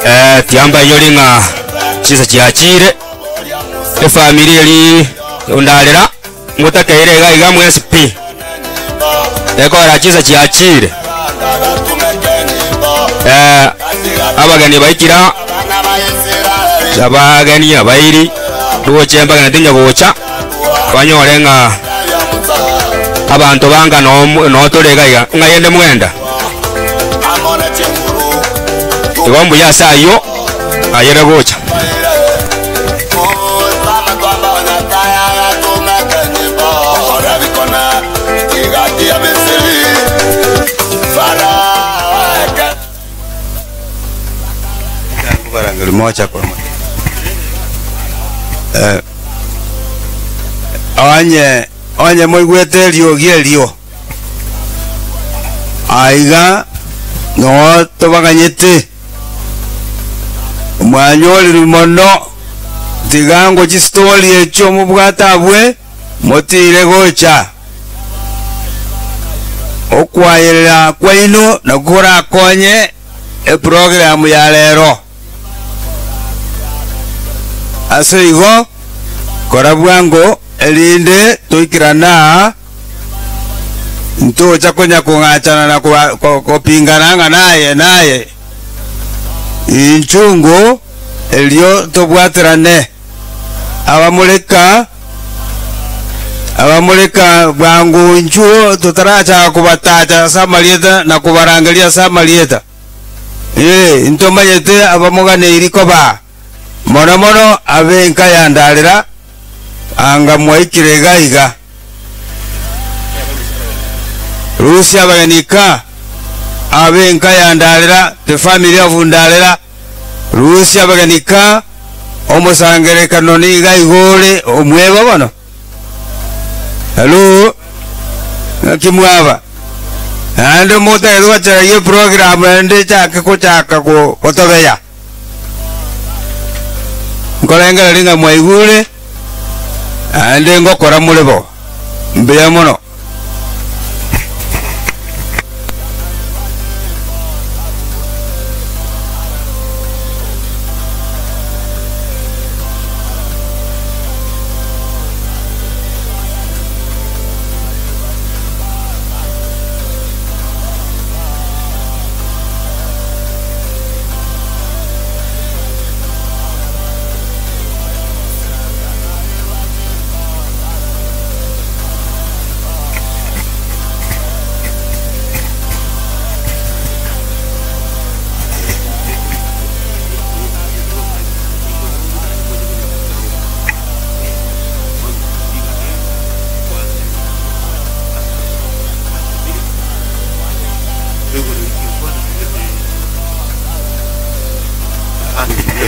Eh, tiga mbainyore ng'a chinsa chiachire, efamiri eri ondarera ngotakeire iga iga mwensi pi. Ekogera chinsa chiachire. Eh, abageni baikira, abageni abairi, roche mbageni tinya gocha, banyore ng'a abanto banga no no tore iga iga, ng'a yende mwenda. Igo mbuya ase ayio ayere gocha. Eh, onye onye moigwete eriogi erio aiga no tobaganyete mwanyorire mono tiga ngo chistori echio mobwate abwe motire gocha okwayerera kwaino nakwo korakonye eprogram ya rero ase igo kora bwango erinde toikirana ntocha konya kong'achana na kopingana ng'a naye naye. Inchungu erio tobwaterane. Abamoreka, abamoreka bwango inchuo totarachaka kobatacha ase amarieta na kobarangeria ase amarieta. Ee, intomanyete abamoganeiri kobaa, mono mono ab'enka ya ndarera, anga mwaikire iga iga. Rusia abageni ka, ab'enka ya ndarera, the family of ndarera, Rusia abageni ka, omosangererekano niga igo ore omwebo bono. Hello, ng'aki mwaba? Naende motagete gocharagia eprogram naende echake gochaka gotobeya. Nkorengereria ng'a mwaigure, naende ngokora more bo. Mbuya mono.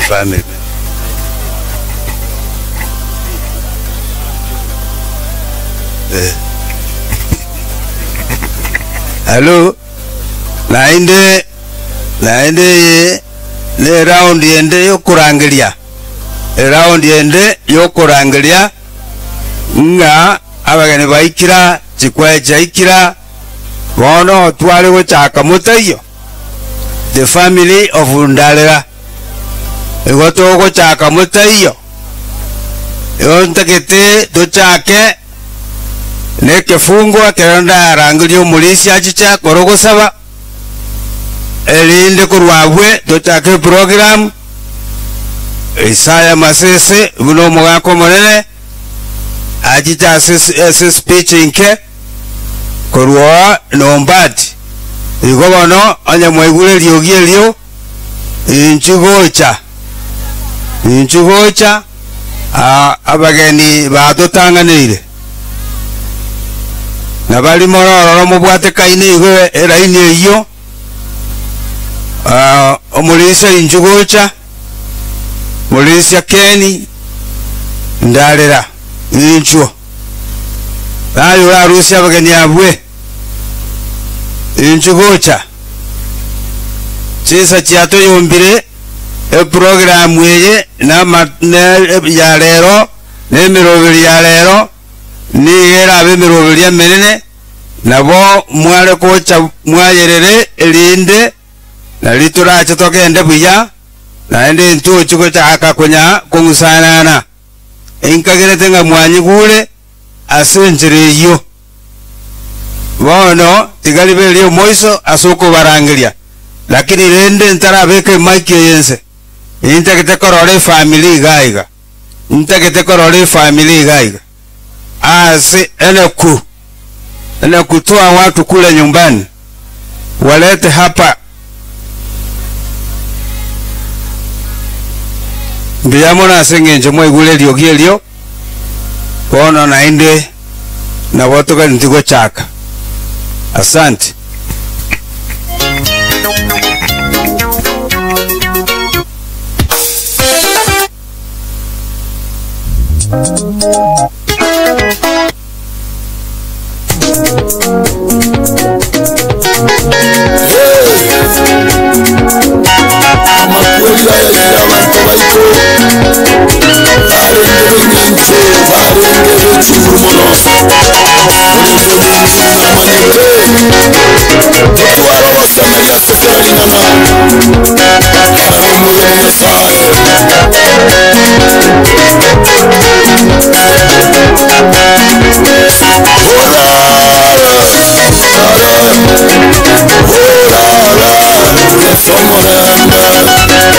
Family. Hello, naende naende eye ne eround ende yokorangeria, eround ende yokorangeria ng'a abageni baikira, chikwae chiaikira, bono tware gochaka motaiyo. The family of Ndarera. Igo togochaka motaiyo. Igo ntagete tochake nekefungo ekero ndarangerie omorisia achiche akore ogosaba, erinde korwa abwe tochake eprogram. Isaya Masese buna omogaka omonene achiche ase ase speech inke. Korwa Nombati. Igo bono onye mwaigure eriogi erio, inchuo gocha, inchuo gocha, aa abageni batotang'aneire. Na baria more ororo mobwatekaine igo eraini eyio, omorisia inchuo gocha, morisia Keni, ndarera, inchuo. Naye orarusie abageni abwe, inchuo gocha. Chinsa chiatoyombire eprogramu eye nama ne ya rero, na emeroberi ya rero, nigo erabe emeroberi emenene, nabo mware gocha mwayerere erinde nari torache togende buya, naende intochi gochaka konya kong'usanana. Inkagerete ng'a mwanyigure ase enchera eyio. Bono tiga ribe ri'omoiso ase okobarangeria, lakini rende ntarabeka emic eye inse, nintagete korora efamiri iga iga, ntagete korora efamiri iga iga ase eneku, eneku toa watu kule nyumbani walete hapa. Mbuya mono ase engencho mwaigure eriogi erio, bono naende nabo toganetie gochaka. Asante. Amakweri ayaire abanto baito, barenge b'engencho, barenge be chinguru mono. Korende ninche namanyete, totware ogosemeria ase kera ring'ana, kare omogeni Nyasae. Orare, orare, orare,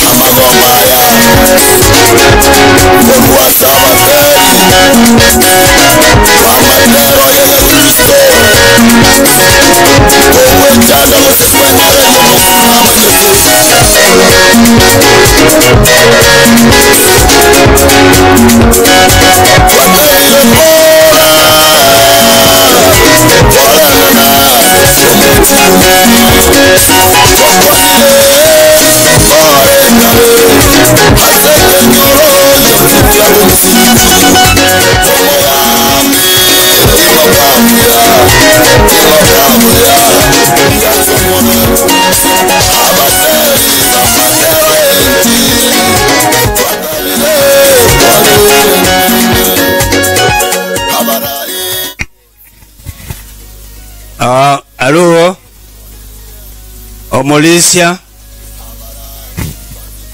Amagoma aya korwa ase abateri b'amatero y'egekristo, togwechanda gose kwenyereria omosubati Twatebire bora, twaranana Twakwanire ore kare ase ekenyoro gionsi kia Gusii. Omogambi timokabuya, timokabuya, yasomona. Abateri amatero y'enchiri, twatebire twarenene. Abarai. Ah, alo omorisia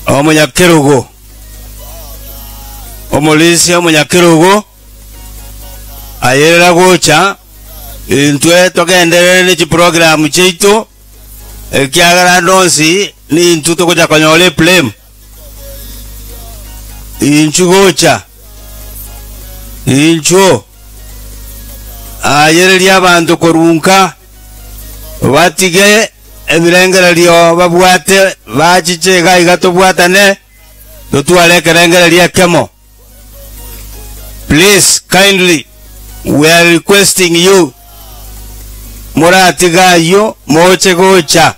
omonyakerogo omorisia omonyakerogo ayerera gocha intwe togenderere ne chiprogramu chiaito ekiagera ndonsi nintwe togocha konyora eblame inchu gocha inchuo ayereria abanto korunka batige ebirengererio babwate bachiche iga iga tobwatane totware ekerengererio ekemo. Please kindly we are requesting you moratiga ayio moche gocha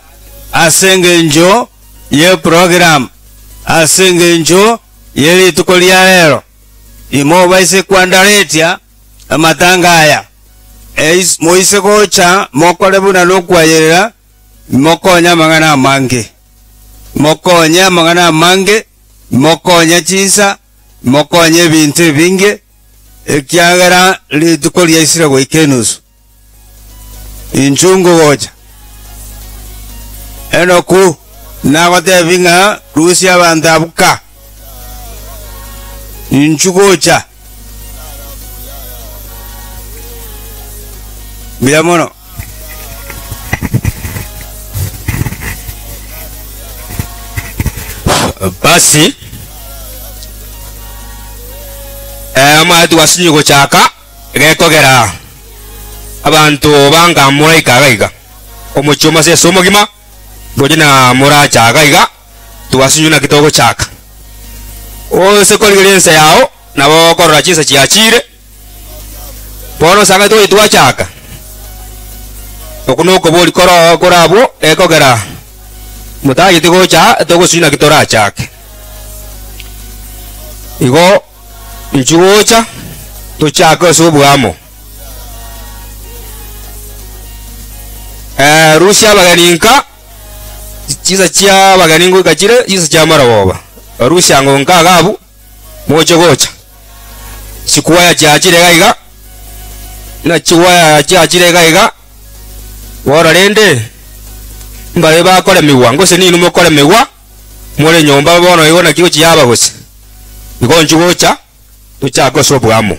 ase engencho ye program ase engencho ye rituko ria rero imobaise kwandaretia amatanga aya Eis, moise gocha mokore buna nokwayerera mokonya amang'ana amange mokonye amang'ana amange mokonye chinsa mokonye ebinto ebinge ekiagera rituko riaisire goika enusu inchungu gocha enoku nagotebi ng'a rusia abanto abuka inchu gocha mbuya mono. Basi omwati gwasinyi gochaka gekogera abanto banga moraika iga iga omochie omase ase omogima ndoche na morachaga iga twasinyu naki togochaka ose korigereria ense yao nabo okorora chinsa chiachire bono osanga togochi twachaka oko nokobori koro korabwo ekogera motagete gocha togosunya naki torachake igo inchu gocha tochake ase obwamo rusia abageni nka chisa chia abageni ngoika chire chisa chia marogoba rusia ngo nka agabu moche gocha chikwaya chiachire iga iga na chikwaya chiachire iga iga Bono rende, mbabe bakoremigwa, gose ninwe mokoremigwa more nyomba bono igo naki gochia yaba gose? Igo inchuo gocha tochake ase oboamo.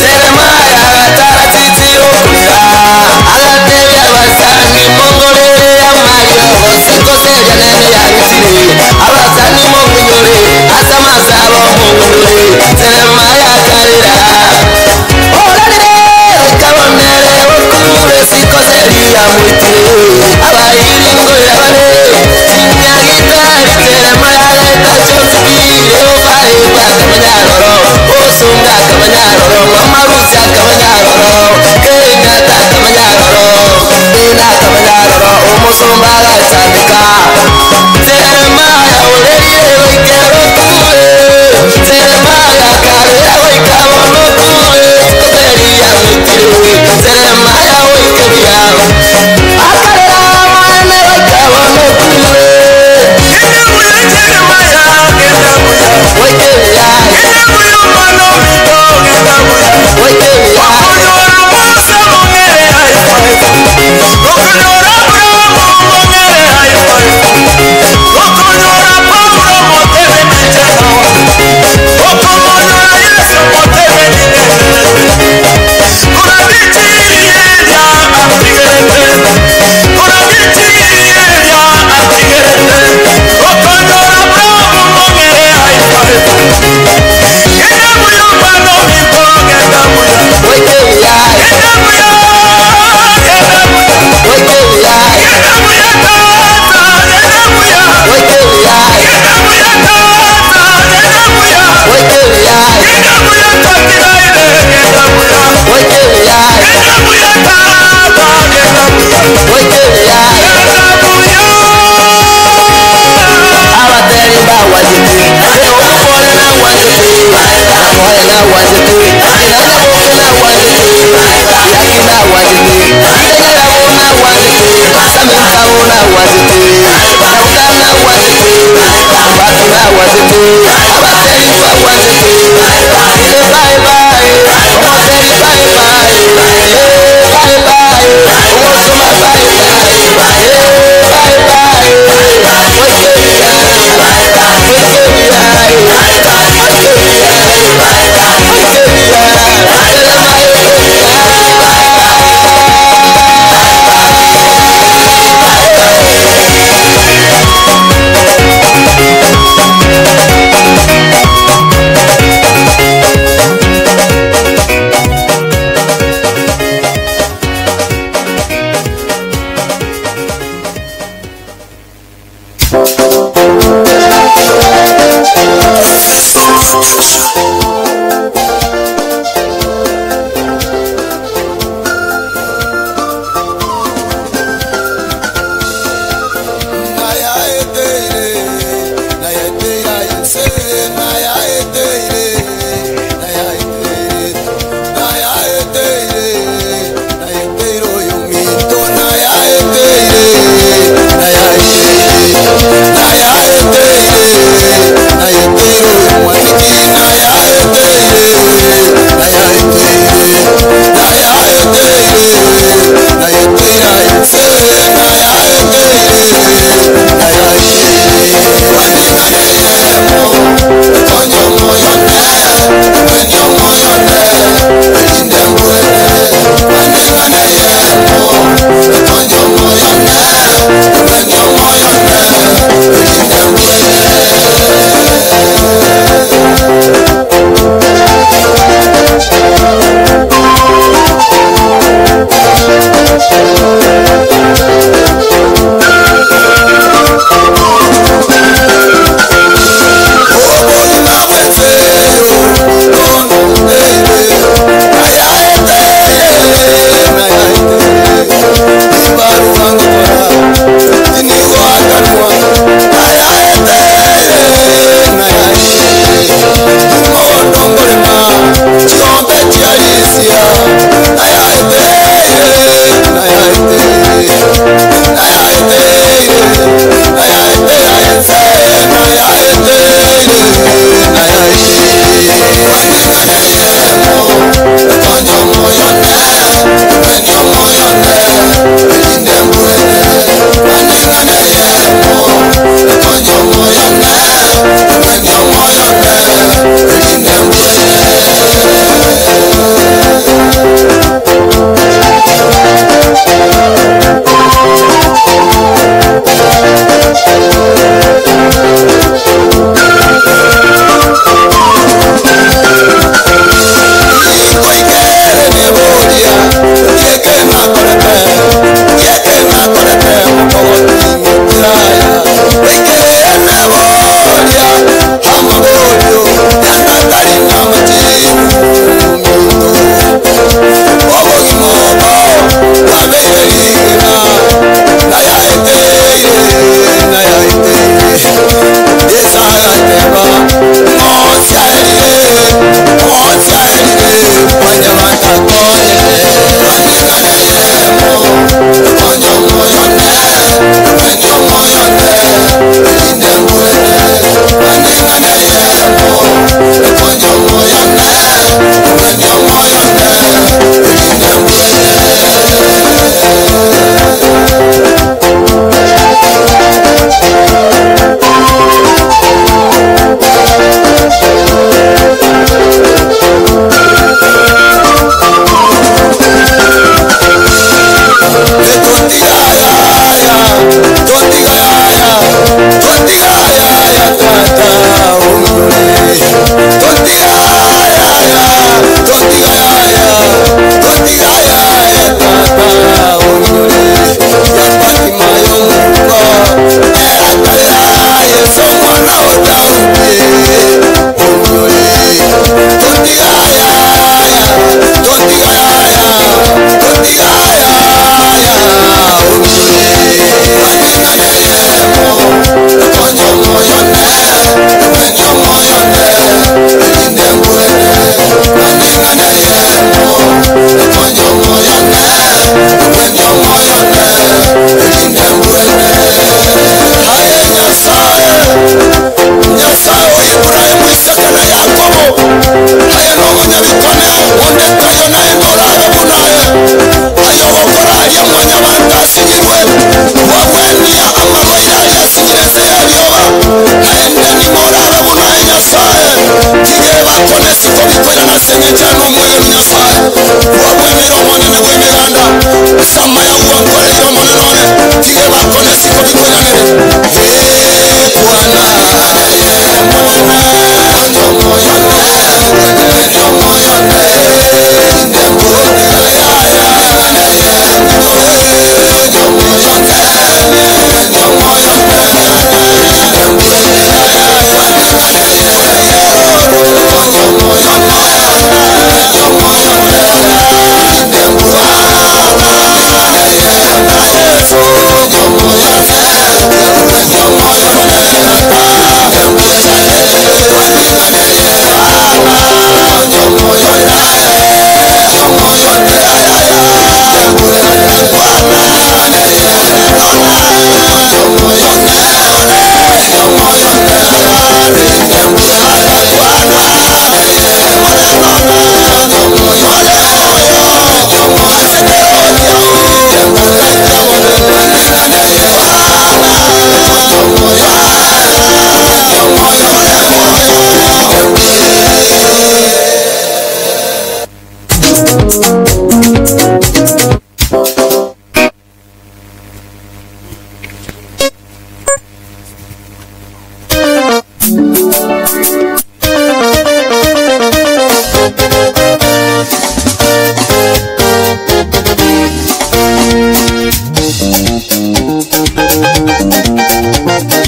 Jeremiah, Ase amaya gwankoreire Omonene one, tiga ebakone isiko bikoiranere. Ee, kwana aye Omonene, konya omoyo one, konya omoyo one, inde mbore yaya, konya omoyo one, konya omoyo one, inde mbore yaya, konya omoyo one, konya omoyo one, inde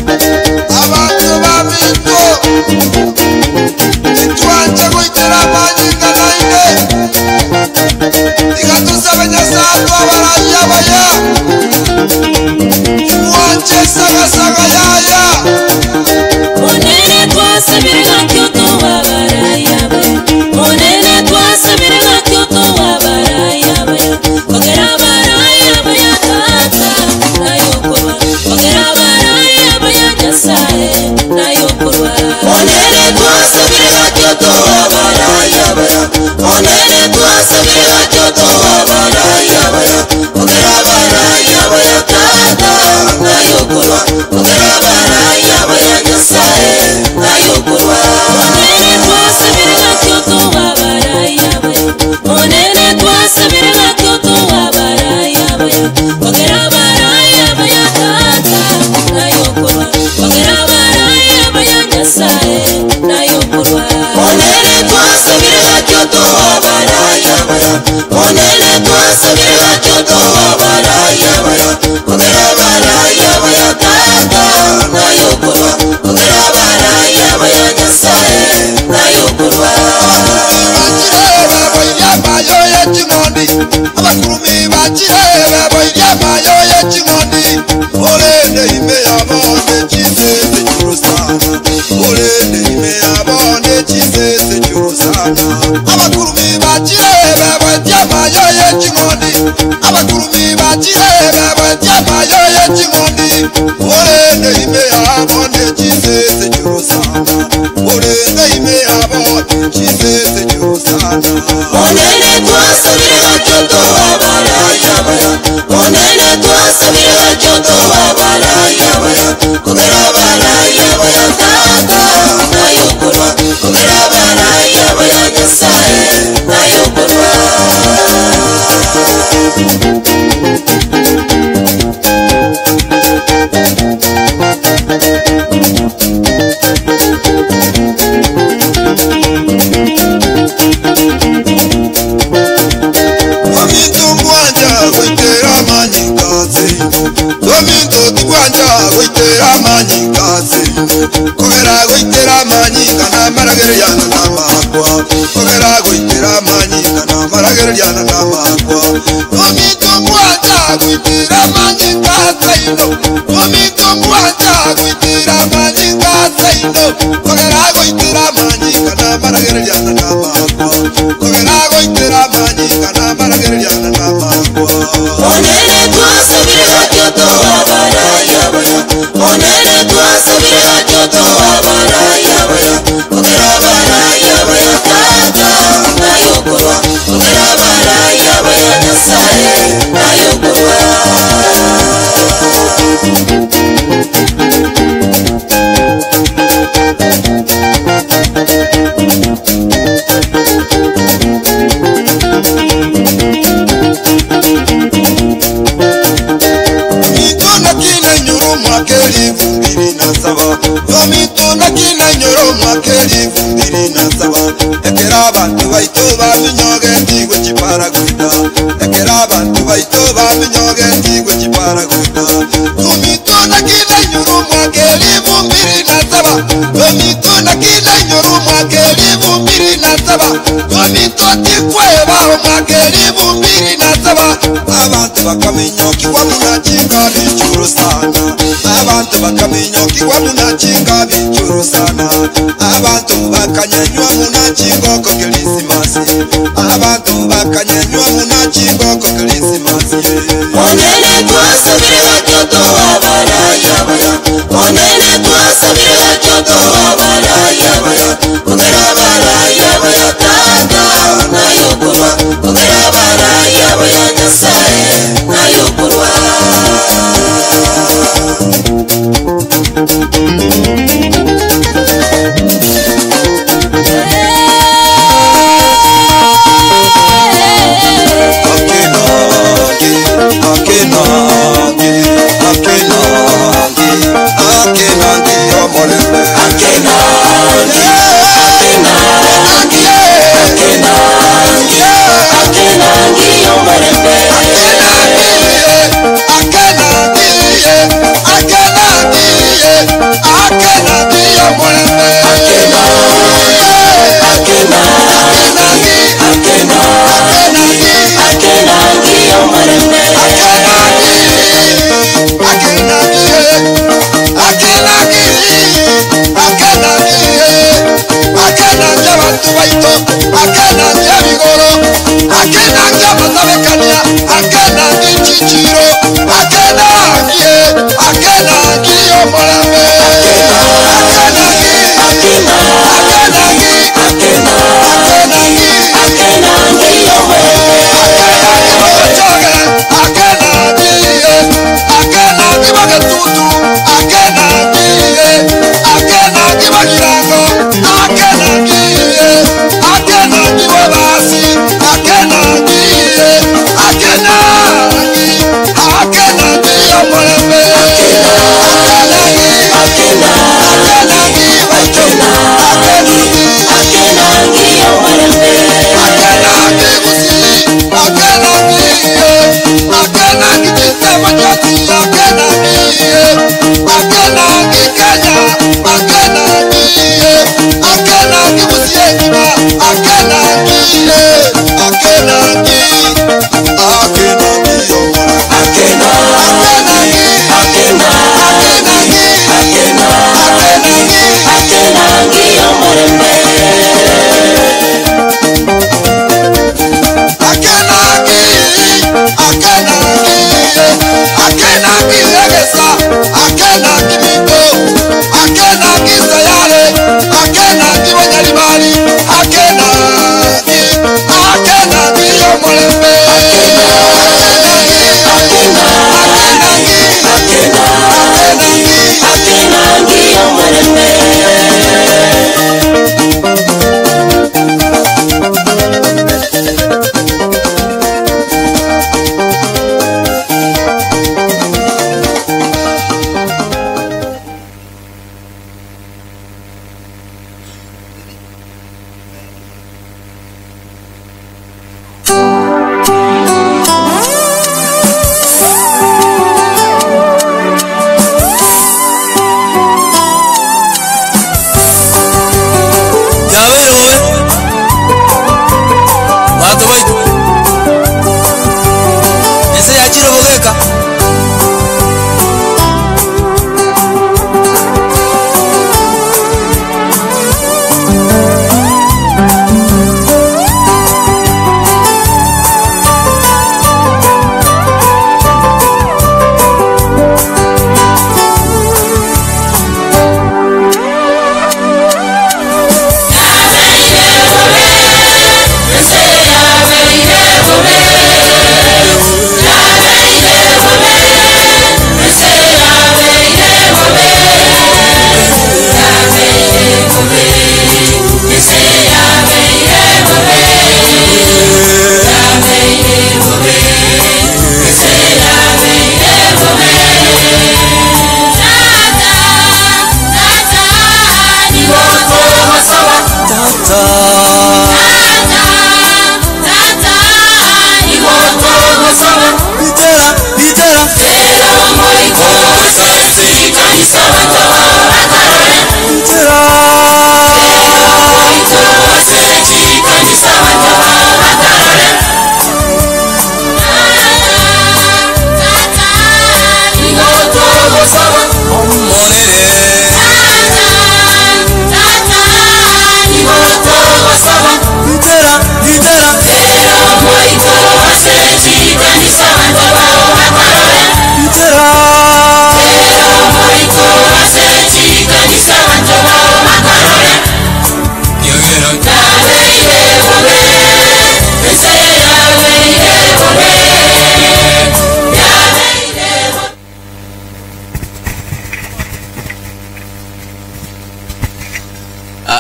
Abanto baminto, titwancha goitera amanyinga naende, tiga tosabe Nyasae atwabarayie abaya, timwancha esagasaga yaya. Monene twasabire ng'aki otobabaraya abaya Monene twasabire ng'aki otobabaraya abaya Kogera abaraya abaya tata nayokorwa Kogera abaraya abaya Nyasaye nayokorwa Monene twasabire ng'aki otobabaraya abaya Monene twasabire ng'aki otobabaraya abaya Kogera abaraya abaya tata nayokorwa Kogera abaraya abaya Nyasaye nayokorwa Monene twasabire ng'aki otobabaraya abaya Monene twasabire ng'aki otobabaraya abaya Kogera abaraya abaya tata nayokorwa Kogera abaraya abaya Nyasaye nayokorwa Monene twasabire ng'aki otobabaraya abaya Monene twasabire ng'aki otobabaraya abaya Kogera abaraya abaya tata nayokorwa Kogera abaraya abaya Nyasaye nayokorwa Abakurumi bakire beboirie amayo y'eching'ondi, orende ime yabo nechisese chi'orosana, orende ime yabo nechisese chi'orosana. Abakurumi bakire beboirie amayo y'eching'ondi, abakurumi bakire beboirie amayo y'eching'ondi, orende ime yabo nechisese chi'orosana, orende ime yabo nechisese chi'orosana. Monene twasabire ng'aki otobabaraya abaya Monene twasabire ng'aki otobabaraya abaya Kogera abaraya abaya tata nayokorwa Kogera abaraya abaya Nyasaye nayokorwa Ominto mwanja goitera amanyinga seino, ominto tibwanja goitera amanyinga seino, kogera goitera amanyinga namaragereryana namakwa, kogera goitera amanyinga namaragereryana namakwa. Ominto mwanja goitera amanyinga seino, ominto mwanja goitera amanyinga seino, kogera goitera amanyinga namaragereryana namakwa, kogera goitera amanyinga namaragereryana namakwa. Monene twasabire ng'aki otobabaraya abaya Monene twasabire ng'aki otobabaraya abaya Kogera abaraya abaya tata nayokorwa Kogera abaraya abaya Nyasaye nayokorwa elifu mbili na saba Ominto nakina nyoro mwaka elifu mbili na saba Ekera abantu baito baminyoge ndigwe chiparaguita Ekera abantu baito baminyoge ndigwe chiparaguita Ominto nakina nyoro mwaka elifu mbili na saba Ominto nakina nyoro mwaka elifu mbili na saba Ominto tikweba mwaka elifu mbili na saba Abantu bakaminyokigwa munachinga bichuru sana Abantu bakaminyokigwa munachinga bichuru sana Abantu bakanyenywa munachinga oko Krisimasi Abantu bakanyenywa munachinga oko Krisimasi Onene twasabire gatoto abaraya baya Onene twasabire gatoto abaraya baya Ogera abaraya baya tata nayokorwa Ogera abaraya baya Nyasaye nayokorwa Akenangi, akenangi, akenangi, akenangi omorembe. Akenangi, akenangi, akenangi, akenangi omorembe. Akenangi, akenangi, akenangi, akenangi omorembe. Akenangi, akenangi, akenangi omorembe. Akenangi omorembe.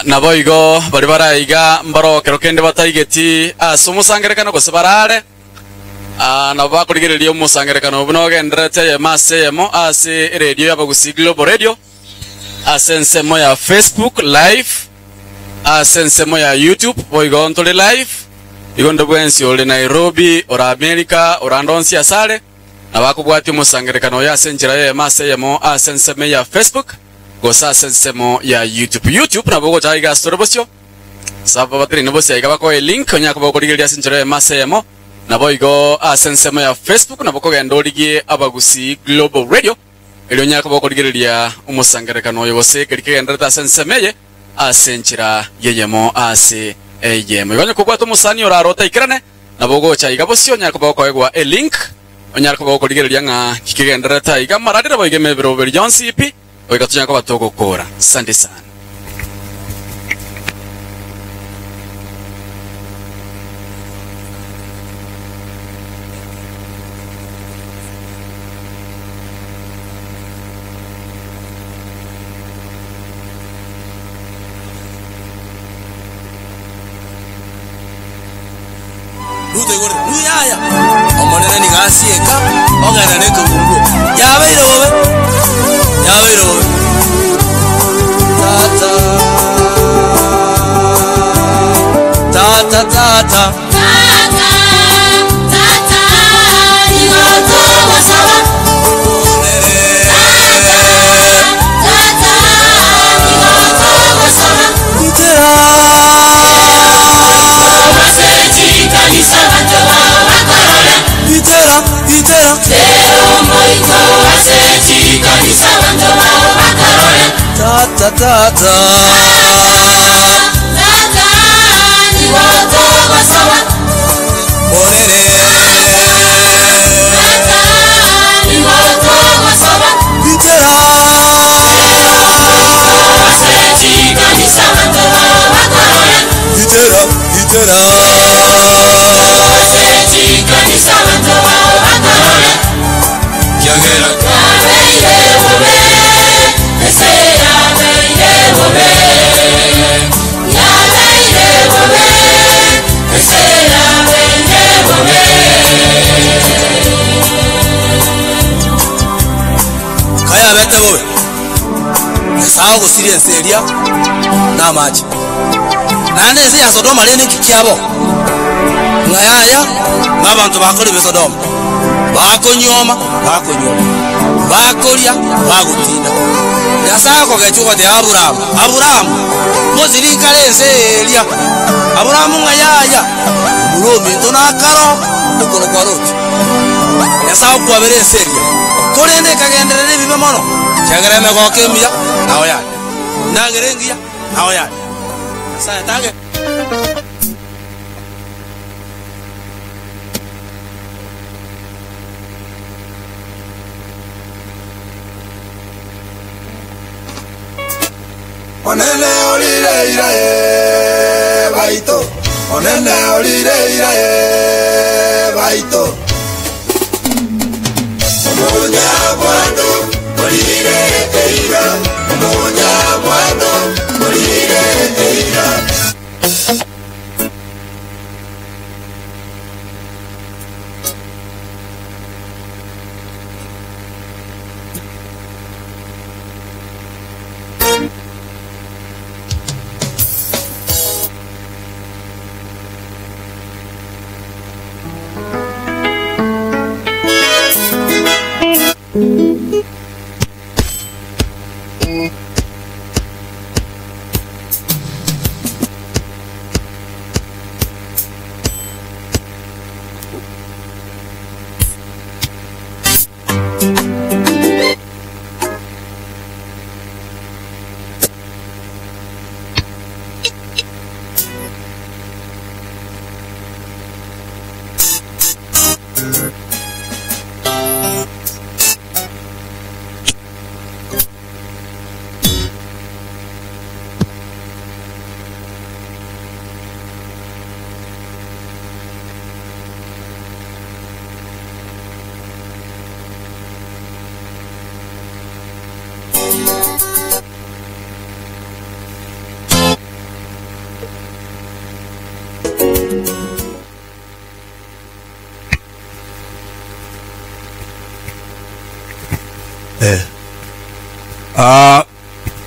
Naboigo baria bare aiga mbarokero kende bataigeti ase omosangererekano gose barare. Nabo bakorigereria omosangererekano buna ogendererete eyemo ase eyemo ase eredio y'Abagusii Global Radio, ase ensemo ya Facebook live, ase ensemo ya YouTube boigo ntore live. Igo onde bwensi ore Nairobi, ore America, ore ande onsi asare, nabo akobwatia omosangererekano oyo ase enchera y'eyemo ase eyemo ase ensemo ya Facebook gose ase ensemo ya YouTube. YouTube nabo ogocha iga ase tore bosio. Ase abateneine bosio aiga bakoe elink onyare koba okorigereria ase enchera eyemo ase eyemo. Naboigo ase ensemo ya Facebook nabo okogenda origie Abagusii Global Radio erio onyare koba okorigereria omosangererekano oyo gose ekeri kegendererete ase ensemo eye ase enchera y'eyemo ase eyemo. Igo onye kobwate omosani orare otaikerane nabo ogocha aiga bosio onyare koba okoegwa elink onyare koba okorigereria ng'a ki kegendererete aiga amararire boigo emeberoberi yonsi pi goika tonyare koba togokora. Asante sana. Ruto igoro, Yaya! Omonene nigo asieka ogenda nekebunguo. Yabeire bobe, yabeire bobe. Tata, tata, tata. Tata, tata, nigo togosaba. Tata, tata, nigo togosaba. Itera, itera, tata, tata. Monene. Itera. Itera, itera. Kiagera. Kayabete bobe, Nyasae ogosiria ense eria namache. Naende ense ya Sodoma rende nki kiabo? Ng'a yaya, ng'a abanto bakoribe Sodoma, bakonyuoma, bakonyuoma, bakoria, bagotinda. Nyasae okogechwa ogotebia Aburaamu, Aburaamu, mosirikare ense eria. Aburaamu ng'a yaya, omura ominto nakaro okorokwa Loti. Nyasae okwabera ense eria, korende ekagenderera ebibe mono, ekiagera emegooko emiya nao yare, endagera engiya nao yare. Nyasae tage. Onene orire ira ee baito, Onene orire ira ee baito. Omonyabwato orire eira, Omonyabwato orire eira.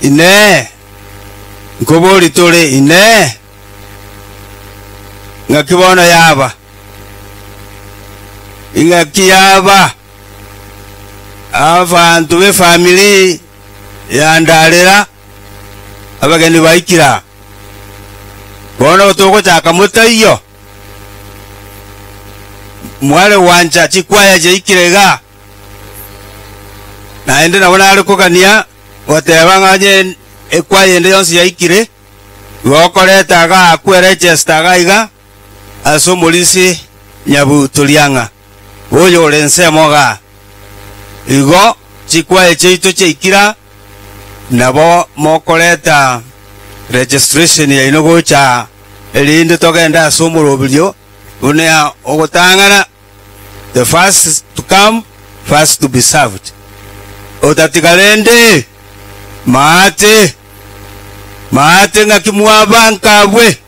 Inee, nkobori tore, Inee, ng'aki bono yaba? Ing'aki yaba abanto b'efamiri ya Ndarera abageni baikire aa? Bono togochaka motaiyo, mware gwancha chikwaya chiaikire igaa. Naende nabo nare kogania goteba ng'a onye ekwaya ende yonsi yaikire, igo okoreta igaa akwe register iga iga ase omorisia Nyabutoriang'a oyo ore ensemo igaa. Igo chikwaya chiaito chiaikire aa, nabo mokoreta registration yaino gocha aa, erinde togende ase omoroberio buna ogotang'ana. The first to come, first to be served. Otatiga rende, maate, maate ng'aki mwaba nkabwe,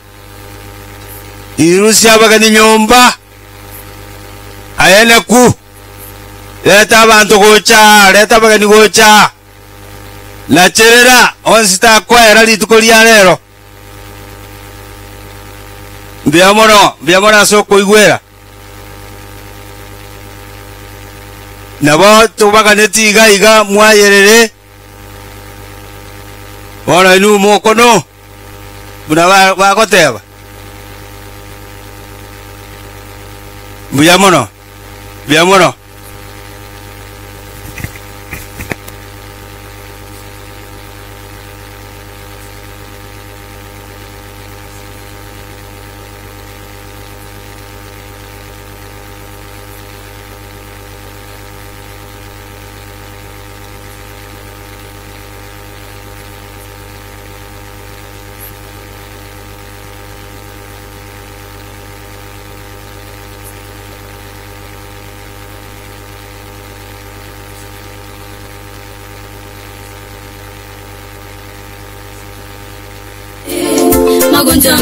irusia abageni nyomba, aye neku, reta abanto gocha aa, reta abageni gocha aa, nacherera onsi takoera rituko ria rero. Mbuya mono, mbuya mono ase okoigwera. Nabo tobaganeti iga iga mwayerere, bono inwe mokono, buna bagoteba. Mbuya mono, mbuya mono. Magonjwa.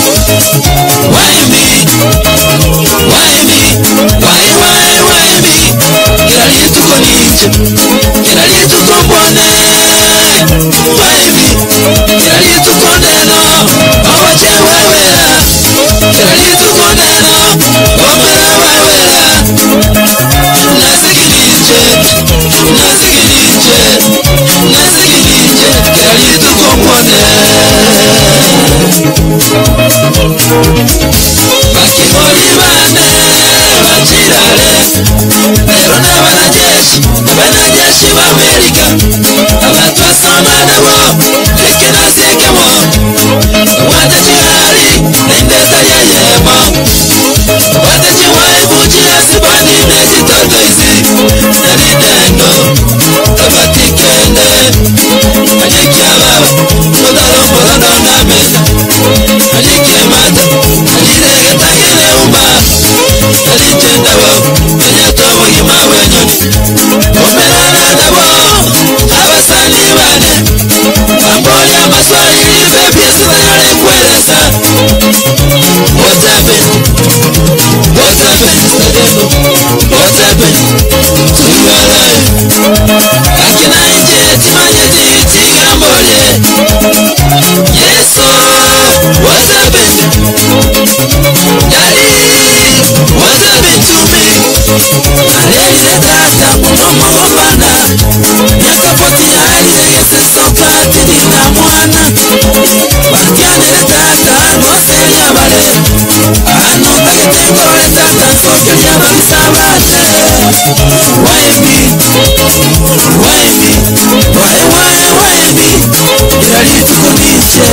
Why me? Why me? Why, why, why me? Kila lituko ninje, kila lituko mbone. Why me? Kila lituko neno, owache wewera. Kila lituko neno, omera wewera. Nasikininje, nasikininje, nasikininje, kila lituko mbone. Bakimori bane bachirare lero n'abanajeshi abanajeshi b'Amerika abantu basoma nabo ekenasekemo watechiari nendeta yeyemo watechiwaibuchia sibani nezitotoisi nalinendo tabatikende alikiababa mudarombolodonamena alikemata aliregetageleumba alichendabo enyatobugima bwenyoni omerana nabo abasani bane bamboya amaswahili bebyesitayolekweresa What's happened? What's happened, Tademo? What's happened to your life? Akinaije timanyeti tigambolye Yesu, what's happened? Daddy, what's happened to me? Alelile tata munomogombana Nyakapoti alilegese sokati nina mwana Batianele tata noselia bale Ano tagete ngorole tata nsokelia babisabate Why me? Why me? Why, why, why me? Iralituko niche.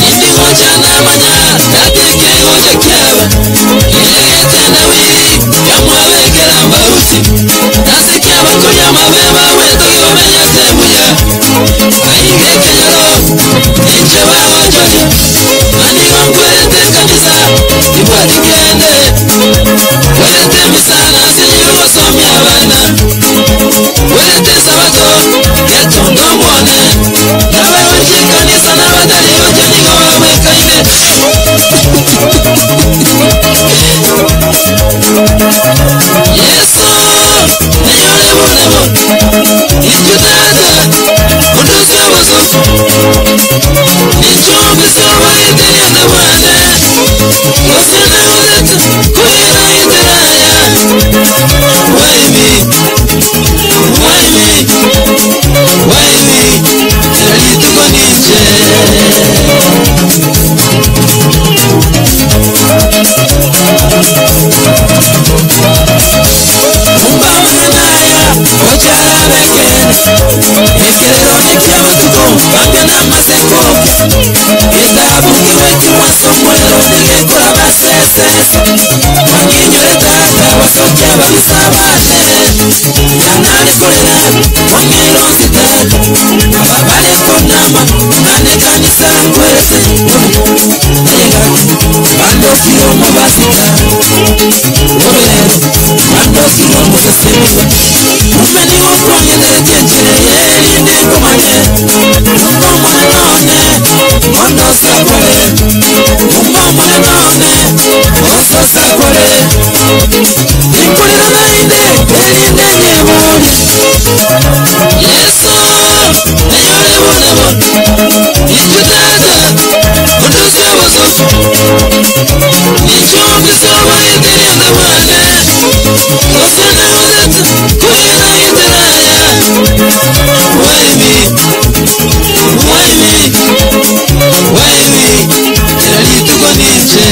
Indi ngoja namanya tatike ngoja kyaba Ilegete na wili kamwe Joni Manigo mkwelete kanisa Ibwatikende Welete misana Sinyigo somya bana Welete sabato Getondo mwone Nabaronje kanisa Nabatari ojonigo wawekaine. Yesu Niyole bulebo Injutata Undusi obusufu Nichumbi soba iterenda bwane Osana gozeta Kuira iteraya. Why me? Why me? Why me? Erituko ninche. Mumba manaya Ochara bekene Ekerero nekiamatuko Banga na maseko Itabu kiweki mwaso mwero Nigekora basesese Wanginyore tata Wasokia babisabane Yanalikolera Wangeiro nsitata Ababale konama Nane kanisa nkwete Nayega Bando kiromo basita Obelero Bando kiromo sesemigwe Umeni wokongenere chenjere Yerinde komanye Mungo mwanone Mondo sakore Mungo mwanone Oso sakore Inkulira nainde Erinde nyebuli. Yesu Neyole bulebo Injutata Undusi obusufu Nichumbi soba iterenda bwane Osana gozeta Kuira iteraya. Why me? Why me? Why me? Eralituko ninche.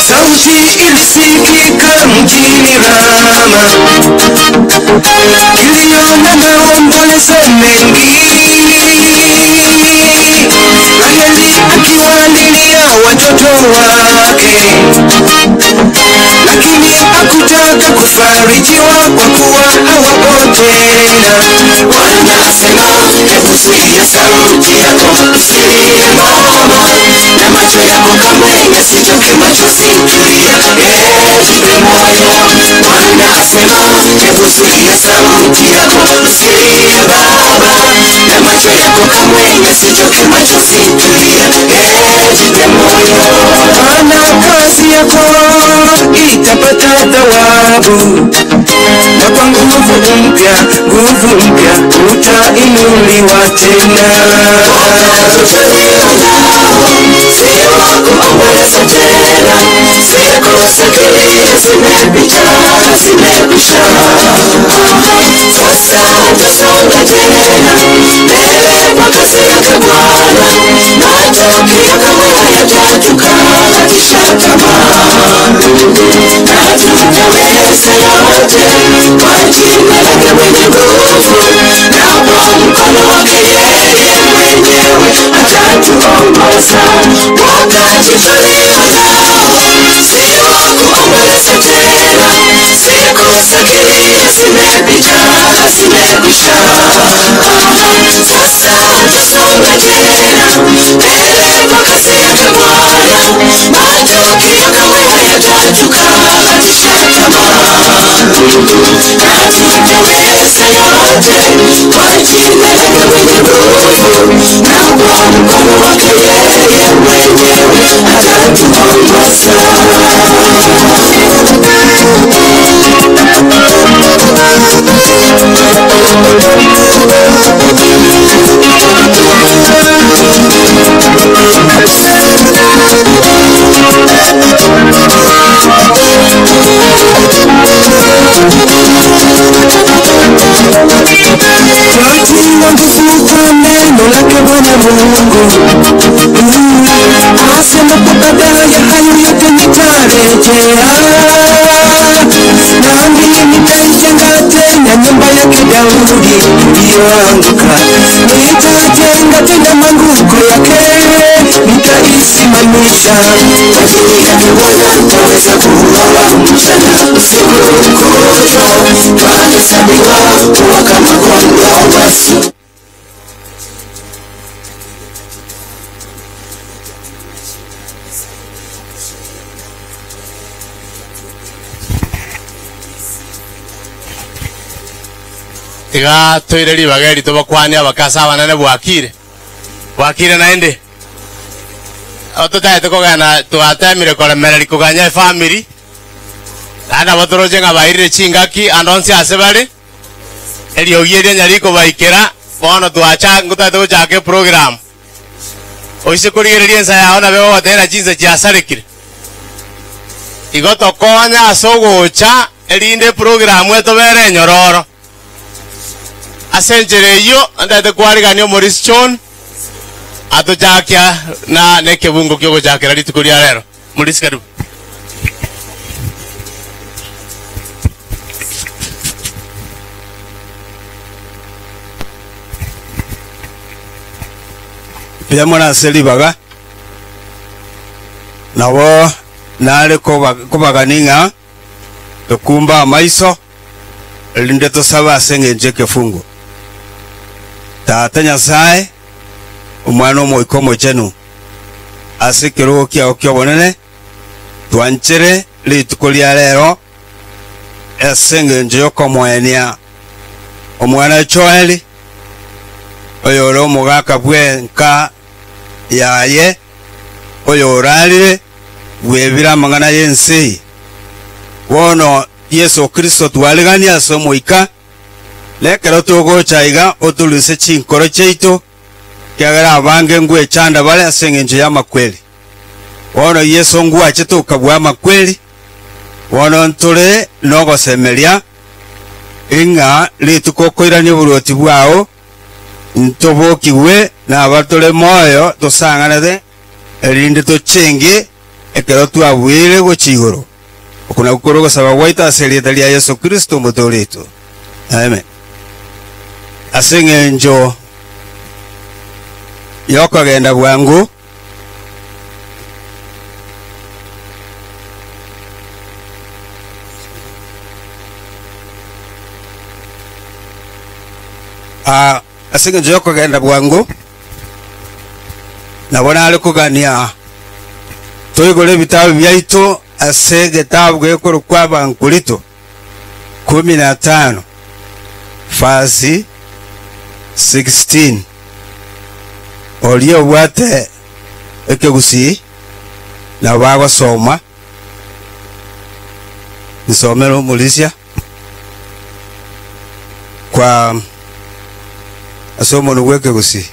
Sauti ilisikika mjini Rama, kilio na maombolezo mengi. Raheli akiwalilia watoto wake, lakini hakutaka kufarijiwa kwa kuwa hawapo tena. Wanasema, hebu sikia sauti yako, usilie mama, na macho yako kamwe yasitoke machozi, tulia, jipe moyo. Wanasema, hebu sikia sauti yako, usilie baba, na macho yako kamwe yasitoke machozi, tulia, jipe moyo. Maana kazi yako itapata thawabu, na kwa nguvu mpya, nguvu mpya utainuliwa tena. Si wa kuomboleza tena, siku za kilio zimepita, zimekwisha. Sasa tusonge tena mbele kwa kasi yake Bwana, matukio kamwe hayatatukatisha tamaa, na tutaweza yote kwa jina lake mwenye nguvu, na kwa mkono wake yeye mwenyewe atatuongoza. Wakati tulio nao si wa kuomboleza tena, siku za kilio zimepita, zimekwisha. Sasa tusonge tena mbele kwa kasi yake Bwana, matukio kamwe hayatatukatisha tamaa, na tutaweza yote kwa jina lake mwenye nguvu, na kwa mkono wake yeye mwenyewe atatuongoza. Mungu. Asema kwa baada ya hayo yote nitarejea, nami nitaijenga tena nyumba yake Daudi iliyoanguka, nitajenga tena maanguko yake, nitaisimamisha. Kwa ajili yake Bwana twaweza kuuawa mchana usiku kutwa, twahesabiwa kuwa kama kondoo wasio Tiga toire ribaga eri tobakwanie abakase abanene bwakire. Bwakire naende. Abo totagete kogenda twatemire koremereria koganya efamiri, naende nabo toroche ng'a bairire chingaki ande onsi ase bare, eriogi eria nyari kobaikera, bono twacha ngotagete gochaka eprogram. Oise korigereria ensa yao nabe ogoteba chinsa chiasarekire. Igo tokonye ase ogocha erinde eprogram etobere enyororo. Ase enchera eyio ntagete kwarigania omorisia John atochakia na nekebungo kiogochakera rituko ria rero. Morisia karibu. Mbuya mono ase ribaga, nabo nare kobagania ng'a tokumbe amaiso, erinde tosabe ase engencho y'ekefungo. Tata Nyasae, Omwana Omoika Omochenu, ase ekerogo kiao ki'obonene, twanchere rituko ria rero ase engencho y'okomoenia omwana Joeli, oyore omogaka bw'enka yaye, oyorarire bwebire amang'ana y'ense eye. Bono Yeso Kristo twareganie ase Omoika, na ekero togocha iga otoruse chinkoro chiaito, ekiagera abange ngwechanda bare ase engencho y'amakweri. Bono Yeso ngwachete okabua amakweri, bono ntore nogosemeria ng'a rituko okoirania oboruoti bwao, ntobokigwe nabatore moyo tosang'anete, erinde tochenge ekero twabuire gochia igoro. Oko nakwo kore ogosaba gwaito ase erieta ria Yeso Kristo Omotooria oito. Amen. Ase engencho y'okogenda bwango, Ah, ase engencho y'okogenda bwango, nabo nare kogania toigore ebitabu biaito ase egetabu gekorokwa Abankorito kumi na tano verse 16. Oria obwate ekegusii nabo agosoma. Nsomere omorisia kwa ase omonwa bw'ekegusii.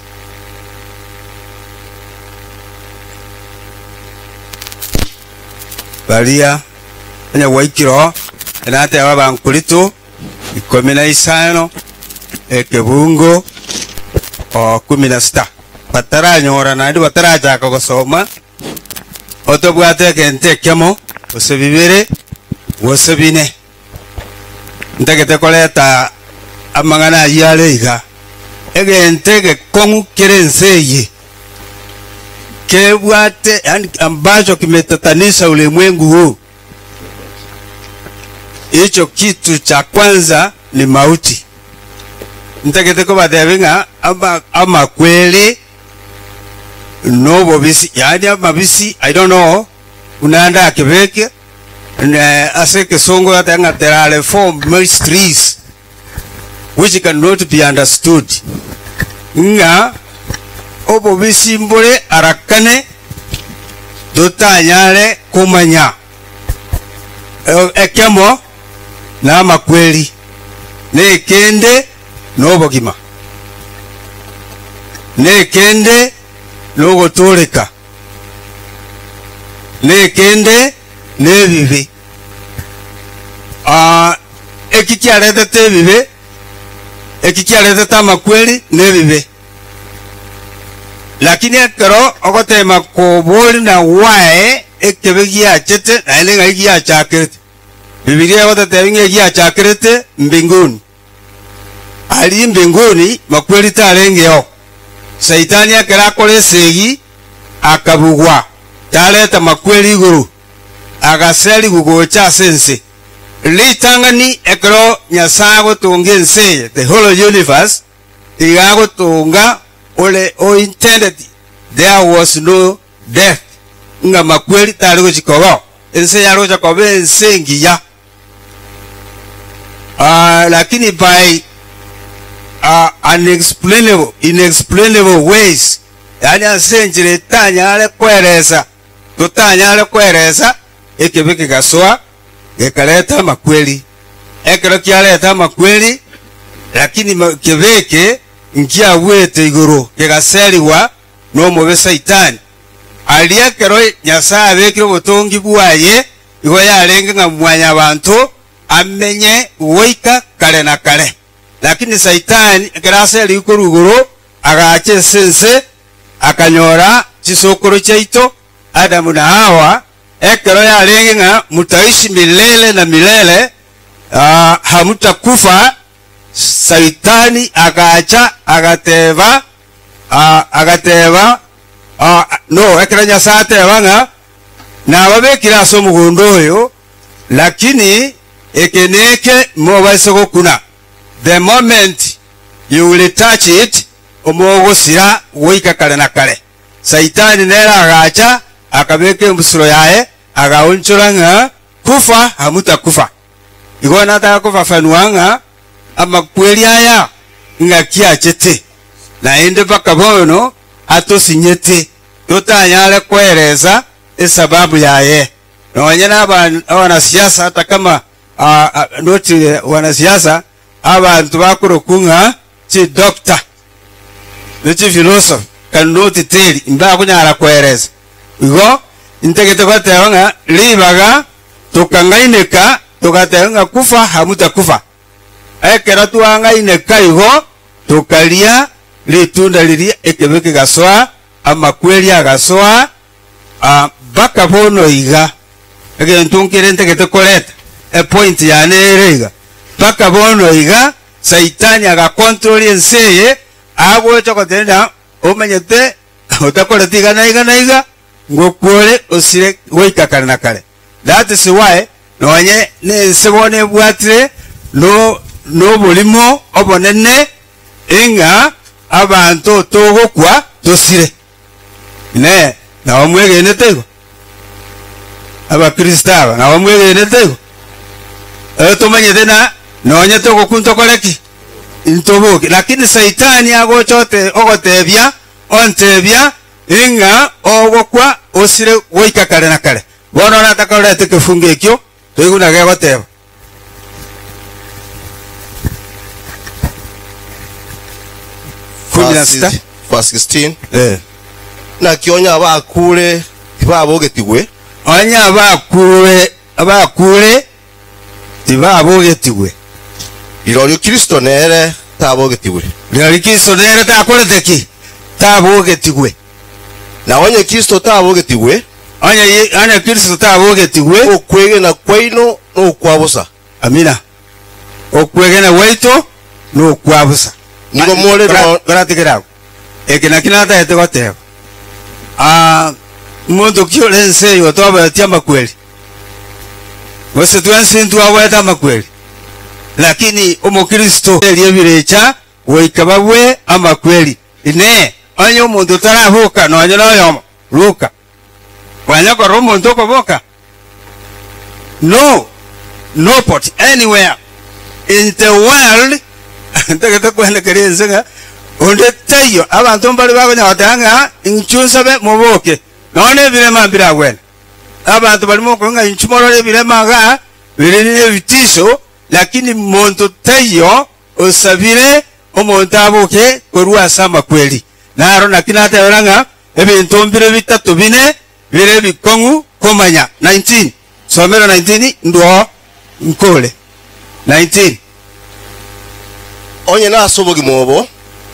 Baria onye gwaikire oo, nateba Abankorito ikomi na isano, ekebungo o kumi na sita. Bataranyora naende batarachaka gosoma, otobwate egento ekemo, gose bibere, gose bine. Ntagete koreta amang'ana ayio are iga, egento egekong'u kere ense eye, kebwate yaani ambacho kimetatanisha ulimwengu huu, hicho kitu cha kwanza ni mauti. Ntagete kobatebia ng'a ama amakweri nobobisi, yaani amabisi I don't know buna ndakebeke ne ase ekesongo bateba ng'a there are four mysteries which cannot be understood, ng'a obobisi mbore arakane totanyare komanya. Ekemo namakweri, na ekende nobogima, na ekende nogotooreka, na ekende nebibe. Aa, eki kiaretete ebibe, eki kiaretete amakweri nebibe. Lakini ekero ogotema koborina gwaye ekebe giachete naende ng'ai giachakerete. Bibilia egototebia ng'a egiachakerete mbinguni. Aria mbinguni makweri tarengeo. Saitani ekero akora esegi akabugwa, tareta makweri igoro, agaserigwa gocha ase ense. Ritang'ani ekero Nyasae agotonga ense eye, the whole universe, iga agotonga ore o intended there was no death, ng'a makweri tari gochia kobao, ense yare gocha koba ense engiya. Ah, lakini by ah, unexplainable, inexplainable ways, yaani ase enchera etanyare koeresa, totanyare koeresa, ekebe kegasoa gekareta amakweri. Ekero kiareta amakweri, lakini ma- kebe eke nkiagwete igoro kegaserigwa nomobe Saitani. Aria ekero Nyasae abekire obotongi bwaye, igo yarenge ng'a mwanyabanto amenye goika kare na kare. Lakini Saitani ekero aserigwe korwa igoro, agacha ase ense, akanyora chisokoro chiaito, Adamu na Hawa, ekero yarenge ng'a mutaishi milele na milele, hamutakufa, Saitani agacha agateba, agateba, no, ekero Nyasae ateba ng'a nababekire ase omogondo oyo, lakini eke neke mobaise gokuna, the moment you will touch it, omogosira goika kare na kare. Saitani nere agacha, akabeka embusuro yaye, agaonchora ng'a kufa hamutakufa. Igo nataka kofafanua ng'a amakweri aya ng'aki achete, naende mpaka bono atosinyete, totanyare koeresa esababu yaye. Nonye na abanasiasa hata kama not wanasiasa, abanto bakorokwa ng'a chidoctor ne chiphilosopher cannot tell, mbakonyara koeresa. Igo ntagete goteba ng'a ribaga tokang'aineka togateba ng'a kufa hamutakufa. Ekero twang'aineka igo, tokaria ritunda riria ekebe kegasoa, amakweri agasoa, mpaka bono iga. Egento nkere ntagete koreta, epoint yane ere iga, mpaka bono iga Saitani agacontrol ense eye, agocha goteba ng'a omanyete otakoreti iga na iga na iga, ngokwore osire goika kare na kare. That is why nonye nense bono ebwatire no noborimo obonene ing'a abanto togokwa tosire. Inee, nabo mwegenete igo? Abakristo aba nabo mwegenete igo? Ee, tomanyete na nonye togokwa ntokore ki? Ntoboke. Lakini Saitani agocha ote ogotebia ontebia ing'a ogokwa osire goika kare na kare. Bono nataka orete ekefungo ekio toigwe buna gegoteba. Kumi na sita. Verse 16. Eh. Naki onye abakure tibabogetigwe, Onye abakure abakure tibabogetigwe, rirorio Kristo nere tabogetigwe. Rirorio Kristo nere takorete ki? Tabogetigwe. Na onye Kristo tabogetigwe, Onye ye- onye Kristo tabogetigwe, okwegena kwaino nokwa bosa. Amina. Okwegena gwaito nokwa bosa. Nigo more no- Koratigera agwo. Eke nakio natagete goteba. Ah, omonto ki ore ense eye otoboetie amakweri? Gose twensi ntwaboete amakweri? Lakini omokristo erio ebirecha goika babue amakweri. Inee! Onye omonto taraboka nonya noyomo, boka. Kwanya korora omonto okoboka? No, nobody, anywhere in the world ntagete kwenekeria ense ng'a onde taiyo. Abanto mbare bakonya goteba ng'a inchuo nsabe moboke, nonya na ebirema mbiragwene. Abanto baria mokoigwa ng'a inchuo morore ebirema igaa, bire nebitisho, lakini monto taiyo osabire omonto aboke korwa ase amakweri. Naro naki natebera ng'a ebinto mbire bitato bine bire ebikong'u komanya. 19 Somera 19 ndwo nkore. 19. Onye nase obogima obo.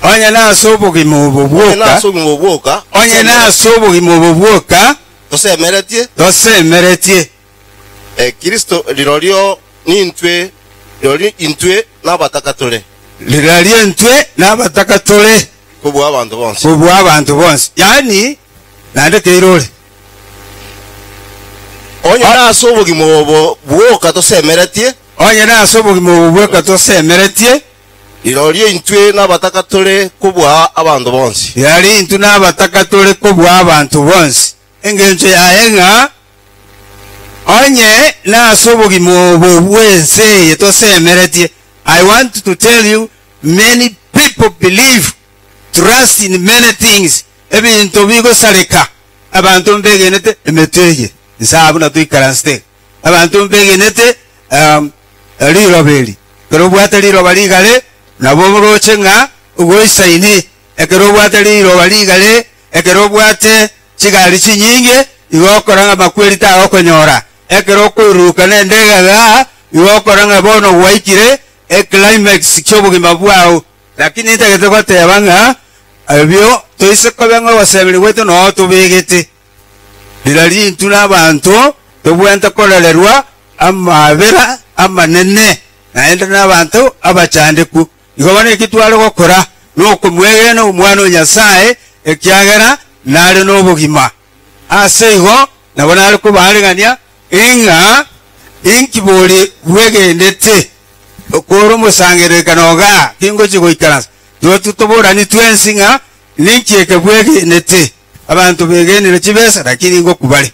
Onye nase obogima obo Onye bwoka, nase obogima obo bwoka, onye nase obogima obo bwoka tosemeretie, tosemeretie. Kristo rirorio nintwe, rirorio intwe nabataka tore. Rirorio intwe nabataka tore. Kobua abanto bonsi. Kobua abanto bonsi. Yaani, naende keirore. Onye nase obogima obo bwoka tosemeretie. Onye nase obogima obo bwoka tosemeretie. Rirorio intwe nabataka tore kobua abanto bonsi. Rirorio intwe nabataka tore kobua abanto bonsi. Engencho yaye ng'a onye nase obogima obo bw'ense eye tosemeretie, I want to tell you many people believe, trust in many things, ebinto bigosareka, abanto mbegenete emetwe eye, inse aa buna toikaransete iga, abanto mbegenete um, riroba eri, ekero obwate riroba rigare, nabo oroche ng'a ogoisaine, ekero obwate riroba rigare, ekero obwate chigari chinyinge, igo okora ng'a amakweri tagokonyora, ekero okoiruruka nende egagaa, igo okora ng'a bono gwaikire eclimax ki'obogima bwao. Lakini ntagete goteba ng'a ebio toise koba ng'a ogosemeria gwaito noo tobegete. Rirorio intwe nabanto tobwenerete kororerwa amaabera amanene, naende nabanto abachandeku. Igo bono eki tware gokora nokomwegena Omwana o Nyasae, ekiagera nare nobogima. Ase igo nabo nare kobaarigania ng'a inki bori bwegenete okore omosangererekano igaa tingochia goikaransa. Totu toborani twensi ng'a ninki eke bwegenete. Abanto begenire chibesa, lakini ngokwa bare.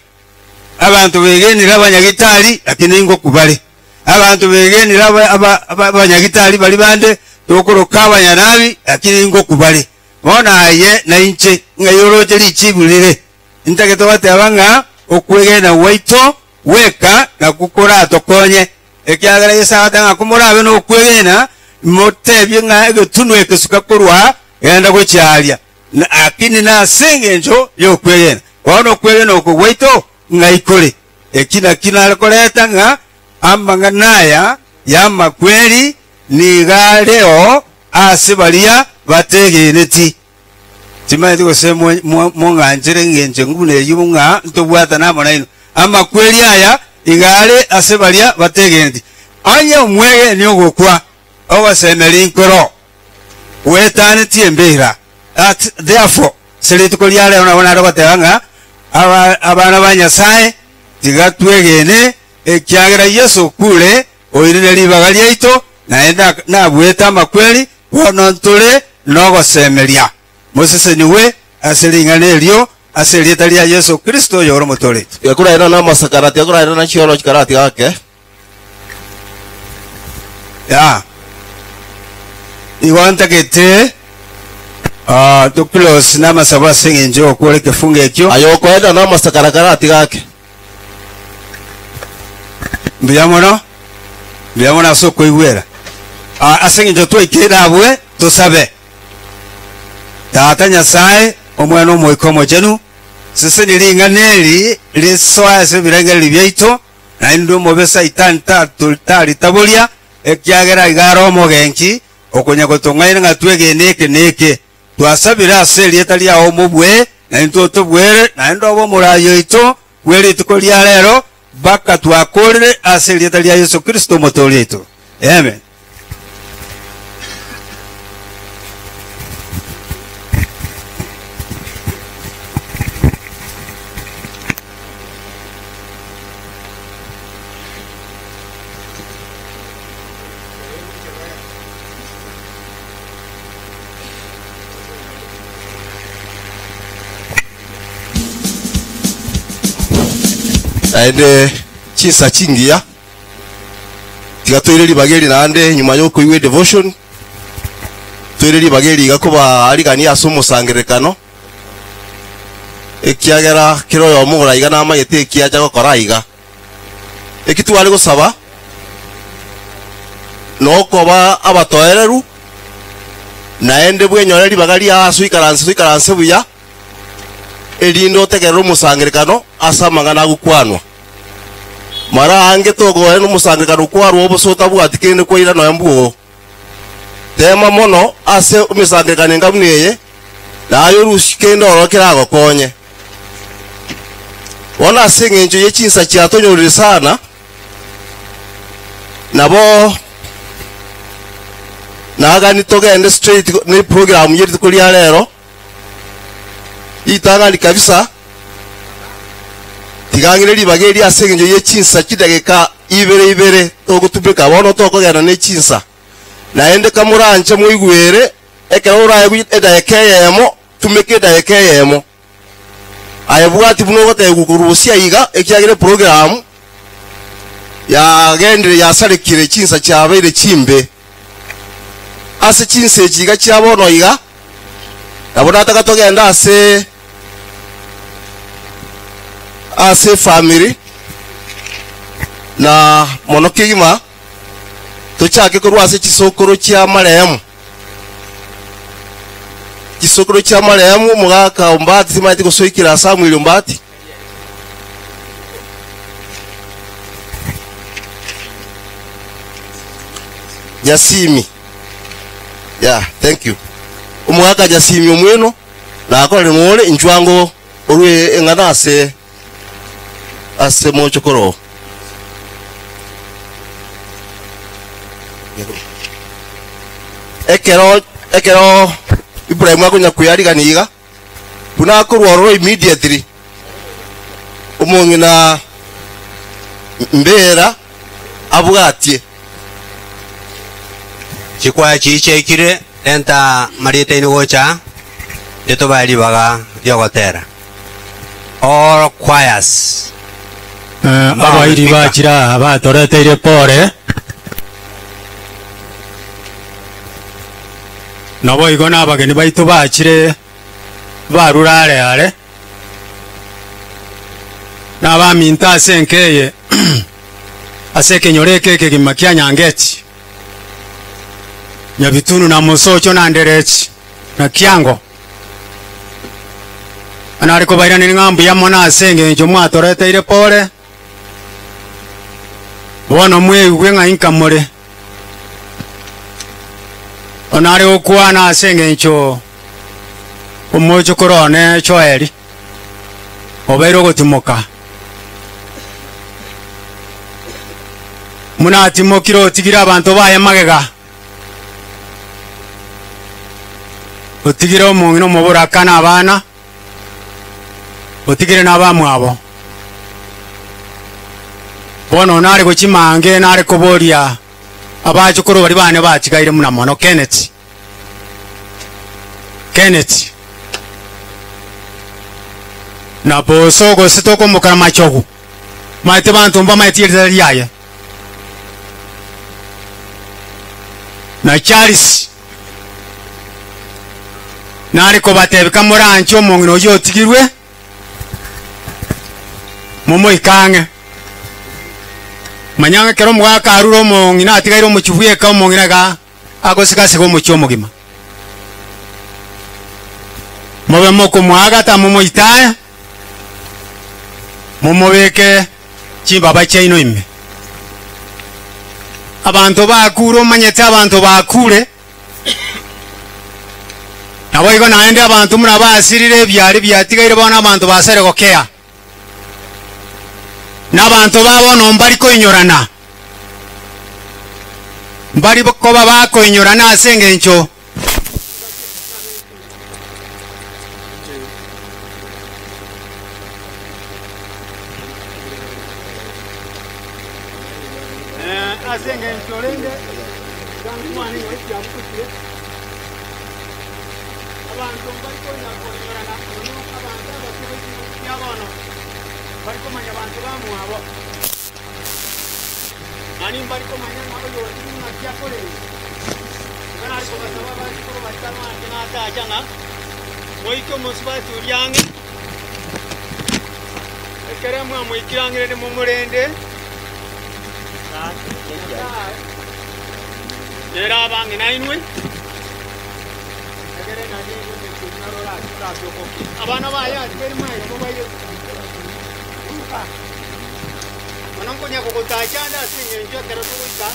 Abanto begenire abanyagitari, lakini ngokwa bare. Abanto begenire aba- aba- aba- abanyagitari baria bande tokoroka abanyanabi, lakini ngokwa bare. Bono aye na inche, ng'ai oroche richibu rire? Ntagete goteba ng'a okwegena gwaito gweka nakwo koratokonye, ekiagera Yeso agateba ng'a komorabe nokwegena, motebie ng'a egetunwa ekesuka korwa genda gochia aria, Lakini nase engencho y'okwegena. Bono okwegena oko gwaito ng'ai kore? Eki nakio nare koreta ng'a amang'ana aya y'amakweri nigo areo ase baria bategeneti. Timanyeti gose mong'anchere engencho buna eyio ng'a ntobwatane amo nainwe. Amakweri aya iga are ase baria bategeneti. Onye omwegeni ogokwa, ogosemeria nkoro gwetanetie embeera. That therefore, ase rituko ria rero nabo nare goteba ng'a aba abana ba Nyasae tiga twegene, ekiagera Yeso okure oirire ribaga riaito, naende nabuete amakweri, bono ntore nogosemeria. Mosesenigwe ase ring'ana erio ase erieta ria Yeso Kristo oyore Omotooreti. Tiga koraera namasakara, tiga koraera na chioro chikaratiga ake. Ya. Igo ntagete ah, to close namasabo ase eng'encho y'ogokora ekefungo ekio. Aye okoenda namasakara karatiga ake. Mbuya mono, mbuya mono ase okoigwera. Ah, ase eng'encho twaikeire abwe, tosabe. Tata Nyasae, Omwana Omoika Omochenu, sesenia ring'ana eri risoe ase ebirengererio biaito, Naende omobe Saitani taritaboria, ekiagera iga are omogenki, okonya-gotong'aina ng'a twegene eke na eke. Twasabire ase erieta riao omobue, na intwe otobuere, naende obe omoraai oito bwe rituko ria rero, mpaka twakoorire ase erieta ria Yeso Kristo Omotooria oito. Amen. Naende chinsa chingiya Tiga toire ribaga eri naende nyuma y'okoigwa edevotion, toire ribaga eri iga kobaarigania ase omosangererekano, ekiagera kera oyomo ore aiga namanyete eki acha gokora aiga. Eki tware gosaba nokoba abatoereru, naende bwenyore ribaga riao ase oikaranse oikaranse buya, erinde otegerere omosangererekano ase amang'ana agokwanwa. Mara aange togoe nomosangererekano kwarua obosa otabwati kende kwaira nonya mbwoo. Tema mono ase emesangererekano enga buna eye, na aye orusie kende ororo keragokonye. Bono ase engencho ye chinsa chiatonyorire sana, nabo nagani togende straight ne program ye rituko ria rero, ritang'ani kabisa, tiga ng'ire ribaga eri ase engencho ye chinsa chidageka ibere ibere togotumeka bono tokogenda ne chinsa. Naende kamoranche moigwere, ekero oraegwe edageka eyemo, tumeka edageka eyemo. Aye bwati buna ogotebiwa korwa bosio aiga, ekiagera eprogramu yagendire yasarekire chinsa chiabeire chimbe. Ase chinsa echi iga chia bono iga, nabo nataka togende ase ase efamiri, na mono kegima tochake korwa ase chisokoro chia marehemu. Chisokoro chia marehemu omogaka Ombati timanyeti gosoikera Samuel Ombati. Nyasimi. Yeah, thank you. Omogaka Nyasimi omweno nakorire ng'ore inchwango orwe eng'ana ase ase mochokoro oo. Ekero ekero Ibrahimu akonya kweyarigania iga, buna akorwa ororo immediately, omong'ina mbera abwatie. Chikwaya chiria chiaikire, renta marieta aino gocha, inde tobae ribaga ri'ogotera. All choirs. Abairi bachire aa batoreteire pore, naboigo nabageni baito bachire barure are are, na abaminto ase enka eye ase ekenyoro eke ekegima kia Nyangeti, Nyabitunu na Mosocho na Nderechi na Kiango. Nare kobairaneria ng'a mbuya mono ase engencho mwatoreteire pore. Bono mweigwe ng'a inka more. Nare gokwana ase engencho omochokoro one Joeli obeire ogotimoka. Buna atimokire otigire abanto baye magega. Otigire omong'ina omoboraka na abana, otigire nabamwabo. Bono nare gochia mange nare koboria abachokoro baria bane batigaire buna mono Kenneth, Kenneth na boso gose tokomokera machogu, maete banto mbamaeti eritera riaye. Na Charles nare kobatebia kamoranche omong'ina oyio otigirwe, momoike ang'e. Manya ng'a ekero omogaka arure omong'ina atigaire omochie bweka omong'ina iga agosiga-siga omochie omogima. Mobe mokomoagata momoitae, momobeke chimbaba chiaino ime. Abanto bakure omanyete abanto bakure, naboigo naende abanto buna basirire ebiaria biatigaire bono abanto basere gokea, na abanto ba bono mbari koinyorana, mbari koba bakoinyorana ase engencho. Ase engencho rende nkwane ng'a ekiabutochire, abanto mbari konya koinyorana mono, abanto abake b'ekenyoro kia bono mbari komanya abanto bamwabo, Naende mbari komanya ng'a oyotigire ng'aki akorende. Igo nare kobasaba abachukuru baito abanche natacha ng'a moike omosubati oria ang'e, ekero mwamoikire ang'e rende momorende, nere abe ang'e nainwe, egere naende omochie oyio naro orachike ase ogokia. Abana baye atigaire magega mobaire Luka. Bono nkonya kogotacha ande ase engencho ekero togoika.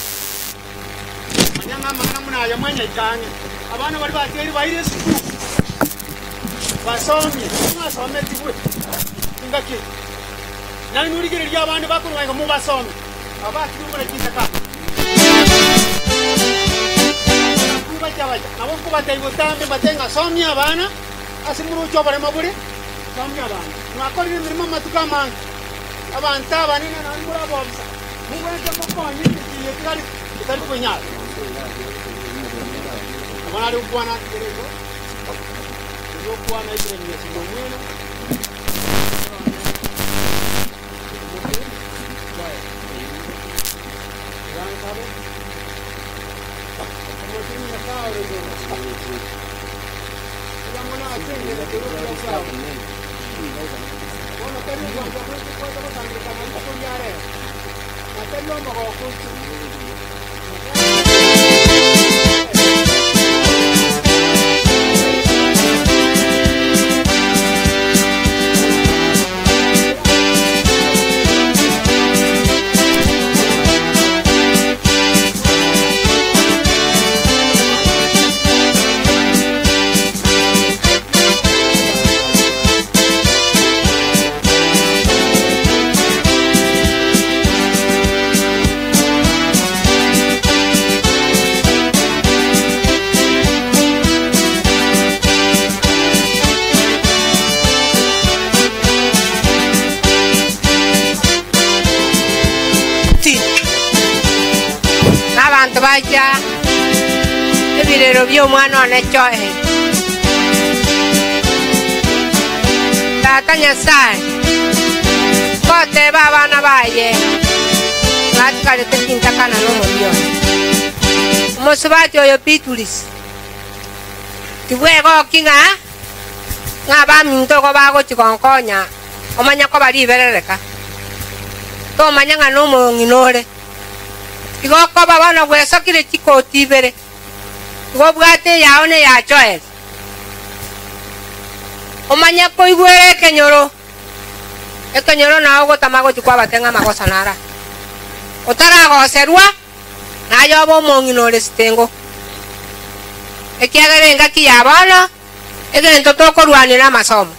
Manya ng'a amang'ana buna aya mwanyaika ang'e. Abana baria bateire baire esukuru, basomie, mwasometigwe chingaki echi. Nainwe rigereria abande bakorwa iga mobasomie, aba batigwe buna chintakana. Bacha bacha, nabo nkobatebia botambe mbatebie ng'a somia abana ase moroche oboremo bore, somia abana. Mwakorire emeremo amatuko amange, abanto abanene naende more abobisa, mobwenerete mokonye emechie eye etigare etari kwenyara. Nabo nare gokwana ntigere igo, erio okwana Ibrahim Nyasae omwene. Nabanto bacha ebirero bi'omwana one Joel. Tata Nyasae, goteba abana baye batigarete chintakana nomoyio one. Omosubati oyo Beatrice, tibwegoki ng'a ng'a abaminto igo bagochi gonkonya omanye koba riberereka, tomanya ng'a nomong'ina ore. Igo okoba bono gwesokire chikoti ibere, igo obwate eyao na eya Joel. Omanye koigwera ekenyoro, ekenyoro nao ogotama gochia kwabate ng'a amagoso naro aya. Otaragoserwa, naye obe omong'ina ore sitengo. Ekiagera engaki ya bono, egento tokorwania namasomo.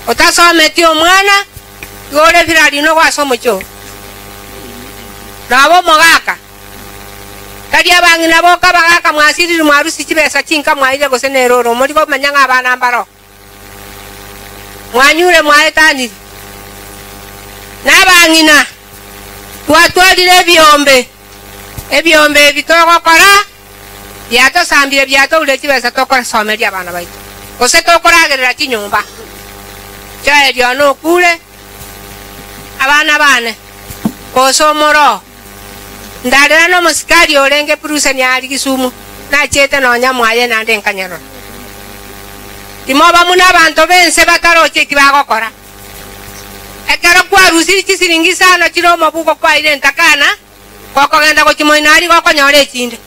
Otasometi omwana, igo ore birari nogo ase omochie oo. Noba omogaka, tari abang'ina boka abagaka mwasirire mwarusia chibesa chinka mwaire gose neroro mori komanya ng'a abana mbaroo. Mwanyure mwaetanire. Na abang'ina, twatwarire ebiombe, ebiombe ebi togokora biatosambire biatourire chibesa tokosomeria abana baito, gose tokoragerera chinyomba. Joeli one okure, abana bane, gose omoro. Ndarera nomosikari orenge pruseni aria Kisumu, nachiete nonya mwaye naende nkanyerora. Timoba buna abanto b'ense bataroche eki bagokora. Ekero kwarusirie chisiringi isano chire omobuko kwaire entakana, gokogenda gochia moino aria gokonyora echinde.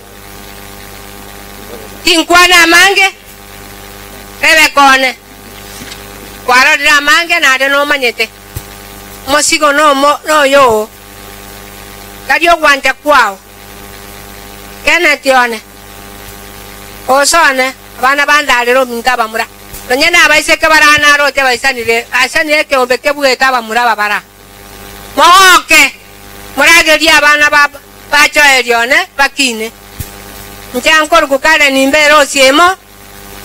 Tinkwana amange, Rebeka one, kwarorire amange naende nomanyete. Omosigo noyo oo, tari ogwancha kwao. Kenneth one, gose one, abana bandarere ominto abamura, nonya nabaiseke baria naroche baisanire, baisanire ekeombe kebuete abamura aba bara. Mogoke, moragerie abana ba ba Joeli one bakine. Inche nkoruku Karen imbe erosi emo,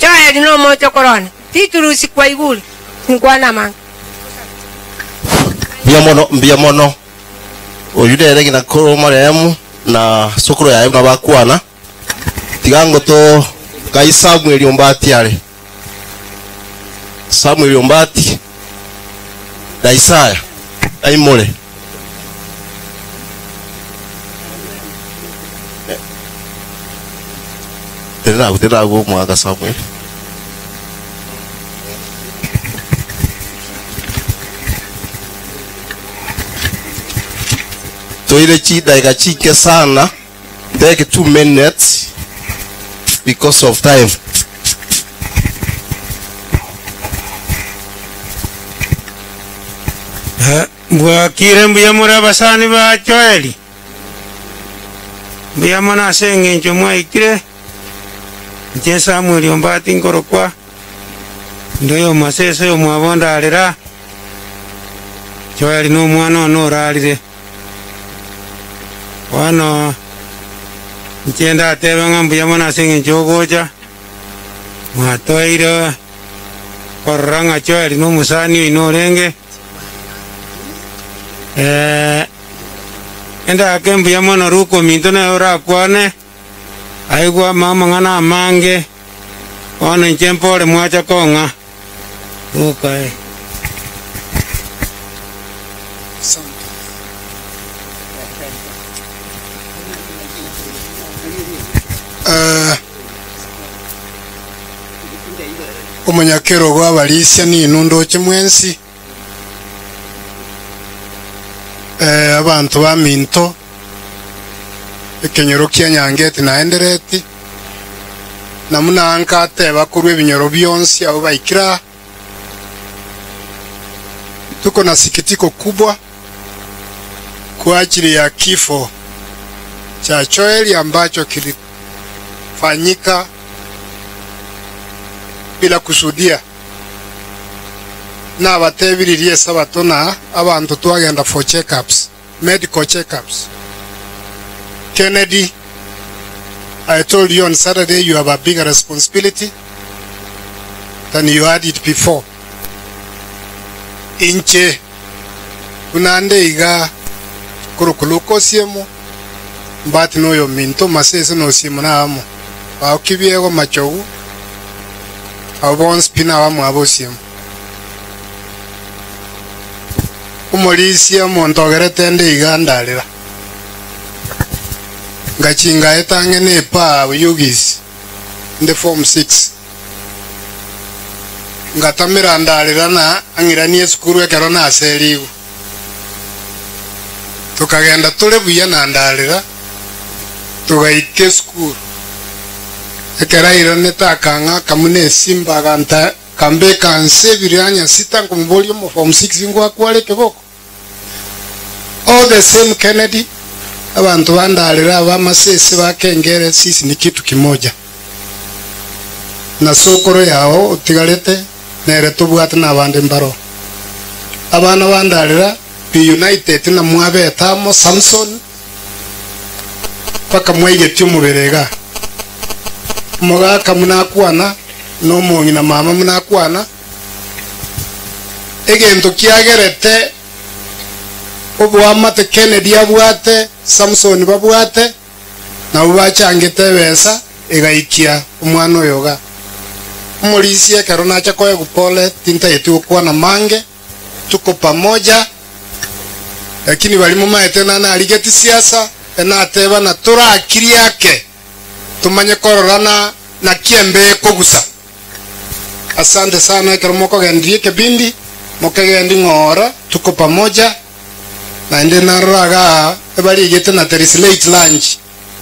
Joeli nomochokoro one. Titurusi kwaigure, tinkwana amang'ana. Mbuya mono, mbuya mono. Oyio nere ng'ina koro marehemu na sokoro yaye buna bakwana. Tiga ngoto ngai Samueli Ombati are. Samueli Ombati na Isaya aimore. Tenena agwo, tenena agwo omwaka Samueli. Toire chidaika chinke sana, take 2 minutes because of time. Bwakire mbuya more abasani ba Joeli. Mbuya mono ase engencho mwaikire, inche Samweli ombati nkorokwa, inde oyomosese oyomwabo ndarera, Joeli nomwana one orarire. Bono inche ndatebe ng'a mbuya mono ase engencho y'ogocha, mwatoeire korora ng'a Joeli nomosani oino orenge. Endake mbuya mono Luka ominto nere orakwane, aigwe amang'ana amange, bono inche mpore mwacha kong'a. Luka eh. Omonyakerogo abarisia ninwe ndoche mwensi. Abanto baminto, ekenyoro kia Nyangeti naendereti, na buna nkateba korwa ebinyoro bionsi abwo baikire aa, tuko na sikitiko kubwa kwa ajili ya kifo cha Joel ambacho kilifanyika bila kusudia. Nabatebiririe Esabato na abanto twagenda for check-ups, medical check-ups. Kennedy, I told you on Saturday you have a bigger responsibility than you had it before. Inche buna nde iga korokwa Luka Osiemo, mbati noyominto Masese na Osiemo na amo, Baokibiego Machogu, Abwo bonsi pi nabamwabo Osiemo. Omorisia omonto ogerete ende iga ndarera. Ngachia ngaeta ang'e ne epaa Oyugis inde form 6. Ngatamera ndarera na ang'iranie esukuru ekero naserigwe. Tokagenda tore buya na ndarera togaika esukuru. Ekero airanete akang'aka buna esimba aganta kambeka nse ebiranya sita nkomoboria omo form 6 ngwakware ekeboko. All the same Kennedy, abanto bandarera abamasese bakengere sisi ni kitu kimoja. Na sokoro yao otigarete nere tobwate na abande mbaro. Abana bandarera be united na mwabetamo Samson paka mwaigetie omobere iga. Omogaka munakwana na omong'ina mama munakwana egento kiagerete obwamate Kennedy abwate Samson babwate nabo bachangete ebesa egaikia omwana oyo iga. Omorisia ekero nacha koegwa pole tintageti gokwana mange tuko pamoja lakini bari mumaete na narigeti siasa enateba na torakiri ake tumanye kororana na kiembe kogusa. Asante sana ekero mokogendirie ekebindi mokegendi ng'ora tuko pamoja naende naroraga ebarigete na there is late lunch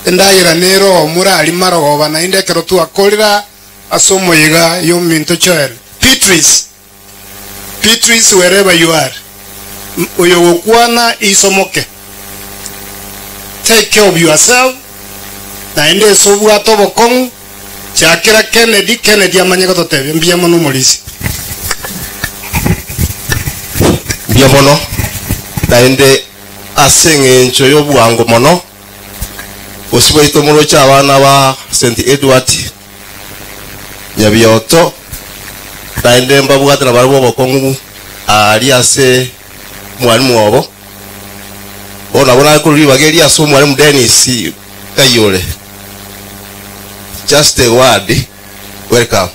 endagera nero murari marogoba naende ekero twakorera ase omoyega yominto Joel. Beatrice, Beatrice wherever you are, oyo gokwana isomoke, take care of yourself naende ase obwate obokong'u chakera Kennedy, Kennedy amanye gototebia mbuya mono omorisia. Mbuya mono naende ase eng'encho y'obwango mono osiboito moroche abana ba St Edward Nyabioto naende mbabwate na barabwo obokong'u ari ase mwalimu obo bono nabo nakorwa ribaga eri ase omwalimu Dennis Kayore. Just a word, welcome.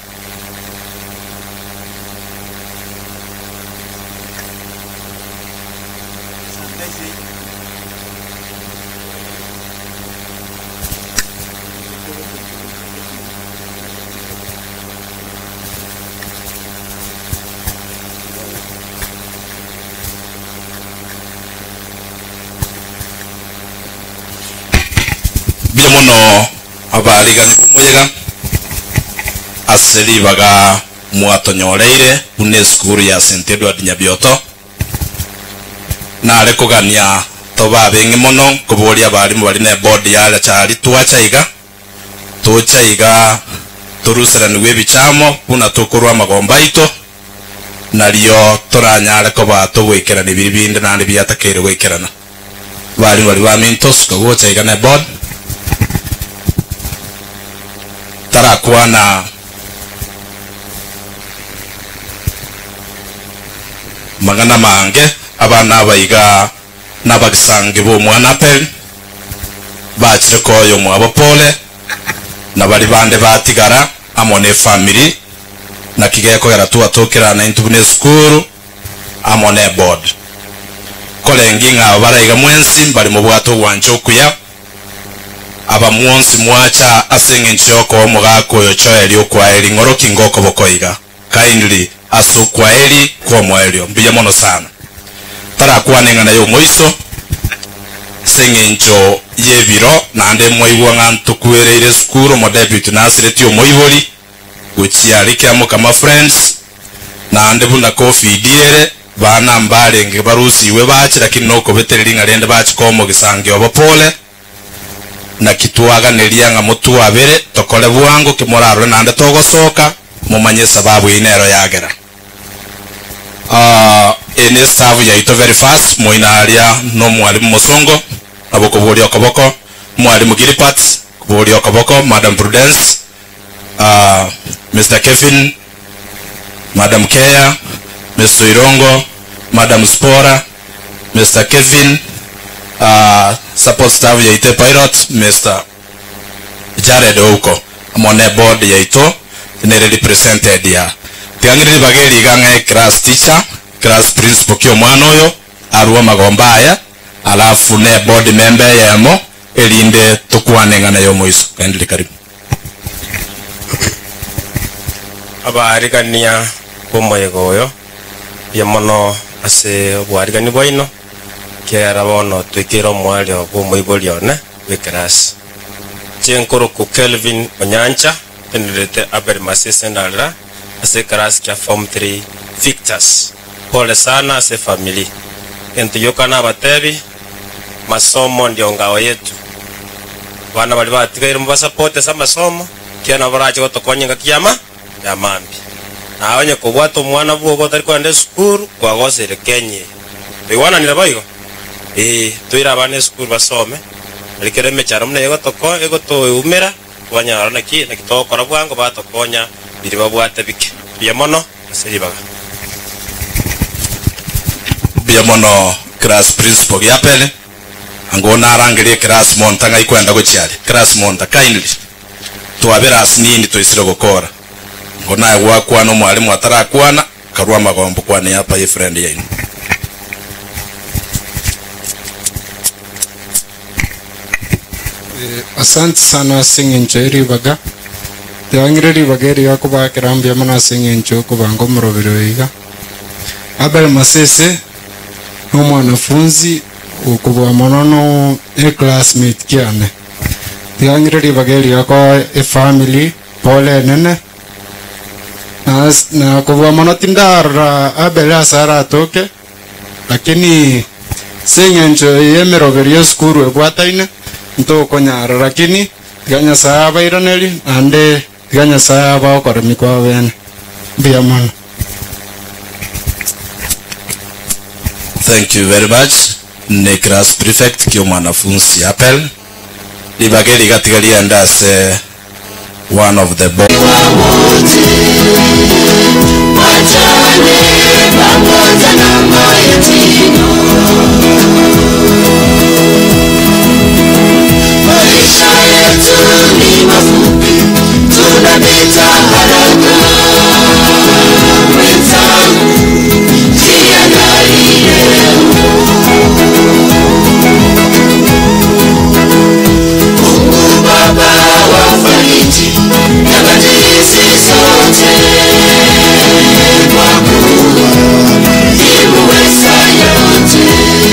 Mbuya mono abarigani bomoyega ase ribaga mwatonyoreire buna esukuru ya St Edward Nyabioto nare kogania Tobe abeng'e mono nkoboria abarimu bari na eboard yare chari twacha iga tocha iga toruseranigwe ebichamo buna tokorwa amagomba aito nario toranyare koba togoikerana biri binde naende biatakeire goikerana. Barimu bari baminto suka gocha iga na eboard tarakwana magana mange abana abaiga n'abagisangi b'omwana Apel bachire koyo mwabo pole na bari bande batigara amo ne family na kigekogera twatũkĩra intu bune esukuru amo ne board korengi ng'a baraiga mwensi bari mubwato ogwancha okuya aba mwonsi mwacha ase eng'encho yokoa omogaka oyo choeri okwaeri ng'oroki ngokobokoiga kindly ase okwaeri kwa omoerio mbuya mono sana tarakwana eng'ana ya omoiso ase eng'encho y'ebiro naende mwaigwa ng'a ntokuereire esukuru omodeputy nasiretie omoibori gochia kiamo kama friends naende buna covid ere bana mbarenge barusiwe bachi lakini nokobetereria ng'a rende bachika omogisangi obo pole na kitwaganeria ng'a motwabere tokore bwango kimorarore naende togosoka mumanye sababu inero yagera. Ene staff yaito very fast moinaria no mwalimu Musongo nabo kuburia okoboko mwalimu Gilipat kuburia okoboko Madam Prudence Mr. Kevin Madam Kea Mr. Irongo Madam Spora Mr. Kevin support staff yaito pilot Mr. Jared Ouko amone board yaito nere represented ya tiang'iriri bageri gang'e class teacher class principal kio mwana oyo arua magomba aya alafu ne board member yemo erinde tukwane ng'ana yo moiso kaendele karibu. Abaarigania bomoyego oyo bia mono ase obwarigani bwaino kiera bono twikire omwario bwomoibori one bw'ekerasi chenkuruku Kelvin Onyancha tenderete Abel Masese ndalira ase class kia form 3 Victors. Pole sana ase family ento yokana abatebi masomo ndio ngao yetu bana bali batigaire mubasupport ase amasomo kiana barache gotokonya ngaki yama yamambi nawe nye kobwata omwana bwogo otari kwenda esukuru kwagosere kenye toigwananire boigo toire abana esukuru basome arikere emecharo muna egotoko egotoumera banyara naki naki togokora bwango batokonya biri babwate bike buya mono ase ribaga. Buya mono class principal giapele ango narangerie class monta ngai kwenda gochiari class monta kindly twabera asinini toisire gokora ngo naye gwakwana omwalimu atarakwana karwa magombo kwane hapa ye friend yainu. Asante sana ase eng'encho eribaga tiang'ire ribaga eri yakobakera mbuya mono ase eng'encho okobanga omoroberi oyo iga. Abel Masese ni omwanafunzi okobua mono no eclassmate kiane tiang'ire ribaga eri yakoa efamily pole enene na kobua mono tindarora Abel ase aratoke lakini ase eng'encho ya emeroberi ya esukuru ebwataine ntokonyara lakini tiga Nyasaye abairaneri naende tiga Nyasaye abaokoremi kwa bene mbuya mono. Thank you very much. Ni class prefect kio mwanafunzi Apel ribaga rigatiga rienda ase one of the board. Maisha yetu ni mafupi, tunapita haraka. Mwenzangu, jiangalie. Mungu Baba wafariji nyakati hizi zote, kwa kuwa ni muweza yote.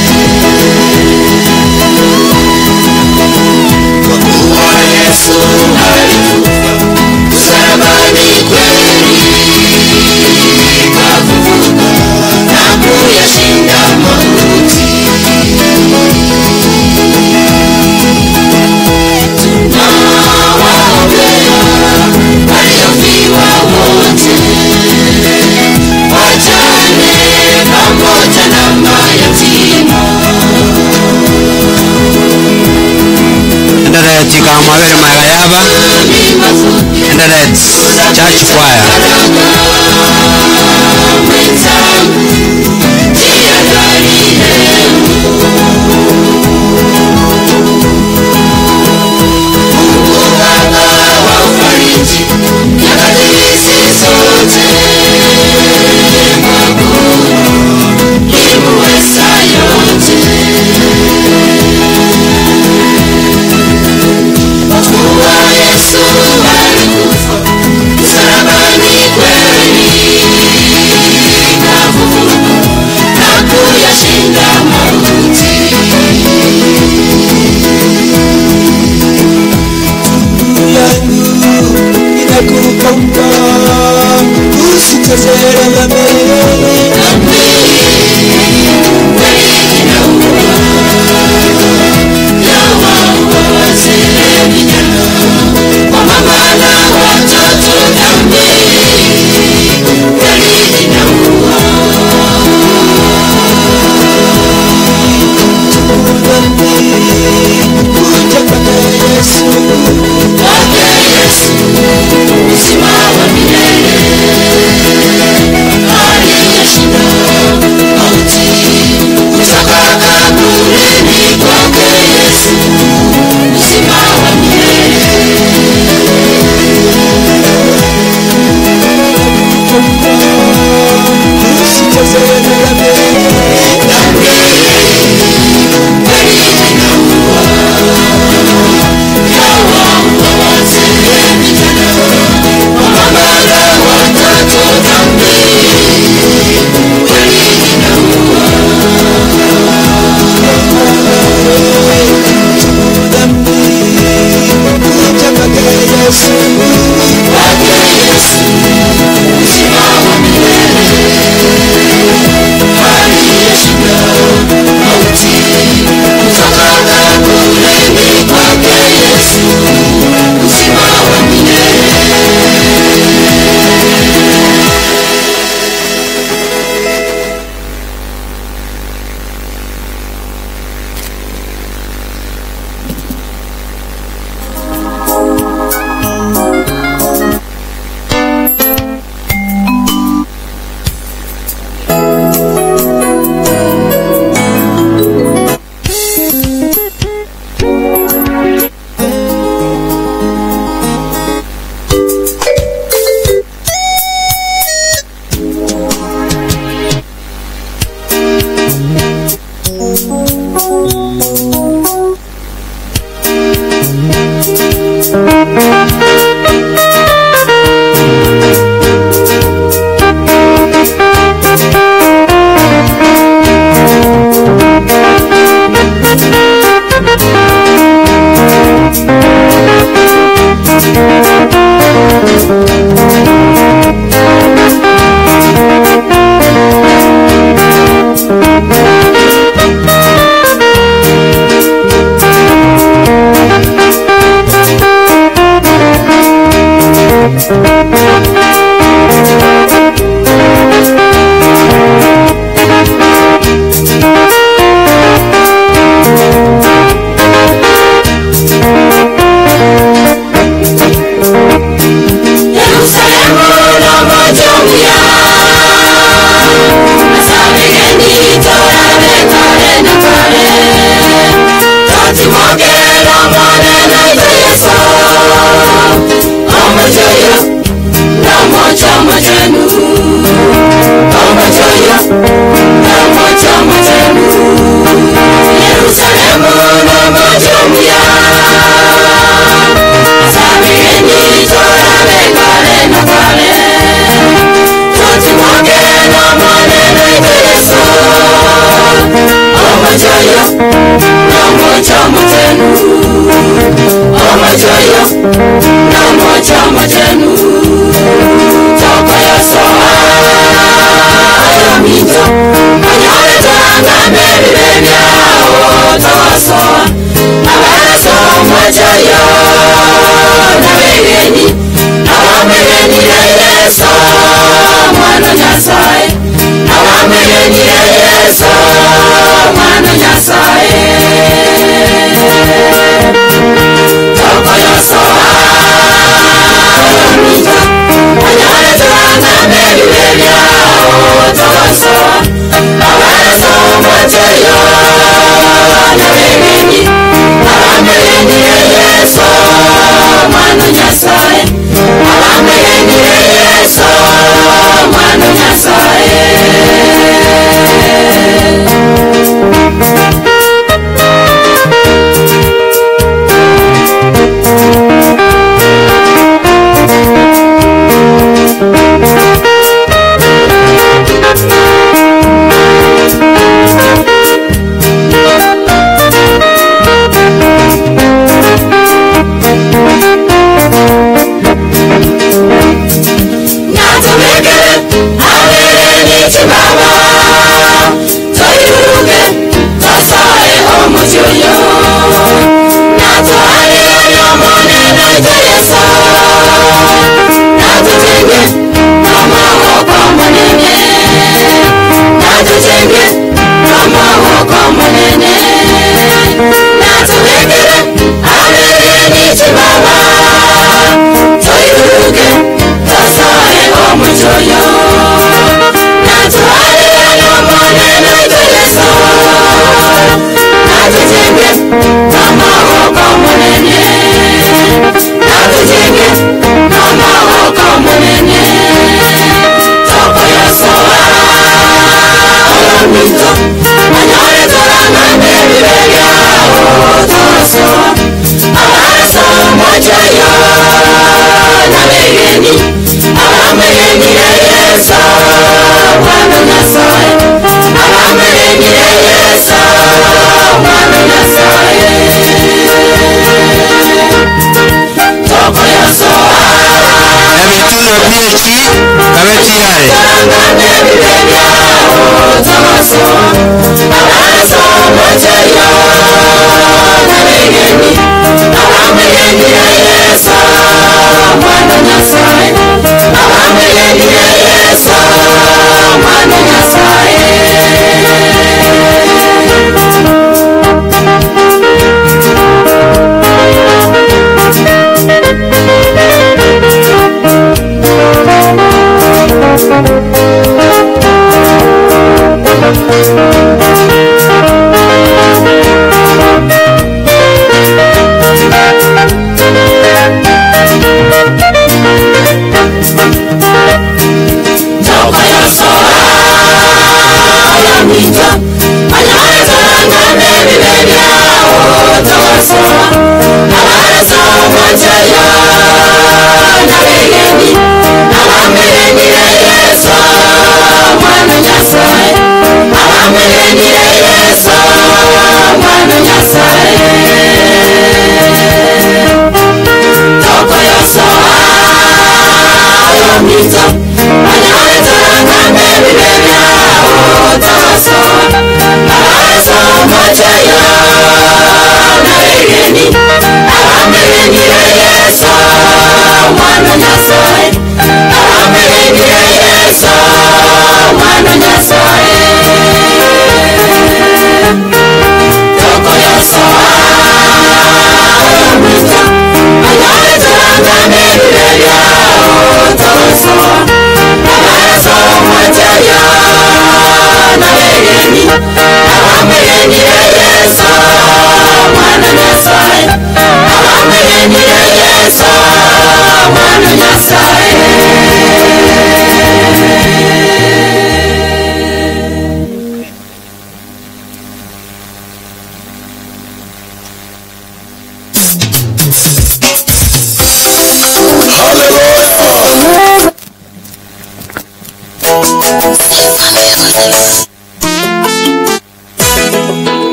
Nyasaye.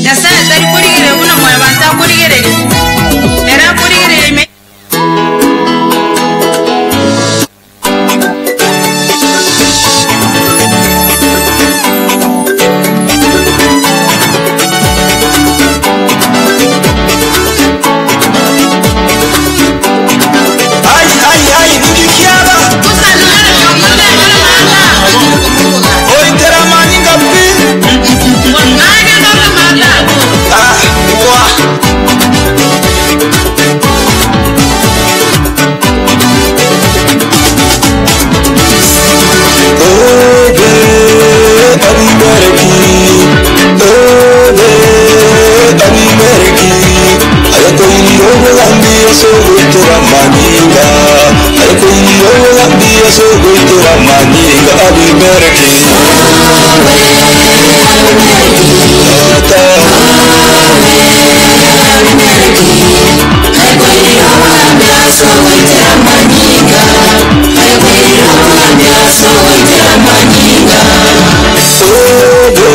Nyasaye tari kurigereria buna mwanyabanto akorigereria, ere akorigereria ime Ai, ai, ai, nikikiaba. Oitera maninga pi. Ah, kwa. Abimeleki,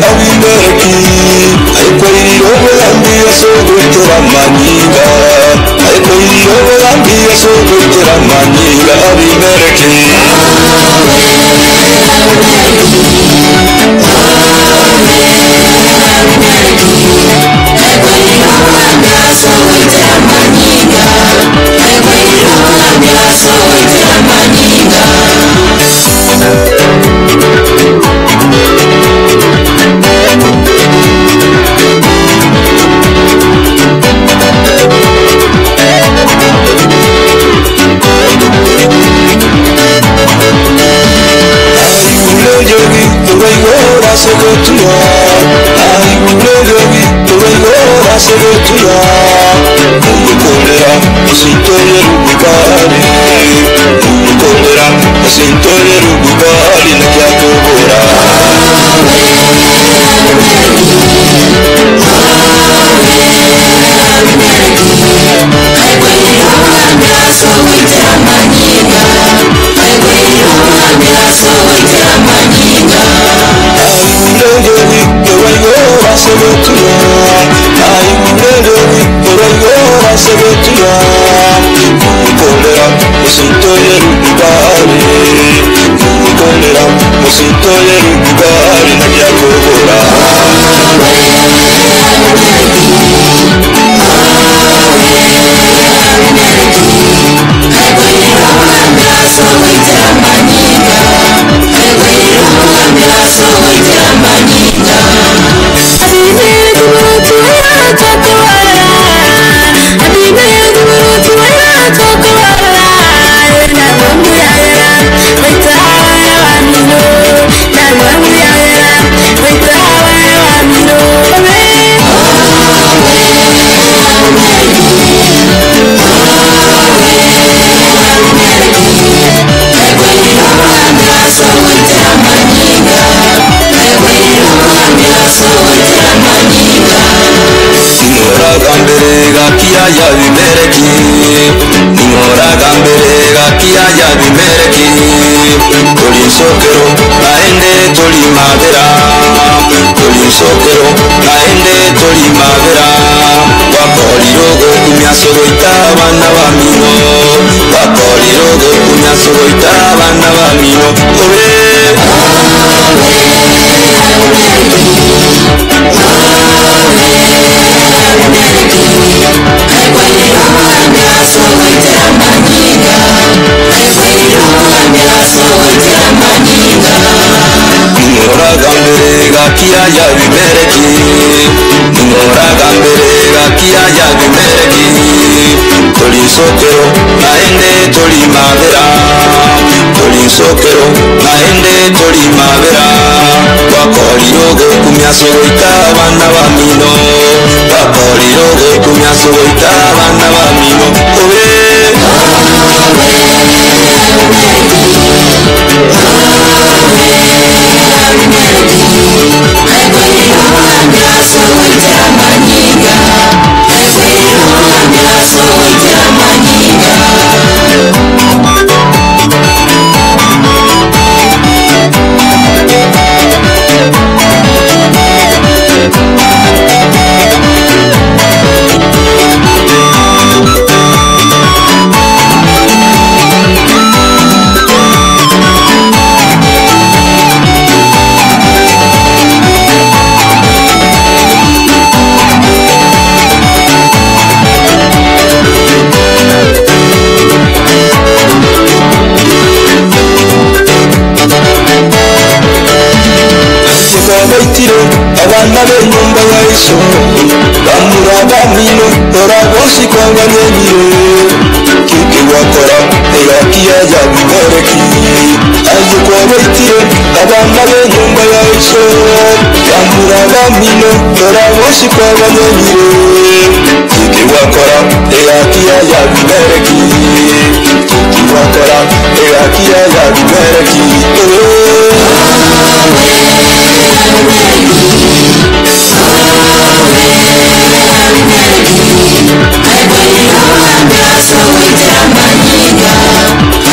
Abimeleki, aikwairire obugambi asogwetera manyinga, aikwairire obugambi asogwetera manyinga, Abimeleki.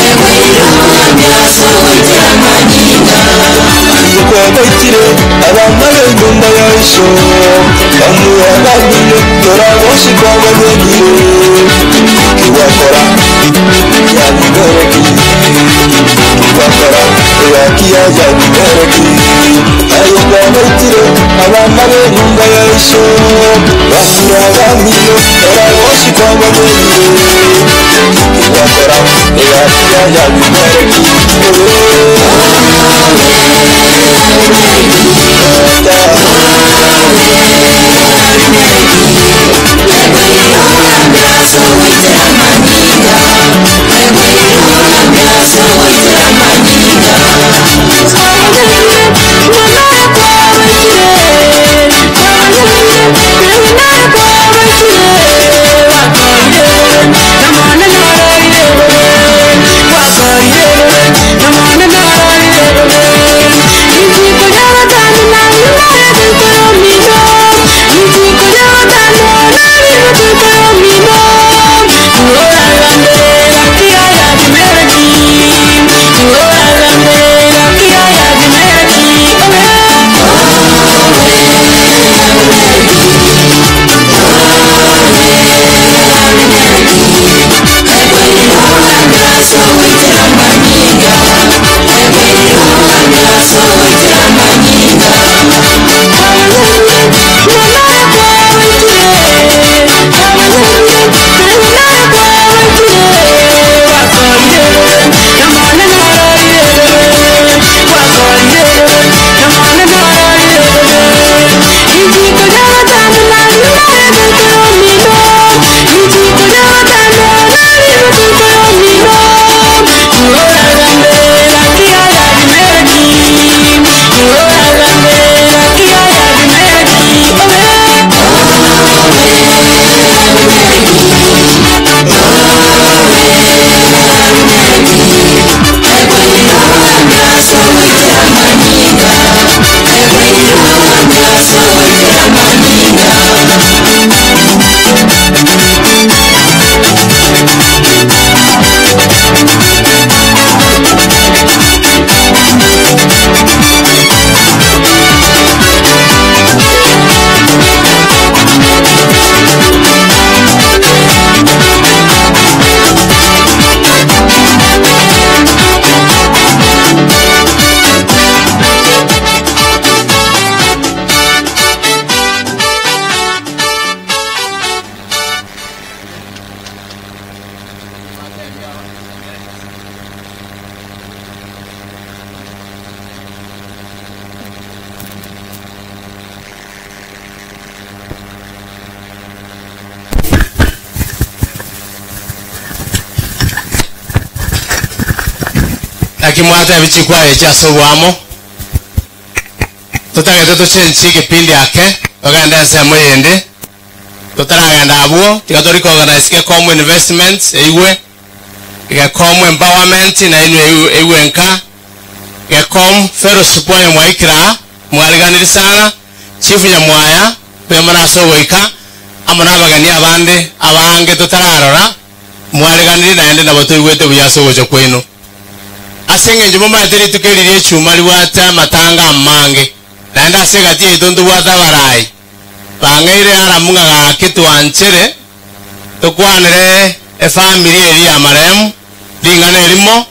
Thank you. ya Abimeleki. Aye kwabaitire abana b'enyumba ya iso, bamura bamino, era bonsi kwababeire. Gwakora egasia ya Abimeleki. Naki mwatebia chikwaya echi ase obwamo, totagete tochenchie egepindi ake, togende ensemo eyende, totaragenda abwo, tiga tori koorganize Gekomo Investments eigwe, Gekomo Empowerment na inwe eigwe nka, Gekom Fellowship onye mwaikire aa, mwariganiri sana, Chief Nyamwaya, mbuya mono ase ogoika, amo na abageni abande abange totararora, mwariganiri naende nabo toigwete buya ase ogocha kwaino. Ase eng'encho momaete rituko eri ri'echuma ribwate amatanga amange, naende ase egati yaito ntobwate abarai bang'eire aramu ng'a gaki twanchere tokwanere efamiri eria ya marehemu ring'ana erimo,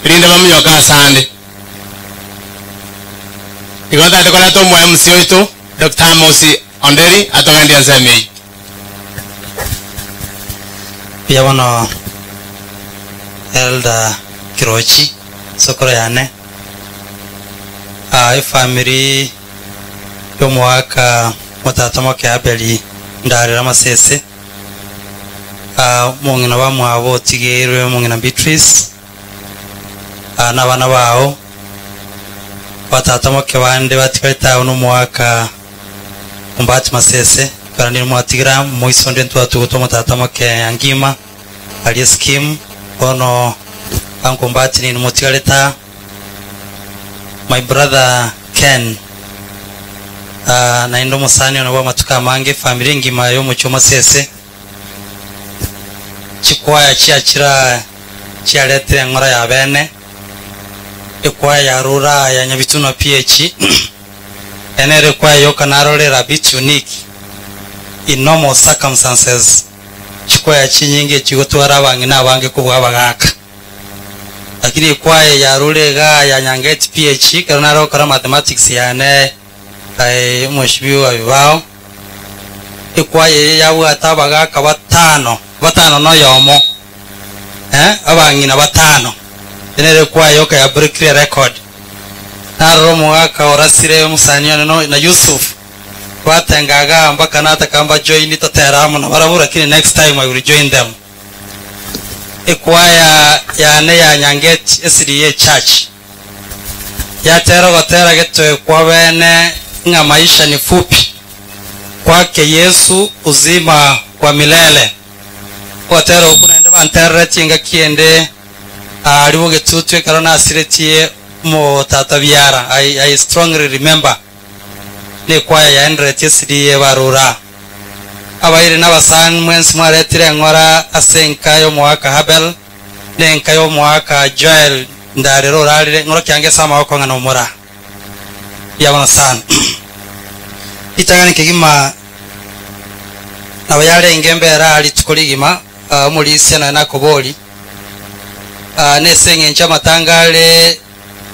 erinde bamonyoke asande. Igo ntagete koreta omo MC oito Doctor Amos Onderi atogendie ensemo eyio. Mbuya bono Elder Kirochi, sokoro yane, ah, efamiri y'omoaka motata moke Abeli ndarera amasese, ah, omong'ina bamwabo otigeirwe omong'ina Beatrice, ah, na abana bao, batata moke bande batigarete agwo nomoaka Ombati masese, ekero nire mwatigira moiso onde ntwatugutwa omotata moke Angima aria eskimu, bono Uncle Ombati nini motigarete aa. My brother Ken, ah, naende omosani one bw'amatuko amange, efamiri engima y'omochie o Masese, chikwaya chiachire chiaretire eng'ora ya bene, ekwaya yarure aa ya Nyabitunwa PH, Eye nere ekwaya yoka narorere a bit unique in normal circumstances, chikwaya chinyinge echigotwara abang'ina abange kobua abagaka. Lakini ekwaya yarure igaa ya Nyangeti PH ekero nare gokora mathematics yane aye omweshimiwa Bibao, ekwaya eye yabwate abagaka batano, batano na oyomo, eh, abang'ina batano. Eye nere ekwaya yoka ya breakire record. Narora omogaka orasire omosani one no na Yusuf, batenga igaa mpaka nataka mbajoini totere amo nabarabwo lakini next time I will join them. Ekwaya yane ya Nyangeti SDA Church yatera ogotera getoe kwa bene ng'a maisha ni fupi, kwake Yesu uzima wa milele. Ogotera okwo naende bantereretie engaki ende aria bogetutu ekero nasiretie omotata biara. I, I strongly remember nekwaya yaenderetie SDA barura. Abairi na abasani mwensi mwaretire eng'ora ase enka y'omoaka Habel, na enka y'omoaka Joel ndarero orarire, ng'oro kiange ase amaboko ng'a nomora. Mbuya mono sana. Ritang'ani kegima nabo yarenge embera aa rituko rigima, omorisia nonya nakobori, nese eng'encho amatanga are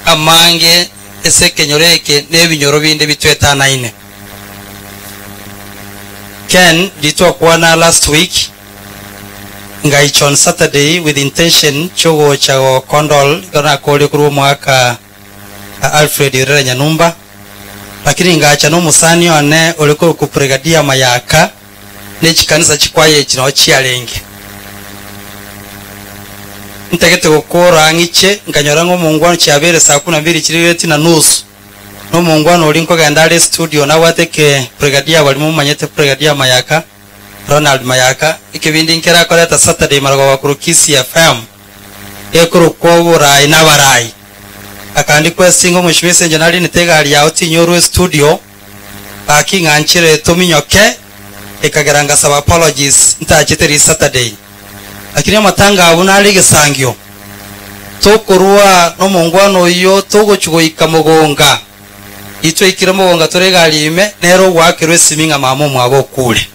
amange ase ekenyoro eke na ebinyoro binde bitwetanaine. Ken, ritwakwana last week, ngaicha on Saturday with intention chiogocha go condole ekero nakorie korwa omwaka Alfred Orera Nyanumba, lakini ngacha na omosani one ore korokwa Brigadier Mayaka ne chikanisa chikwaya echi nao chiarenge. Ntagete gokora ang'iche, nkanyora ng'a omongwana chiabeire saa kumi na mbili chiria na nusu. Nomongwana oria nkogenda are estudio nabwate eke Brigadier baria momanyete Brigadier Mayaka, Ronald Mayaka, ekebindi nkere akoreta Saturday marogoba korwa Kisii FM, gekorokwa Oborai na Abarai. Akandi request ng'a omweshimiwa ase enchera narinete egari yao tinyorwa estudio, gaki ng'anchire tominyoke, ekagera ngasaba apologies ntachete ri Saturday. Lakini amatanga abwo nare egesangio, tokorwa nomongwana oyio togochia goika mogonga. Itwaikire mogonga tore egari ime, nere ogoakerwa esimi ng'a mama omwabo okure.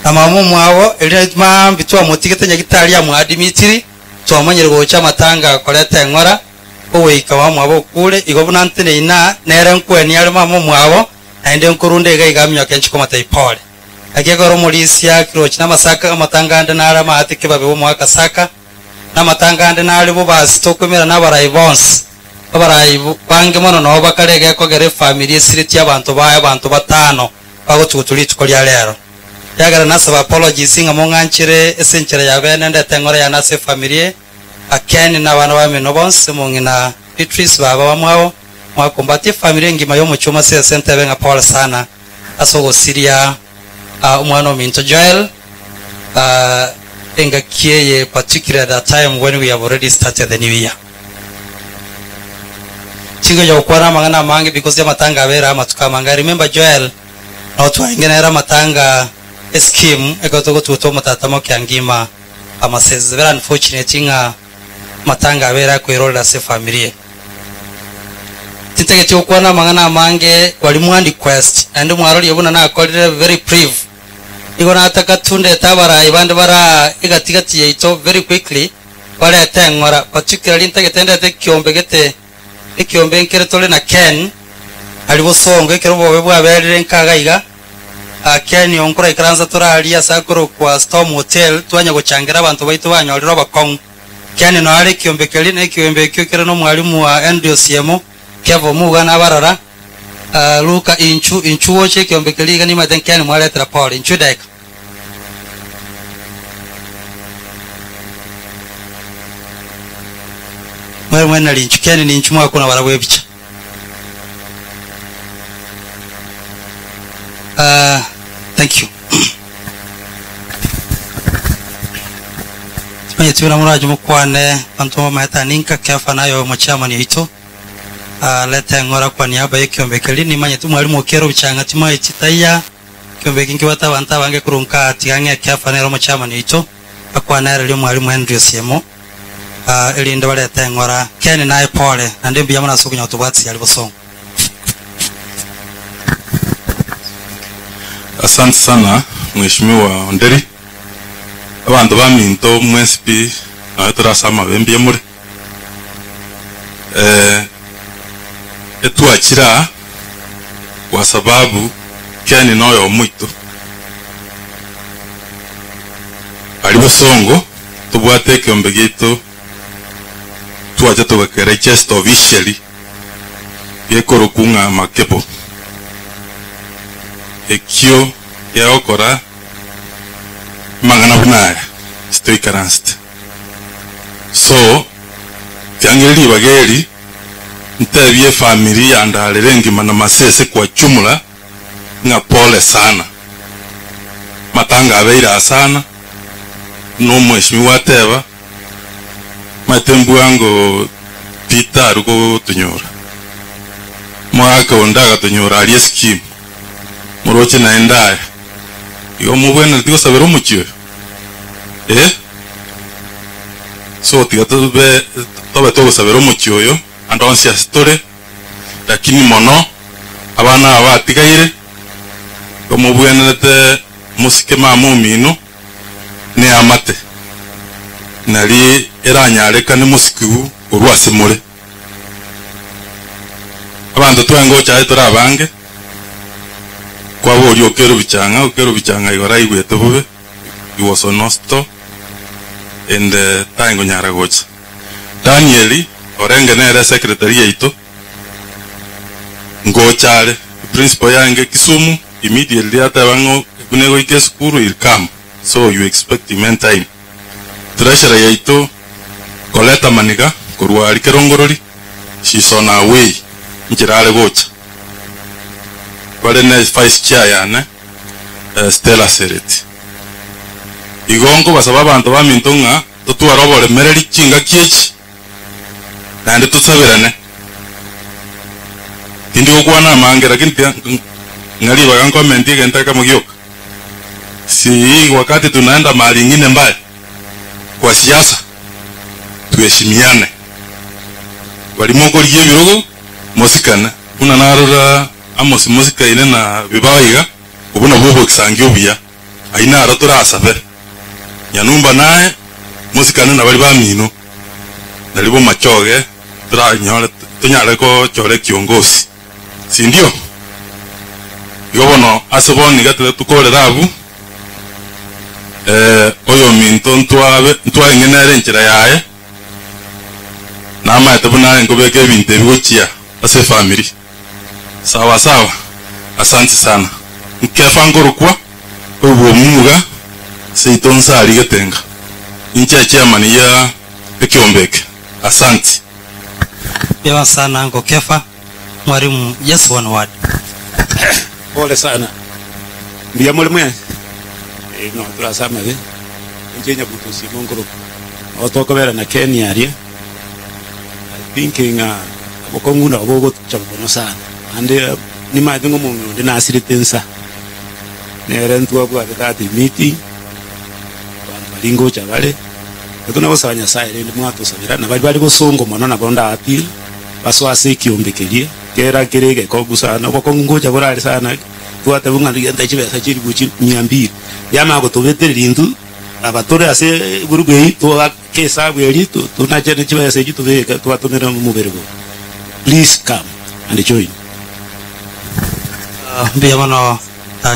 Na mama omwabo, erio maambia twamotigete nyagitari amwadimitiri, twamanyire gocha amatanga koreta eng'ora, ogoika mama omwabo okure, igo buna nteneina, nere nkwenia are mama omwabo, naende nkorunda iga iga aminyoke nchie komotebia pole. Naki ekero omorisia kirochi na amasaka amatanga ande nare amaate kebabe omoaka saka, na amatanga ande nare bobasi tokoimera na abarai bonsi. Abarai bange mono nabo bakare egekogera efamiri esiretie abanto baye abanto batano bagotugutu rituko ria rero. Riagera nasaba apologies ng'a mong'anchire ase enchera ya bene ndete eng'ora yane ase efamiri eye, Ken na abana bamino bonsi, omong'ina Beatrice baba bamwabo, mwakombatia efamiri engima y'omochie omasese ntebe ng'a pole sana ase ogosiria omwana ominto Joel engaki eye particularly at the time when we have already started the new year. Tingocha gokwana amang'ana amange because amatanga abere amatuko amange. I remember Joel nabo twarenge nere amatanga escheme ekero togotuta omotata mokiangima amasese. Very unfortunate ng'a amatanga abere akoirorera ase efamiri eye. Tintageti gokwana amang'ana amange baria mwa request naende mwarorie buna nakorire very brief. Igo nataka tu ndete abarai bande bara egatigati yaito very quickly barete eng'ora particularly ntagete ndete ekiombe gete ekiombe nkere tore na Ken aria bosongo ekero obobe bwaberire nkaga iga Ken onkoraikaransa toraria ase akorokwa Storm Hotel twanya gochangera abanto baito banyorire obokong'u. Ken noyo are ekiombe keria na ekiombe ekio kere nomwalimu wa Andrew Osiemo, Kevo Muga nabarora, Luka inchu, inchu gocha ekiombe keria iga nimanyete Ken mwaretera pole, inchu edaika. Mwere mwene nari inchu, Ken ninchu mwakuna barabwo ebicha. Thank you. Timanyeti buna morache mokwane abanto bamaete ninka Kefa naye omochairman oito leta eng'ora kwa niaba y'ekiombe keria nimanyete mwalimu okere obichanga timaeti taiya ekiombe eki nkebwate abanto abange korwa nka tiga ng'e Kefa nere omochairman oito akwane ereria omwalimu Henry Osiemo erinde barete eng'ora Ken naye pole naende mbuya mono ase okonyora tobwatisia aria bosongo. Asante sana Mheshimiwa Onderi. Abanto baminto mwensi pi Naye tore ase amabe mbuya more. Eh, etwachire aa kwa sababu Ken noyomo oito. Aria bosongo tobwate ekeombe giaito twacha togakera chest officially gekorokwa ng'a Makebo. Ekio gegokora amang'ana buna aya titoikaransete. So, tiangire ribaga eri ntebie efamiri ya Ndarere engima na Masese kwa jumla ng'a pole sana. Matanga abeire aa sana, buna omweshimiwa ateba, omanyete mbwango Peter aria gotonyora. Omogaka onde agatonyora aria escheme, moroche naende aya. Igo mobwenereti gosabera omochie oyo? Eh? So tiga tobe tobe togosabera omochie oyo ande onsi ase tore, lakini mono abana aba batigaire, igo mobwenerete mosike mama omino neamate, nari eranyarekane mosikiwu korwa ase more. Abanto twengocha aye tore abange, kwaboria okerwa bichang'a, okerwa bichang'a igoro aigwete bobe, he was on hospital and tangonyara gocha. Daniel orenge nere secretary yaito, ngocha are, principal yange Kisumu, immediately ateba ng'a buna egoika esukuru he'll come, so you expect him anytime. Treasurer yaito Coletta Maniga korwa aria Kerongorori, she is on her way, nchera are gocha. Bare ne vice chair yane Stella Sereti. Igo nkobasaba abanto baminto ng'a totware oboremereri chingaki echi naende tosaberane. Tindi gokwana amange lakini tiga ng'a ribaga nkomentie egento ekemo gioka. Si wakati tunaenda mahali ingine mbaya kwa siasa tuheshimiane. Baria mokorigia ebirogo mosikane buna narora Amos mosikaine na bibao iga obwo nabwo obogisangi obuya. Ayio naro torasabe. Nyanumba naye mosikane na baria bamino nario bomachoge toranyore tonyare gochora ekiongosi. Sindio? Igo bono ase bono iga tiga tokorere abwo, eh, oyominto ntwabe ntwaenge nere enchera yaye, namaete buna are nkobeka ebinto ebi gochia ase efamiri. Sawa sawa, asanti sana. Nkefa nkorokwa oibwa omuga seito nsari getenga. Inche chairman ya ekiombe eke. Asanti. Mbuya sana Uncle Kefa. Mwalimu just one word. Pole sana. Mbuya more mwensi? Eh, no tore ase amabe. Inche Nyabuto Simon nkorokwa. Nabo tokobera na Ken aria. I think ng'a obokong'u nabo bogocha mono sana. Naende nimaete ng'a omong'ina onde nasirete nsa. Nere ntwabwate that meeting, abanto baria ngocha bare. Intwe nagosaba Nyasaye rende mwatosabera, na baria bare gosongo mono nabo ndaappeal. Basoe ase ekiombe keria kera kere egekogu sana, obokong'u ngocha borare sana, twateba ng'a genta chibesa chilifu chi mia mbili, yamanya gotobetereria intwe aba tore ase egurupu eyio toake esabu eria tonachane chibesa echio tobeke twatomera omobere goyo. Please come and join. Mbuya mono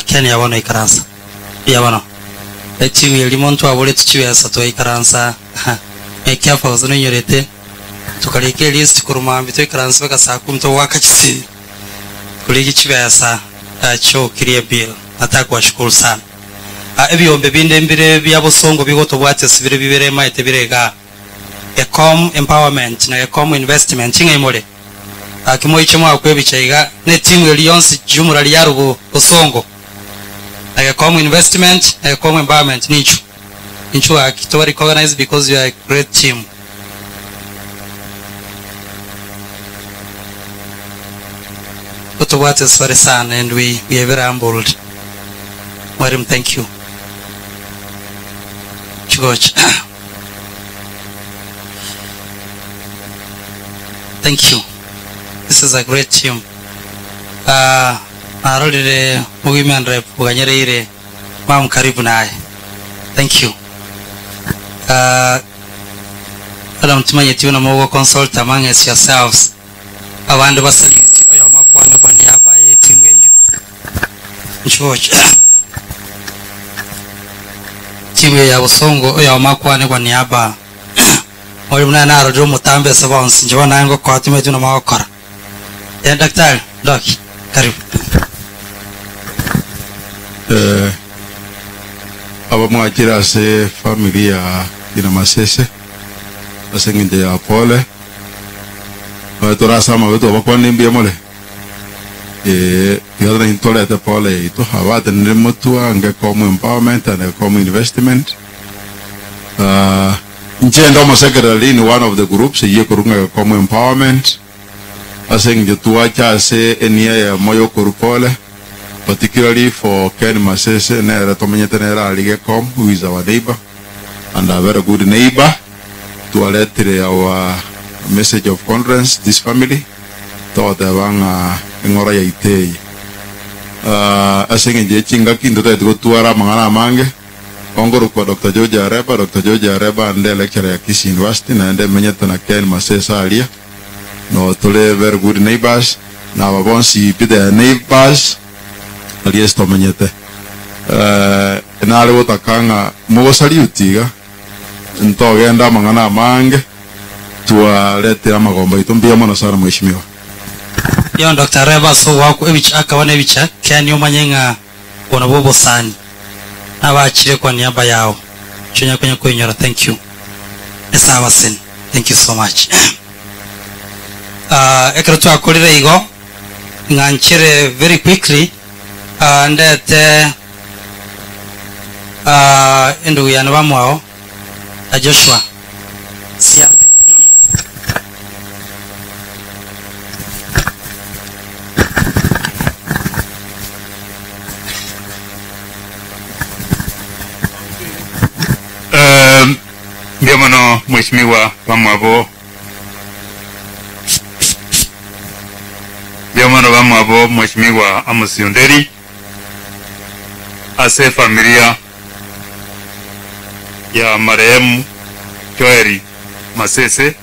Kenya bono ikaransa. Mbuya mono. Etimu eria monto aboretie chibesa twaikaransa. Be careful gose noinyorete. Tokarika elist korwa mambia toikaranse mpaka saa kumi togoaka chisimi korigia chibesa chiokiria ebill. Nataka kuwashukuru sana. Ebiombe binde mbire bia bosongo bigotobwatia ase bire bibere emaete bire igaa. Gecom Empowerment na Gecom Investment ng'ai more? Gaki moiche moakwe ebicha iga ne etimu eria yonsi jumla riaru bosongo na Gecom Investment na Gecom Empowerment ninchu. Inchuo gaki toba recognize because you are a great team. Otobwate sorry sana and we, we are very humbled. Mwalimu thank you. Chigocha. Thank you. This is a great team. Uh, narorire women rep uganyereire Ma'am karibu naye. Thank you. Uh, Madam timanyeti buna mogo consult amongst yourselves abande basalute oyomo akwane kwa niaba ye etimu eyio. George timu eye ya Bosongo oyomo akwane kwa niaba ori buna narorire omotambe ase bonsi inche bono naye ngokoa timanyeti buna mogokora. Eh, daktari Doc, karibu. Eh, abamwachire ase family ya kina Masese ase eng'encho ya pole Bae tore ase amabe twabakwanire mbuya more eh, tiga tore torete pole yaito abatenenire motwa ngekomu empowerment and gekomu investment uh, inche inde omosekretary in one of the groups eyio ekorwa ng'a gekomu empowerment ase eng'encho twacha ase enia eyemo yokorwa pole particularly for Ken Masese nere tomenyete nere aria Gekom who is our neighbor and a very good neighbor twaretire our message of condolence this family togoteba ng'a eng'ora yaito eye Ah, ase eng'encho ye chingaki ntotagete gotwara amang'ana amange Ongorokwa Doctor George Areba, Doctor George Areba nde lecturer ya Kisii University naende menyete na Ken Masese aria no tore very good neighbors na aba bonsi pi their neighbors aria ase tomenyete. Eh, nare gotaka ng'a mogosalute iga ntogenda amang'ana amange twaretire amagombo aito mbuya mono sana mheshimiwa. Yo Doctor Areba ase ogoakwa ebicha akaba nebicha kiani omanye ng'a Obwo nabwo obosani nabachire kwa niaba yao chonya konya koinyora thank you ase abaseni thank you so much Ah, ekero twakorire igo ng'anchere very quickly ah, ndete ah, endugu yane bamwao na Joshua Siambe. Eh, mbuya mono mheshimiwa bamwabo mbuya mono bamwabo mheshimiwa Amos Onderi ase efamilia ya marehemu Joel Masese,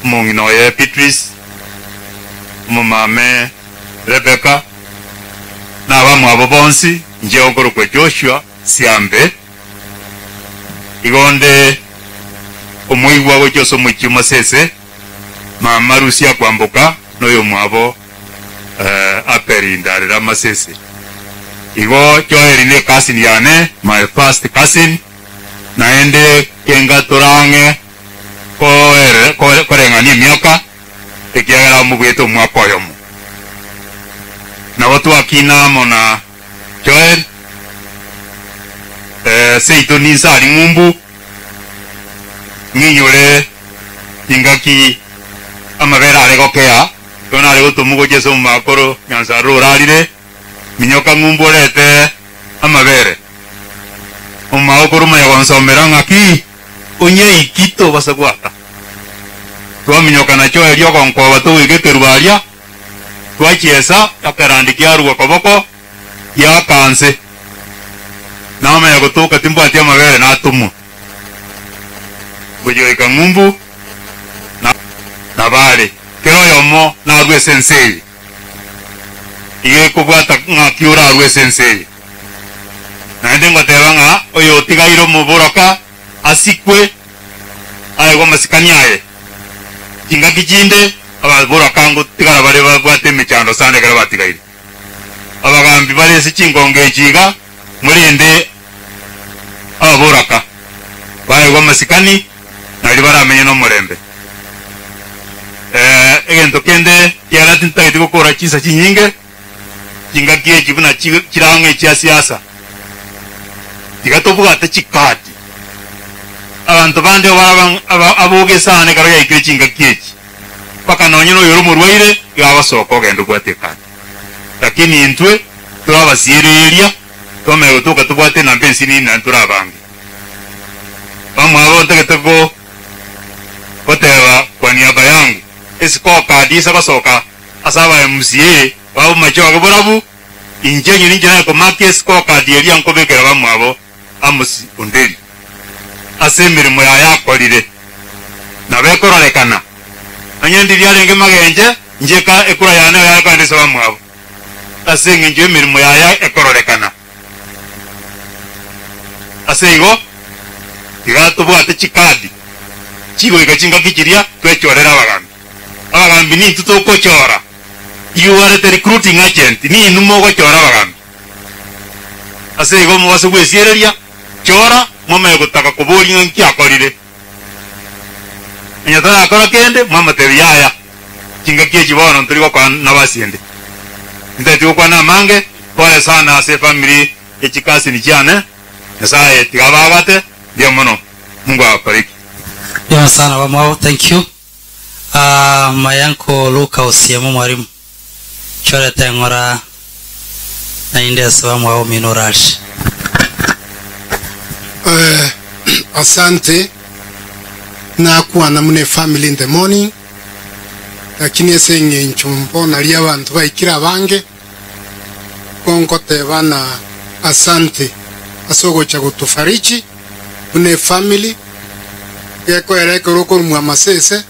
omong'ina oye Beatrice, omomame Rebecca, na abamwabo bonsi, inche okorokwa Joshua Siambe. Igo onde omoigwa gochia ase omochie o Masese, mama Rusia Kwamboka, na oyomwabo Abeli Ndarera Masese. Igo Joel ne cousin yane, my first cousin, naende kenga tore ang'e koreng'ania emiaka, ekiagera amobuete omwaka oyomo. Nabo twakina amo na Joel, seito ninse aria ng'umbu, ng'inyore chingaki amabere are gokea, ekero nare gotomwa gochia ase omomakoro Nyansarora orarire, Minyoka ng'umbu orete amabere. Omomagokoro omanya gonsomera ng'aki onyeiki tobasa gwata. Twaminyoka nachio erio ogonkoba togoika ekerubo aria, twachiesa ekerandi kiarugwa koboko giaka nse. Namanya gotoka timbwati amabere natomwa. Ngochia goika ng'umbu na nabare kera oyomo narue ase ense eye. Igo ekobwata ng'aki orarue ase ense eye. Naende ngoteba ng'a oyotigaire omoboroka asikwe, aegwe amasikani aye. Chingaki chinde ababoroka ngotigara bare babwate emechando sana ekero batigaire. Abagambi bare ase chingongo echi iga, morende ababoraka, baegwe amasikani, nario baramenye nomorembe. Egento kende kiagera tintageti gokora chinsa chinyinge, chingaki echi buna chire ang'e chia siasa, tiga tobwate chikadi. Abanto bande aboge sana ekero yaikire chingaki echi, mpaka nonye noyore omorwaire iga agosoka ogende obwate ekadi. Lakini intwe tore abasiereria, twamanya gotoka tobwate enamba ensinini naende tore abange. Bamwabo ntagete go goteba kwa niaba yangu, esikookadi ase gosoka ase aba MCA ba omochie oge borabu, inche nyene inche nakomaka esikookadi eria nkobekera bamwabo Amos Onderi ase emeremo yaye akorire. Nabo ekororekana, onye ndiria arenge magenche, inche eka ekura yane yare kogenda ase abamwabo, ase engencho y'emeremo yaye ekororekana. Ase igo, tiga tobwate chikadi chigoika chingaki chiria twechorere abagambi. Abagambi nintwe tokochora, you are the recruiting agent, ninwe mogochora abagambi. Ase igo mobase gwesiereria, chora, momanye gotaka koboria ng'a nki akorire. Onye tarakora kende, mwamotebia, Yaya, chingaki echi bono ntori gokora nabasi ende. Ntagete gokwana amange, pole sana ase efamiri ye chikasini chiane, Nyasaye tiga abaagate, mbuya mono, Mungu ababariki. Mbuya sana bamwabo, thank you. Ah, my uncle Luka Osiemo mwalimu. Chorete eng'ora naende ase bamwabo omino orache. Eh, asante nakwana muna efamily in the morning lakini ase eng'encho mbono aria abanto baikire abange gonkoteba na asante ase ogocha gotofariji buna efamily gekoera ekero okorumwa amasese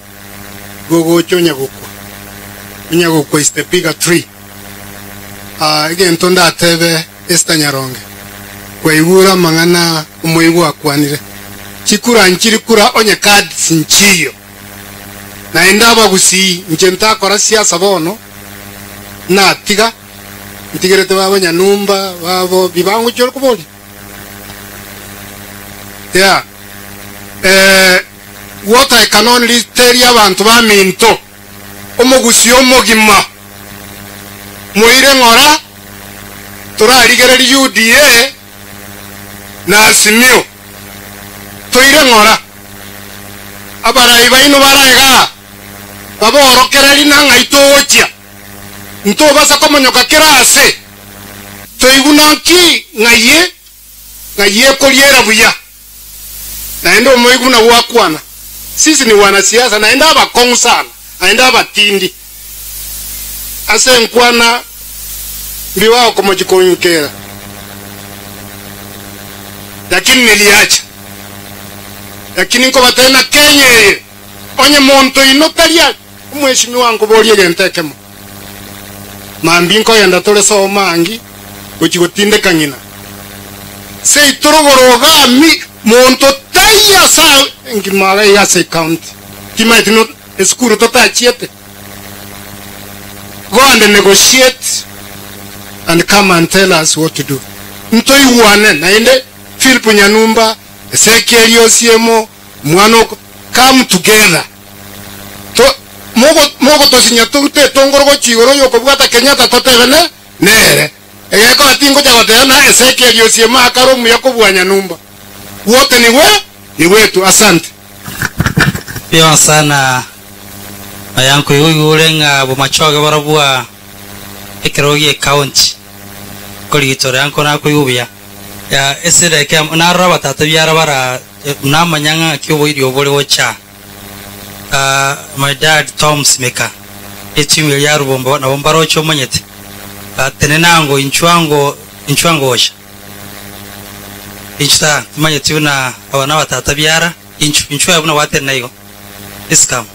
gogocha onya gokwa. Onya gokwa is the bigger tree. Ah, egento ndatebe Esther Nyaronge, kwaigure amang'ana omoigwa akwanire. Chikura nchiri kura onye cards nchiyo. Naende abagusii inche ntakora siasa bono, natiga, ntigerete babo Nyanumba, babo bibangochia ore koboria. Yeah. Eh, what I can only tell abanto baminto, omogusii omogima, moire ng'ora, torarigererie UDA na Azimio, toire ng'ora. Abarai baino bare igaa, baborokererie nang'ai togochia, ntobasa komonyoka kera ase, toigwe naki ng'ai ng'ai ekoriera buya. Naende omoigwa buna gwakwana, sisi ni wanasiasa naende abakong'u sana, naende abatindi. Ase enkwana mbiwao okomochia konyukera, lakini niliacha. Lakini nkobatebia na Kenya eye, onye monto oino tari omweshimiwa nkoborie egento ekemo. Mambia nkogenda tore somo angi gochia gotindeka ng'ina. Seito rogoro igaa mi monto taiyo ase engima iga iga ase ecounty. Timaeti no esukuru totachiete. Go and negotiate and come and tell us what to do. Ntoigwane naende Philip Nyanumba, Ezekiel Osiemo, mwana oko come together. To, mogo, mogotosinya torute etongoro gochia igoro y'okobwata Kenyatta totebene nere. Egekora tingocha goteba na Ezekiel Osiemo akare omuya kobua Nyanumba. Wote ni we, ni wetu. Asante. Mbuya sana aya nkoigwa oigure ng'a bomachoge barabwo ekerogo gie county korigitora yanko nakoigwa buya ya ase edageka eyemo narora abatata biara bara namanya ng'a ng'aki oboiri obo bore gocha Ah, my dad Tom Simeka etimu eria ya Rubombo nabo mbaroche omanyete Ah, tenena ango inchuo ango inchuo ango gocha inchu ta timanyeti buna aba nabatata biara inchu inchuo aye buna gwatenena igo Please come.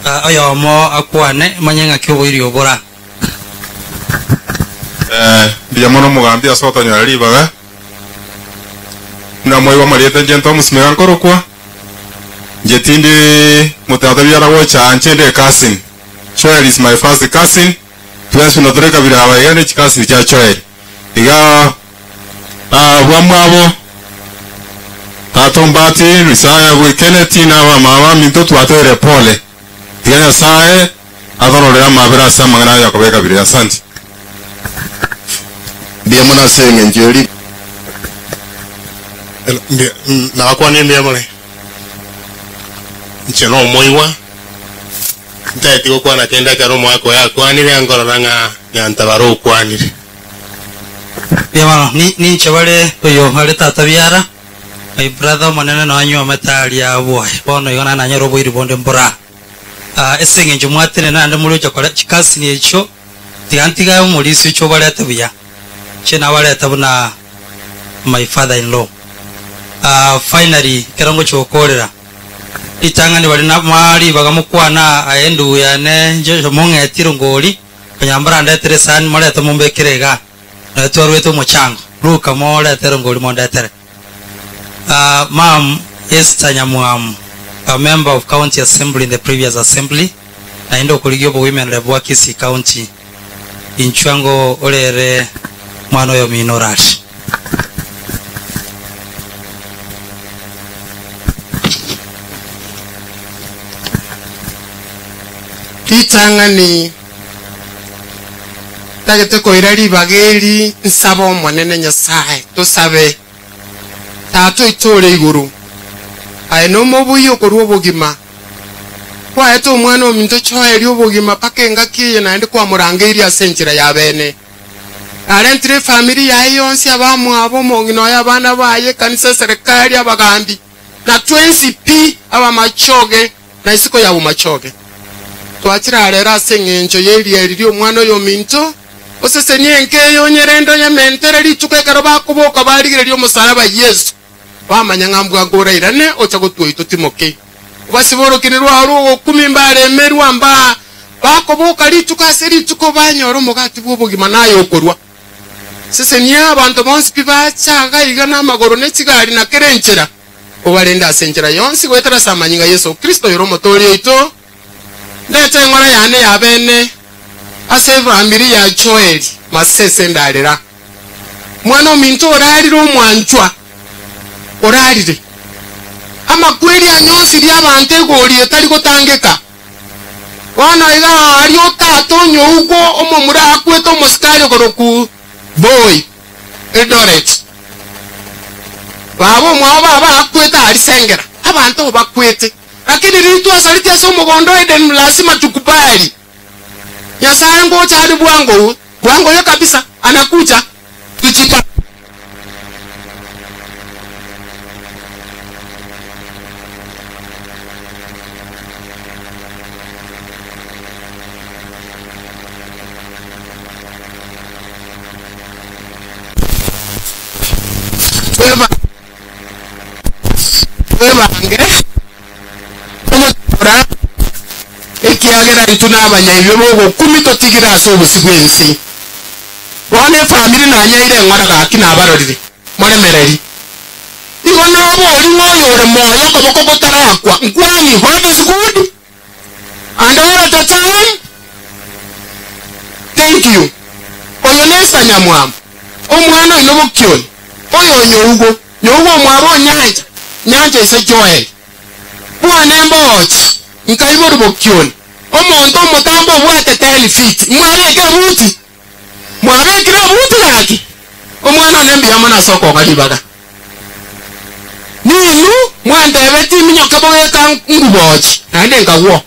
Ah, oyomo akwane manye ng'aki oboiri obora. Eh, mbuya mono omogambi ase gotonyora ribaga. Buna mwaigwa amarieta inche Thomas Mega nkorokwa, inche tindi motata biara gocha inche ndi ecousin. Joel is my first cousin, twensi buna tore kabira aba iga ne chicousin chia Joel. Iga ah, bwamwabo tata Ombati, Isaya bwe Kenneth na abamama baminto twatoire pole. Tiga Nyasaye atororere amabera ase amang'ana aya Yakobo ekabira. Asante. Mbuya mono ase eng'encho eri. Nabakwanire mbuya more. Inche nomoigwa, ntageti gokwana kende ekero omogaka oyo akwanire, nkorora ng'a Nyantabara okwanire. Mbuya mono. Ninche bare oyo are tata biara, my brother omonene nonya anywomete aria bwoye. Bono igo naende nanyore oboiri bonde mbora. Ase engencho mwatenena naende more gocha kore chikasini echio, tiga ntigae omorisia oche obarete buya. Inche nabarete buna my father in law. Finally, ekero ngochia gokorera. Ritang'ani baria na mwaribaga mokwana aye endugu yane inche mong'etie rongori, konya mbarandetere esani morete mombekere igaa, nonya twarwete omochango. Ruka morete rongori mondetere. Ah, ma'am Esther Nyamwamu, a member of county assembly in the previous assembly, naende okorigia obowomen rep bwa Kisii county, inchwe ango orere mwana oyo omino orare. Ritang'ani ntagete koira ribaga eri nsabe Omonene Nyasae, tosabe. Tata oito ore igoro, aye nomobuya okorua obogima. Kwaete omwana ominto choeria obogima mpaka engaki eye naende kwamorangeirie ase enchera ya bene. Narentire efamiri yaye yonsi, abamwabo, omong'ina oye, abana baye, ekanisa, eserekari, abagambi, na twensi pi, abamachoge, na isiko ya bomachoge. Twachire aa rero ase engencho y'erieri ri'omwana oyominto, osesenie enka eye onyerende oyementere rituko ekero bakoboka barigereria omosalaba Yeso, bamanya ng'a mbwango orairane ocha gotwoitwa timoke. Obasibe orokini rwao rw'ogokumi mbaremerwa mbaa bakoboka rituko ase rituko banyora omogati bw'obogima naye okorua. Sesenia abanto bonsi pi bacha iga iga namagoro ne chigari na kera enchera, obarende ase enchera yonsi goetera ase amanyinga a Yeso Kristo oyore Omotoori oito. Ndete eng'ora yane y'abene ase efamiri ya Joeli masese ndarera. Mwana ominto orarire omwanchwa, orarire. Amakweri anyonsirie abanto egori etari gotangeka. Bono iga aria otata onyougwo omomura akwete omosikari okorokwa Boy Eldoret. Baba omwabo baba akwete aria Sengera. Abanto abo bakwete. Lakini riria twasareti ase omogondo o Edeni lasima tukubali. Nyasae ngocha are bwango bwango oyo kabisa anakuja tujipa. Twebange omochora, ekiagera intwe nabanyaibe b'ogokumi totigire ase obosio bw'ense. Bono efamiri nanyeire eng'ora gaki nabarorire, moremereri. Igo nabori ng'a oyore moyo okoboko gotarakwa, nkwani, God is good and all the time. Thank you. Oyo nesa Nyamwamu, omwana oino Bokioni, oyo Onyougo, Nyougo omwabo o Nyancha, Nyancha ise Joel. Bwane mboochi, nkaiborwa Bokioni, omonto omotambe obwate ten feet. Mwabeka ebuti? Mwabekire ebuti gaki? Omwana one mbuya mono ase okong'a ribaga. Ninwe mwantebetie iminyoke bogeka ngubochi, naende nkagwa.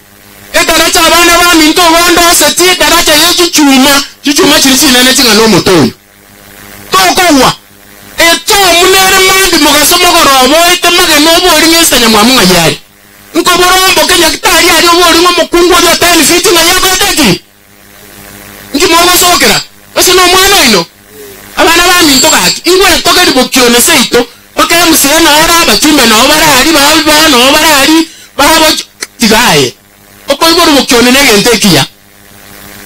Edaracha abana baminto bondosetie edaracha ye chichuma, chichuma chiria chinene ching'ana omote oyo. Tokogwa. Etomu nere mambia mogaso mogoroba oete magena obori ng'a esanya mwamu ng'ai are. Nkoboromboke nyagitari aria obori ng'a omokungu oria o ten feet ng'ai akorete ki? Inki mogosokera? Gose nomwana oino? Abana baminto gaki, ingwetogerie bokione seito, mpaka MCA nao ore abachumbe nao bare aria, babi bao nao bare aria, babo tiga aye. Okoiborwa bokione negento ekiya.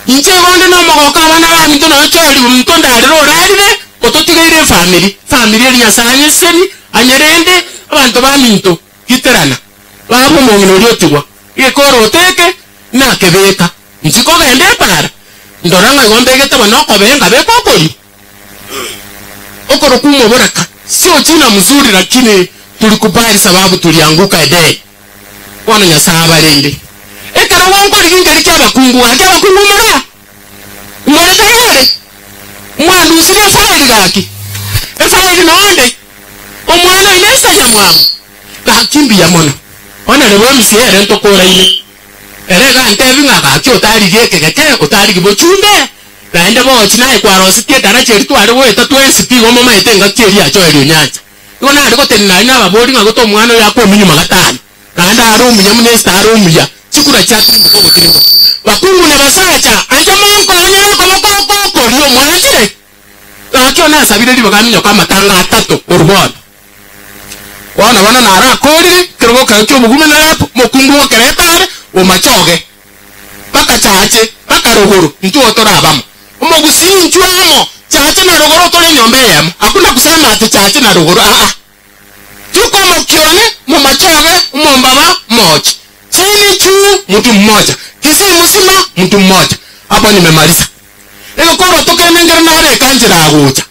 Inche igo onde nomogoko abana baminto nonya chori omonto ndarire orarire, ototigeire efamiri, efamiri eria Nyasaye anyeseni, anyerende, abanto baminto, giterana. Baba omong'ina oria otigwa, gekoroto eke, nakebeka. Inche kogenda epaara, ndora ng'a igo mbegete bono okobee nkabeka okorio. Okorokwa omoboraka sio jina mzuri lakini tulikubali sababu tulianguka Edeni. Bono Nyasae abarende. Ekero gonkorigia nkeri kiabakungu gaki abakungu more aa? More tayari? Mwandusirie efaili gaki? Efaili nonde? Omwana oino ase nyamwamu? Gaki mbuya mono. Honourable MCA ere ntokoraine. Ere iga antebi ng'a gaki otarigie ekegeke, otarigie bochumbe, naende bochi naye kwarosetie edaracha eria tware goeta twensi pi igo momaete engaki eria yachoerio nyancha. Igo nare gotenena aria nababori ng'a gote omwana oyo akwe omunyuma gatano, naende are omuya buna Esther are omuya, chikura chiatirimboka ogotirimboka. Bakungu na basacha, ancha monkonyere okoboko oko okorio, mwanchire? Gaki one asabire ribaga aminyoke amatanga atato korwa bono. Bono bono naro akoorire, ekerogo kegao ki'obogume na rep, omokungu bw'okereta are omachoge, mpaka chache, mpaka rogoro, intwe tore abamo. Omogusii inchwe amo, chache na rogoro tore enyomba eyemo. Hakuna kusema ati chache na rogoro, aa. Tuko omokione, omomachoge, omombaba, omochi. Chini juu, mtu mmoja. Kisii mzima, mtu mmoja. Hapo nimemaliza. Egekoroto kende nkere nabeka nchera agocha.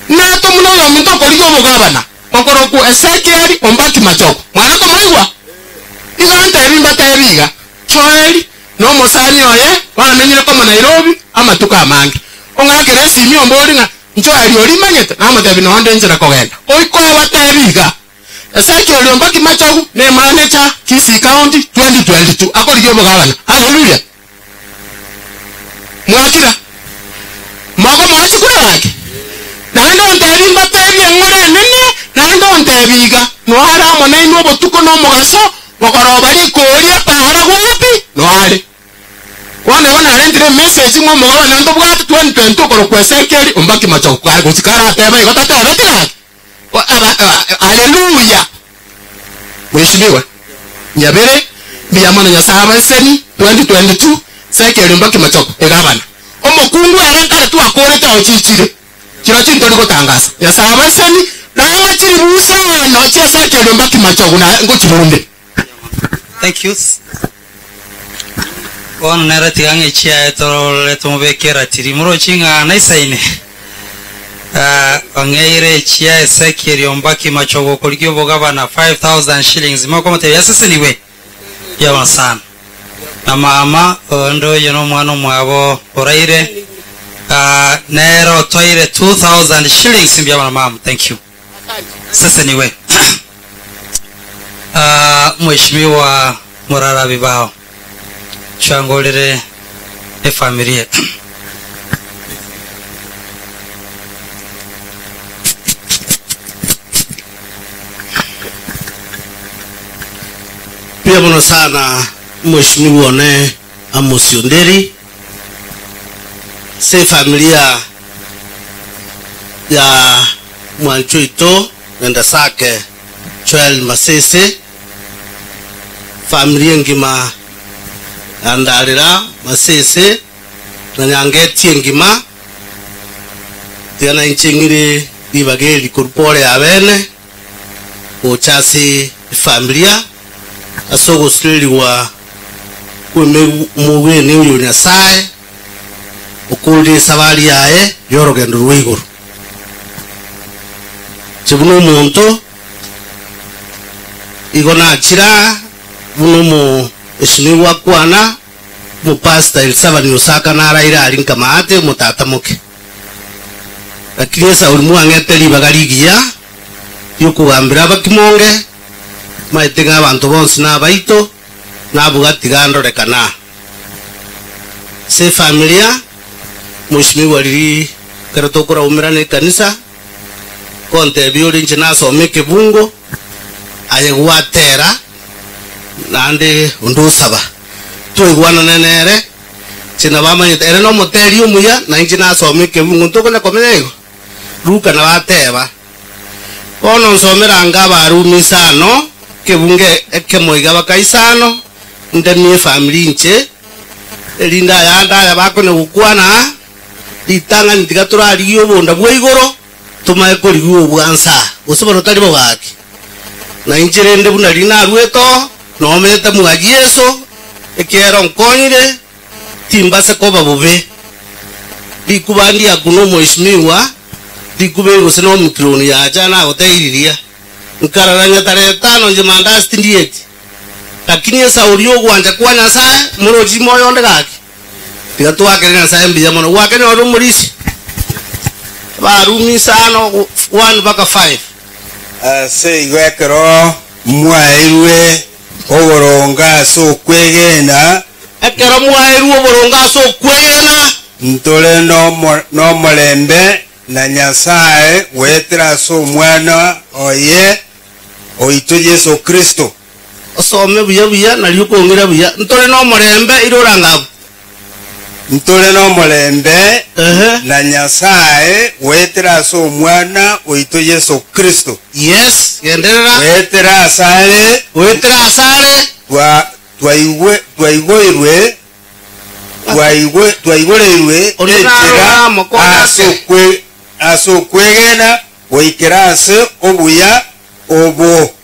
Natomuna oyominto okorigia obogabana, okorokwa Ezekieli ombaki machoko. Mwana komoigwa? Igo antebi mbatebi iga, Joeli nomosani oye bamenyire komo Nairobi amatuko amange. Ong'akere esimi ombori ng'a Joeli oria imanyete, namotebi nonde nchera kogenda. Goika obatebi iga, Ezekieli ombaki machogu ne manager Kisii County 2022 akorigia obogabana. Haleluya! Mwakira? Mokomoa chikura gaki? Naende ontebi mbatebie eng'ora enene, naende ontebi iga, Noare amo nainwe obotuko na omogaso, mogoroba rikori epaara gwapi? Noare. Bono igo narentire emessage ng'a omogabana ntobwate 2022 okorokwa Ezekieli ombaki machogu kare gochia karateba igo tatebeti gaki? Haleluya! Mheshimiwa Nyabere, mbuya mono Nyasae abaseseni 2022 Ezekiel Ombaki Machoko egabana. Omokungu ere nkare twakorete ochichire chirochio ntori gotangasa. Nyasae abaseseni nang'a chiribu isano chia Ezekiel Ombaki Machogu na ngochirunde. Thank you. Bono nere tiga ng'a echiaye torore tomobeke eratiri morochi ng'a naisaine. Ah, ong'eire echia Ezekiel Ombaki Machogo okorigia obogabana 5000 shillings mokomotebia asesenigwe mbuya sana. Na mama onde oyo nomwana omwabo oraire ah, nere otoire 2000 shillings mbuya mono mama thank you. Seseniwe. Ah, Mheshimiwa Murara Bibao chwangorere efamilia. Mbuya mono sana mheshimiwa one Amos Onderi se efamilia ya mwancho oito nende Sake Joel Masese family engima ya Ndarira Masese na Nyangeti engima tiga nainche ng'ire ribaga eri korwa pore ya bene gocha ase efamilia ase ogosirerigwa kw'emogwene oyo Nyasae okorire esabari yaye y'orogendo rwa igoro. Inche buna omonto, igo nachire aa buna omoeshimiwa akwana, omopastor Elisabani Osaka naraire aria nkamaate omotata moke. Lakini esauri mwang'ete ribaga rigiya ri'okogambera abakimonge, maete ng'a abanto bonsi nabaito, nabuga tiga ndorekane aa. Ase efamilia, Mheshimiwa riria ekero tokoraumerana ekanisa, kontebia ore inche nasoma ekebungo, aye gwatera naende onde osaba. Twaigwanane nere, inche nabo amanyete ere nomoteri omuya, na inche nasoma ekebungo ntokonya komenya igo? Luka nabo ateba, Bono nsomere ange Abarumi isano, ekebungo ekemo iga baka isano, ndemie efamiri inche, erinde ayande aya bakonya gokwana aa, ritang'ani tiga torarigie obonda bwa igoro, tomae korigia obwa nsa, gose bono tari bo gaki. Na inche rende buna riria naruete oo, nomenyete mwa Yeso, ekiagera onkonyire, timbase koba bobe. Rikuba ndiaku nomoishimiwa, rikuba eri gose nomikironi yacha nagoteiriria. Nkarara nyatara etano inche mandasi tindieti. Lakini esauri y'ogwancha kwa Nyasae morochi moyo onde gaki. Tiga twakere Nyasae mbuya mono. Gwakenyora omorisia? Abarumi isano, 1 mpaka 5. Ase igo ekero mwaeirwe oboronge ase okwegena. Ekero mwaeirwe oboronge ase okwegena. Ntore nomorembe na Nyasae goetera ase Omwana oye oito Yeso Kristo. Osome buya buya nario okong'ira buya. Ntore nomorembe ire orange abwo. Ntore nomorembe na Nyasae goetera ase Omwana oito Yeso Kristo. Yes, genderera. Goetera asare. Goetera asare. Twa, twaigwe, twaigoirwe, twaigwe, twaigoreirwe Onde enchera narora mokonde ase ake. okwe, ase okwegena goikera ase obuya obo.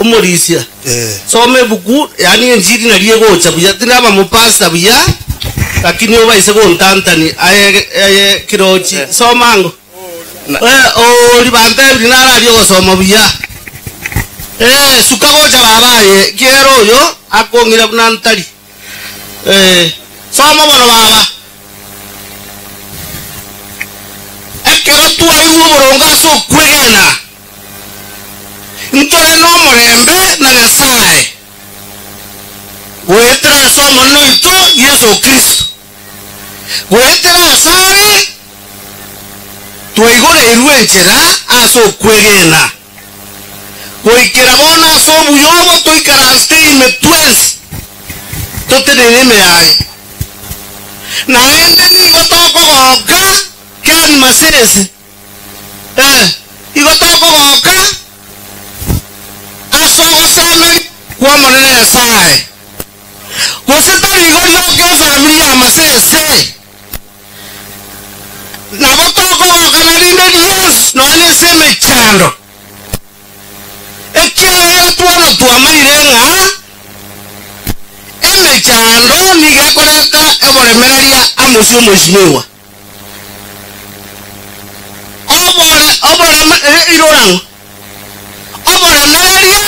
Omorisia. Soma ebuku, yaani enchiri nari egocha buya, tindaba mopastor buya, lakini obaise gontantani aye aye kirochi. Soma ango. Eh, ori bantebiri nararia ogosoma buya. Eh, suka gocha baba aye, kiero oyo akong'ira buna ntari. Eh, soma bono baba. Ekero twaigwa oboronge ase okwegena, ntore nomorembe na Nyasae goetera ase Omonene oito Yeso Kristo. Goetera asare twaigoreirwe enchera ase okwegena, goikera bono ase obuya obo toikaransete ime twensi toteneine ime yaye. Naende nigo tokogoka Ken Masese, Eh, igo tokogoka ase ogosemeria kw'Omonene Nyasae. Gose tari igo rioka efamiri ya Masese, nabo tokogoka na rinde rionsi nonya nase emechando, ekiagera twono twamanyire ng'a emechando nigo ekoreta oboremereria amo ase omweshimiwa. Obore, oboreme, eh, irora ng'o? Oboremereria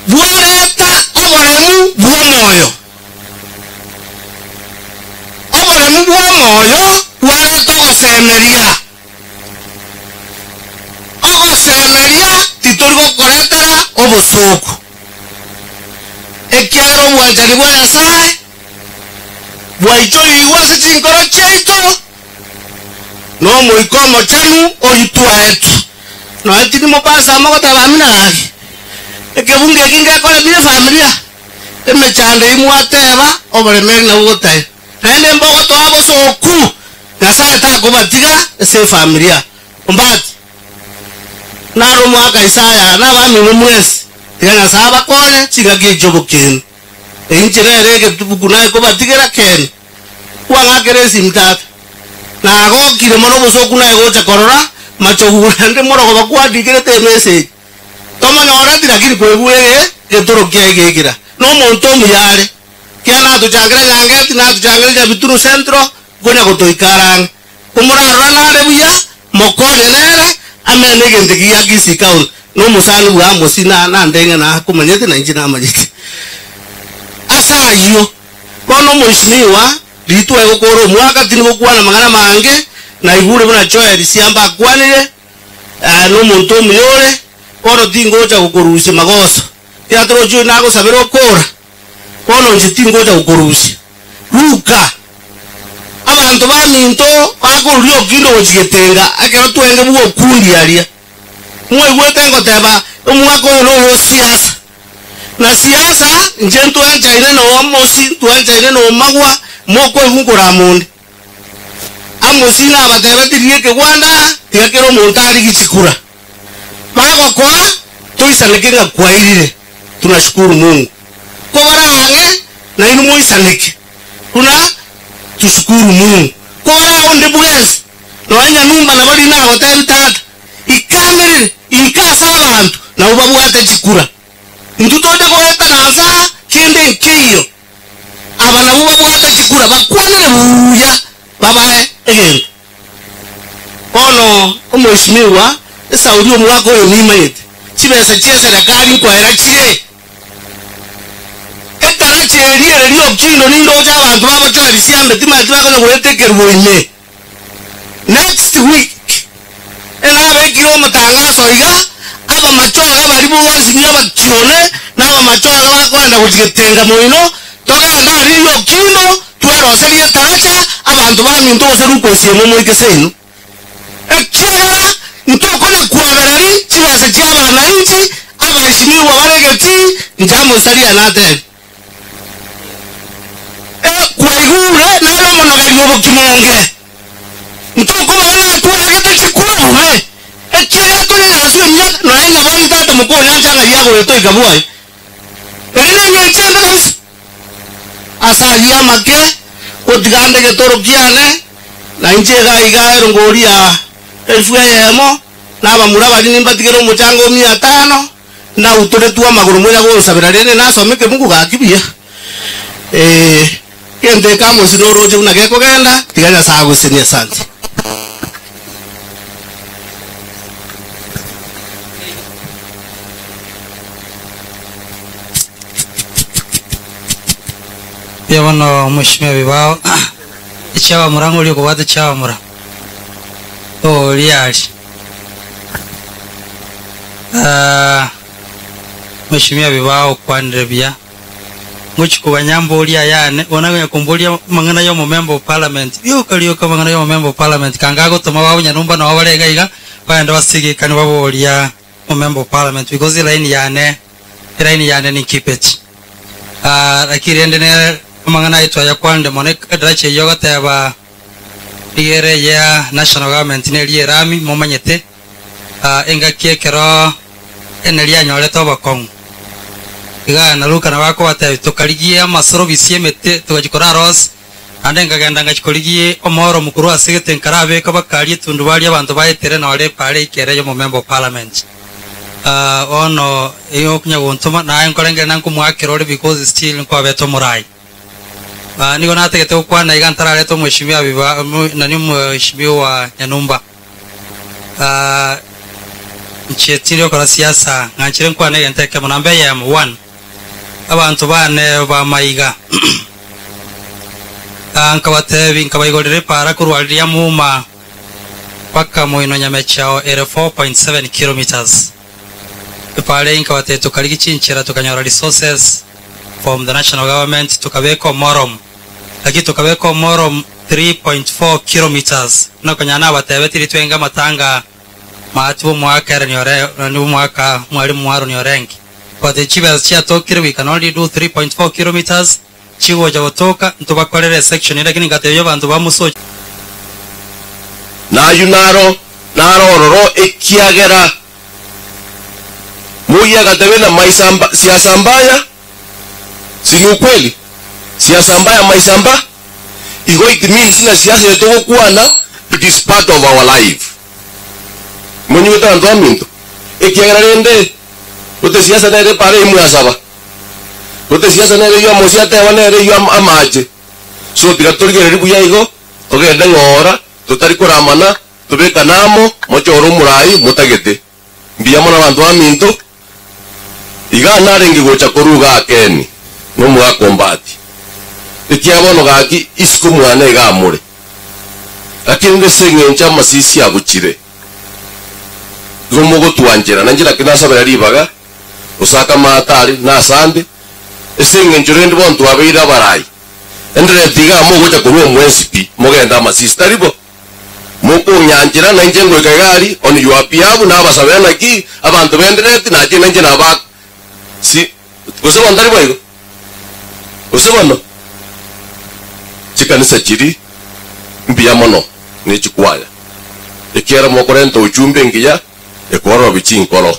bwareta oboremu bw'omoyo. Oboremu bw'omoyo bwareta ogosemeria. Ogosemeria titori gokoretera obosoku. Ekiagera obwanchani bwa Nyasae bwaichorigwe ase chinkoro chiaito na Omoika Omochenu oyio twaetwe. Nonya tindi mopastor mogoteba amina gaki, ekebungo eki ngekoremire efamilia, emechando eyio mwateba oboremeri nabwo gotae. Naende mbogotoa bosooku, Nyasae takobatiga ase efamilia. Ombati, naro omwaka Isaya nabamino mwensi, tiga Nyasae abakonye chingaki echi chi'obokendu. Inche nere egetubuku naye kobatigera kene. Kwang'akera esimi tata. Nagokire mono obosoku naye gocha korora machogu naende morogoba kwandikerete emessage. Tomonyoreti lakini kwaigure ege getoro kiaye gekira. Nomonto omuya are. Kiagera natochangera Nyangeti natochangera Nyabitunu Central konya gotoika are ang'e. Komorarora nare buya mokonye nere amene egento eki gia Kisii County. Nomosani bwa Amosi na nande ng'a nakomanyete na inche namanyete. Ase ayio, bono omoisinigwa, ritwa egokora omwaka tindi gokwana amang'ana amange, naigure buna Joel Siamba akwanire, eh, nomonto omuya ore, bono tingocha gokorusia magoso. Tiga toroche oyo nagosabera okora, bono inche tingocha gokorusia. Luka, abanto baminto bakoruria okindo gochia getenga ekero twenge bw'okundi aria. Mwaigwete ngoteba, Omwaka oyo noyo o siasa. Na siasa, inche ntwanchaine na Amosi, ntwanchaine na Omagwa, mokoigwa nkorama onde. Amosi nabatebetie riria ekegwanda aa, tiga kera omonto arigie chikura. Bagokoa, toisaneke ng'a kwairire, tunashukuru Mungu. Kobare ang'e, nainwe moisaneke, buna tushukuru Mungu. Kobare onde bwensi, nonya Nyanumba nabo riria nagotebia tata, Ikamerere inka ase abanto, nabwo babwate chikura. Intwe toche goetana ase aa, kende nkeiyo. Aba nabwo babwate chikura, bakwanere buya, babae egento. Bono omoisimigwa esauri omwaka oyo nimanyete, chibesa chi'eserekari nkoera chire. Etaracha eria ere riokindo nindoche abanto bagochora risiambe timanyeti bakonya goeta ekerubo ime. Next week enabekire omotangaso iga, abamachoge baria bonsi abakione na abamachoge bakoenda gochia getenga moino, togende aria riokindo tweroserie etaracha abanto baminto gose rukosi emo moike seino. Ekiagera ntokonya kwabereri chibesa chi'abananchi abaesimigwa bare egetii, inche amo Saria natebie. Nkoragereria obokimonge, ntokobana natwaragete chikura bobe, ekiagera tore ase emiaka nonya nabani tata mokonyancha ng'a yagoeta oika bwaye. Eri nengencho ende kabisa. Ase ayio amake, gotiga nde egetoro kiane, na inche iga iga erongori ya elfu eyemo, na abamura baria nimbatigere omochango o mia tano, Nautoretwe amagoro monya gonsabera, rende nasome ekebugu gaki buya. Ee, gento eke amosi noroche buna gekogenda, tiga Nyasae agosesenie. Asante. Mbuya bono Mheshimiwa Bibao, echiabamura ng'oria okobwata echiabamura, oria aria. Ah, Mheshimiwa Bibao okwanire buya, ngochi koganya mborie ayane, bono akonya komboria amang'ana ya omomember of parliament, rioka rioka amang'ana ya omomember of parliament, kanga agotoma babo nyarumba nabo bare iga iga, bagende basigekane baboria omomember of parliament because elaini yane, elaini yane ninkipeti. Ah, lakini rende nere amang'ana aye twayakwanire mono, edaracha eyio ogoteba. Nigo ere eyia national government neria erami momanyete engaki ekero eneria yanyorete obokong'u. Iga na Luka nabo akobatebia tokarigie amasorobisi emete togachia korara onsi, naende nkagenda ngachia korigia omoro korwa ase egete nkarabeka bakaria etundubari abanto baetere nore epaara eike ere y'omomember of parliament. Bono nigo okonya gontoma naye nkorengereria na nkomoakera ore because still nkwabete omorai. Nigo natagete gokwana iga ntarareta omweshimiwa biba nani omweshimiwa Nyanumba. Inche tindi gokora siasa, ng'anchire nkwane egento ekemo namba eyemo, one, abanto bane b'amaiga nkabatebi nkabaigorera epaara korwa riria muma mpaka moino Nyamechao ere 4.7 kilometres. Epaara eye nkabatebia tokarigia chinchera tokanyora resources from the national government tokabeka omoromu lakini tokabeka omoromu 3.4 kilometres buna konya nabatebetie ritwenge amatanga maati bw'omoaka Aaron ore nani bw'omoaka mwalimu Aaron Orenge nkabatebia chibesa chiatokire we can only do 3.4 kilometres chigocha gotoka ntobakorere esection eye lakini ngatebia abanto ba Musochi Nayio naro naro ororo ekiagera Moi agatebe na maisa mba, siasa mbaya, si ni ukweli? Siasa mbaya maisa mba, igo it means ng'a siasa eye togokwana it is part of our life. Monyigwete abanto baminto? Ekiagera rende gote siasa nere epara eyio mwasaba, gote siasa nere eyio amosi ateba nere eyio amache. So tiga torigererie buya igo, togende ng'ora, totari koramana, tobekane amo, mochore omorai motagete. Mbuya mono abanto baminto, iga narenge gocha korwa igaa Keni nomogaka ombati, ekiagera bono gaki isiko mwane iga amore. Lakini ase engencho amasisi abuchire, igo mogotwanchera, nainche naki nasabera ribaga, gose akamaate aria, na asande, ase engencho rende bono twabeire abarai, endereti igaa mogocha korwa omwensi pi, mogende amasisi, tari bo? Mokong'anchera nainche ngoika iga aria, on your behalf nabasabera naki abanto bendereti nache nainche nabaa si gose bono tari boigo? Gose bono? Chikanisa chiri mbuya mono ne chikwaya, ekiagera mokorenta ujumbe engiya ekwororobia chinkoro.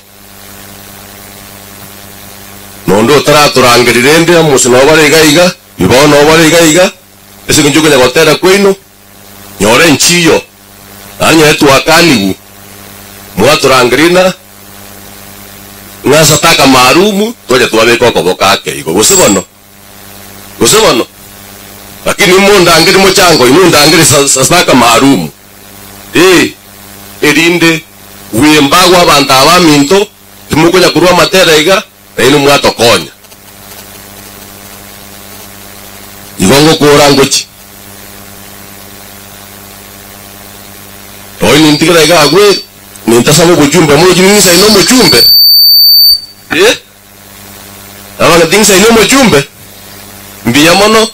Nonde otaratorangeria rende amosi nabo bare iga iga, bibao nabo bare iga iga, ase eng'encho okonya gotera kwaino, Nyora enchiyo, naende nyore twakanigwe, mwatorangeria na ng'a sataka maalumu, twacha twabeka okoboko ake igo, gose bono? Gose bono? Lakini mondangerie mochango inwe mondangerie sa sataka maalumu, ee, erinde bwembagwe abanto aba baminto, timokonya korwa amatera iga, nainwe mwatokonya. Igo ngokora ngochie. Nonya nintigera iga agwo, nintasaba obochumbe mochie ning'isaine omochumbe. Eh? Nabang'e ting'isaini omochumbe? Mbuya mono,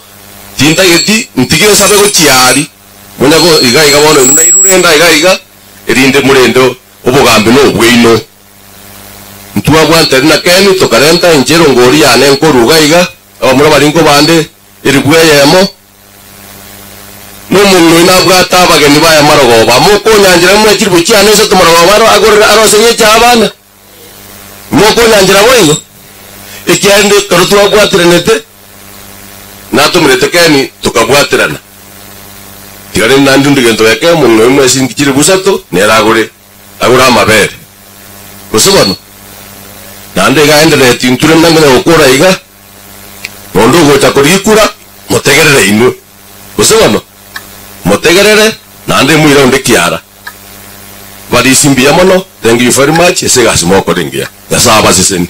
tintageti ntige nsabe gochia aria, monya go iga iga bono inwe nairure enda iga iga, erinde morende obogambi nobwaino. Ntwabwanteri na Keni tokarenta inche erongori yane nkoruga iga, abamura baria nkobande elifu eyemo. Omong'ina oino abwate abageni baye marogoba, mokonyanchera mwe chilifu chiane isato marogoba aro agorere aroserie echa abana? Mokonyanchera boigo? Ekiagera ekero twabwatiranete, natomerete Keni tokabwaterana. Tiga rende naende onde gento geke, omong'ina oyo mwe chilingi chilifu isato, nere agore agore amabere. Gose bono? Naende iga aenderereti intwe rende nang'ina gokora iga, na onde ogocha korikura, motegerere inwe. Gose bono? Motegerere, naende moire onde kiara. Barisi mbuya mono, thank you very much ase egasi mogokora engiya. Nyasae abasesenie.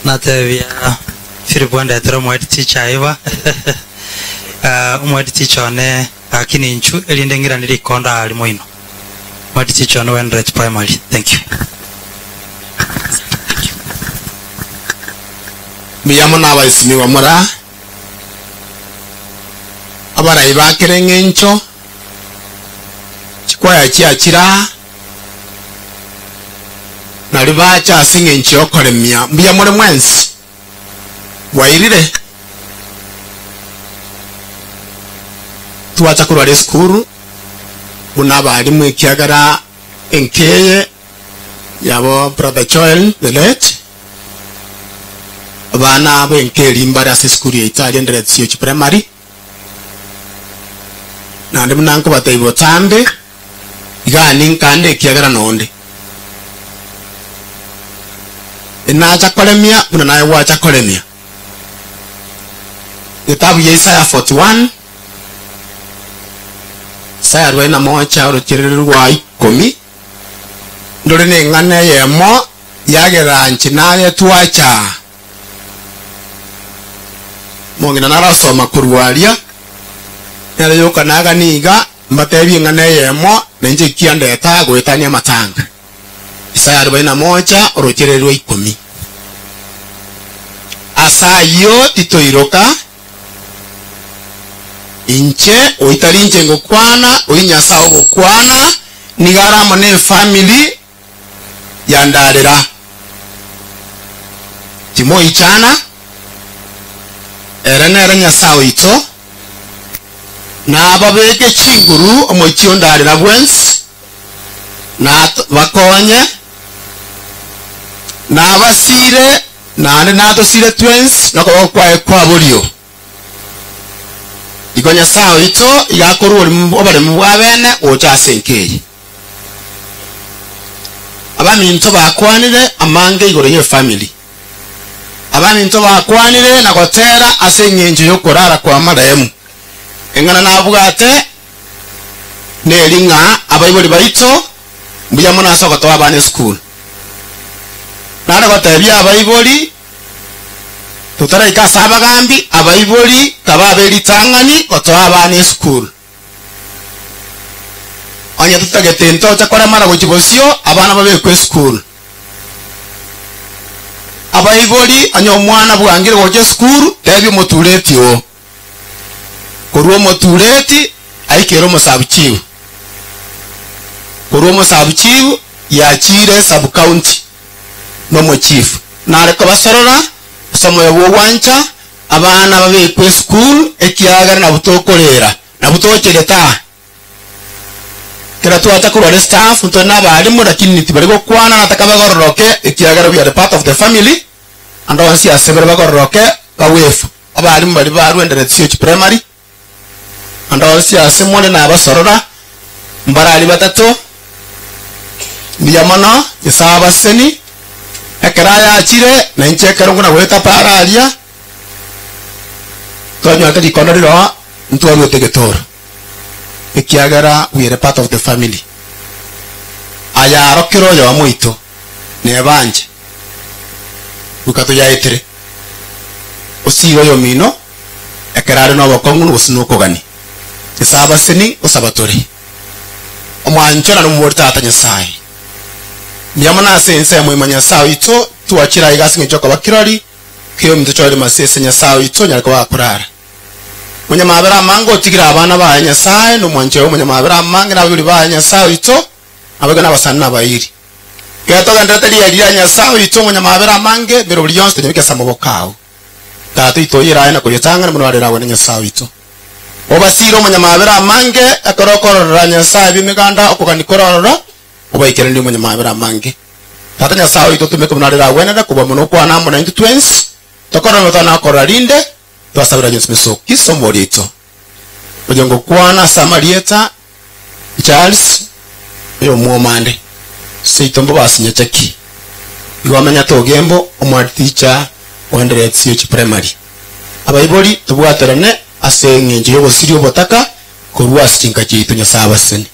Natebia Philip andetere omohead teacher aiba omohead teacher one gaki ninchu erinde ng'irane rikondo aa rimo ino. Omohead teacher one Wenrich Primary. Thank you. Mbuya mono abaisinigwa mora abarai ba kera eng'encho, chikwaya chiachire aa, Nario bacha ase engencho y'okoremia. Mbuya more mwensi? Bwairire? Twacha korwara esukuru buna abalimu ekiagera enka eye yabo Brother Joel the late, abana abo enka eria mbare ase esukuru yaito aria Endereti CH Primary, naende buna nkobatebia botambe, Iga ninkande ekiagera nonde. Nacha koremia buna naye gwacha koremia. Getabu ya Isaya 41, Isaya 41 orochereri rwa ikomi, ndore neng'ana eyemo yagera inche naye twacha. Omong'ina narasoma korwa aria, nere yoka nagania iga, Mbatebie ing'ana eyemo, na inche ekiandeta goetania amatanga. Isaya 41, orochereri rwa ikomi. Ase ayio titoiroka, inche oitari inche ngokwana, oyio Nyasae ogokwana, nigo are amo nefamiri yandarera. Timoichana, ere nere Nyasae oito, Nababeke chinguru omochie ondarera bwensi, na bakonye, nabasiire, naende natosiire twensi nokoboko kwaye kwa borio. Igo Nyasae oito iga akorua oboremu bwa bene gocha ase enka eye. Abaminto bakwanire amange igoro y'efamiri. Abaminto bakwanire na gotera ase engencho y'okorara kwa marehemu. Eng'ana nabwate neri ng'a abaibori baito mbuya mono ase ogotoa abana esukuru. Nare gotebia abaibori totaraika ase abagambi, abaibori kababe ritang'ani gotoa abana esukuru. Onye totagete ntoche koremara gochia bosio, abana babekwe esukuru. Abaibori, onye omwana bwangire gocha esukuru, tebia omotureti oo. Korwa omotureti aikere omosabuchibu. Korwa omosabuchibu yachiire sub-county na omochifu. Nare kobasorora ase omoyo bw'ogwancha abana babekwe esukuru ekiagera nabwo tokorera, nabwo tocherete aa. Kera twacha korwa are staff ntore na abalimu lakini tibari gokwana nataka bagororoke ekiagera we are part of the family ande onsi ase bare bagororoke bawefu. Abalimu baria barwa Endereti CH Primary ande onsi ase more nabasorora mbarari batato mbuya mono Nyasae abaseseni ekero ayachire na inche ekero ngona goeta para aria twanyorete rikondo riroa ntwaruete egetoro. Ekiagera we are part of the family. Aya aro kera oyomo oito nebanche goika toyaetere. Osiire oyomino ekero are nobokong'u gose nokogania. Nyasae abaseni gosaba tore. Omwancho nare omobori Tata Nyasae. Mbuya mono ase ensemo ime Nyasae oito twachire aiga ase eng'encho yokoba kirori keominto chore masese Nyasae oito onyare koba akorara. Omonyamabera amange otigire abana baye Nyasae, na omwanchi oye omonyamabera amange na abaibori baye Nyasae oito, naboigo nabasani na abairi. Ekero togendererete riaye riria Nyasae oito omonyamabera amange, emeroberi yonsi tonyebeke ase amaboko ao. Tata oito oyere aye na koyetang'ana buna arere agwo na Nyasae oito. Obasiire omonyamabera amange, ekero okororera Nyasae bw'emeganda okogania kore ororo, obaikeranire omonyamabera amange. Tata Nyasae oito otomeke buna arere agwenere kobua mono okwana amo naintwe twensi, tokorora na totana korora rinde, twasabera Yeso Kristo Kristo Omooria oito. Oyo ngokwana ase amarieta Charles oyo omwomande seito mbobasi Nyachaki igo amenyete Ogembo omwari teacher oendereti CH primary. Abaibori tobwaterane ase eng'encho yogosiria obotaka korwa ase chinka chiaito Nyasae abasesenie.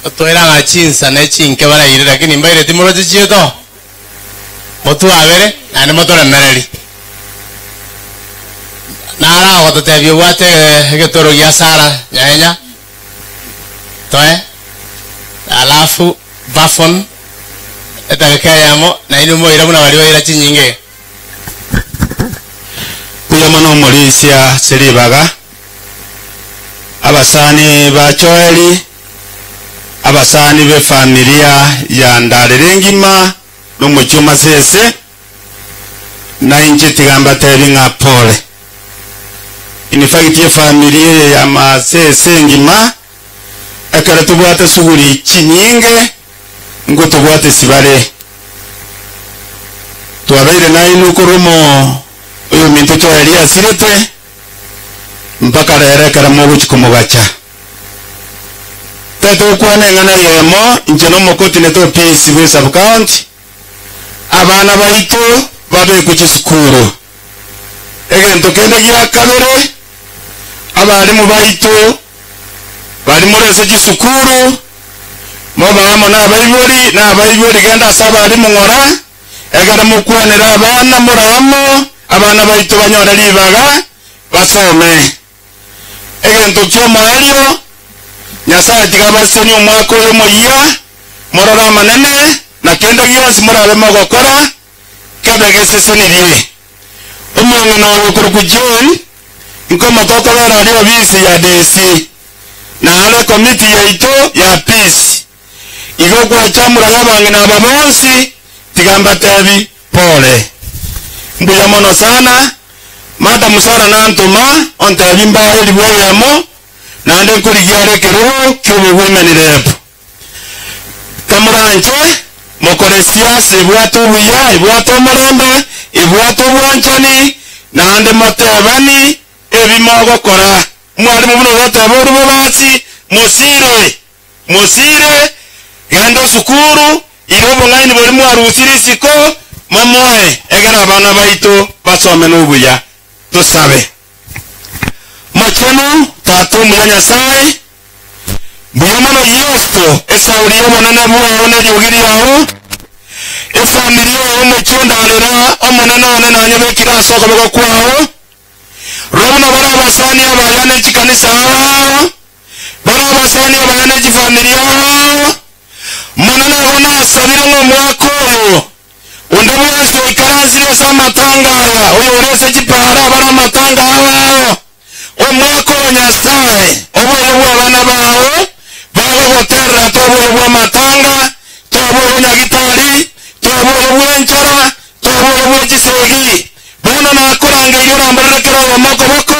Otwaire ng'a chinsa ne chinke baraire lakini mbaire timoroche chieto. Motwabere naende motoremereri. Naro agototebia obwate egetoro gia Sara nyanya toe alafu Buffon etageka eyemo nainwe moire buna baria baira chinyinga iga. Mbuya mono omorisia ase ribaga, abasani ba Joeli, abasani b'efamilia ya Ndarere engima na omochie o Masese, na inche tiga mbatebi ng'a pole. In fact efamiri eye ya Masese engima, ekero tobwate suguri chinyinge, nkotobwate sibare. Twabeire nainwe korwa omo oyominto Joeli asirete, mpaka rero ekero mogochia komogacha. Tete gokwana eng'ana eyemo, inche nomocoordinator o peace bwe sub county, abana baito babekwe chisukuru. Egento kende gia kabere, abalimu baito bari more ase chisukuru, mobe amo nabaibori, na abaibori genda ase abalimu ng'ora, ekero mokwanera abana more amo, abana baito banyore ribaga basome. Egento ki'omoerio, Nyasae tiga abasesenie omwaka oyo omoyia, morore amanene, na kende gionsi morabe mogokora, kebe gesesenirie. Omong'ina oyo okorokwa Jane, nkomotokobera aria obisi ya DC, na are ekomiti yaito ya Peace. Igo gwachamura y'abang'ina aba bonsi, tiga mbatebi pole. Mbuya mono sana, Madam Sarah nantoma ontebi mbae elibu eyemo, naende nkorigia are ekerogo ki'obowomen rep. Kamoranche mokore siasa ebwate obuya, ebwate omorembe, ebwate obwanchani, naende motebani ebi mogokora. Mwarimu buna ogoteba oria bobasi, mosire. Mosire, genda osukuru, ira obong'aini boria mwarusirie isiko, momoe, egere abana baito basome nobuya. Tosabe. Mochenu, Tata omuya Nyasae, mbuya mono Yeso, esauri y'obonene bwao na eriogi riao, efamiri eye omochie ondarera, Omonene one nanyebekire ase okoboko kwao. Rora buna bare abasani abaya ne chikanisa ao, Bare abasani abaya ne chifamiri ao. Omonene obo nasabire ng'a omwaka oyo, onde bwensi oikaransire ase amatanga aya, oyore ase chipaara abare amatanga ao ao, omwaka oyo Nyasae, oboyo bw'abana bao bagogoterera toba oyo bw'amatanga, toba oyo nyagitari, toba oyo bw'enchara, toba oyo bwe chisegi. Bono nakorangeirie oramborere kera oyomo okoboko,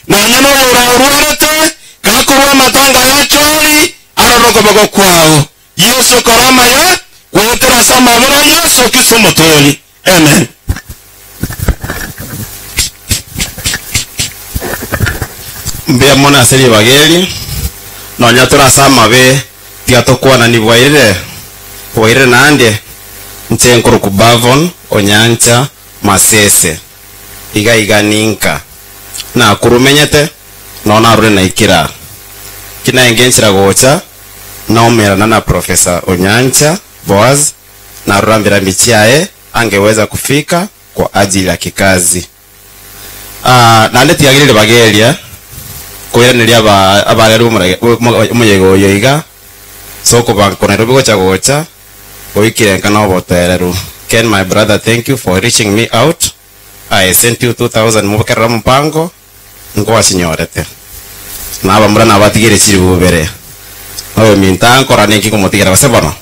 Nonya noyo oraorwarete, gakorwa amatanga ya chori, arore okoboko kwao. Yeso kora amaya, goetera ase amabera a Yeso Kristo Omotoori. Amen. Mbuya mono ase ribaga eri, nonya tore ase amabe, tiga tokwanani bwairire, bwairire naende, inche nkorokwa Bavon Onyancha Masese. Iga iga ninka nakurumenyete, nonya narure naikire aa. Ki naenge enchera gocha, naumerana na Professor Onyancha Boaz, narora mbirambi chiaye angeweza kufika kwa ajili ya kikazi. Ah, naende tiagire ribaga eria koiraneria aba abareri bomorage omoyega oyo iga, ase okobanka Nairobi gocha gocha, Goikire nka nobotoereru. Ken my brother thank you for reaching me out I sent you 2000 mobokerere omopango nkwasinyorete. Na abamura nabatigere chilifu bibere, na oyominto ankora ninki komotigera gose bono?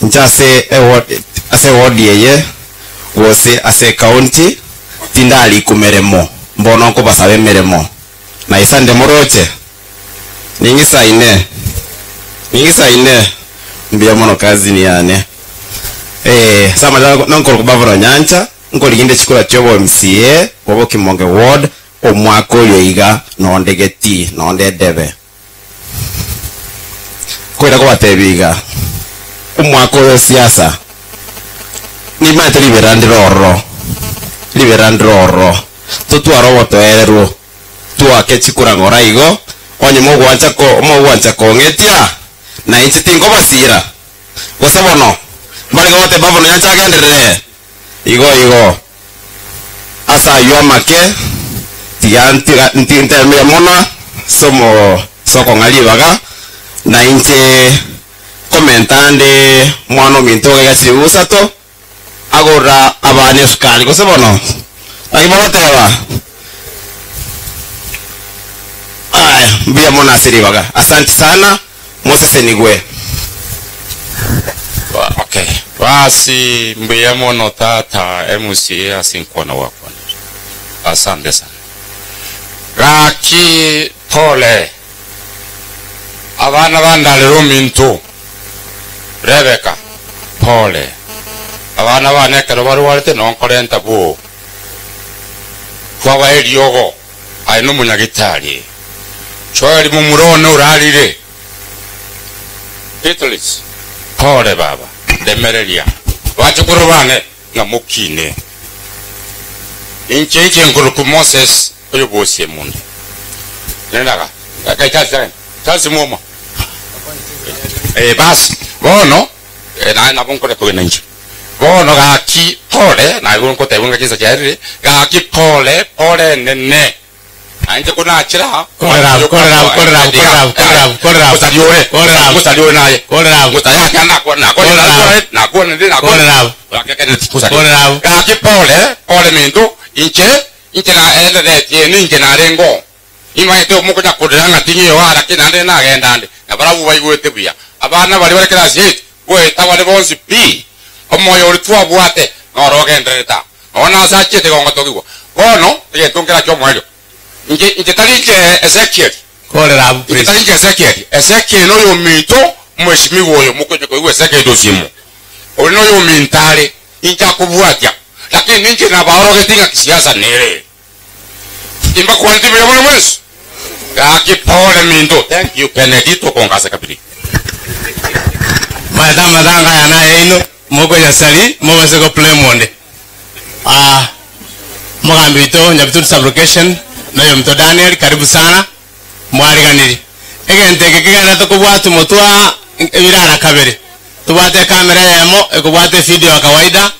Inche ase eward ase eward eye gose ase ecounty tindarikwa meremo, mbono nkobasaba emeremo. Na isande moroche, ning'isaine, ning'isaine, mbuya mono cousin yane. Eh, ase amachani nonkorokwa Babu Nyancha, nkorigia inde chikura chia obo MCA bwa Bokimonge ward, Omwaka oyo iga nonde getii, nonde edebe. Nkoira kobatebia iga, omwaka oyo siasa, nimanyete riberera ndire ororo, riberera ndire ororo, totware obotoereru, twoake chikura ng'ora igo, onye mogwancha ko mogwancha kong'etia, na inche tinkobasira. Gose bono, mbarenge goteba bono nyancha agenderere? Igo igo. Ase ayio amake, tiga ntiga ntemire mono ase omo ase okong'a ribaga, na inche nkomenta nde omwana ominto iga chilifu isato, agorera abana esukari, gose bono? Naki mogoteba? Aya, mbuya mono ase ribaga. Asanti sana, mosesenigwe. Okay. Basi mbuya mono tata MCA ase nkwana gwakwanire. Asante sana. Gaki pole. Abana bandarera ominto. Rebecca pole. Abana bane ekero barwarete nonkorenta boo. Kwabae eriogo aye nomonyagitari. Joel momura one orarire. Beatrice, Pole baba, ndemereria bachukuru bane ng'a mokine. Inche inche nkoruku Moses oyo bwosie munde. Nendaga, kai Charles agende. Charles mwoma. Eh, basi, bono, eh, naye nabo nkore kogenda inche. Bono gaki pole, naye nkotebwa ng'a chinsa chiarire, gaki pole, pole enene. Nainche konachire aa, Korera abwo, korera abwo, korera abwo, korera abwo, korera abwo, korera abwo. Ngosari ore, Korera abwo. ngosari ore naye. Korera abwo. Ngosari ake nakwana, nakwana, Korera abwo. nakwana, nakwana. Korera abwo. Ake kene ngosari. Korera abwo. Gaki pole, pole minto, inche, inche na enderetie ninche narengo. Imanyete omokonya korera ng'a ting'iyo ara ki naende nagenda ande. Na barabwo baigwete buya. Abana baria bare class 8, goeta bare bonsi pi. Omoyo oria twabwate noro ogendererete aa. Nonya nase achiete gongotogigwa. Bono egento nkerache omoerio. Inche, inche tari inche Ezekieli. Korera abwo, Inche please. tari inche Ezekieli. Ezekieli noyominto omwesimigwa oyo, mokonya koigwa Ezekieli osiemo. Oria noyominto are, inche akobwatia. Lakini ninche nabaorogeti ng'a kisiasa nere. Timbakwaneti buya mono mwensi. Gaki pole minto. Thank you Kennedy tokongasa kabiri. Maete amatanga aya nayaino, mokoyasari, mobase go play monde. Ah, mogambi oito Nyabitundu sub-location, na oyominto Daniel, karibu sana, mwariganiri. Egento eke kegenderete kobwatwa motwe aa, ebirara kabere. Tobwate ekamera eyemo ekobwata evideo ya kawaida,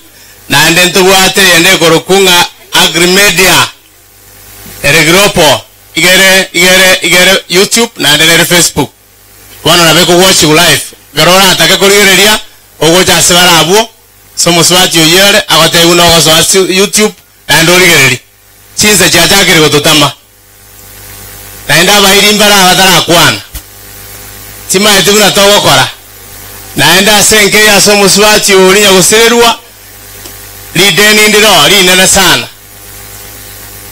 naende ntobwate eyende ekorokwa ng'a Agrimedia. Ere gropo, iga ere, iga ere, iga ere YouTube naende nere Facebook. Bono nabo ekogwatchigwa live. Ekero oratake korigereria, ogocha ase bare abwo, ase omosubati oyio ore, agotebie buna ogosoa ase YouTube naende origererie. Chinsa chiachakire gototama. Naende abairi mbare abatarakwana. Timaeti buna togokora. Naende ase enka ase omosubati oria nyagosirerwa, rideni ndiro rinene sana.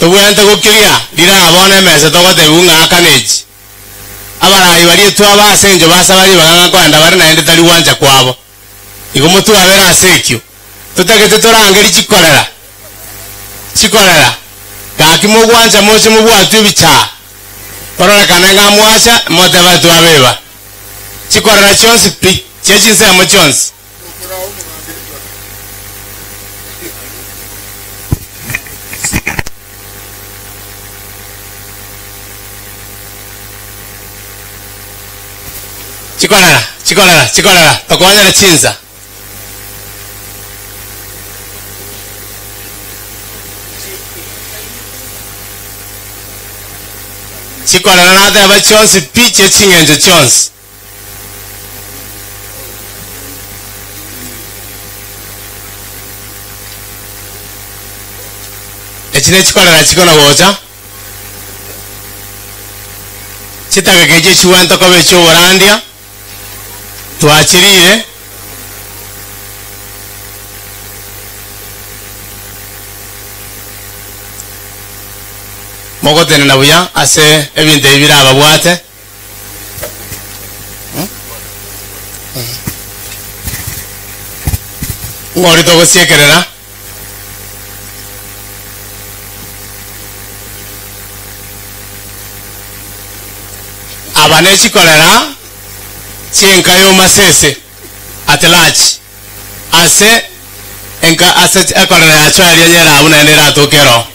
Tobwenerete gokiria riraa bono emesa togotebigwa ng'a akana echi. Abarai baria twaba ase engencho basaba ribaga ng'a koenda bare naende tari gwancha kwabo. Igo motwabere ase ekio. Totagete torangerie chikorera, chikorera, gaki mogwancha moche mobwatwe ebichaa, kororekane ng'a mwacha motebe twabeba. Chikorera chionsi pi, chie chinsemo chionsi. Chikorera, chikorera, chikorera, tokonyere chinsa. Chikorera nateba chionsi pi chie ching'encho chionsi. Echi nechikorera chikona gocha. Chitageka echio chigwenta koba echi'oborandia, twachirire. Mogotenena buya ase ebinto ebi birababwate. Ng'ori togosiekerera. Aba nechikorera chi'enka y'omasese at large, ase enka ase ekorera yacho eria nyerabu naende eratoke ero.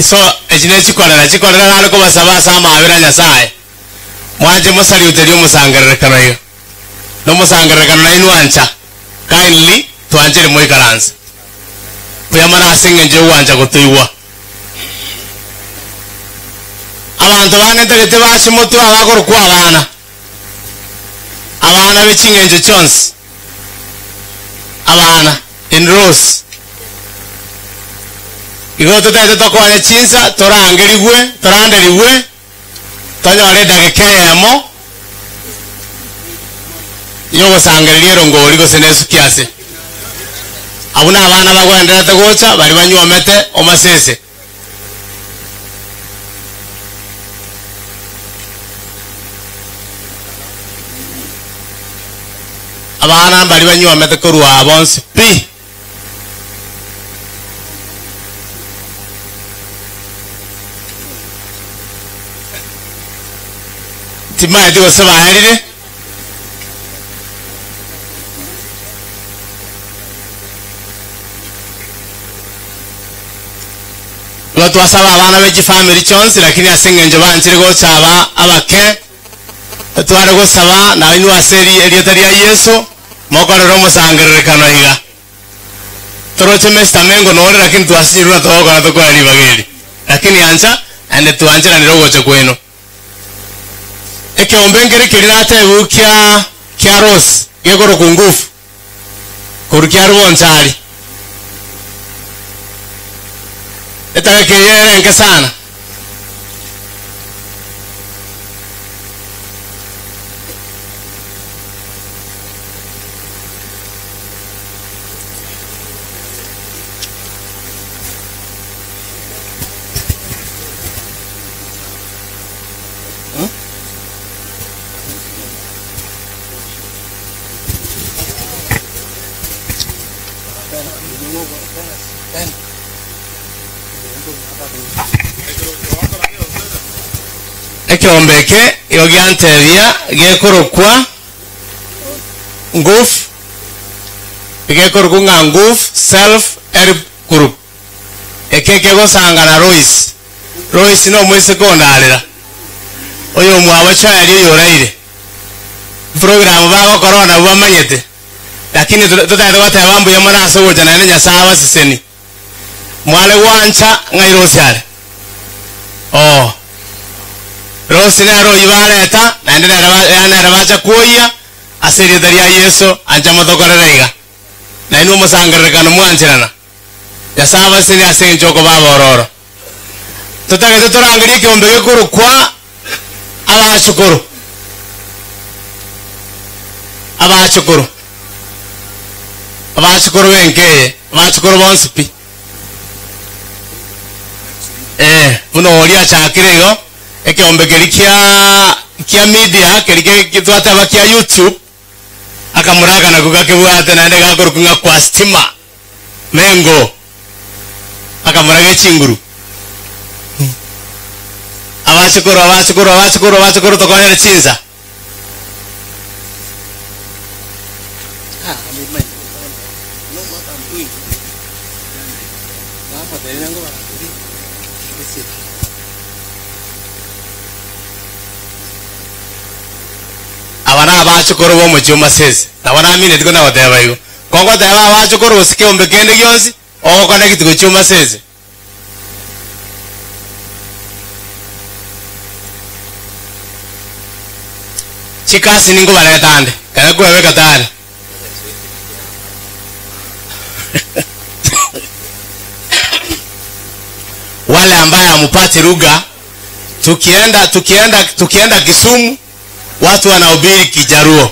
So echi nechikorera, chikorera nare kobasaba ase amaabera a Nyasaye, mwanche mosariuterie omosangererekano iga. Nomosangererekano nainwe ancha, kindly twanchere moikaranse. Mbuya mono ase engencho y'ogwancha gotoigwa. Abanto bande ntagete bache motwe abakorokwa abana, abana be ching'encho chionsi, abana in rows. Igo totagete tokonye chinsa torangerigwe, toranderigwe, tonyore edageka eyemo y'ogosangereria erongori gose nesuki ase abwo nabana bagwenderete gocha baria banywomete omasese. Abana mbaria banywomete korwa aa bonsi pi. Timaeti gose baerire. Igo twasaba abana be chifamiri chionsi, lakini ase eng'encho banchire gocha aba abake, tware gosaba nainwe ase erieta ria Yeso, mokorere omosangererekano iga. Toroche Mister Mengo nore lakini twasinyirwe na togokora tokore ribaga eri. Lakini ancha naende twancheranire ogocha kwaino. Ekeombe nkere keria natebiwu kia kia Rose gekorokwa Ngufu korwa kia Rubonchari. Etageka eye ere enke sana. Ekeombe eke igo giantebia gekorokwa Ngufu, egekorokwa ng'a Ngufu Self Help Group. Eke kegosanga na Loisi. Loisi nomoiseke ondarera, oyomwabo Joeli oyoraire. Programu bagokora nabwo bamanyete. Lakini totagete goteba mbuya mono ase ogocha naende Nyasae abaseseni. Mware gwancha ng'ai Rosi are? Oo. Rosi nere oyio bareta, naende nere ba nere bacha kwoyia, ase erieta ria Yeso, ancha motokorere iga. Nainwe omosangererekano mwancherana. Nyasae abasesenie ase engencho y'okobaba ororo. Totagete torangerie ekeombe gekorokwa abachukuru. Abachukuru. Abachukuru b'enka eye, abachukuru bonsi pi. Eh, buna oria achakire igo, ekeombe keria kia kia media keria ke twateba kia YouTube, akamuraka nakwo gakebwate naende gakorokwa ng'a kwa stima. Mengo akamuraga echinguru. Abachukuru, abachukuru, abachukuru, abachukuru tokonyere chinsa. Aba nabachukuru b'omochie o Masese. Nabo namineti kona goteba igo. Kogoteba abachukuru gose keombe kende gionsi, ogokonekiti gochia o Masese. Chikasi ninkobareta ande, kanya kwebeka tari. Wale ambaye hamupati lugha, Tukienda tukienda tukienda Kisumu watu wanahubiri Kijaruo,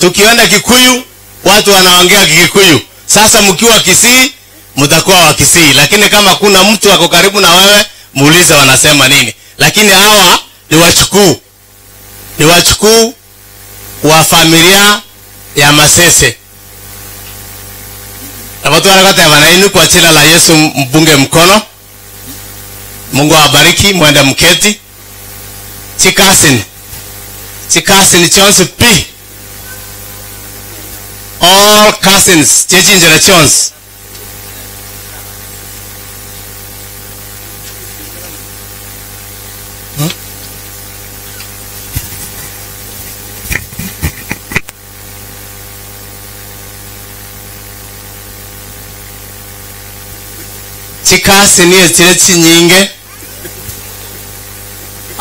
tukienda Kikuyu watu wanaongea Kikuyu. Sasa mkiwa Kisii mtakuwa wa Kisii, lakini kama kuna mtu ako karibu na wewe muulize wanasema nini. Lakini hawa ni wachukuu, ni wachukuu wa familia ya Masese. Nabatwarakateba na inu kwa jina la Yesu mbunge mkono. Mungu awabariki, mwende mketi. Chikasin. Chikasin chonsi pi. All cousins, chechinjera chonsi. Chikasi niye chire chinyinge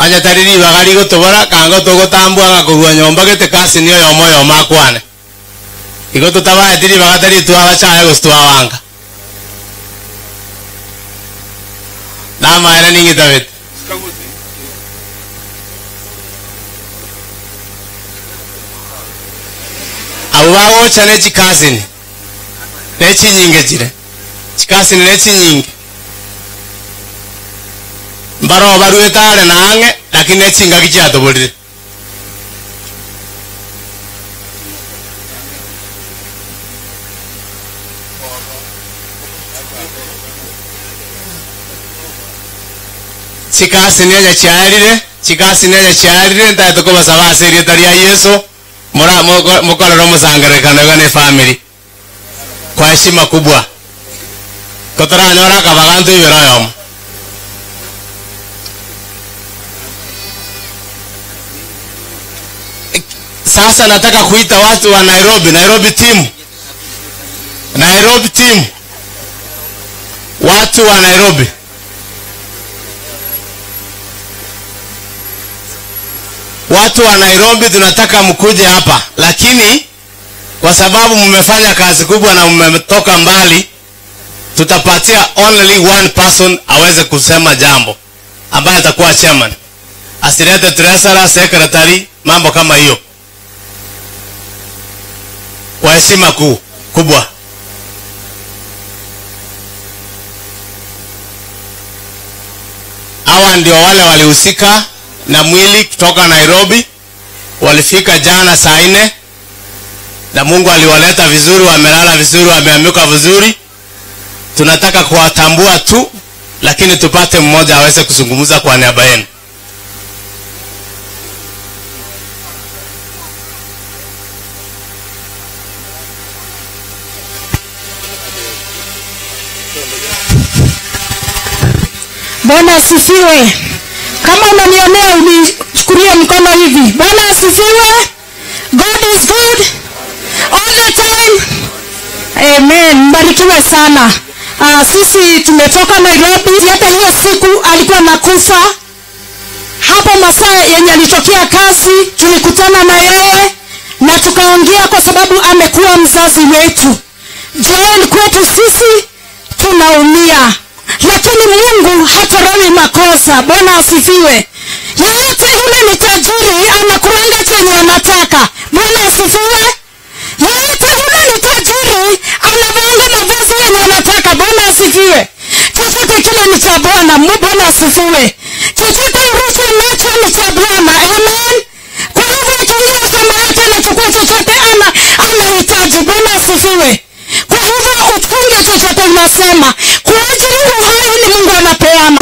anya tari ribaga rigotobora kanga togotambua ng'a korwa nyomba gete kasi niyo yomo yomo akwane igo tutabaeti ribaga tari twabachaye gose twabanga namaene ning'itabete. Abo bagocha ne chikasini ne chinyinge chire chikasini ne chinyinge mbaro barwete are na ang'e lakini echingaki chiatoborire. Chikasini enya chiarire chikasini enya chiarire ntaete kobasaba ase erieta ria Yesu mora mokorere omosangererekano iga na efamily kwa heshima kubwa kotoranyora akabaga ntoibere oyomo. Sasa nataka kuita watu wa Nairobi, Nairobi team. Nairobi team. Watu wa Nairobi. Watu wa Nairobi tunataka mkuje hapa, lakini kwa sababu mmefanya kazi kubwa na mmetoka mbali, tutapatia only one person aweze kusema jambo ambaye atakuwa chairman. Asilete treasurer, secretary, mambo kama hiyo. Kwa heshima kuu kubwa. Hawa ndio wale walihusika na mwili kutoka Nairobi, walifika jana saa 4 na Mungu aliwaleta vizuri, wamelala vizuri, wameamka vizuri. Tunataka kuwatambua tu, lakini tupate mmoja aweze kuzungumza kwa niaba yenu. Bwana asifiwe. Kama unanionea unichukulie mkono hivi. Bwana asifiwe. God is good all the time. Amen. Mbarikiwe sana. Sisi tumetoka Nairobi. Hata hiyo siku alikuwa anakufa. Hapo masaa yenye alitokea kazi tulikutana na yeye na tukaongea, kwa sababu amekuwa mzazi wetu. Joel kwetu sisi tunaumia, lakini Mungu hatorowi makosa. Bwana asifiwe. Yeyote yule ni tajiri anakuranga chenye anataka. Bwana asifiwe. Yeyote yule ni tajiri anavaanga mavazi yenye anataka. Bwana asifiwe. Chochote kile ni cha Bwana. Bwana asifiwe. Chochote ulicho nacho ni cha Bwana. Amen. Kwa hivyo akiingia shamba yake anachukua chochote anahitaji. Bwana asifiwe. Kwa hivyo ufunge chochote unasema, kwa ajili uhai ni Mungu anapeana.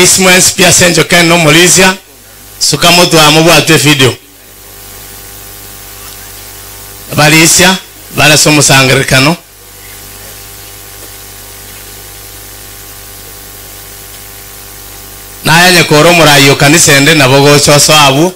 Abarisi mwensi pi ase enchoka ene omorisia, suka motwe aa mobwatwe evidio. Abarisia bare ase omosangererekano. Naye onye kore omorai o kanisa ende nabo gocha osoe abwo.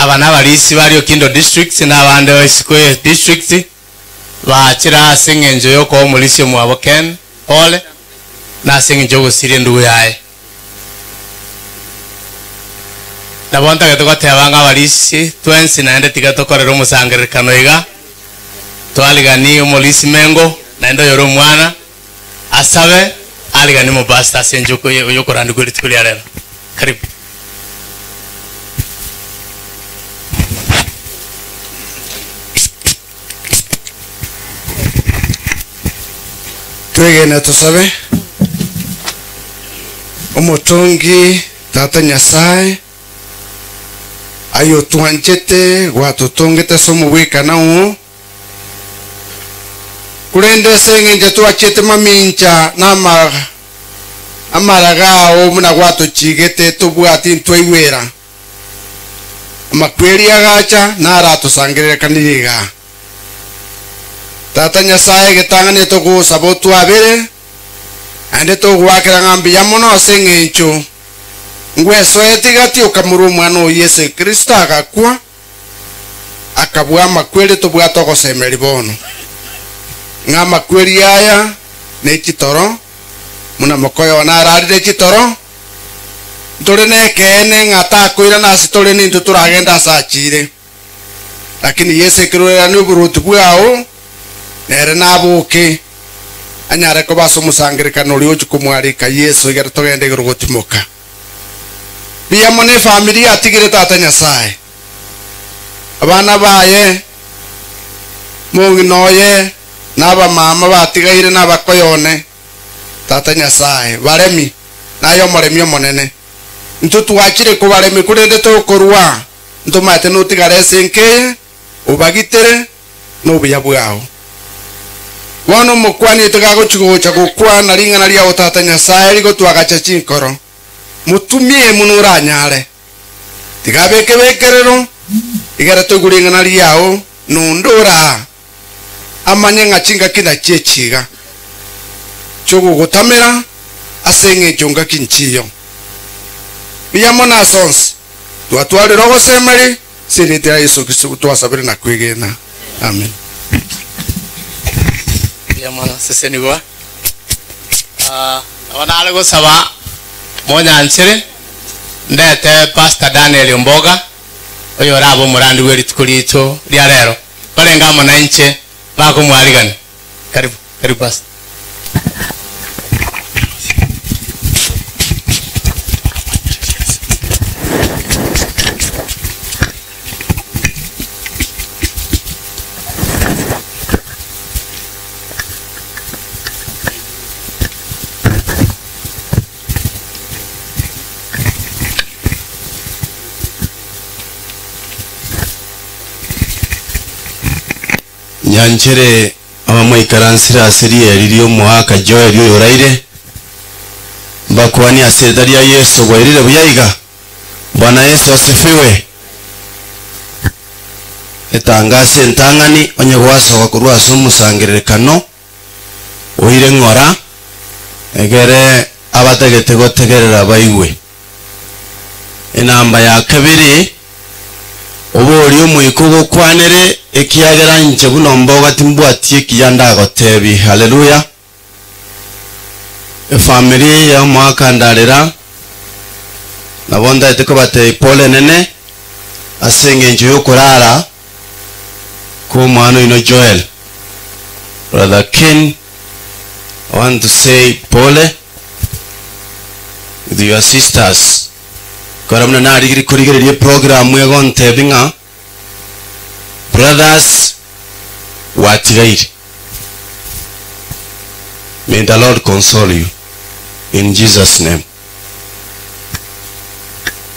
Aba nabarisi ba Okindo district na abande ba isiko ye district bachire ase eng'encho yokoa omorisia omwabo Ken pole na ase eng'encho yogosiria endugu yaye. Nabo ntagete goteba ng'a abarisi twensi naende tiga tokorere omosangererekano iga twariganie omorisi Mengo naende oyore omwana asabe ariganie omopastor ase enchoko yokorandikwa rituko ria rero. Karibu. Twegene tosabe. Omotongi Tata Nyasae, aye otwanchete gwatotongete ase omobwekano oo, korende ase eng'encho twachete mamincha na ama amaraga ao buna gwatochigete tobwati ntwaigwera. Amakweri agacha naro atosangererekanirie igaa. Tata Nyasae, egetang'ani togosaba otwabere, naende togoakera ng'a mbuya mono ase eng'encho ngwesoetie gati okamorua Omwana oo Yeso Kristo agakwa, akabua amakweri tobwate ogosemeria bono, ng'a amakweri aya ne chitoro, buna mokoyona ararire chitoro, ntore nekeene ng'a takoirana ase tore nintwe toragende ase achiire. Lakini Yeso ekerorerania oboruoti bwao, nere naboke, anyare koba ase omosangererekano oria ochia komwarika Yeso egere togende igoro gotimoka. Mbuya mono efamiri yatigire Tata Nyasae, abana baye, mong'ina oye, na abamama batigaire na abakoyone, Tata Nyasae, baremi, naye omoremi omonene. Intwe twachire kobaremi korende tokorwa, ntomaete notigare ase enka eye, obagitere nobuya bwao. Bono omokuani oito gagochia gocha gokwana ring'ana riao Tata Nyasae rigotwagacha chinkoro, motumie buna oranyare. Tiga abeke ebekerero, igere toigwe ring'ana riao, nonde oraa amanye ng'a chingaki nachio echiga chi'ogogotamera ase engencho ngaki nchiyo. Mbuya mono ase onsi twatwarire ogosemeria ase erieta ria Yeso Kristo twasabire na kwegena. Amen. Mbuya mono sesenigwa. Ah, nabo nare gosaba monyanchere ndete Pastor Daniel Omboga oyorabe omorandi bwe rituko riaito ria rero. Barenge amo nainche bakomwarigania. Karibu, karibu Pastor. Nyanchere abamoikaransire ase rieri ri'omoaka Joeli oyoraire, mbakwanie ase erieta ria Yeso bwairire buya iga. Bwana Yeso asifiwe. Etangase entang'ani onye gwasoka korwa ase omosangererekano, oire ng'ora, egere abatagete gotegerera baigwe. Enamba ya kabere, oborie omoika ogokwanere, ekiagera inche buna omboga timbwati ekiya ndagotebie. Haleluya! Efamiri ya omoaka ndarera, nabo ntagete kobatebia pole enene ase engencho y'okorara kw'omwana oino Joel. Brother Ken, I want to say pole with your sisters. Kora buna narigiri korigereria eprogram egontebia ng'a Brothers gwatigaire. May the Lord console you in Jesus name.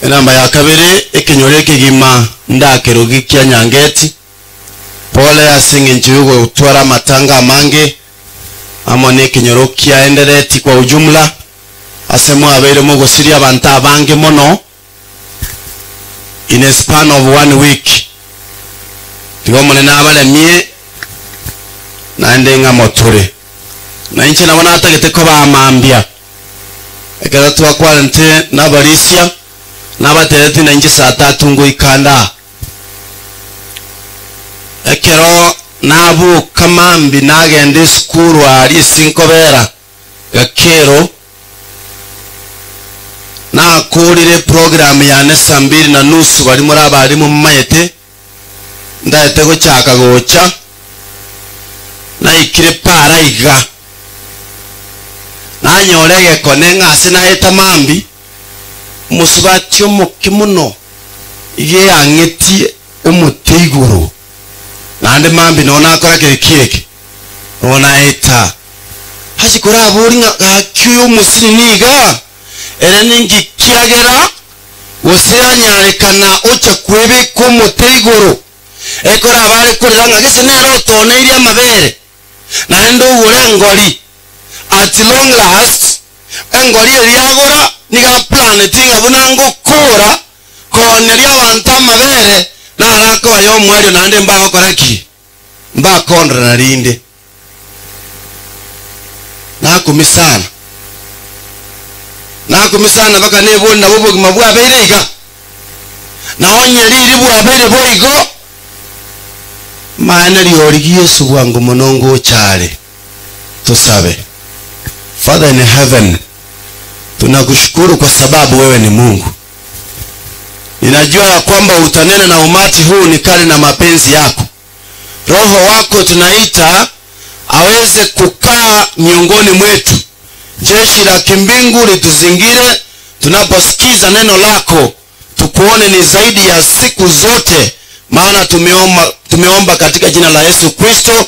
Enamba ya kabere ekenyoro ekegima ndakerogi kia Nyangeti. Pole ase eng'encho yogotwara amatanga amange amo na ekenyoro kia Endereti kwa ujumla ase mwabeire mogosiria abanto abange mono in a span of one week. Tiga Omonene abaremie naende ng'a motore. Na inche nabo natagete koba mambia. Ekero twakwanete nabarisia, nabatebetie na inche saa tatu ngoika ande aa. Ekero naboka mambia nagenda esukuru aaria ase nkobera Gakero, nakorire eprogram yane saa mbili na nusu baria more abarimu momanyete, Ntaete gochaka gocha, naikire para iga, nanyora egekone ng'a ase naeta mambia, omosubati omoke mono iga eang'etie omote igoro, naende mambia noo nakora kere ki eke, noo naeta. Ase koraborie ng'a gaki oyo omosini niga, ere ninki kiagera Gose anyarekana ocha kwebeka omote igoro, ekero abare korera ng'a gese nere otooneirie amabere, naende ogore engori. At long last, engori eria agora nigo aplaneti ng'a buna ngokora kooneria abanto amabere, naro akoba y'omoerio naende mbagokora ki? Mbakondorana rinde. Nakumia sana. Nakumia sana mpaka nebori nabo obogima bwabeire iga. Na onye riri bwabeire boigo, maene riorigi Yesu bwango mono ngocha are. Tosabe. Father in heaven, tunakushukuru kwa sababu wewe ni Mungu. Ninajua ya kwamba utanena na umati huu ni kali na mapenzi yako. Roho wako tunaita aweze kukaa miongoni mwetu. Jeshi la kimbingu lituzingire tunaposikiza neno lako, tukuone ni zaidi ya siku zote, maana tumeomba, tumeomba katika jina la Yesu Kristo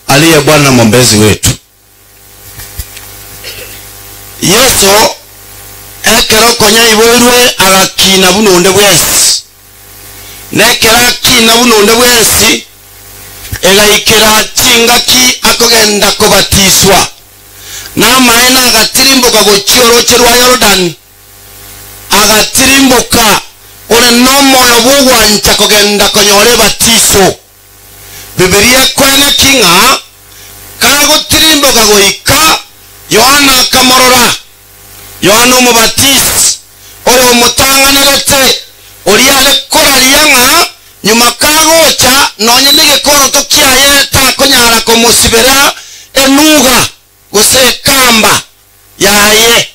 aliye Bwana na mwombezi wetu. Yeso ekero konya aiboirwe agakina buna onde bwensi, na ekero akina buna onde bwensi, Egaikera chingaki akogenda kobatiswa, na amaene agatirimboka gochia orooche rwa Yorodani, agatirimboka ore nomoyo bw'ogwancha kogenda konyora ebatiso. Bibilia ekoeneki ng'a kagotirimboka goika, Yohana akamorora. Yohana Omobatisi, oyo omotang'anerete, oria are koraria ng'a nyuma kagocha nonye negekoroto kiaye takonyara komosibera enuga gose ekamba yaye.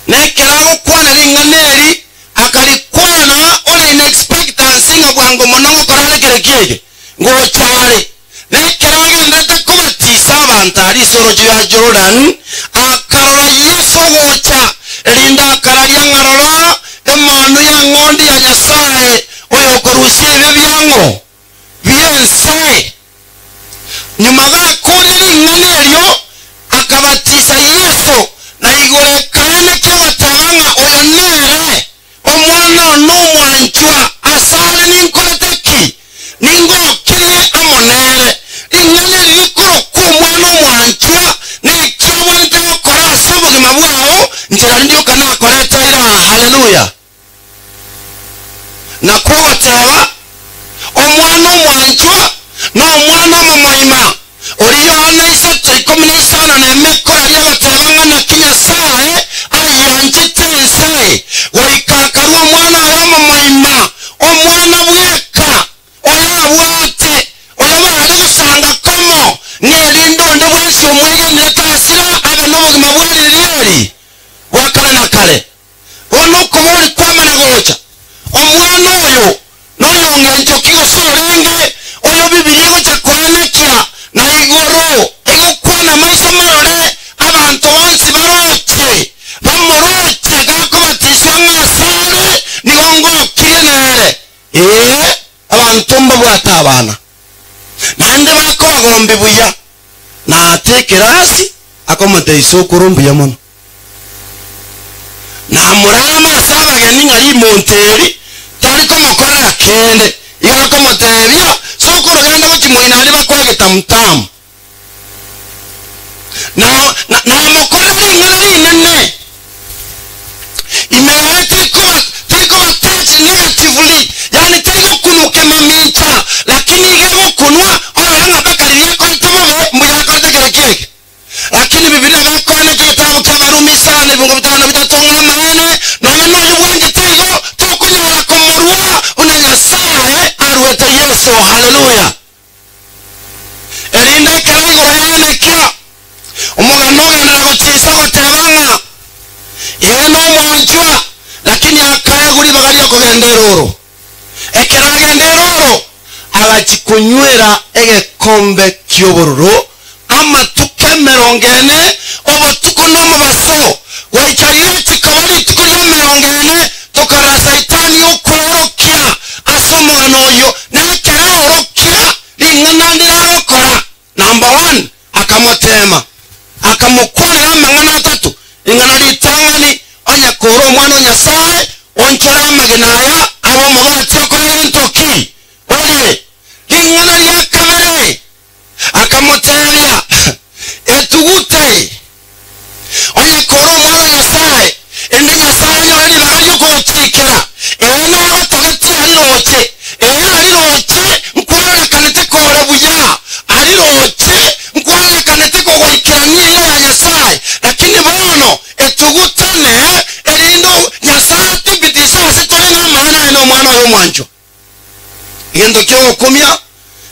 Nekero agokwana ring'ana eri, akarikwana ore in expectancy ng'a bwango mono ngokora are kere kiege, ngocha are. Nekero agenderete kobatisa abanto aria ase oroche rwa Jorodani, akarora Yeso ogocha, erinde akararia ng'a rora, Emanwa y'eng'ondi ya Nyasae, oyokorusia ebibe biang'o bi'ense. Nyuma gakoorire ring'ana erio, akabatisa Yeso, na igoro ekeene ki'ogoteba ng'a oyo nere Omwana one omwanchwa, asare ninkorete ki? Ningokirie amo nere. Ring'ana eri rikorokwa Omwana omwanchwa neki obwenerete gokora ase obogima bwao, nchera rindioka nakorete ira. Haleluya! Nakwo ogoteba, Omwana omwanchwa nomwana omomoima, oria Yohana 3:15 ekoraria ogoteba ng'a naki Nyasae ayianchete ense, goika akarua Omwana oye omomoima, Omwana bweka, oyabwate, oyobare gosanga komo, ng'erinde onde bwensi omwegenire tasira abe nobogima bwa riria eri bwa kare na kare. Bono okoboria kwamana gocha, Omwana oyo noyong'encho ki gose orenge oyo Bibilia egocha koenekia na igoro egokwana maiso marore abanto bonsi baroche bamoroche gakobatiswa ng'a asare nigo ngokirie nere? Ee, abanto mbabwate abana. Naende bakogombi buya, na ate ekerasi akomotebia sokoro mbuya mono. Namorama ase abageni ng'a rimonto eri tari komokorera kende, iga akomotebia, Sokoro genda gochia moino aria bakoe egetamutamu. Na, na, namokorera ring'ana rinene. Ime yaye terikoba, terikoba touch negatively, yaani teri gokunuka emamincha, lakini iga egokunwa orore ng'a mpaka riria akorete bobe, mbuya akorete kere kiege. Lakini Bibilia gekoenekia egetabu kia Abarumi isano ebingo bitano na bitato ng'a amaene, nonya noyo bwanchete igo, tokonyara komorua buna Nyasae aruete Yeso. Haleluya! Erinde ekero igoro yaenekio, omogano ogenderera gochia inse ogoteba ng'a ere nomwanchwa, lakini akaegwa ribaga ri'okogenda eroro. Ekero agenda eroro, agachia konywera egekombe ki'obororo amatuko emerongo ene, obotuko na omobaso, goika riachia koba rituko ri'emerongo ene, tokarora Saitani okweorokia ase omogano oyio, na ekero aorokia ring'ana ndire agokora, number one, akamoteema, akamokwanera amang'ana atato, ring'ana ritang'ani, onye kore Omwana o Nyasae, onchore amagena aya abe omogati okore gento ki? Orie. Ring'ana ria kabere, Akamotebia, Etugute, onye kore Omwana o Nyasae, ende Nyasae onyore ribaga ri'okogochiikera, ere nagotogetie ariroche, ere ariroche nkwarorekanete kore buya, ariroche nkwarorekanete kogoikerania eira ya Nyasae, lakini bono etugutane, erinde Nyasae athibitishe ase tore ng'a amaene aye n'Omwana oye omwanchwa. Egento ki'ogokumia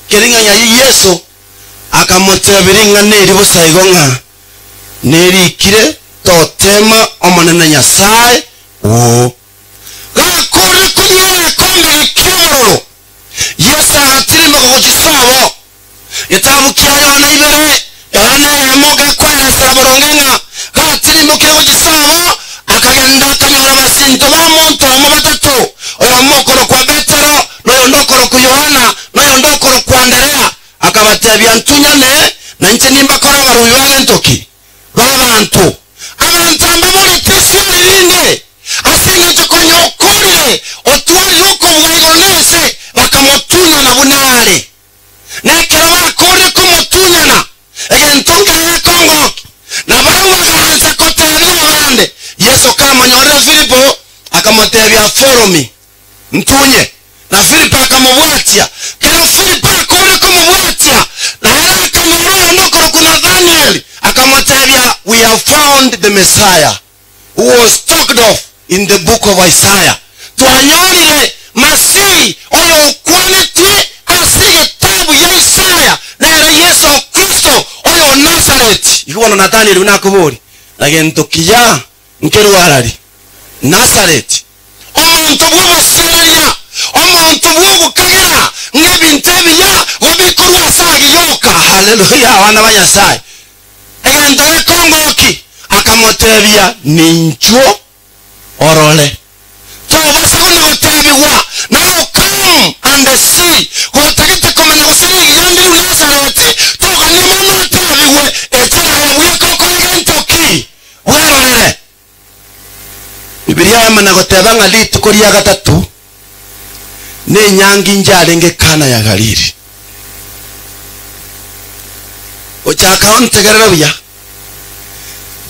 keria ng'a ng'ai Yeso akamotebia ring'ana eri bosa igo ng'a nerikire, Totema Omonene Nyasae oo. Gakoorire konywa egekombe ki'obororo, Yeso agatirimboka gochia sobo. Getabu kia Yohana ibere, Yohana eyemo gekweresera boronge ng'a gatirimbokire gochia sobo, akagenda akanyora basinto b'omonto omo batato, oyomo okorokwa Petero, na oyonde okorokwa Yohana, na oyonde okorokwa Anderea. Akabatebia, Ntunyane, na inche nimbakore abarubi ba gento ki? B'abanto. Abanto mbaborete esiori rinde, ase engencho konya okorire, otwarire okobua igoro na ense, bakamotunyana buna are. Na ekero bakoorire komotunyana, egento nkere gekongokia, na barabwo bagaansa koteebia abande. Yeso kamonyorire Filipo, akamotebia, Follow me, ntunye. Na Filipo akamobwatia. Kero Filipo akoorire komobwatia, na ere akanyora oyonde okorokwa Nathanieli, akamotebia, We have found the Messiah, who was talked of in the book of Isaiah, Twanyorire Masihi oyokwanetwe ase egetabu ya Isaya, nere Yeso Kristo oyo o Nazareti. Igo bono Nathanieli buna akoboria, Na gento kiya nkerwe arari? Nazareti. Omonto bw'obosiereria, omonto bw'ogokagera ng'a ebinto ebiya gobikorwa ase agiyoka. Haleluya, abana ba Nyasae. Egento gekongoki, akamotebia, Ninchwo orore. Tobasa buna gotebigwa, Now come and see. Gotagete komanya gose rigiya ndiru Nazareti, toganie mono otebigwe, Echa aye bweka okore gento ki? Bwerorere. Bibilia yamana goteba ng'a rituko ria gatato nenyangi njarenge Kana ya Galili. Gochaka ontegerere buya.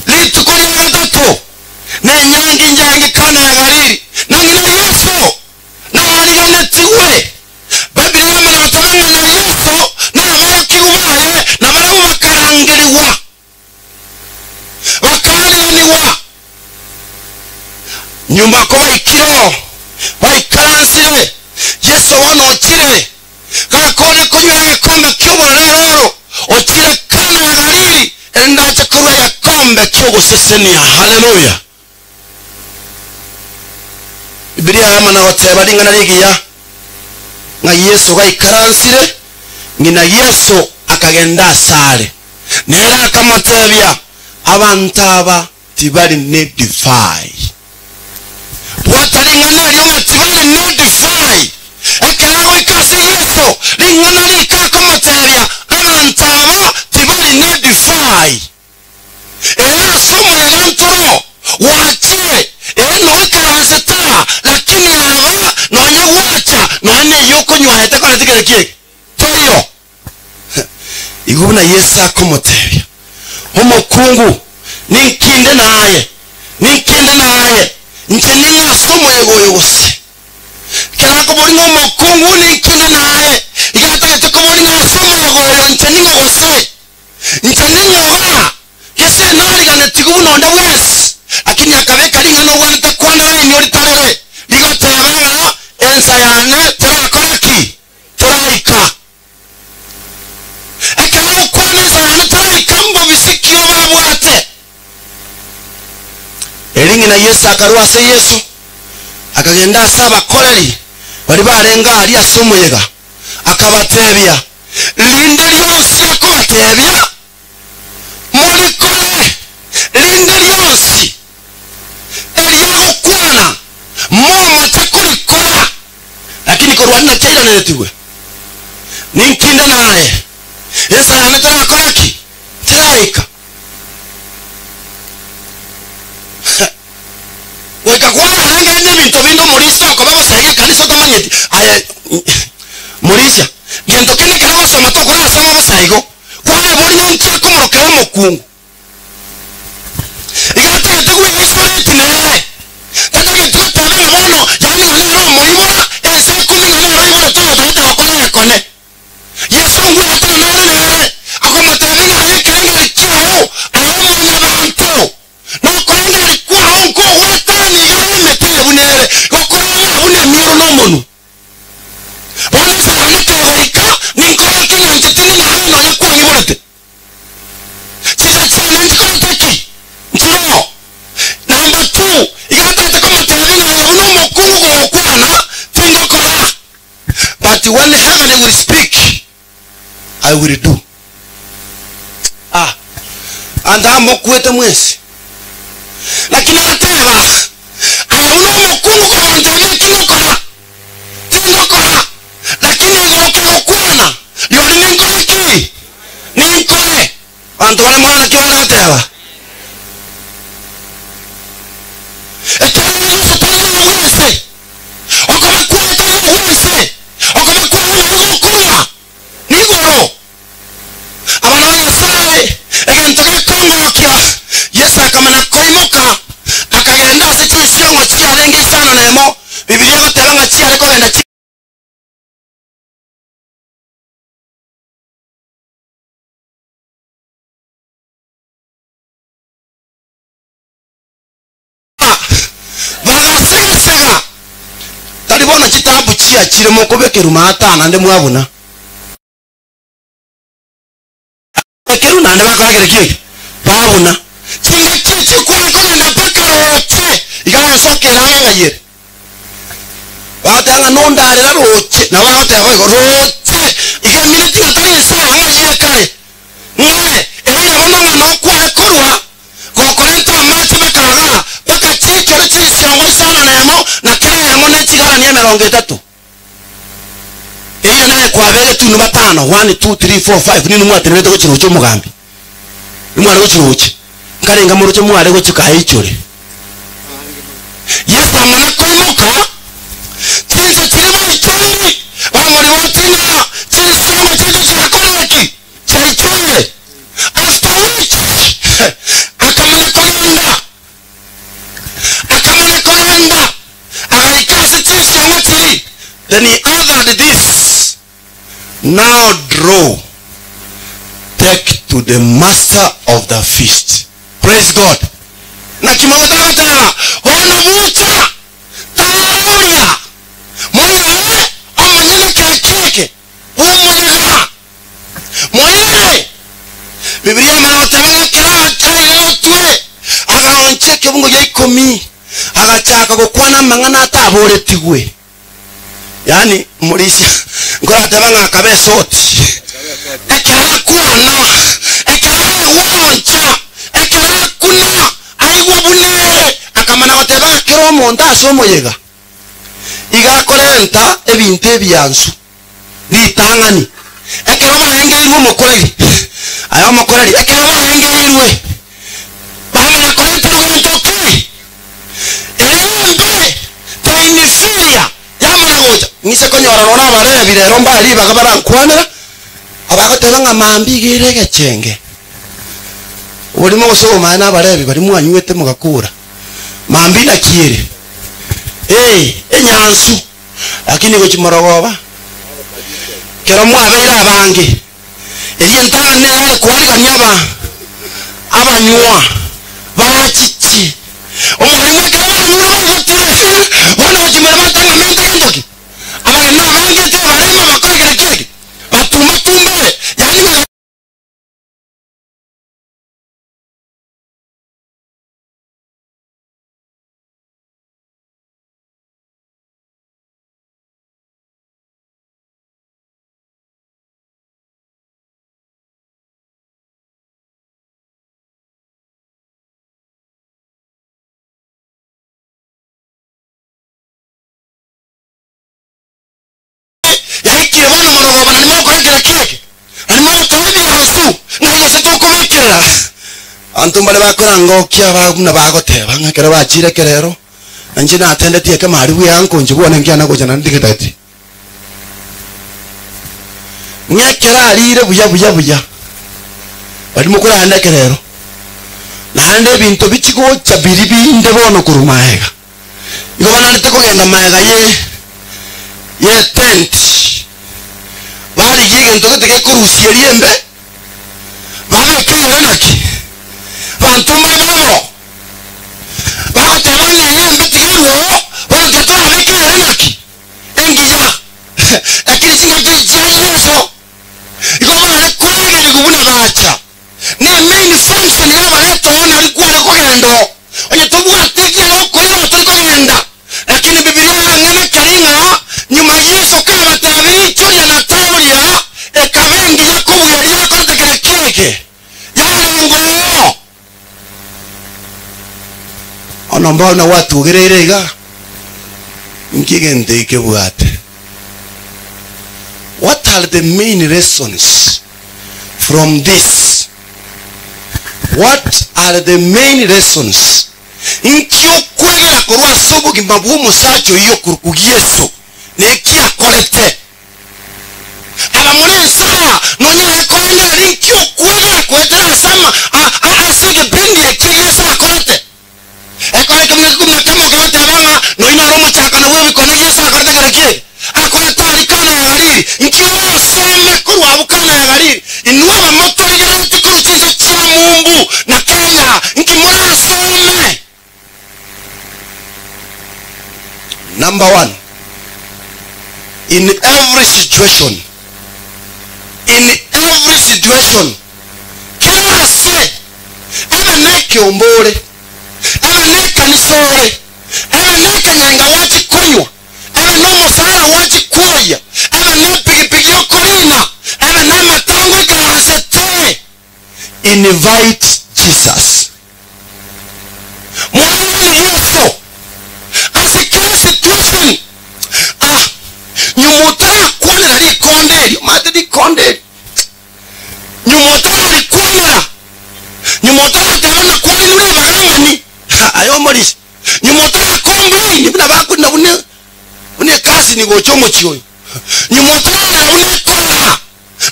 Rituko ria gatato nenyangi njarenge Kana ya Galili, na ng'ina Yeso naariganetigwe. Bibilia yamana goteba ng'a na Yeso naborokigwa baye, na barabwo bakarangerigwa, bakaariganigwa. Nyuma kobaikire oo, baikaransire, Yeso bono ochire, gakoorire konywa egekombe ki'obororo oro, ochire Kana ya Galili, erinde ache korua egekombe ki'ogosesenia. Haleluya! Bibilia yamana goteba ring'ana rigiya, ng'a Yeso gaikaransire, ng'ina Yeso akagenda asare, nere akamotebia, Abanto aba tibari nedivai. Bwata ring'ana erio ng'a tibari nedivai. Ekero agoika ase Yeso, ring'ana rika akomoteebia. Akamotebia, Abanto aba tibari nedivai. Ere ase omoyega ntoro gwachire, ere noikaransete aa, lakini aba nonya gwacha, nonya neyio okonywa etakoreti kere kiege, teiyo. Igo buna Yeso akomotebia, Omokungu, ninki inde naye? Ninki inde naye? Inche ning'o ase omoyega oyo gose? Ekero akoboria ng'a omokungu, ninki inde naye? Iga atagete koboria ng'a ase omoyega oyo inche ning'o gose? Inche ning'o iga? Gese nariganetigwe buna onde bwensi, lakini akabeka ring'ana obwenerete kwana raini oritarere, rigoteba ng'a ensa yane terakora ki? Teraika. Ekero agokwana ensa yane teraika, mbobisi ki obabwate? Erio ng'ina Yeso akarua ase Yeso, akagenda ase abakoreri baria barenge aria ase omoyega, akabatebia, Rinde rionsi akobatebia, morikore, rinde rionsi erio agokwana, momoche korikora. Lakini korwa aria naki airaneretigwe? Ninki inde naye? Ensa yane terakora ki? Teraika. Goika kwararengereria ebinto binde omorisia okoba gosega ekanisa otamanyeti. Aye morisia, gento kende ekero ogosoma tokorasoma bosa igo. Kwareboria ng'a nki akomorokera omokungu. Iga atagete gweisolate nere. Tatageti goteba ng'a bono yaani ng'a nere omoibora, ense ikomi ng'a nere oiborete oyo otagete gokora egekone. Yeso ngwatana nare nere, akomotebia ng'a aye ekerengererio kiao, aye omwanyabanto, nokorengereria kwao nkogwetania igoro y'emete eye buna ere, gokora ng'a buna emioro nomonwa. Bono ense yane kegoika, ninkore ki ng'a inche tindi naye nonya kwang'iborete? Chinsa chiane nchikorete ki? Nchiroo. Number two, iga atagete komotebia ng'a aye buna omokungu kogokwana, tingokora. But when heaven will speak, I will do. Ah, anto aa mokwete mwensi. Lakini agateba, aye buna omokungu kogontebia eki ngokora, tingokora. Lakini igoro kegokwana, rirorio ninkore ki? Ninkore. Abanto bare moyo naki bare goteba? Ekiagera Yeso tari oyo bwense, okoba kwaye tari ogwense, okoba kwaye nabo gokorwa nigoro. Abana ba Nyasae, egento gekongokia, Yeso akamanya koimoka, akagenda ase chinsiongo chiarenge isano nemo, Bibilia egoteba ng'a chiare kogenda chi. Bagasegasega, tari bono chitaabu chiachire mokobekerwa maata naende mwabuna. Ekeru naende bakora kere kiege, babuna. Chingaki echio kware kogenda mpaka roche, iga agasoka erang'e ng'ai ere. Bagoteba ng'a nondarera roche, nabo bagoteba boigo, roche, iga emineti ng'a tari inse aa ng'ai ere kare. Ng'e, erio bono ng'a nokware korwa gokorenta amache mpaka igaa, mpaka chiichore chinsiongo isano nemo, na kera eyemo ne chigalani 30. Eyio naye kwabegetwe inwe batano, one, two, three, four, five, ninwe mwatenerete gochirochia omogambi. Nimware gochirochia. Nkarenga moroche mware gochika aichore. Yeso amana koimoka, chinsa chiria baichoire, bamorigoti ng'a chinsiongo chiaito chiakorire ki? Chiaichoire. After which, akamanya kogenda, akamanya kogenda, agaika ase chinsiongo chiria. Then he uttered this, Now draw, take to the master of the feast. Praise God. Naki mogotaka goteba, Bono bucha, taroria, moire omonyene kere kieke bw'omoyega. Moire. Bibilia emanya goteba ng'a ekero achaire agaonchia ekebungo gia ikomi, agachaka gokwana amang'ana ataboretigwe. Yaani morisia nkorateba ng'a akaba esoti. Ekero akwana, ekero agwancha, ekero akuna, aigwa buna ere, akamana goteba ng'a kera omonto ase omoyega iga akorenta ebinto ebiansu ritang'ani. Ekero barengereirwe omokoreri, aye omokoreri, ekero barengereirwe, bamanya koreterwa gento ki? Eyembe teiniferior yamanya gocha. Ng'ise konyora nonya abarebi rero mbare ribaga barankwanera, abagoteba ng'a mambia iga ere egechenge. Oborimo gose obomaene na abarebi baria mwanywete mogakora, mambia naki ere? Ee, enyansu. Lakini gochia morogoba, kero mwabeire abange, erio entang'ani nere are koarigania aba abanywa bachiche. Omwalimu ekero banyure baigotire, bono gochia more batang'a mente gento ki? Abageni nabange tebarema bakore kere kiege, batumba-tumbere, yaani baga. Yaikire bono morogoba na nimogokora kera kiege, na nimogotoma ebiansu, ng'ai gose tokobekerera. Abanto mbare bakorangokia ba buna bagoteba ng'a ekero bachire ekerero, na inche natendetie ekemo aria bweanko inche bwane nkiana gocha naende ndigiteti. Ng'a ekero arire buya buya buya, baria mokoranda ekerero, naende ebinto bichigocha biria binde bono korwa maega. Igo banarete kogenda magega ye y'etenti, barigie egento gete gekorusia riembe, babeke igoro naki banto mbare babo bagoteba ng'a eyembe tiga erwoo, bono tiga torabeke ere naki engiya. Lakini chingaki echi chia Yeso igo bare koragerigwa buna bacha. Ne main function y'abareta oo nari kware kogenda oo. Onye tobwati ekiagera okoirana tori kogenda. Lakini Bibilia yang'ana keri ng'a nyuma Yeso kabatebirie ichoria na tauria ekaba engiya kobua eria yakorete kere kiege yarenge oo. Bono mbono gwatugereire iga, inki egento eke kebwate? What are the main lessons from this? What are the main lessons? Inki okwegera korwa ase obogima bw'omosacha oyio okorokwa Yeso, na eki akorete? Aba more ense aa, nonyare korengereria inki okwegera goetera ase ama a a ase egebindi ekio Yeso akorete? Ekero ekemo gia ikomi na kemo kegoteba ng'a nonya noro omochakano bw'ebikone Yeso akorete kere ki? Akorete aria Kana ya Galili. Inki orasome korwa abwo Kana ya Galili? Inwe abamotorigereretie korwa chinse chia mumbu na Kenya, inki morasome? Number one, in every situation, in every situation, kera ase, ebe nekeombe ore, ebe nekanisa ore, ebe nekenyenga gwachi konywa, ebe nomosara gwachi kwoyia, ebe nepigipigi okorina, ebe namatango oikaransete, invite Jesus. Mwarani Yeso ase kera situation. Ah, nyuma otarakwanera rikonde erio, omanyete rikonde eri, nyuma otararikwanera, nyuma otarateba nakwaninwe ribaga ng'ani, Ha, aye omorisia, nyuma otarakomplain buna bakorina buna buna ekasini gocha omochie oyo, nyuma otararera buna ekorara.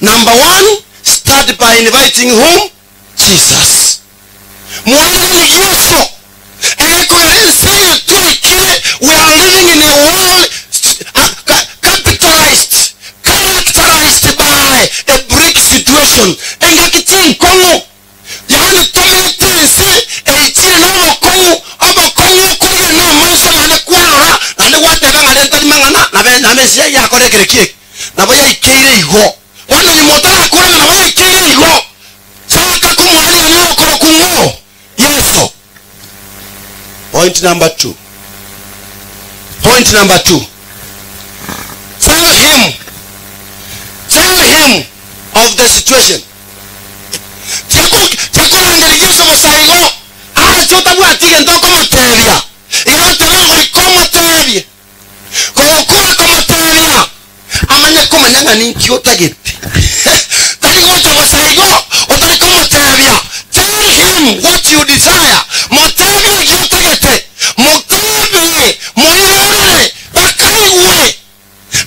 Number one, start by inviting whom? Jesus. Mwarani Yeso. Egekogera ense eye twaikire, we are living in a world capitalized, characterized by a brick situation. Engaki chinkong'u, yaani tomineti ense eichire nobokong'u, obokong'u okorigereria namaiso naende kwarora, naende gwateba ng'a rende tari mang'ana, nabe nabe ense yakora ekere kieke. Nabo yaikeire igo. Bono nyuma otarakora ng'a nabo yaikeire igo, chaka komwarigania oyokorokwa ng'o? Yeso. Point number two. Point number two. Tell him, tell him of the situation. Tiakorangeria Yeso bosa igo, ache otabwati egento okomotebia. Igo agoteba ng'a goika omotebie. Kogokora komotebia, amanye komanya ng'a ninki otagete. Tari gocha gosaigo otari komotebia. Tell him what you desire. Motebie giotagete. Motebie moirorere bakaigwe.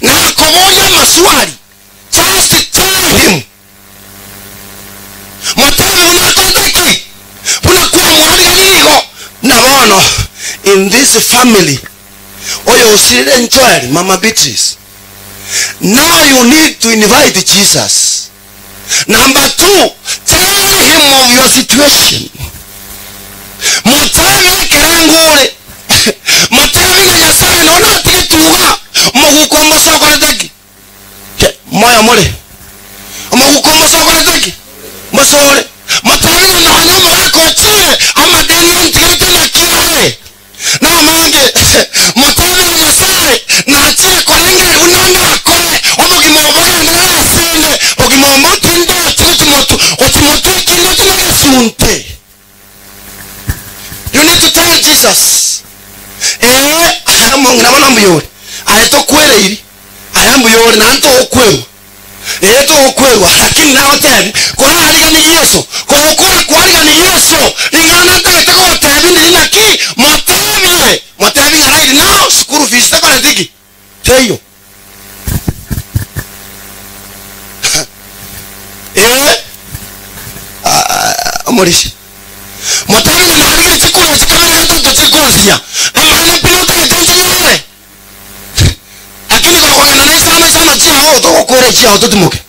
Na koboya maswali. Just tell him. Motebie unakontaki. Unakuwa mwaliganigo. Na bono in this family oyo usirire nchoeri Mama Beatrice. Now you need to invite Jesus. Number 2, tell him of your situation. Mutebe kerangure. Mutebe na Nyasaye nona atigituga. Muguko musokoreteki. Moyo mure. Muguko musokoreteki. Musore. Mutebe na nonya mwakochire amadeni ntigete na kiare. Na mange mutebe na Nyasaye na achie korengere unanga akore omugimo obogende asende ogimo mutinde chikumotu ochimotu kindu chinagesunte. You need to tell Jesus. Mongina mwana mbuyore. Aye tokwere iri. Aye mbuyore na nto okweru. To okweru lakini na hotel kora haliga ni Yesu. Kokora kwaliga ni Yesu. Lingana ntate ko tebi ni naki motebi. Motebi right now school fees takora digi. Teyo. Omorishi. Motebi na haliga chikula chikabere gatoto chikonsinya. Amana pilota getenje. Lakini kwa kwa na sana sana chia o to kore chia o tumuke.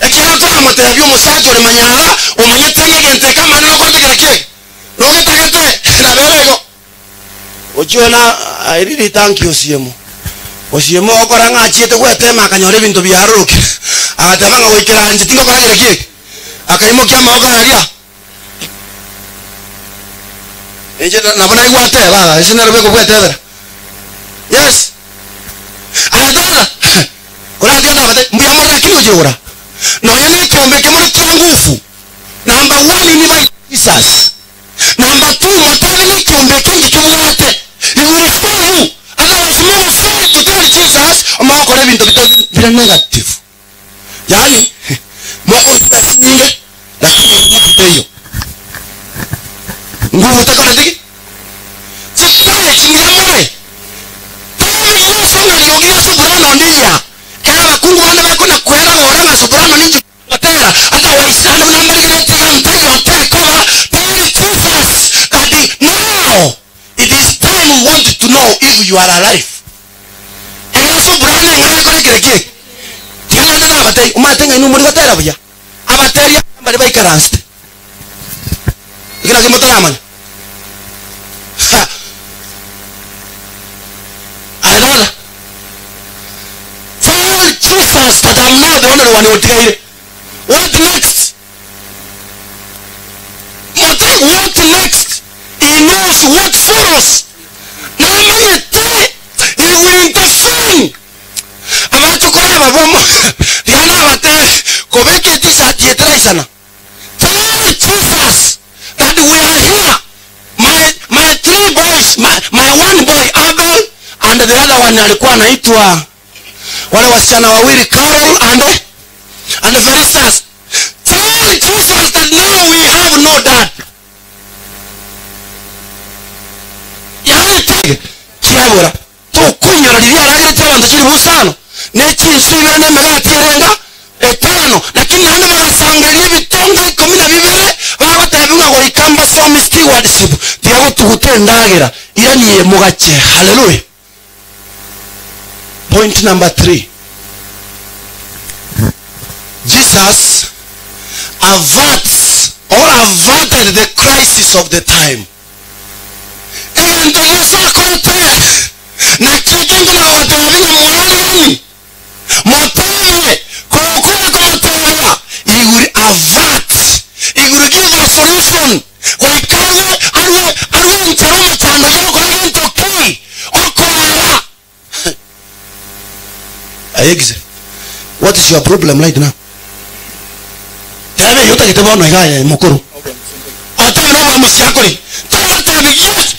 Ekera to motebi omusacho le manyara omanyete ngente kama no kotegera kike. Rogetegete na berego. Ochiona I really thank you siemo. Osiemo okora ng'achiete gwetema akanyora ebinto biaroroke. Agateba ng'a goikera nche tingokoragera kike. Akaimokia amaboko aria. Enche nabo naigwateba, ase narobeko gwetebera. Yes. Ayatollah. Kora ndio na mbuya mora kino jora. No yene kiombe kimore kia nguvu. Number 1 ni by Jesus. Number 2 motebe ni kiombe kingi kimwate. He will restore you. Otherwise you will fail to tell Jesus omakore bintu bita negative. Yaani moko nyingi lakini nguvu hiyo. Nguvu takora digi. Chikale chingira more. Yesu soprano ndiya. Kera bakungu bana bakona kwera ngora nga soprano ninju batera. Ata waisana nambarigire tega mtayo tekoba. Tell Jesus that now it is time we want to know if you are alive. Era soprano ngara kore kireke. Tiana ndana batei umatenga inu muri batera buya. Abateria bari baikaranste. Ikina kimutaramana. Ha. Ayadala. Tell Jesus that I'm not the only one who died. What next? What next? He knows what follows. Namanyete, he will intervene. Abachukora babomo. Diana abate kobeke t-shirt yetraisana. Tell Jesus that we are here. My 3 boys, my one boy Abel and the other one alikuwa anaitwa wale wasichana wawili Carol and Felicitas. Tell Jesus that now we have no dad. Yaani kiabura tukunyora liria aragire abantu kiri busano n'ekinsubira n'emigati erenga etano lakini nandi bagasangeria ebitonga 12 bagotebi ng'a goikamba some stewardship tiagotugute endagera iraniye mugache. Hallelujah. Point number 3. Jesus averts or averted the crisis of the time. Ento Yesu akote na kikinga na watabina mwalani motebe kokora komoteba. He will avert. He will give a solution. Goikawe arwe arwe ncharumo chando yoko ngento ki okola. Ayegize. What is your problem right now? Tebe yota kitebono igaya mukuru. Otebe no musiakori. Tebe yes.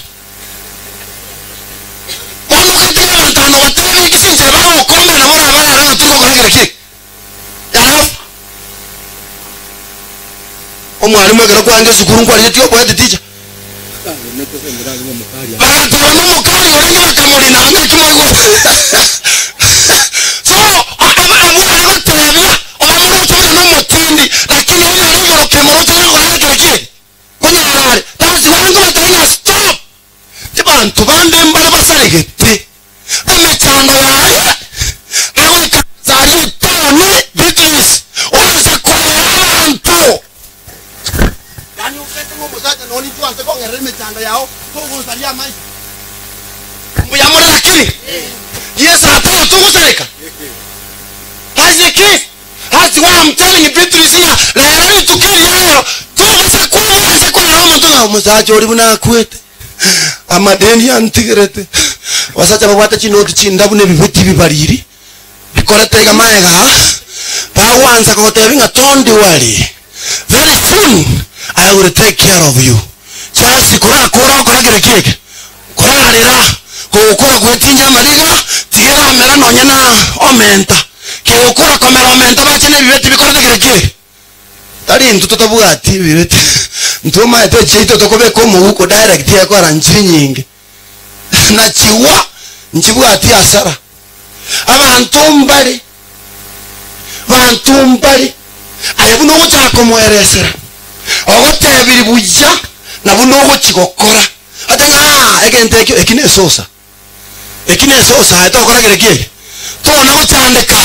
Ono katika mantano otebe kisinje baro kombe na bora bara na tuko kagere ki. Mwalimu ekero kwarenge esukuru nkwarigetie oboete teacher. Bagateba nomokari orenge bakamorina naki mwaigwa. So abwo are gotebia obamoroche buna nomotindi lakini onyare igoro kemoroche nagokora kere ki? Konyara are. That's why nkobatebia ng'a stop. Abanto bande mbare basaregete emechando yaye agoikaransa aria etaoni Beatrice oansa korera abanto. Yaani obete ng'a omosacha nonye intwe ase kong'erera emechando yao togonsaria amaiso. Mbuya more lakini Yeso ataiyo togosareka. That's the case. That's why I'm telling Beatrice ng'a rero rituko eri ria rero tobasa kobua ase korera omonto ng'a omosacha oria buna akwete. Amadeni antigerete. Abasacha babwate chinoti chindabu na ebibeti ebibariri bikorete iga magega aa, bagwansa kogotebia ng'a don't worry, very soon I will take care of you. Just korakore okore kere ki eke, korarera, kogokora gwetinja amariga, tiga eramera nonye na omenta. Kegokora komera omenta bache na ebibeti bikorete kere ki eke. Tari intwe totabwati ebibeti, intwe omanyete echiaito tokobeka omoguko direct ekora nchiri nyinge. Na chigwa nchibwati hasara. Abanto mbare, banto mbare, aye buna ogochaka komoeresera, ogotebiri buya na buna ogochi gokora. Ate ng'a aa egento ekio, eki nesosa. Eki nesosa aye tokora kere ki eke? Tona gochandeka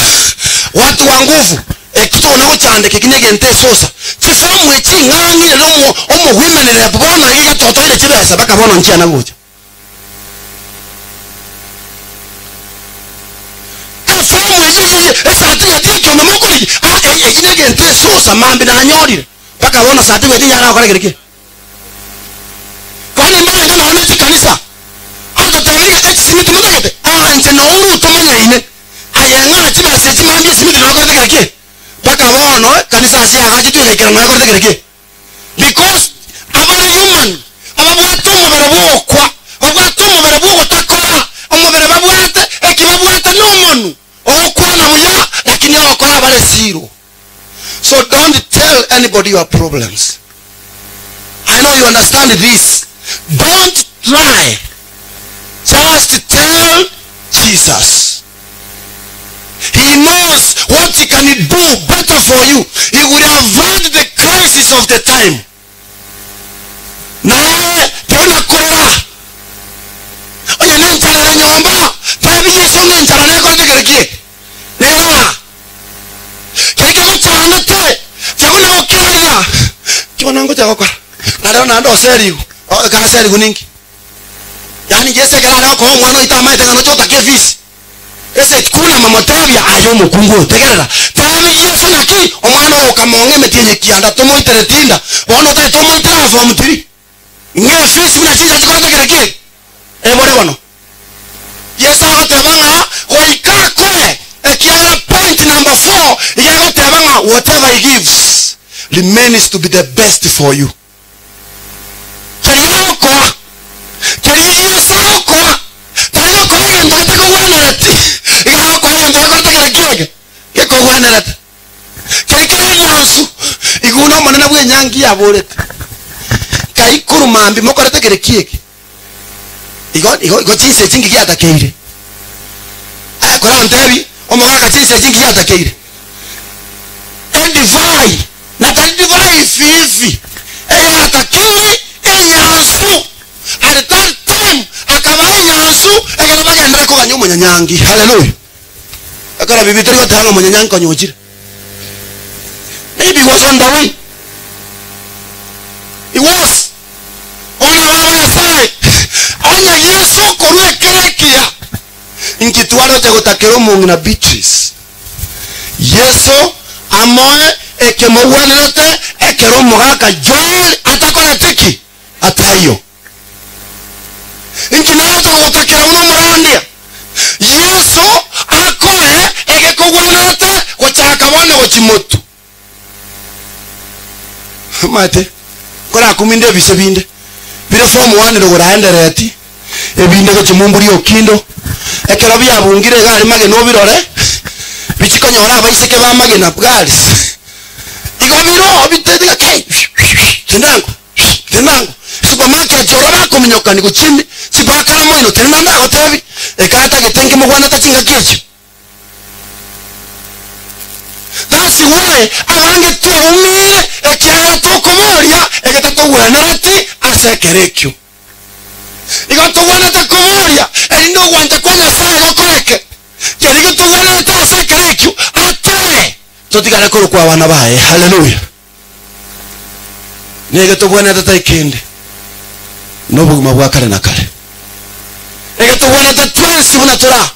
watu wa nguvu. Eki tona gochandeka eki negento esosa. Chifomu echi ng'ang'ire nomo omo women rep bono iga iga totoire chibesa mpaka bono nchiana gocha. Efomu eyio eyio esatifiketi yekiombe mokorigia ah eyio negento esosa mambia nanyorire mpaka bono certificate yara gokora kere ki? Kwani mbarenge nonya ne chikanisa agotebia ng'a echisimiti motagete? Aa inche nouru tomanyaine. Aye ng'a chibesa echi mambia esimiti nokorete kere ki? Mpaka bono ekanisa ase yagachetwe egaikera noekorete kere ki? Because abare human ababwate omobere bw'ogokwa, babwate omobere bw'ogotakora, omobere babwate, eki babwate nomonu ogokwana buya lakini ogokora abare zero. So don't tell anybody your problems. I know you understand this. Don't try. Just tell Jesus. He knows what he can do better for you. He will avert the crisis of the time. Naye tiona korora. Onye nenchara ere nyomba, tebi Yesu ng'a enchara nekorete kere ki? Nera. Keri kegochandete, tiagona gokeria. Ki bono ngocha gokora? Na rero naende oserigwe. Ekero aserigwe ninki? Yaani Yeso ekero are gokoa omwana oito amaete ng'a noche otake efisi. Ase kunama motebia, Aye omokungu oyo, tegerera, tebi Yeso naki omwana oyo okamong'a emeti eye kianda tomoitere tinda, bono otagete omoitere aa form three. Ng'a efisi buna chinsa chikorete kere ki? Ebore bono. Yeso agoteba ng'a goika akoe, ekiagera point number four iga egoteba ng'a whatever he gives remains to be the best for you. Keria agokoa, keria Yeso agokoa, tari gokoa egento getakogwenereti, iga agokoa egento gekorete kere ki eke? Gekogwenerete. Keria kere egiansu, igwe buna omonene bw'enyangi yaborete, Kai korwa mambia mokorete kere ki eke? Igo igo igo chinsa echi nki giatakeire? Aye korantebi, omogaka chinsa echi nki giatakeire? Edivai, na tari divai ifiifi, eyatakeire enyansu. At that time akaba enyansu ekero bagenderere koganya omonyanyangi. Haleluya! Ekero bibi tori goteba ng'a omonyanyangi konya ochire. Maybe he was on the way. He was. Bono abana ba Nyasae, onye Yeso okorua ekero ekiya, inki twaroche gotakera omong'ina Beatrice? Yeso amoe ekemogwenerete ekero omogaka Joel atakorete ki? Ataiyo. Inki naroche gogotakera buna omorandia? Yeso akoe egekogwenerete gochaka bono gochia motwe. Omanyete, nkorakuminde ebise binde bire form one rogoro aendereti, ebinde gochia mombori okindo, ekero biabungire iga aria magena obirore, bichi konyora abaiseke ba magena girls. Igo bire oo bitete iga kei. Tenenango, tenenango. Supermarket oro bakominyokani gochia ime, chibakara moino, tenena ndagotebi, ekero atagete nkemogwanete chingaki echio. That's why abange twaumire ekiagera tokoboria egetatogwenereti ase ekero ekio. Igo togwenerete koboria erinde ogwancha kwa Nyasaye gokoreke, keria getogwenerete ase ekero ekio atoe totigare korokwa abana baye. Haleluya! Nigo togwenerete tai kende nobogima bwa kare na kare. Egetogwenerete twensi buna tore aa,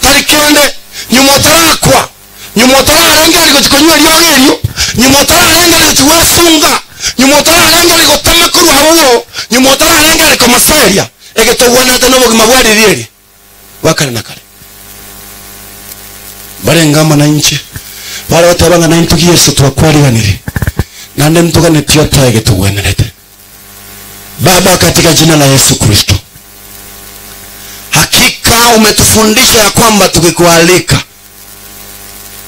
tari kende, nyuma otarakwa, nyuma otararengereria gochia konywa eriogo erio, nyuma otararengereria gochia gwesunga, nyuma otararengereria gotama korwa abwo, nyuma otararengereria komoseria, egetogwenerete nobogima bwa riria eria bwa kare na kare. Barenge amo nainche, bare goteba ng'a naintwe Yeso twakwariganirie, naende ntoganetie otoe egetogwenerete. Baba, katika jina la Yesu Kristo, hakika umetufundisha ya kwamba tukikualika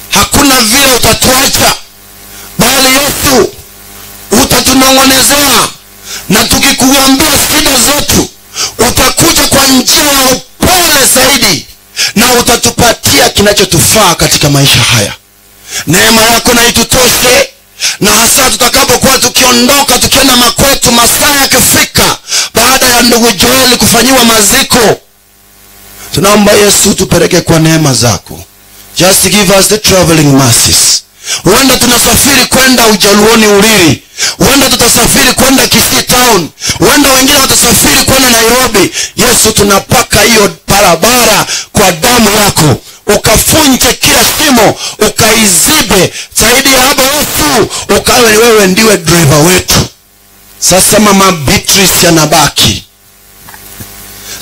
hakuna vile utatuacha, bali Yesu utatunong'onezea, na tukikuambia shida zetu utakuja kwa njia ya upole zaidi na utatupatia kinachotufaa katika maisha haya. Neema yako na itutoshe, na hasa tutakapokuwa tukiondoka tukienda makwetu, masaa yakifika, baada ya ndugu Joeli kufanyiwa maziko, tunaomba Yesu tupeleke kwa neema zako. Just give us the traveling mercies. Huenda tunasafiri kwenda Ujaluoni Uriri, huenda tutasafiri kwenda Kisii Town, huenda wengine watasafiri kwenda Nairobi. Yesu, tunapaka hiyo barabara kwa damu yako, ukafunje kila shimo, ukaizibe. Zaidi ya hapo, Yesu, ukawe wewe ndiwe driver wetu. Sasa mama Beatrice anabaki,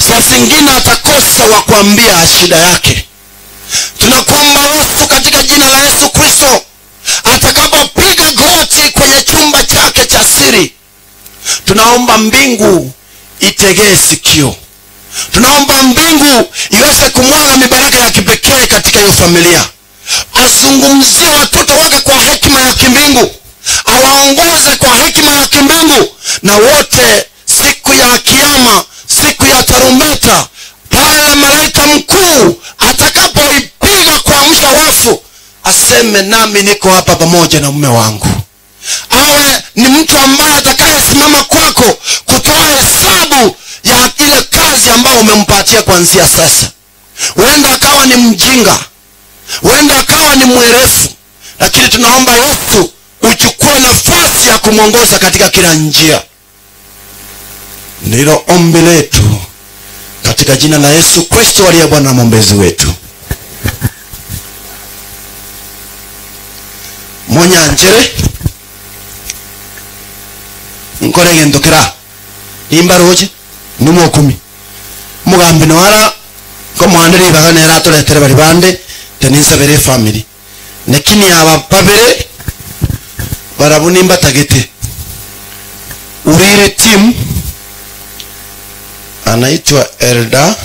saa zingine atakosa wa kuambia shida yake. Tunakuomba Yesu, katika jina la Yesu Kristo, atakapopiga goti kwenye chumba chake cha siri, tunaomba mbingu itegee sikio. Tunaomba mbingu iweze kumwaga mibaraka ya kipekee katika hiyo familia, azungumzie watoto wake kwa hekima ya kimbingu, awaongoze kwa hekima ya kimbingu, na wote siku ya Kiyama, siku ya tarumbeta, pale malaika mkuu atakapoipiga kuamsha wafu, aseme nami niko hapa pamoja na mume wangu. Awe ni mtu ambaye atakayesimama kwako kutoa hesabu ya ile kazi ambayo umempatia kuanzia sasa. Huenda akawa ni mjinga, huenda akawa ni mwerefu, lakini tunaomba Yesu uchukue nafasi ya kumwongoza katika kila njia. Ndilo ombi letu katika jina la Yesu Kristo aliye Bwana na mwombezi wetu. Monyanchere nkore egento kera nimbaroche nimokumi omogambi noara nkomoande ribaga nere atoretere bari bande teninsabere efamily lakini aba babere barabwo nimbatagete urire team anaitwa Elder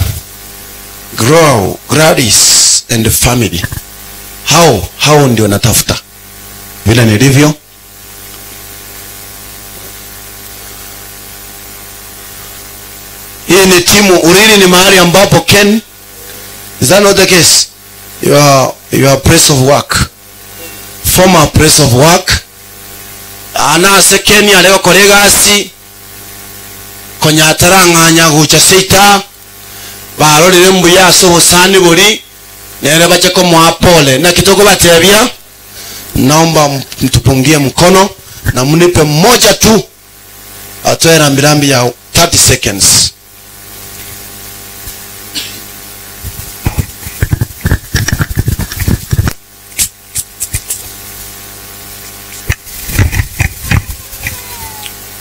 Grow Gladys and family. Hao hao ndio natafuta vile nilivyo. Hii ni timu Uriri, ni mahali ambapo Ken, is that not the case? Your place of work, former place of work, anase Ken arĩgokora egasi konyatarang'anya gocha seita barorire mbuya ase obosani bori nere bache komoa pole na kitoko batebia naomba mtupungie mkono na mnipe mmoja tu atoe rambirambi ya 30 seconds.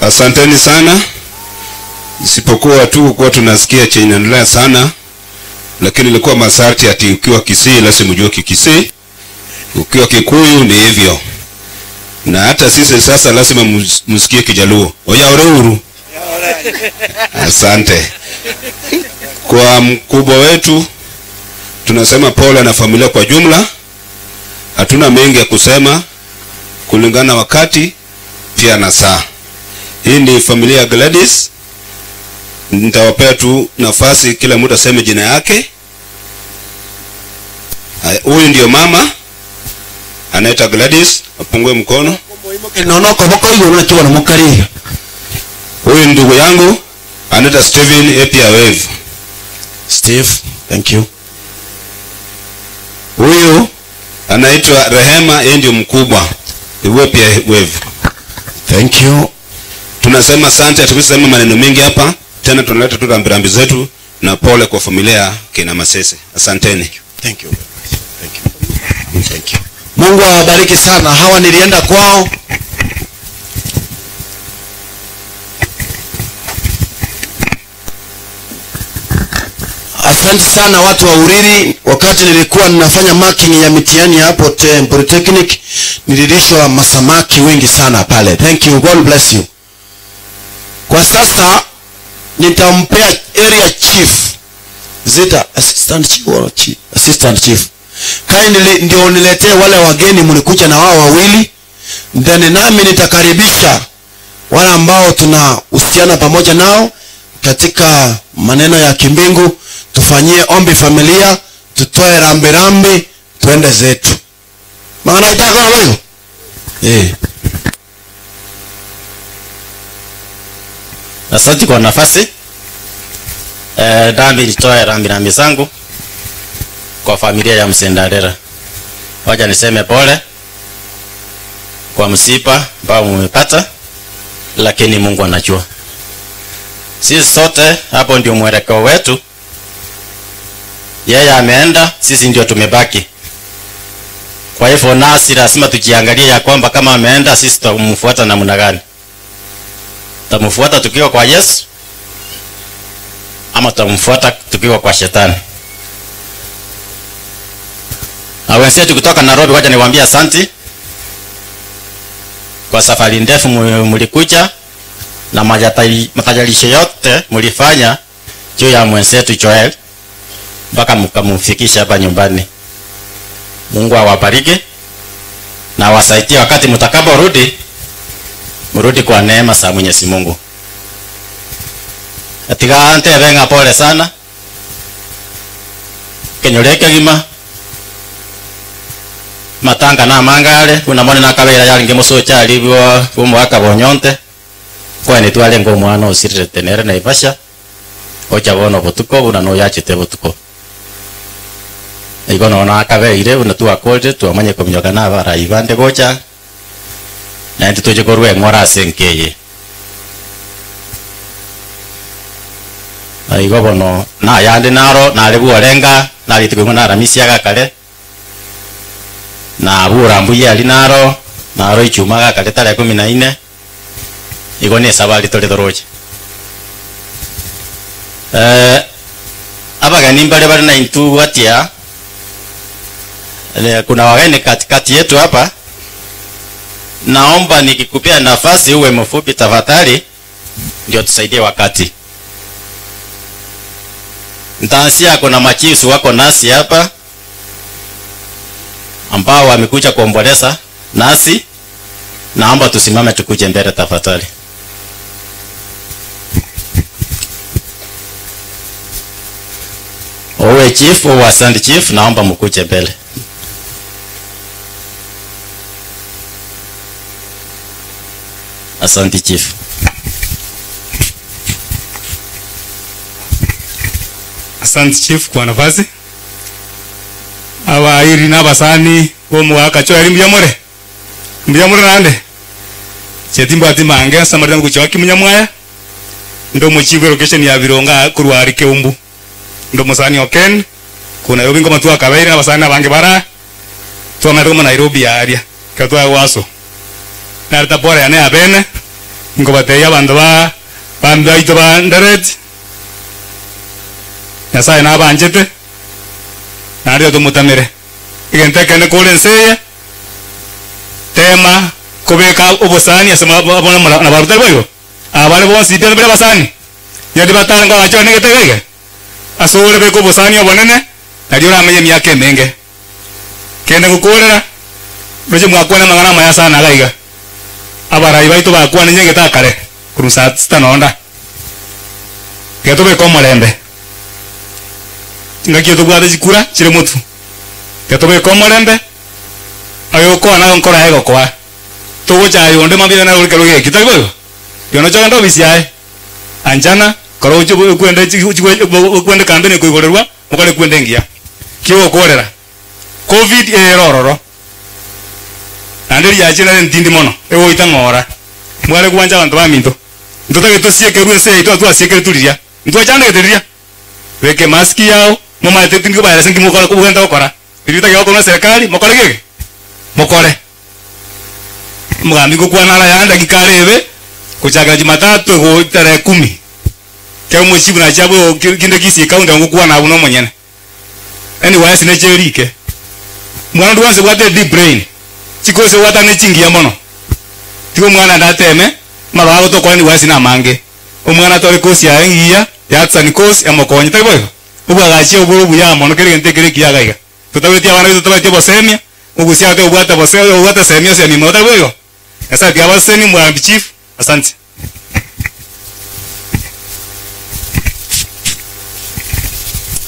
Asanteni sana, isipokuwa tu kuwa tunasikia chenye inaendelea sana, lakini ilikuwa masharti ati ukiwa Kisii lazima ujue Kikisii, ukiwa Kikuyu ni hivyo, na hata sisi sasa lazima msikie Kijaluo. Oyaore uru. Asante kwa mkubwa wetu, tunasema pole na familia kwa jumla. Hatuna mengi ya kusema kulingana na wakati. Kupitia nasaha. Hii ni familia ya Gladys. Nitawapea tu nafasi kila mtu aseme jina yake. Haya, Huyu ndio mama anaitwa Gladys, apungue mkono. Nono koboko iguru na kibono mukari. Huyu ndugu yangu anaitwa Steven Epia Wave. Steve, thank you. Huyu anaitwa Rehema, yeye ndio mkubwa. Epia Wave. Thank you. Tunasema asante, hatukusema maneno mengi hapa tena, tunaleta tu rambirambi zetu na pole kwa familia kina Masese. Asanteni. Thank you. Thank you. Thank you. Mungu awabariki sana. Hawa nilienda kwao. Asante sana watu wa Uriri. Wakati nilikuwa ninafanya marking ya mitihani hapo Tem Polytechnic, nililishwa masamaki wengi sana pale. Thank you. God bless you. Kwa sasa nitampea area chief Zita assistant chief or chief, assistant chief. Kindly ndio niletee wale wageni mlikuja na wao wawili, then nami nitakaribisha wale ambao tunahusiana pamoja nao katika maneno ya kimbingu. Tufanyie ombi familia, tutoe rambirambi, tuende zetu. Maana itaka wewe eh. Asante kwa nafasi. Eh, nami nitoe rambirambi zangu kwa familia ya Msendarera. Wacha niseme pole kwa msiba ambao mumepata, lakini Mungu anajua. Sisi sote hapo ndio mwelekeo wetu. Yeye ameenda, sisi ndio tumebaki. Kwa hivyo nasi lazima tujiangalie ya kwamba kama ameenda, sisi tutamfuata namna gani? Tutamfuata tukiwa kwa Yesu ama tutamfuata tukiwa kwa shetani? Na wenzetu kutoka Nairobi, wacha niwaambie asanti kwa safari ndefu mlikuja na matayarisho yote mlifanya juu ya mwenzetu Joel mpaka mkamfikisha hapa nyumbani. Mungu awabariki na awasaidie wakati mtakaporudi, mrudi kwa neema za Mwenyezi Mungu. Atiga ntebe ng'a pole sana kenyore kegima matanga na mangare kuna mone nakabera yaringe musocha ari bwo bwomwaka bonyonte kwani tware ngo mwana osirire tenere Naivasha ocha bono botuko buna no yachite botuko igo nona akabeire buna twakorire twamanye kominyoka na abarai bande gocha naende tuje korwa eng'ora ase enkeye igo bono nayande naro nare bworenga narituko ng'o naramisia gakare na bura mbuya ari naro naro ichuma gakare tarehe 14 igo ni esabari tore toroche eh abageni mbale bari na intu gwatia Le, kuna wageni katikati yetu hapa. Naomba nikikupea nafasi uwe mfupi tafadhali, ndio tusaidie wakati. Nitaanzia, kuna machiefs wako nasi hapa ambao wamekuja kuomboleza nasi. Naomba tusimame tukuje mbele tafadhali. Owe chief, owe assistant chief, naomba mkuje mbele. Asante chief. Asante chief kwa nafasi. Abairi n'abasani bo mu wakacho ari muyamure. Muyamure nande. Chetimba ati mange samarira mukucho kimunyamwaya. Ndo muchifu location ya Bironga kurwari keumbu. Ndo musani oken kuna yobi ngoma tuwa kabairi n'abasani abange bara. Tuwa ngoma Nairobi aria. Katwa waso. Narita pore ane abene. Ngobateya abandu ba bambaito ba nderet. Nyasaye nabanjete nario tumutamire egento ekende kore enseye tema kobeka obosani ase bona na barutari boigo abare bonsi pia bere basani yadi batanga bachone getegege ase ore beka obosani obonene nario oramenye emiaka emenge kende gukorera roche mwakwana mang'ana maya sana gaiga Abarai baito bakwane nyegete akare korwa saa sita nonda. Tiga tobeke omorembe. Chingaki tobwate chikura chire motwe. Tiga tobeke omorembe, oyo okoa nkoro aye egokoa. Togochaya onde mambia nare ore kero geki, tari boigo? Rirorio noche ogende ofisi yaye, anchana, kora oche okwende okwende kampeni ekoigorerwa, okore kwende engiya. Ki ogokorera? Covid ere ororo, naende riachire nare ntindi mono, egoita ng'ora. Mware gwancha abanto baminto, ntotagete tosiekerwe ense yaito buna twasiekeretwe riria. Ntwachandegete riria. Beka emask yao, momanyete tindi kobaeresa nki mokora kobwenta gokora. Riria otagete gokorwa na serikali, mokore ki? Mokore. Omogambi ngokwana are ayande dakika arebe, gochakera Jumatatu ego tarehe kumi. Ekero omochifu nachia abwo kinde Kisii county ngokwana abwo nomonyene. NYS ne cherike. Mwana onde bwensi obwate deep brain, chikosi obwate ne chingiya mono. Tiga omwana ande ateme, amabaga agotokora NYS namange. Omwana atore kosi yaye engiya, ya artisan course emokonye, tari boigo? Obwagachi obore obuya mono kera egento ekere ekiya iga iga. Totabetie abana baito totabetie obosemia, ogosia ate obwate obose obwate semia osemia mono, tari boigo? Nyasaye tiga abasesenie Omogambi Chief, asante.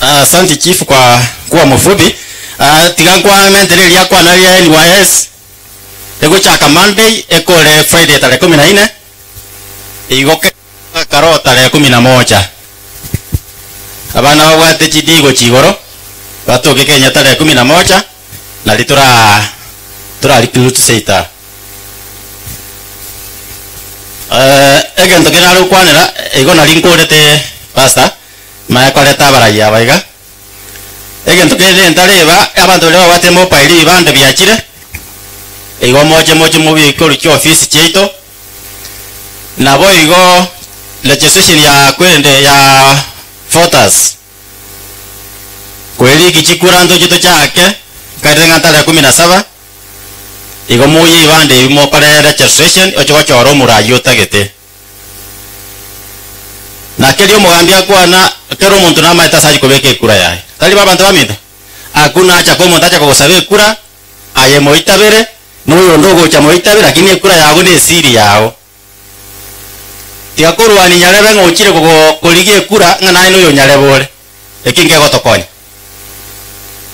Asante chief kwa kuwa mfupi. Tiga nkwamentere eria kwana ria NYS egochaka Monday ekore Friday tarehe kumi na ine igo karo tarehe kumi na moja abana babwate chidigo chigoro batoke Kenya tarehe kumi na moja nari tora tora recruit seita egento kere nare gokwanera igo nari nkorete pastor maya kwareta abarai aba iga egento kere ntareba abanto baria babwate mobile ebibande biachire igo moche moche mobike oruchia ofisi chiaito nabo igo registration ya kwende ya voters kweriki chikura ntoche tochake nkairire ng'a tarehe kumi na saba igo moye ebibande ebi mokore registration oche gochora omorai otagete. Na keria omogambi akwana, kera omonto namaete ase achia kobeka ekura yaye. Tari bo abanto baminto? Hakuna haja ko omonto acha kogosaba ekura, aye moitabere, na oyonde ogocha moitabere, lakini ekura yago nesiri yao. Tiga korwania nyarebe ng'a ochire kogo korigia ekura ng'a naye noyo nyarebe ore. Eki nkegotokonya.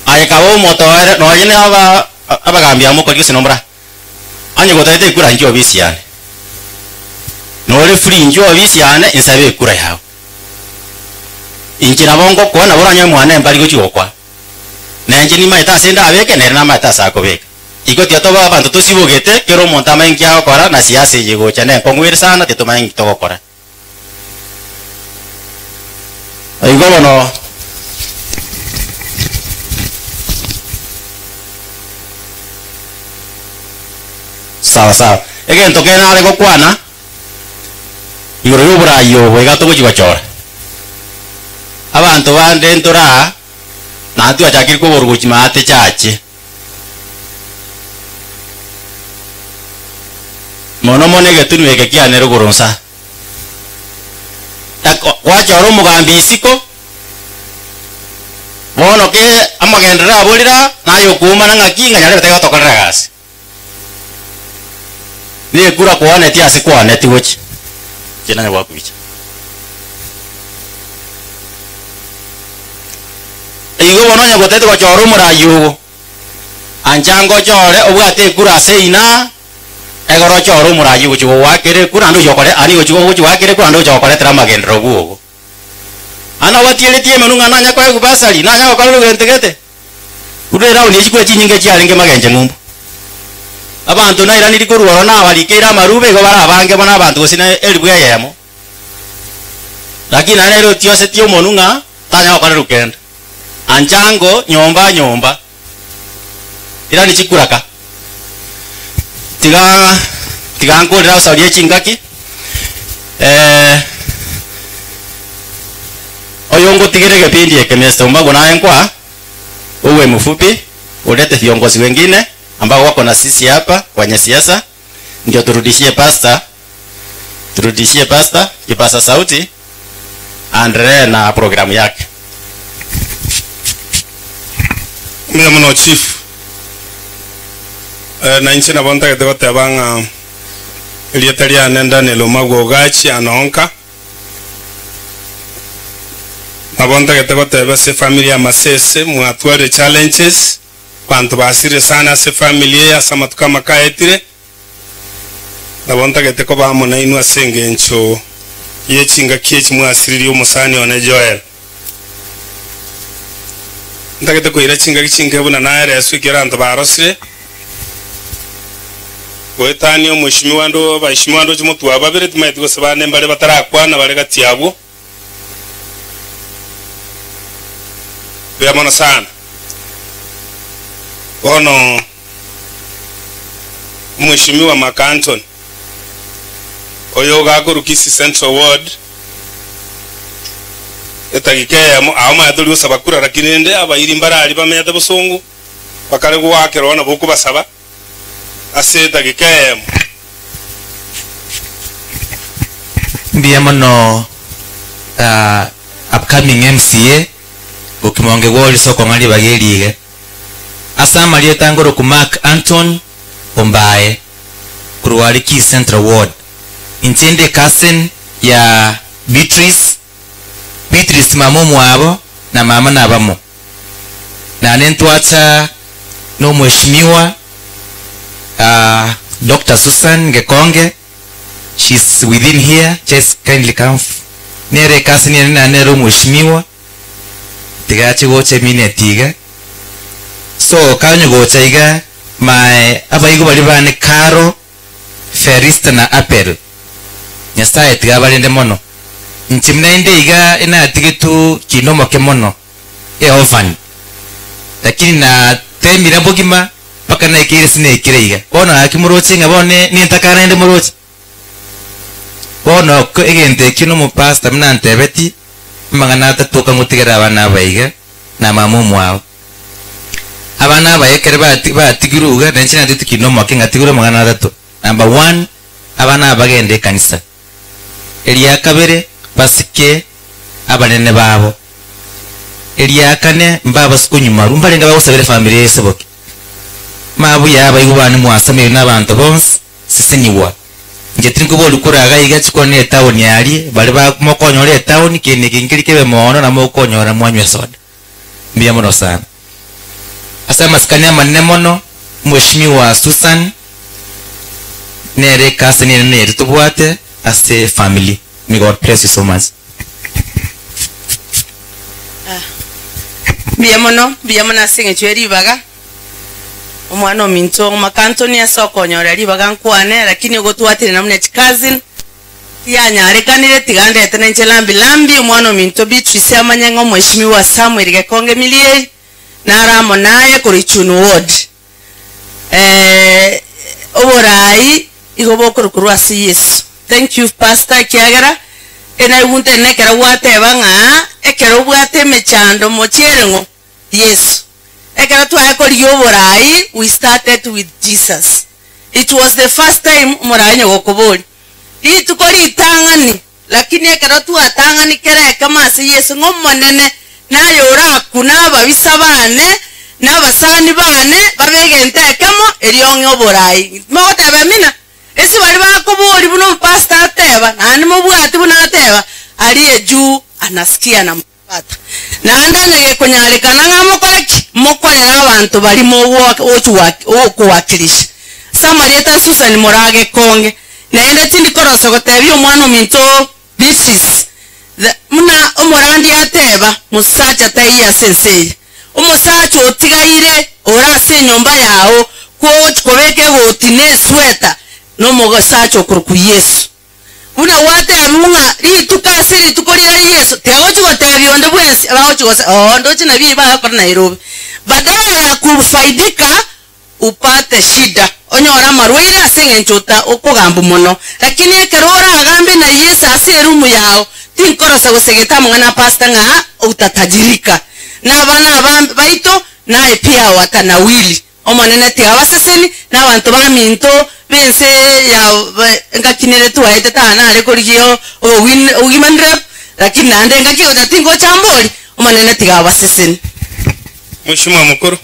Aye kaba omotoere, nonye na aba abagambi amo okorigia gose nombora. Onye gotagete ekura inche obisi yane. Nore free inche obisi yane insabe ekura yao. Inche nabo ngokoa nabo oranyore mwane mbari gochia gokwa. Na inche nimaete ase ndabeke nere namaete ase akobeka. Igo tiga tobe abanto tosibogete kera omonto amanye nki agokora na siasa eye egocha nenkong'u ere sana titomanya nki togokora. Igo bono sawa sawa. Egento kere nare gokwana igoro y'oboraai obo iga togochia gochora. Abanto bande ntore aa naende twachakire koborwa gochia maate chache. Mono mono egetunwa eke kiane rogoro nsa. Gwachora omogambi isiko, bono ke amagenderero aborire aa, naye okoumana ng'aki ng'a nyarebe tari gotokorera egasi. Nekura kwaneti ase kwaneti gochia. Inche nanye gwakubicha. Igo bono onye gotete gochora omorai ogo, ancha ngochore obwate ekura ase ina, egere ochore omorai ogochia gogoakera ekura naende oyochia gokore ani ogochia ogochia goakera ekura naende ogochia gokoretera amagenderero bwogo. Ande obatieretie emenwa ng'a nanya koegwa bursary, nanya gokorerwa gento gete. Buna erauni echi chikura chinyinge chiarenge magenche ng'umbu. Abanto nairaniri korwa ororo nabarikeire amarube igo bare abange mono abanto gose na elifu eyemo. Lakini naende nere otiosetie omonwe ng'a tanya gokorerwa kende. Anchango nyomba nyomba. Irani chikura ka. Tiga tiga nkorere abasauri echingaki eh, oyo ngotigere egepindi eke Mr. Ombago naye nkwa uwe mfupi ulete viongozi wengine ambao wako na sisi hapa kwenye siasa, ndio turudishie pastor, turudishie pastor kipasa sauti aendelee na programu yake. Mbuya mono chief. Eh, na inche nabo ntagete goteba ng'a Erieta riane Daniel Omagwa Ogachi Anonka. Nabo ntagete goteba ase efamily ya Masese mwatwarire challenges, abanto basirire sana ase efamily eye ase amatuko amake aetire. Nabo ntagete koba amo nainwe ase engencho ye chingaki echi mwasiririe omosani one Joel. Ntagete koira chingaki chinke buna naereswe ekiagera abanto barosire goetania omweshimiwa ndo abaeshimiwa ndoche motwe abo babere timanyeti gose bande mbare batarakwana bare gati abwo. Mbuya mono sana. Bono Omweshimiwa Mark Antony, oyo ogakorwa Kisii Central Ward, etagika eyemo, ao maya tori gosaba kura lakini rende abairi mbare aria bamenyete bosongo, bakare goakerwa nabo okobasaba ase etagika eyemo. Mbuya mono upcoming MCA gokimonge gworise okong'a ribaga eri iga. Ase amarieta ngoroku Mark Anton Ombae korwa aria Kisii Central Ward. Inche inde ecousin ya Beatrice, Beatrice mama omwabo na mama nabamo. Naende ntwacha na omweshimiwa Doctor Susan Gekonge, she's within here, just kindly come, nere ecousin yane naende nere omweshimiwa. Tiga ache gocha emineti iga. So kanye gocha iga my abaigwa baria bane Caro, Ferista na Apel. Nyasaye tiga abarende mono. Inche buna inde iga enatigetu kinde omoke mono, e orphan. Lakini natemire bogima mpaka naikeire ase naikire iga. Bono gaki moroche ng'a bono nentakana inde moroche? Bono egento ekio nomopastor buna antebeti, amang'ana atatoka ngotigere abana aba iga, na mama omwabo. Abana aba ekere bati batigirwe iga, na inche natete kinde omoke ngatigirwe amang'ana atato. Number one, abana aba bagende ekanisa. Eria kabere, basike abanene babo. Eria kane, mbabase konywa marwa, mbarenge bagosabera efamiri eye eseboke. Mabuya abaigwa bane mwasameire na abanto bonsi. Sesenigwa. Inche tinkoboria koraga iga chikwana etaoni aria, baria ba mokonyora etaoni kende eke nkeri kebe moono na mokonyora mwanywa esoda. Mbuya mono sana. Ase amasikani amanene mono, Mweshimiwa Susan, nere ecousin ere nere tobwate ase efamily. May God bless you so much. Mbuya mono, mbuya mono ase eng'encho ye ribaga. Omwana ominto Mark Antony ase okonyora ribaga nkwane, lakini ogotwatire na buna chicousin tiyanyarekanire tiga ndete na inche lambi lambi omwana ominto Beatrice amanye ng'a omweshimiwa Samuel Gekonge Miliei naro amo naye korwa Ichuni ward. Eh, oborai igo bokorwa korwa ase Yeso. Thank you pastor ekiagera enaigwete nekero gwateba ng'a ekero obwate emechando mochiere ng'o? Yeso. Ekero twaye korigia oborai, we started with Jesus. It was the first time omorai onye gokoboria rituko ritang'ani, lakini ekero twatang'ani kera ekemo ase Yeso ng'a Omonene naye orakune ababisa bane na abasani bane babe egento ekemo erio ong'e oborai. Mogoteba amina? Ase baria bakoboria buna omopastor ateba, naende mobwati buna ateba, aria juu anasikia na Tata. Naende onye gekonyarekana ng'a mokore ki? Mokorere abanto baria mogochiwakilisha. Ase amarieta a Susan moragekonge. Naende tindi korosa gotebia omwana ominto Beatrice, buna omorandia ateba, Mosacha taiyo ase ense eye. Omosacha otigaire ore ase enyomba yao, kwogochia kobeka egoti na esweta, nomosacha okorokwa Yeso. Buna gwatebiwa ng'a rituko ase rituko riria Yeso tiagochia gotebia onde bwensi, abagochia gose oo ndoche nabii bagakora Nairobi. Badala ya kufaidika upate shida, onyore amarwaire ase eng'encho ota okogambwa mono. Lakini ekero oragambe na Yeso ase eroom yao, tinkorosa gosegeta amang'ana a pastor ng'a utatajirika. Na abana aba baito naye pia watanawili. Omonene tiga abaseseni na abanto baminto b'ense ya engaki nere twaetete aa nare korigia obogima nrep, lakini naende engaki egocha tingocha mbori, Omonene tiga abaseseni. Mheshimiwa Mukuru.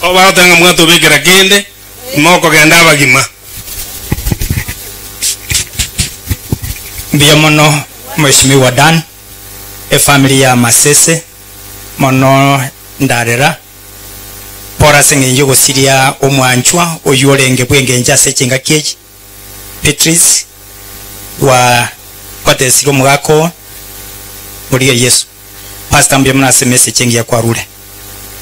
Obagoteba ng'a mwatobekera kende. Mokogenda abagima. Mbuya mono Mheshimiwa Dan, efamily ya Masese mono ndarera pore ase eng'encho yogosiria omwanchwa oywo orenge bw'engencho ase chingaki echi Beatrice wa gwatesire omogaka oo morigererie Yesu. Pastor mbuya mono ase emessage engiya kwarure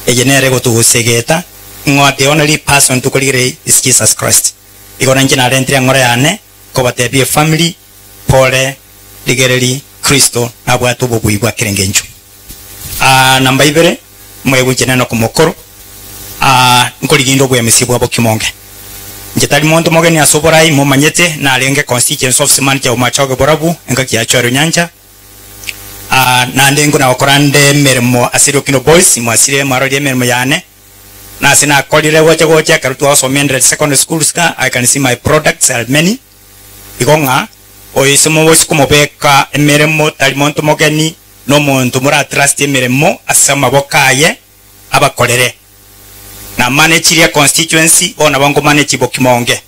eye nere egotogosegeta ng'a the only person tokorigereria is Jesus Christ. Igo nainche narentire eng'ora yane Nkobatebia efamiri, pore, rigereria, Kristo nabwate obobui bwa kera engencho. Aa, namba ibere, moegwe inche nene okomokoro, aa, nkorigia inde obwemisia bwabo kimonge. Inche tari monto mogeni ase oborai, momanyete, narenge constituency office manager o Machoge Borabu, engaki ya Chwero Nyancha. Aa, naende nkona gokora nde emeremo ase Rokino Boys, mwasire mwarorire emeremo yane. Na ase nakorire gocha gocha ekero twasomia Nderet Secondary School ska I can see my products are many igo ng'a oyo ise mogochi komobeka emeremo tari monto mogeni na omonto mora trust emeremo ase amaboko aye abakorere. Na managirie constituency bono nabo nko manage bokimonge.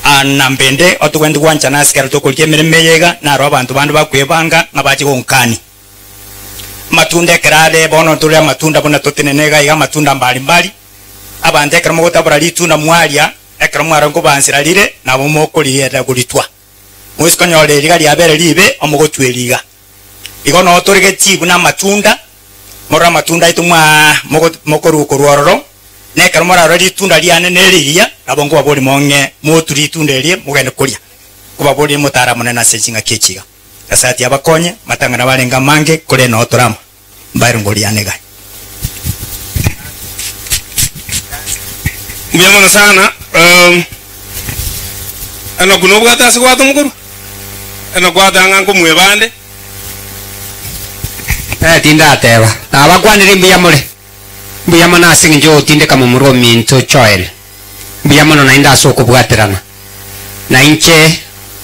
Aa namba ende otogwenerete gwanchana ase ekero tokorigia emeremo eye iga naro abanto bande bakwebanga ng'a bache gonkani. Amatunda ekero are bono tore amatunda buna totenene iga iga amatunda mbari mbari, abanto ekero mogotabora ritunda mwaria, ekero mwarora nkobansera rire, nabo mokorierera goritwa. Moise konyora eriga riabere ribe, omogotwa eriga. Igo noo tore getii buna amatunda, morore amatunda aito mwaa mogo mokorwa korwa ororo, na ekero morarore ritunda riane nerigiya, nabo nkobaboria mong'e motwe ritunda erie mogende koria. Nkobaborie motara monene ase ching'aki echi iga. Nyasae tiabakonye, amatang'ana barenge amange, korende noo tore amo, mbaire ngoriane iga. Mbuya mono sana. Um, Enoku nobwate ase gwata omokorwa? Enoku atanga nkomwebande. Eh, tindateba. Nabakwanire mbuya more. Mbuya mono ase eng'encho y'ogotindeka momura ominto Joel. Mbuya mono naende ase okobwaterana. Na inche,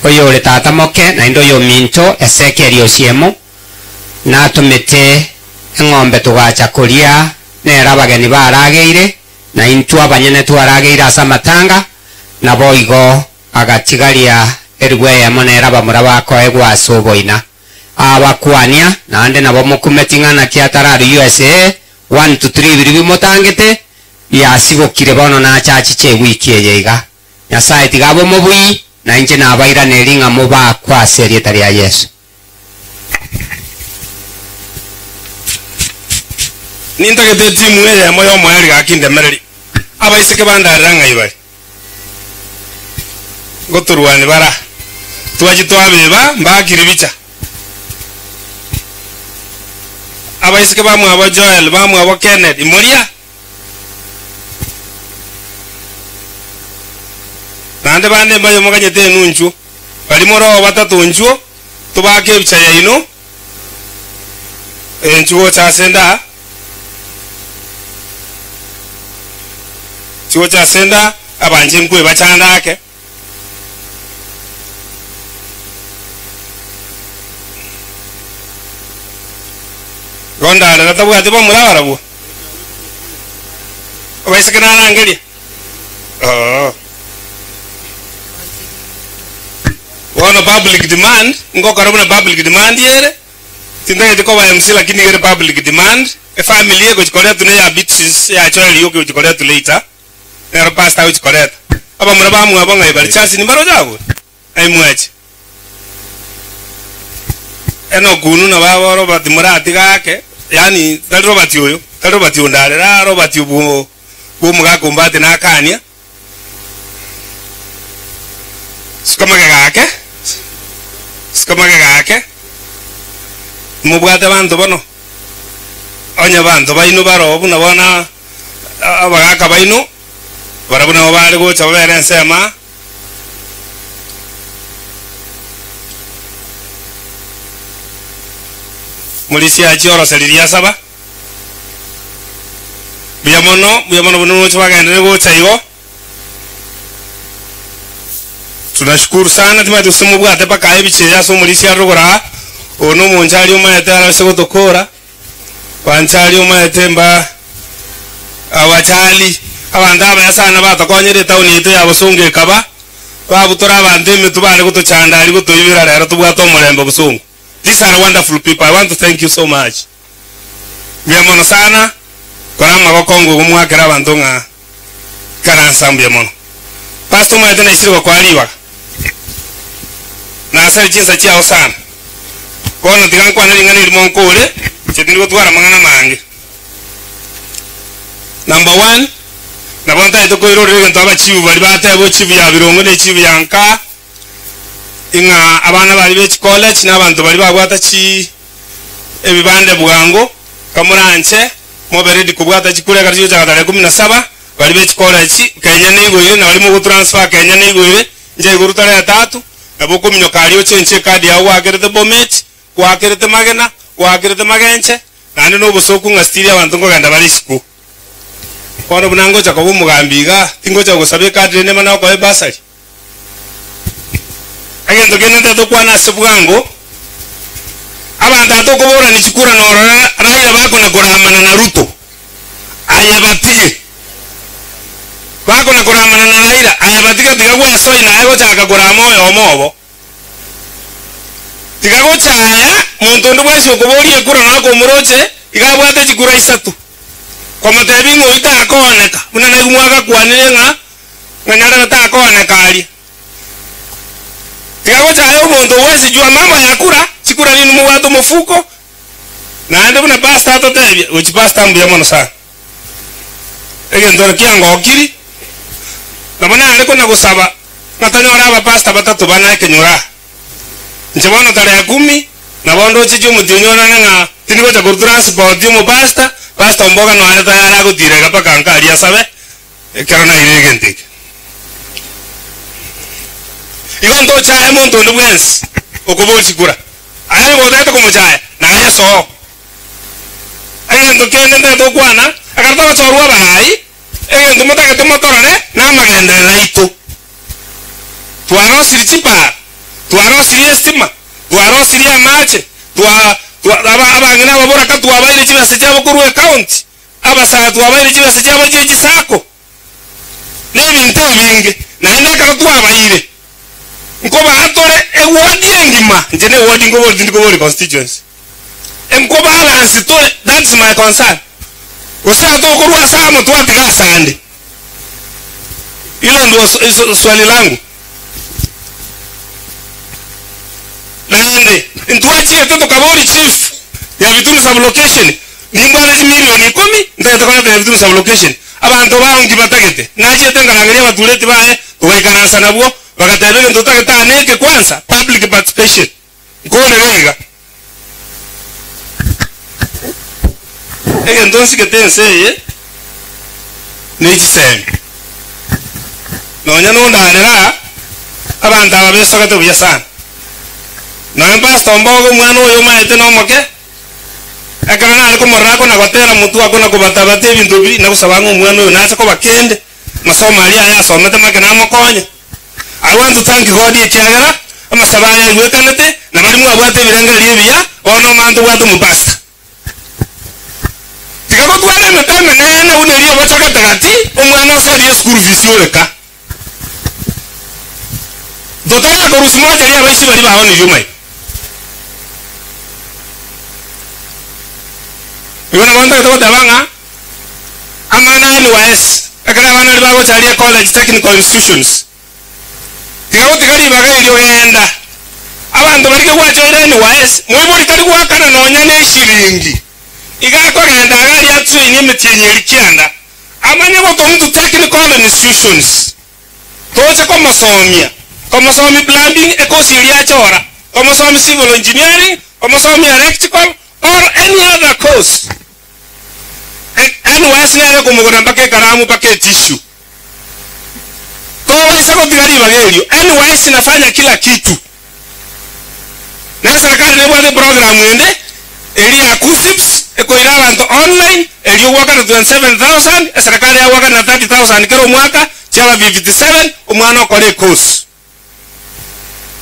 oyore tata moke, naende oyominto Esekieli Osiemo, natomete eng'ombe togacha koria nere abageni barageire, na intwe abanyene twarageire ase amatanga, naboigo agatigaria eribu eyemo nere abamura bakoegwa ase oboina. Abakwania, naende nabo mokumeti ng'a naki atararue USA, one to three biria bimotangete, biasibokire bono nache achiche ewiki eye iga. Nyasae tiga abe omobui, na inche nabairaneri ng'a mobakwe ase erieta ria Yeso. Nintagete etimu eyemo y'omoerio gaki ndemererie abaiseke bandarera ng'ai bare. Ngotorwani bara, twachia twabeba mbakire bicha. Abaiseke bamwabo Joel, bamwabo Kenneth, imoria. Naende bande mbaye moganyete enunchuo, baria more oo batato nchuo, tobaake ebicha yaino, enchu gocha ase nda, chigocha ase nda, abanche nkwebachanda ake. Igo ndarera tabwati bamura barabwo. Abaiseke narangeria. Oo. Bono public demand, ngokora buna public demand ere, tintageti koba MC lakini ere public demand, efamily egochi koretwa neya Beatrice yachoa erioki egochi koretwa later. Nero pastor agochi koreta. Abamura bamwabo ng'ai bare chasi nimbaroche abwo? Ng'ai mwache? Enock unu nabo abo Robert moratiga ake, yaani tari Robert oyo, tari Robert onde are raa Robert obwo bwa omogaka ombate nakania. Suka magega ake, suka magega ake, mobwate abanto bono, onye abanto baino baroo buna bono abagaka baino, barabwo nabo bare gocha babere ensemo aa. Morisia achie oroseri riasaba. Mbuya mono, mbuya mono buna oroche bagenderere gocha igo. Tunashukuru sana timanyeti gose mobwate mpaka aye ebicha eye ase omorisia arore rogoro aa. Oyo na omonchari omaete arase gotokora. Banchari omaete mba abachali. Abanto abaya sana batokonyire etaoni yaito ya Bosongo ekaba, babutora abanto emetwe bare gotochanda aria gotoibera rero tobwate omorembe Bosongo. These are wonderful people, I want to thank you so much. Mbuya mono sana, kora amagoko ngogo mwakere abanto ng'a ikaransa mbuya mono. Pastor omanyete naisire gokoa ribaga. Nasare chinsa chiao sana. Bono tiga nkwane ring'ana erimo nkore, inche tindi gotwara amang'ana amange. Number one, nabo ntagete koirorera egento abachifu baria bateba ochifu ya Birongo na echifu ya Nkaa, ing'a abana baria be chicollege na abanto baria babwata chi ebibande bwango, kamoranche mobe ready kobwata chikura ekero chigochaka tarehe kumi na saba, baria be chicollege Kenya neigoire na baria mogotransfer Kenya neigoire, inche igoro tarehe tatu, nabo okominyoka aria ochenche ecard yago gwakerete Bomet, gwakerete Magena, gwakerete Magenche, Naende nobosooku ng'a still abanto nkogenda bare isiko. Bono buna ngocha koba omogambi iga, tingocha gogosaba ecard rende mana gokoa ebursary. Egento kende ntagete gokwana ase bwango, abanto aba tokoborania chikura norora Raila bakona koramana na Ruto, aye batige. Bakona koramana na Raila, aye batige tiga gwesoi naye gochaka korama oyomo obo. Tiga gochaaya monto onde bwensi okoboria ekura na akomoroche, iga abwate chikura isato. Komotebia ng'a oyio takooneka, buna naigwe mwagakwanire ng'a ng'a nyarebe takooneka aria. Tiga gochaaya omonto bwensi jua mambo ya kura, chikura ninwe mobwate omofuko, naende buna pastor atotebia, gochi pastor mbuya mono sana. Egento eke kiangokiri, nabo nare kona gosaba ng'a tonyore abapastor batato bana ekenyoro aa. Inche bono tarehe kumi, nabo ndocheche omotienyi orane ng'a tindi gocha korwa transport omopastor, pastor omboga noare tayari agotira iga mpaka nka aria asabe, ekero nairire egento eke. Igo ntochaye monto onde bwensi okoboria chikura. Aye nigo otagete komochaya, naye soo. Egento kende ntagete gokwana, ekero togochorwa abarai, egento motagete motorore namagenderero aito. Twarosirie chipara, twarosirie estima, twarosirie amache, twa twa aba abang'ina ababoraka twabaire chibesa chiabo korwa ecounty, abasae twabaire chibesa chiabo chie chisacco, na ebinto ebinge. Naende ekero twabaire, nkobaa tore eward engima, inche ne eward nkoboria tindi koboria constituency. Nkobalance tore, that's my concern. Gose atokorwa ase amo twatiga asande. Hilo ndio swali langu. Naende ntwachete tokaboria chief Nyabitundu sub-location, nimbwate chimilioni ikomi ntagete koreta Nyabitundu sub-location. Abanto bao nki batagete? Nachete nkarangeria abatureti baye togaikaransa nabwo, bagateba egento totagete aa neke kwanza, public participation. Nkorere iga, egento nsigete ense eye nechisemi. Nonya nondarera aa, abanto aba besogete buya sana. Nonya Pastor Ombogo omwana oyo omaete nomoke, ekero nare komorora akona gotera motwe akona kobatabata ebinto bi, nagosaba ng'a omwana oyo nache koba kende, masomo aria aye asomete make namokonye. I want to thank God ekiagera amasabo aya aigwekanete, na baria mwabwate ebirengererio ebiya, bono omanye tobwate omopastor. Tiga gotwara emete emenene buna eria obocha gatagati, omwana oserie eschool fees oreka. Totari korusia mochari abaisi baria baonirie omanye. Igo nabo ntagete goteba ng'a amang'ana aya NYS, ekero abana baria bagocha aria college technical institutions, tiga gotiga ribaga erio genda. Abanto baria kegwachoire NYS, moibori tari goakana nonya ne eshiringi. Iga akogenda iga aria atrain emetienyi eria kianda, amanye gotomwa to technical institutions. Toche komosomia, komosomia plumbing ekosi eria achora, komosomia civil engineering, komosomia electrical or any other course. NYS nere ekomogorera mpaka ekaramu mpaka etissue. Tobaisa gotiga ribaga erio. NYS nafanya kila kitu. Na eserekari nebwate eprogram ende eria ya KUCCPS ekoira abanto online eria ogwakana 27,000 eserekari yagwakana 30,000 kera omwaka chiaba 57 omwana okore ecourse.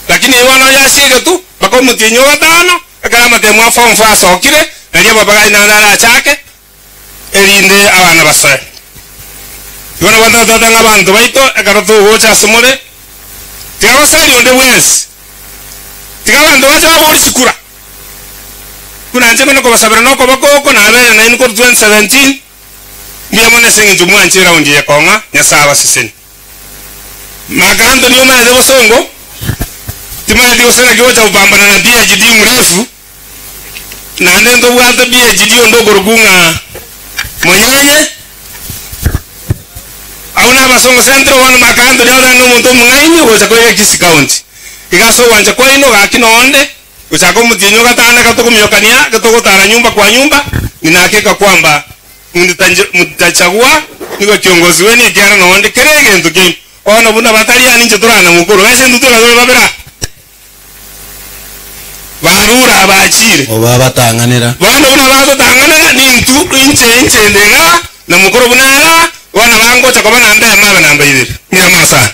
Lakini eye bono yasiegetwe mpaka omotienyi o gatano ekero amatemo a form four asokire nario ababagai naende arachake erinde abana basoe. Igo nabo totebe ng'a abanto baito ekero togocha ase more, tiga goseria onde bwensi, tiga abanto bache baborie chikura. Buna inche mbene kobasabera nokoboko oko nabeire nainwe korwa 2017, mbuya mono ase eng'encho mwanche eraundi eye kong'a, Nyasae abasesenie. Mark Antony omanyete bosongo, timanyeti gose naki ogocha gopambana na PhD mrefu, naende ntobwate PhD onde okorokwa ng'a Monyenye, abwo nabasongo Central, bono Mark Antony agotebi nomonto omong'aini ogocha koira Kisii County. Iga ase ogwancha kwaino gaki nonde, gochaka omotienyi o gatano ekero tokomiokania, ekero togotara nyumba kwa nyumba, nina hakika kwamba mtachagua nigo kiongozi wenu ekiagera nonde kera egento kiaino. Bono buna batari aa ninche torana mokoro, gese intwe tweka tore babere aa. Barure abachire. Obabatang'anera. Bono buna bagotang'anera, nintu, inche, inche inde igaa, na mokoro buna are aa, bono bangocha koba namba eyemo abe namba ibere. Mbuya mono sana.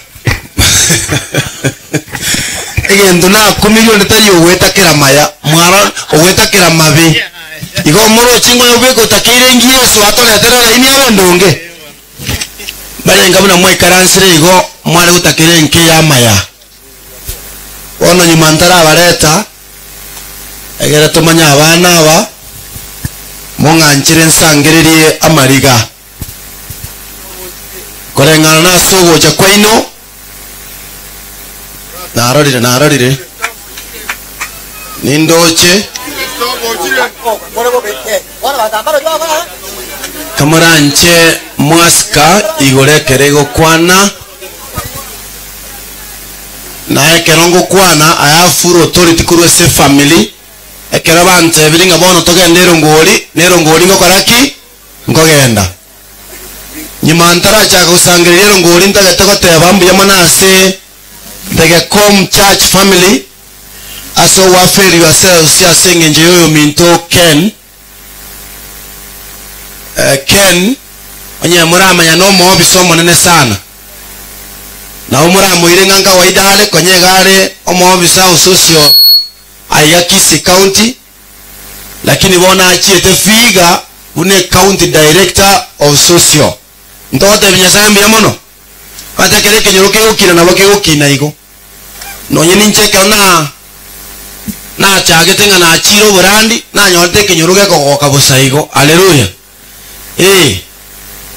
Egento nakumirie onde tari ogwetakera maya, mwaro ogwetakera mabe. Igo omoroche ng'a oyobweka otakeire inki Yeso atoretere eraini abe endonge? Mbarenga buna mwaikaransire igo mware gotakera enka ey'amaya. Bono nyuma ntarabareta, egere tomanye abana aba, mong'anchere nsangererie amariga. Koreng'ana nase ogocha kwaino, narorire, narorire, nindoche, kamoranche mwasika igoro ekero egokwana, Na ekero ngokwana, I have full authority korwa ase efamily, ekero bantebirie ng'a bono togende erongori, na erongori ngokora ki? Nkogenda. Nyuma ntarachaka gosangereria erongori ntagete goteba mbuya mono ase The Gekom Church family ase ogoaffil yourselves ase eng'encho ya oyominto Ken. Eh, Ken, onye moramanya nomoofisa omonene sana. Nabo moramoire ng'a nkawaida are konya iga are omoofisa o socio aiga Kisii County, lakini bono achiete Vihiga buna ecounty director of socio. Ntogotebia Nyasaye mbuya mono? Omanyete ekero ekenyoro kegokina nabo kegokina igo. Nonye ninche ekero na nachagete ng'a nachire oborandi, nanyorete ekenyoro gekogoka bosa igo. Haleluya! Ee,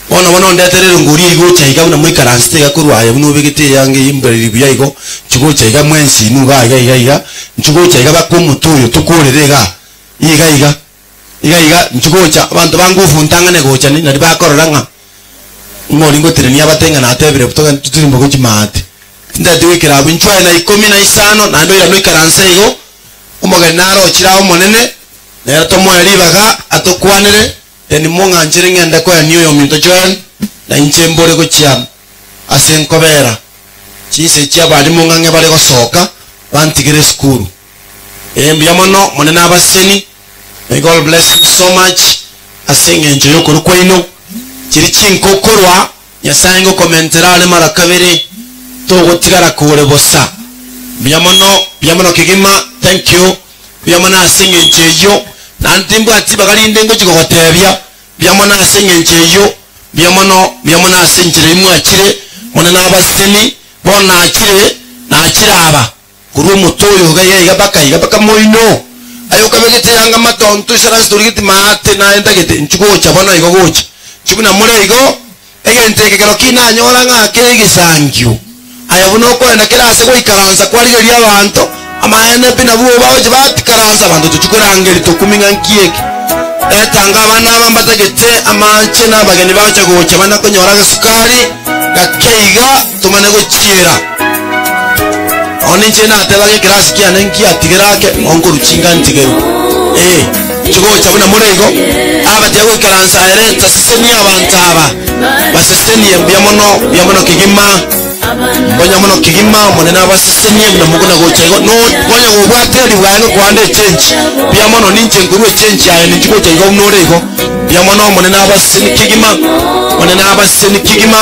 bono bono ondetere erongori eyio gocha iga buna moikaransete iga korwa aye buna obegete eyanga eye mbereri buya igo, inchuo gocha iga mwensi inwe igaa iga iga iga, inchuo gocha iga baka omote oyo tokorere igaa, iga iga, iga iga, inchuo gocha, abanto ba nguvu ntang'ane gocha ni nari bakorora ng'a ng'ori ngotenenia abate ng'a natebire togende totirimboke chimaate. Tintageti goikera abwo, inchuo aye na ikomi na isano naende oirane oikaranse igo, omogeni nare ochire aa omonene, Nere tomoe ribaga atokwanere, then mong'anchere ng'ende koenia oyominto Joel, na inche mbore gochia ase nkobera chinsa echi abalimu ng'ang'e bare gosoka bantigere esukuru. Ee mbuya mono, Monene abaseseni, may God bless you so much ase eng'encho y'okorwa kwaino. Chiri chinkokorwa Nyasae ngokomentera are mara kabere togotigara kore bosa. Mbuya mono, mbuya mono kegima, thank you. Mbuya mono ase eng'encho eyio, naende timbwati ribaga rinde ngochia gogotebia, mbuya mono ase eng'encho eyio, mbuya mono, mbuya mono ase enchera eyio mwachire, Monene abaseseni, bono nachire, nachire aba, korwa omote oyo iga iga iga mpaka iga mpaka moino, aye okabegete yanga matonto isaranse torigeti maate, naye ntagete inchuo gocha bono igo gocha, inchuo buna more igo, Egento eke kero kinanyora ng'a kere egesangio, aye buna okoenda kera ase goikaransa kwarigereria abanto, amaene pi nabwo bagochia batikaransa abanto tochia korangeria tokumi ng'a nki eke. Etanga abana aba mbatagete amache na abageni bagocha gocha bana konyora agasukari gake iga tomane gochiera. Bono inche nateba ng'a ekerasi kiane nkiatigera ake, onkorwa chinga ntigerwe. Ee, chigocha buna more igo, abatiga goikaransa aye reta sesenia abanto aba, basesenie mbuya mono, mbuya mono kegima, mbonya mono kegima, Omonene abasesenie buna mokona gocha igo, no konya gobwata eribwa aye ngokoanda echenchi, mbuya mono, ninche nkorwa echenchi aye ninchi gocha igo buna ore igo, mbuya mono, Omonene abasesenie kegima, Omonene abasesenie kegima,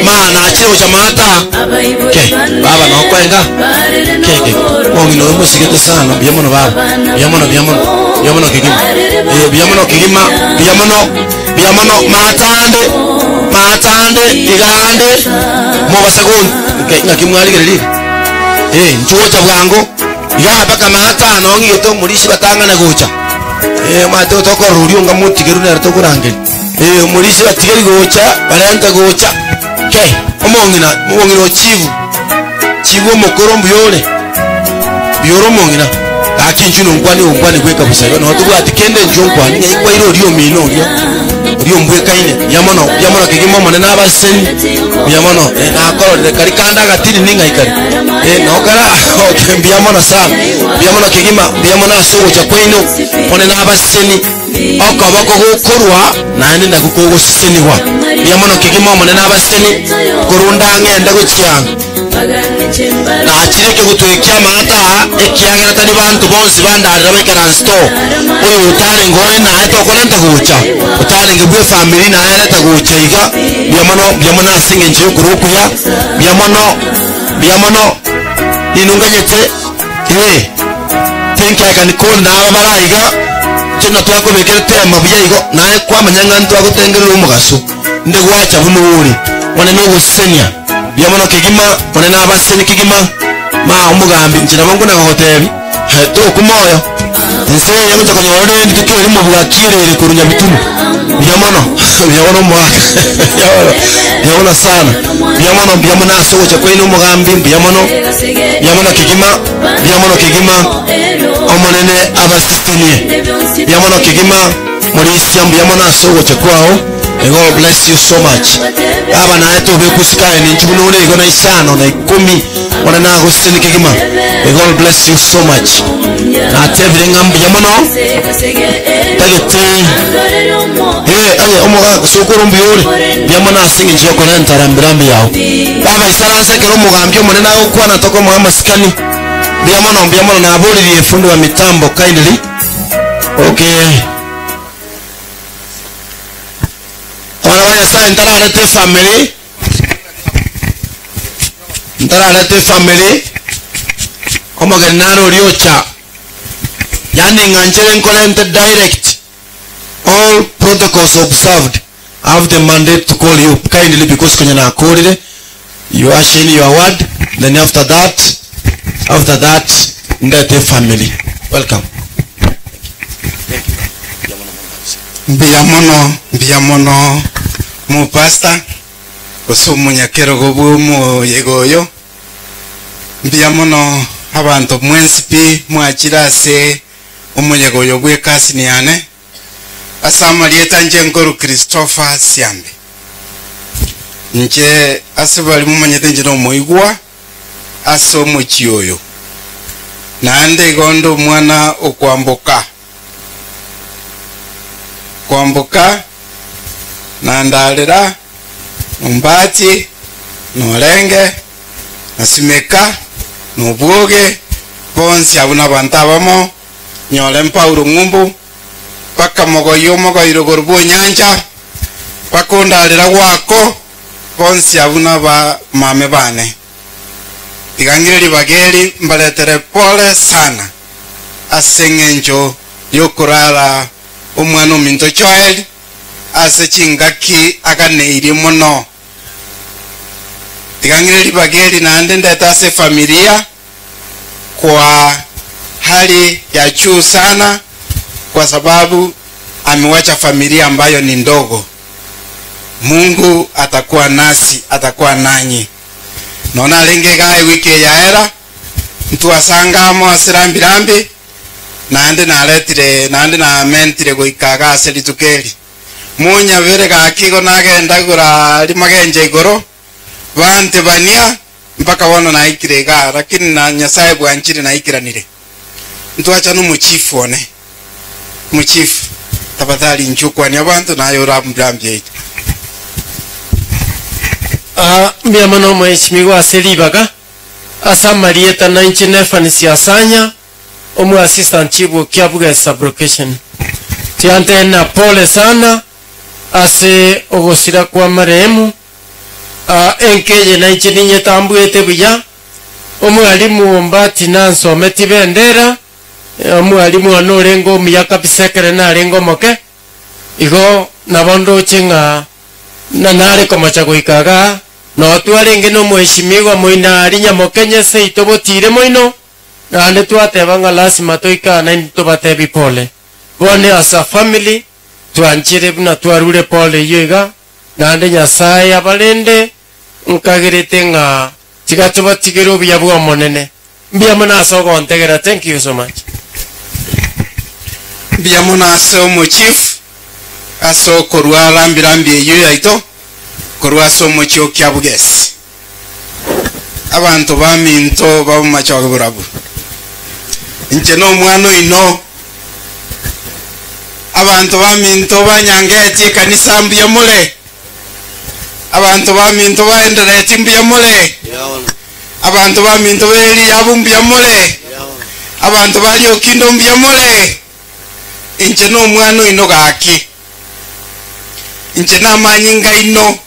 ma nachire gocha maata. Ke, baba nokwenga? Ke, ke, omong'ina oyo mosigete sana, mbuya mono baba, mbuya mono, mbuya mono, mbuya mono kegima. Eh, mbuya mono kegima, mbuya mono, mbuya mono, maata ande, Maatande igande mobasa gon ng'aki mwarigereria iga? Eh, inchuo gocha bwango igaa mpaka maatano ng'igete omorisia batang'ane gocha. Eh, omanyete tokorora oria onga motigeru nere tokorangeria. Eh, omorisia batigeri gocha, barente gocha. Ke, omong'ina, omong'ina o chifu, chifu omokoro mbuya ore, mbuya ore omong'ina. Gaki inchuo nonkwane onkwane bweka bosa igo, noo tobwati kende inchuo nkwane, ng'ai kwaire oria omino oria, oria ombwekaine. Mbuya mono, mbuya mono kegima Omonene abasesenie, mbuya mono. Eh, nakororire kari kande agatini ning'ai kare? Eh, noo kare aa, okay, mbuya mono sana, mbuya mono kegima, mbuya mono ase ogocha kwaino, Omonene abasesenie. Okoboko gokorua, naende nakwo kogosesenigwa. Mbuya mono kegima Omonene abasesenie, korunda ng'ende gochia Nachire ekegutwa eke amaata aa, ekiagera tari banto bonsi bandarera baikaranste oo. Oyo otarenge ore naye tokorenta gocha, otarenge bw'efamiri naye areta gocha iga. Mbuya mono, mbuya mono ase engencho y'okorua okuya. Mbuya mono, mbuya mono. Ninunganyete, ee, think I can call naba bare aiga, inche natwakobekerete ema buya igo, naye kwamanya ng'a ntwagotengerera omogaso, inde gwacha buna ore. One nogosesenia. Mbuya mono kegima, one nabaseseni kegima, ma omogambi, inche nabo nkona gogotebi, eh, tokwa moyo. Ense eye ngocha konyora rende rituko erimo bwakierere korwa Nyabitunu. Mbuya mono, mbuya mono omogaka, mbuya mono, mbuya mono sana, mbuya mono, mbuya mono ase ogocha kwaino omogambi, mbuya mono, mbuya mono kegima, mbuya mono kegima, Omonene abasesenie. Mbuya mono kegima, morisia mbuya mono ase ogocha kwao. May God bless you so much. Aba naye tobekwa usikae ninchu buna ore igo na isano na ikomi one nagoseseni kegima. May God bless you so much. Natebire ng'a mbuya mono tagete eh aye omogaka sokoro mbuya ore mbuya mono ase eng'encho yokorenta rambirambi yao. Baba isaransa ekero omogambi omonene agokwana tokomoa amasikani. Mbuya mono mbuya mono naboririe fundi wa mitambo kindly. Okay. Abana ba Nyasaye ntarareta efamily, ntarareta efamily, omogeni nare oria ocha, yaani ng'anchere nkorente direct, all protocols observed, I have the mandate to call you kindly because konya nakorire, you usher in your word, then after that, after that, ndete efamily. Welcome. Mbuya mono, mbuya mono omopastor, gose omonyakerogo bw'omoyega oyo. Mbuya mono abanto mwensi pi mwachire ase omoyega oyo bw'ekasini yane. Ase amarieta inche nkorwa Christopher Siambe. Inche ase baria momanyete inche nomoigwa ase omochie oyo, naende igo nde omwana okwamboka. Kwamboka, na ndarera, nombati, norenge, na simeka, nobwoge, bonsi abwo nabanto abamo, nyore Paulo ng'umbu, mpaka mogoyia omogoiro igoro bw'enyancha, mpaka ondarera gwako, bonsi abwo nabamame bane. Tiga ng'ire ribaga eri mbaretere pole sana ase engencho y'okorara omwana ominto Joel ase chingaki aganeirie mono. Tiga ng'ire ribaga eri naende ndete ase efamilia kwa hali ya juu sana kwa sababu amewacha familia ambayo ni ndogo. Mungu atakuwa nasi, atakuwa nanyi. Nonya narenge igaa ewiki eye yaera, ntwasanga amo ase rambi rambi, naende naretire, naende namentire goika iga ase rituko eri. Monyabere gaki igo nagenda igoro aria magencho igoro, bantebania, mpaka bono naikire igaa, lakini na Nyasae bwanchire naikeranire. Ntwacha nomochifu one, omochifu, tafadhali inchuo kwania abanto naye orambi rambi yaito. Aa, mbuya mono omweshimiwa ase ribaga, ase amarieta nainche Nephanie Siasanya, omo assistant chief o Kiabuge sub-location. Tiantena pole sana ase ogosira kwa marehemu, aa, enka eye nainche ninyetambuete buya, omwalimu Ombati nansometi bendera, omwalimu one orenge omuya kabisa ekere narenge omoke, igo nabo ndoche ng'a. Na nare komocha goika igaa, noo twarenge nomoeshimigwa moino aria nyamokenye seito botiire moino, naende twateba ng'a lasima toike aa naintwe tobatebi pole. Bono as a family, twanchire buna twarure pole eyio iga, naende Nyasae abarende, nkagerete ng'a tiga tobatigere obuya bw'Omonene. Mbuya mono ase ogontegera, thank you so much. Mbuya mono ase omochief ase okorua rambi rambi eyio yaito korwa ase omochie o Kiabugesi. Abanto baminto b'amachoge borabu, inche nomwana oino. Abanto baminto banyangeti ekanisa mbuya more. Abanto baminto baendereti mbuya more. Abanto baminto b'Eliabu mbuya more. Abanto ba Riokindo mbuya more. Inche nomwana oino gaki. Inche namanyinga aino.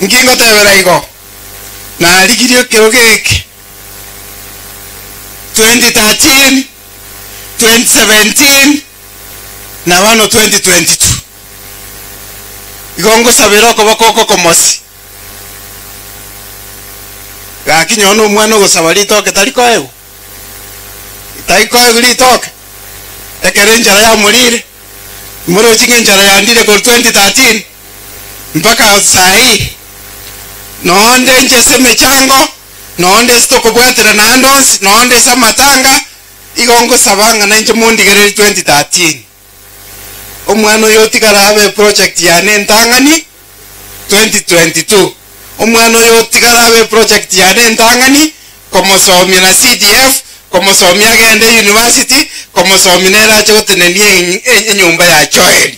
Inki ngotebera igo? Narigirie ekerogo eke 2013, 2017 na bono 2022. Igo ngosabera okoboko oko komosi. Gaki nyowe nomwana ogosaba ritoke tari koegwa? Tari koegwa ritoke? Ekero enchara yamorire, morochi ng'a enchara yandire korwa 2013 mpaka saii, nonde inche ase emechango, nonde ase tokobwatera naende onsi, nonde ase amatanga, igo ngosaba ng'a nainche mondigererie 2013. Omwana oyo otigare abe eproject yane entang'ani 2022. Omwana oyo otigare abe eproject yane entang'ani komosomia na CDF, komosomia agende university, komosomia nere ache gotenenia enyomba ya Joel.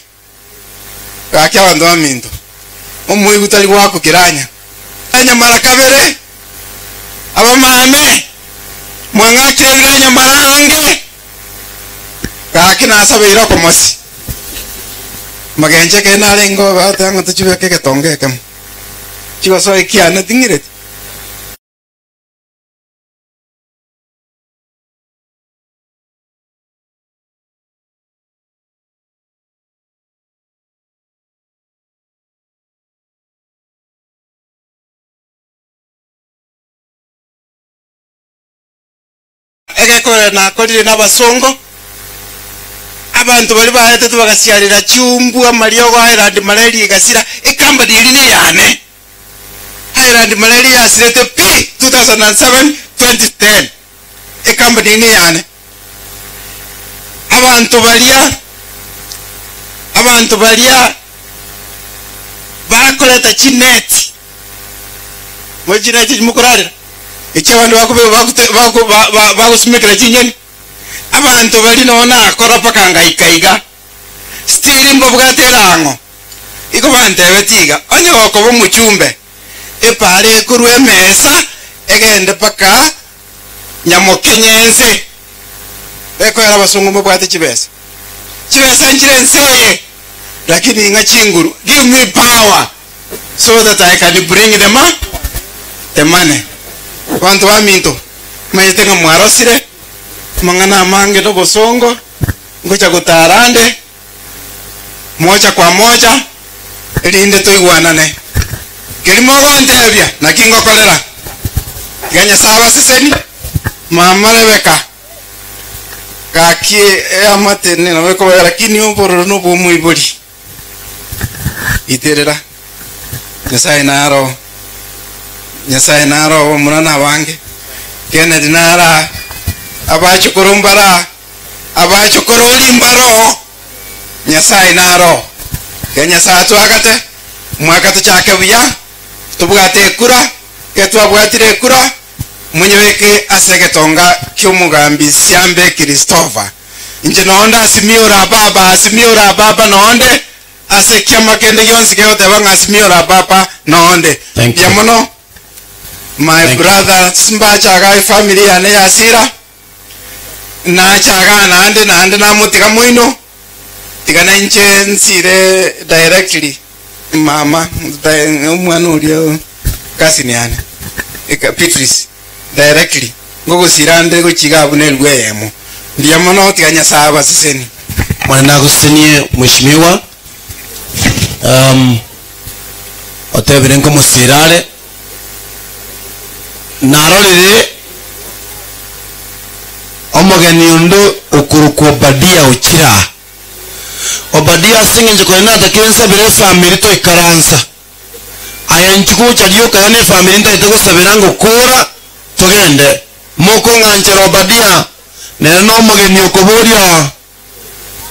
Gaki abanto baminto, omoigwa tari goakwa keranya. Nyamara kabere, abamame, mwang'akire ebiranya mara aange. Gaki nasabeire okomosi. Magencho ekero narenge obateba ng'a tochibeke egetonga ekemo. Chigosoa ekiane ting'ireti. Egekore nakorire nabasongo, abanto baria baetete bagasiarera chiumbu amariogo Highland Malaria egasira, ecompany eria neyane. Highland Malaria yasirete pi 2007, 2010. Ecompany eria neyane. Abanto baria, abanto baria bakoreta chineti, Moche chineti echi mokorarera, echi abande bakobe bagote bako ba ba bagosumekera chinyeni. Abanto baria nonye nakora mpaka ngaika iga, still mbabwate erang'o. Igo bantebetie iga, onye gokoba omochumbe, epaara ekorwa emesa egende mpaka nyamokenye ense. Ekoera abasongo mbabwate chibesa. Chibesa nchire ense eye, lakini ng'a chinguru, give me power. So that I can bring the ma the money. Abanto baminto, manyete ng'a mwarosire amang'ana amange na obosongo, ngocha gotara ande, mocha kwa mocha, erinde toigwanane. Keria mogontebia, naki ngokorera. Tiga Nyasae abasesenie, mama Rebecca, gaki eamate nabo ekoba lakini obororo nobwa omoibori. Iterera, Nyasaye naro, Nyasaye naro abamura na abange, Kennedy nara, abachukuru mbara, abachukuru ori mbaro, Nyasaye naro. Ke Nyasaye atwagate, mwaka tochake buya, tobwate ekura, ke twabwatire ekura, monyebeke ase egetonga ki'omogambi Siambe Christopher. Inche nonde Azimio la Baba, Azimio la Baba nonde ase ekiama kende gionsi kegoteba ng'a Azimio la Baba nonde. Thank Mbuya you. mono my Thank you. brother simbachaga efamily yane ya Sira nachaga naende naende namotiga moino tiga nainche nsire directly mama omwana oria cousin yane eka Beatrice directly ngogosira nde gochiga abwo nerigwa eyemo. Mbuya mono tiga Nyasaye abasesenie. Mwana nagosesenie mheshimiwa. Um, Otebire nkomosira are, Narorire omogeni onde okorokwa Obadia ochire aa. Obadia ase engencho konya natakire nsabere efamiri toikaransa. Aye inchuo gocha rioka iga nefamiri ntagete gosabera ngokora togende. Mokong'anchera Obadia nere nomogeni okoboria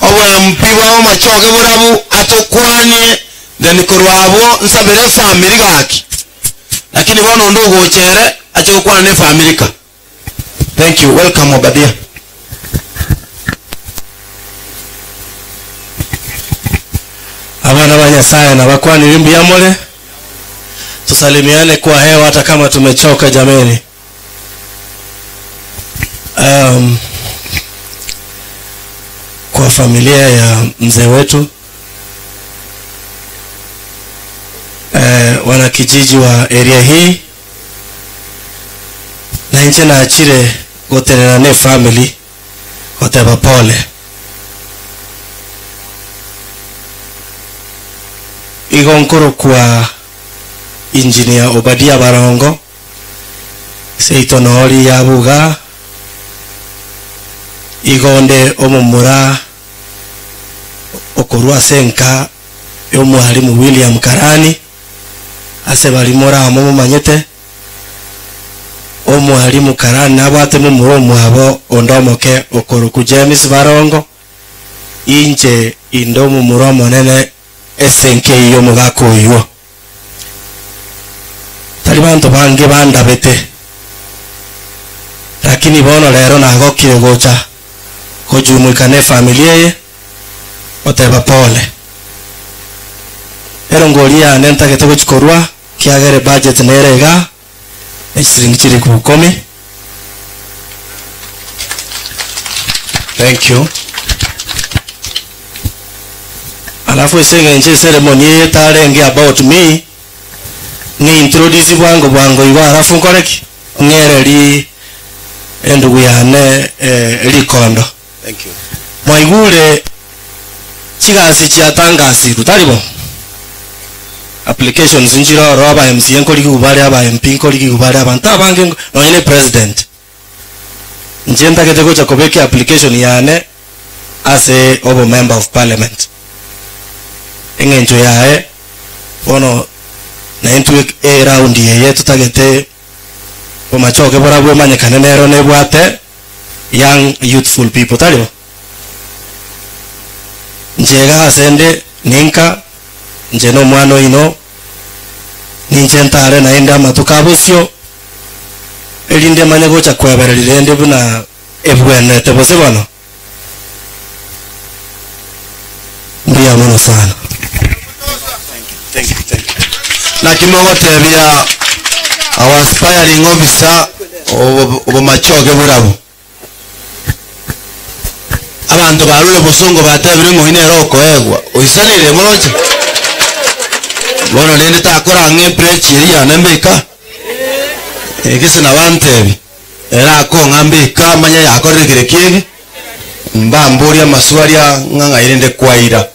Oboempi bw'amachoge borabu atokwanie, then korwa abwo nsabere efamiri gaki. Lakini bono onde ogocha ere ache gokwana na efamiri ka. Thank you. Welcome Obadia. Abana ba Nyasaye nabakwanire mbuya more, tusalimiane kwa hewa hata kama tumechoka jameni. Um, kwa familia ya mzee wetu eh, wanakijiji wa area hii na inche nachire gotenena ne family goteba pole igo nkorokwa engineer Obadia Barongo Seito nori yabuga, Igo onde omomura okorwa ase enka y'omwalimu William Karani, ase baria more amo momanyete, omwalimu Karani nabwate momura omwabo onde omoke okorokwa James Barongo, inche inde omomura omonene ase enka eyio y'omogaka oyio. Tari banto bange bandabete, lakini bono rero nagokire gocha gojumuika nefamiri eye goteba pole. Erongori yane ntagete gochi korwa kiagera ebudget nere igaa ne chisiringi chilifu ikomi. Thank you. Alafu ase eng'encho eceremony eye etarenge about me, ng'e introduce bwango bwango igo alafu nkore ki? Ng'ereri endugu yane eh, rikondo. Thank you. Mwaigure chigasi chiatangasirwe, tari bo? Applications nchire oro aba MCA nkorigigwa bare, aba MP nkorigigwa bare, abanto abange nko- nonye ne president. Inche ntagete gocha kobeka eapplication yane ase obo member of parliament. Eng'encho yaye bono naintwe eround eye totagete bomachoge borabwo emanyekane nero nebwate young youthful people tari bo? Inche iga ase nde ninka inche na omwana oino ninche ntare naende amatuko abosio erinde manye gocha kwebereria rende buna ebwenerete gose bono? Mbuya mono sana. Naki mogotebia our aspiring officer obomachoge borabu? Abanto barure bosongo batebire ng'a oyio nere okoegwa. Oisanire moroche? Bono rende takora ang'e eprechi eria yane mbeka? Eh, gese nabo antebi. Ere akong'a mbeka manye yakorire kere kiege, mbamborie amaswali ng'a ng'ai rende kwaira.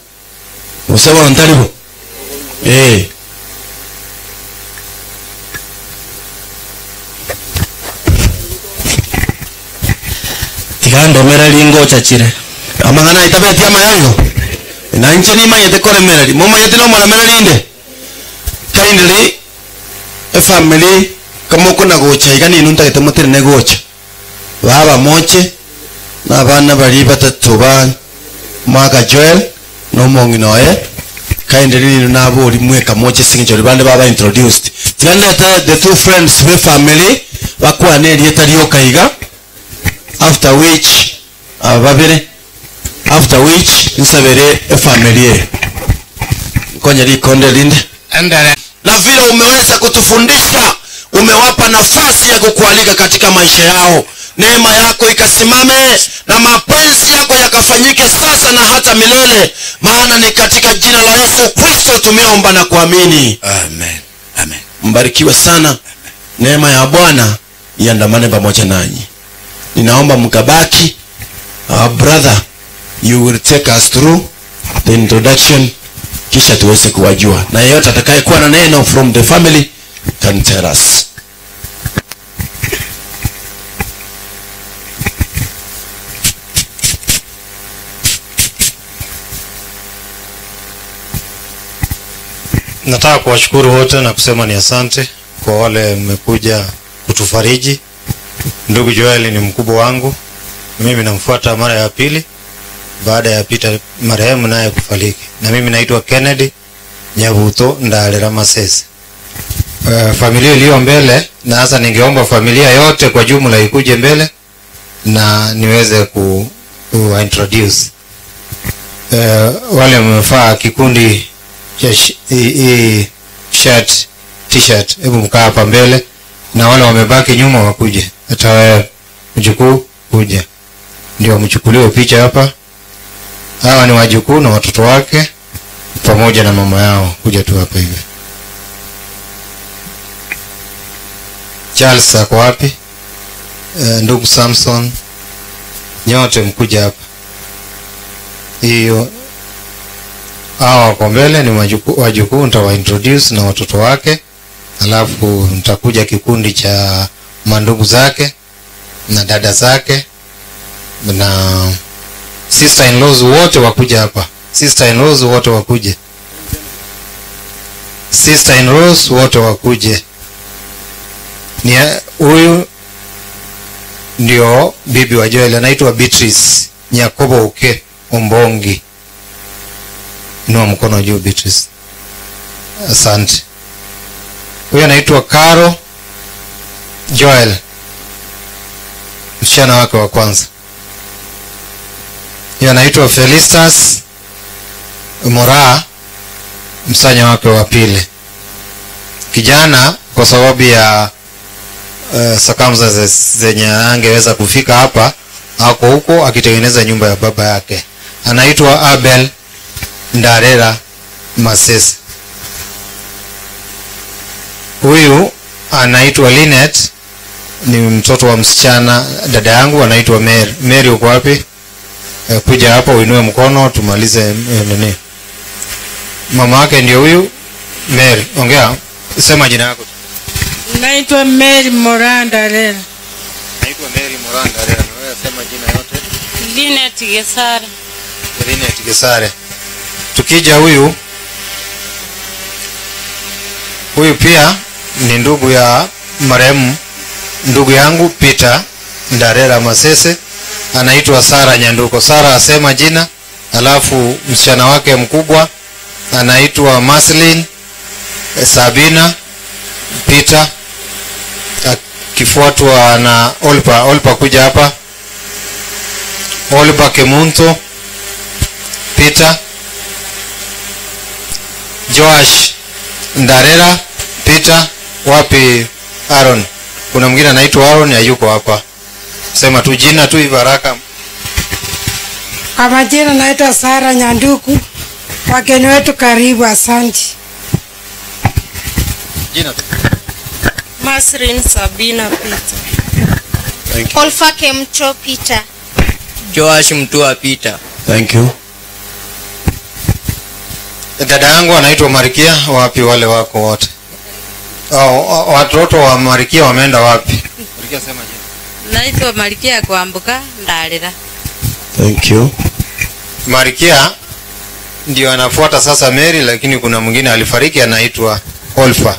Gose bono ntari bo? Eh. Tiga ndomererie ngocha chire. Amang'ana aya tabeti amaya igo? Na inche nimanyete koremereria. Momanyete nomoremereri inde? Kindly, efamily kamokona gocha iga ninwe ntagete motenene gocha. Baba moche, na abana baria batato ba Mwaka Joel, na omong'ina oye, kindly ninwe nabori mweka moche ase eng'encho baria bande baba introduced. Tiga ndete the two friends be family bakwane erieta rioka iga, after which aba babere, after which nsabere efamily eye. Nkonye rikonde rinde. Na vile umeweza kutufundisha, umewapa nafasi ya kukualika katika maisha yao. Neema yako ikasimame na mapenzi yako yakafanyike sasa na hata milele, maana ni katika jina la Yesu Kristo tumeomba na kuamini. Amen. Amen. Mbarikiwe sana. Neema ya Bwana iandamane pamoja nanyi. Ninaomba mkabaki. Our brother, you will take us through the introduction. Kisha tuweze kuwajua, na yeyote atakayekuwa na neno from the family can tell us. Nataka kuwashukuru wote na kusema ni asante kwa wale mmekuja kutufariji. Ndugu Joel ni mkubwa wangu, mimi namfuata mara ya pili baada ya Peter marehemu naye kufariki, na mimi naitwa Kennedy Nyabuto Ndalera Masese. Familia iliyo mbele, na sasa ningeomba familia yote kwa jumla ikuje mbele na niweze ku, ku introduce wale mmefaa kikundi cha hii shirt t-shirt, hebu mkaa hapa mbele, na wale wamebaki nyuma wakuje, hata wewe mjukuu kuja, ndio mchukuliwe picha hapa. Hawa ni wajukuu na watoto wake pamoja na mama yao, kuja tu hapa hivi. Charles ako wapi? Ndugu Samson, nyote mkuja hapa. Hiyo hawa wako mbele ni wajukuu, nitawa introduce na watoto wake, alafu nitakuja kikundi cha mandugu zake na dada zake na sister in laws wote wakuja hapa. Sister in laws wote wakuje, sister in laws wote wakuje. Ni huyu ndio bibi wa Joel, anaitwa Beatrice Nyakobo Uke Ombongi. Inua mkono juu Beatrice. Asante. Huyu anaitwa Caro Joel, msichana wake wa kwanza. Huyu anaitwa Felistas Moraa, msanya wake wa pili. Kijana kwa sababu ya circumstances zenye angeweza kufika hapa, ako huko akitengeneza nyumba ya baba yake. Anaitwa Abel Ndarera Masese. Huyu anaitwa Linet, ni mtoto wa msichana dada yangu anaitwa Mary. Mary uko wapi? Kuja hapa uinue mkono tumalize nini. Mama yake ndio huyu Mary. Ongea, sema jina yako. Naitwa Mary Moranda Lela. Naitwa Mary Moranda Lela. Na wewe sema jina yote. Linet Gesare. Linet Gesare. Tukija huyu pia ni ndugu ya marehemu ndugu yangu Peter Ndarera Masese, anaitwa Sara Nyanduko. Sara asema jina, alafu msichana wake mkubwa anaitwa Maslin Sabina Peter, akifuatwa na Olpa. Olpa kuja hapa, Olpa Kemunto Peter, Joash Ndarera Peter. Wapi Aaron? Kuna mwingine anaitwa Aaron hayuko hapa. Sema tu jina tu hivi haraka. Kwa majina naitwa Sara Nyanduku. Wageni wetu karibu, asante. Jina tu. Masrin Sabina Peter. Thank you. Olfa Kemcho Peter. Joash Mtua Peter. Thank you. Dada yangu anaitwa Marikia, wapi wale wako wote? Oh, watoto wa Marikia wameenda wapi? Marikia sema jina. Naitwa Marikia Kwambuka Ndarira. Thank you. Marikia ndio anafuata sasa Mary, lakini kuna mwingine alifariki anaitwa Olfa.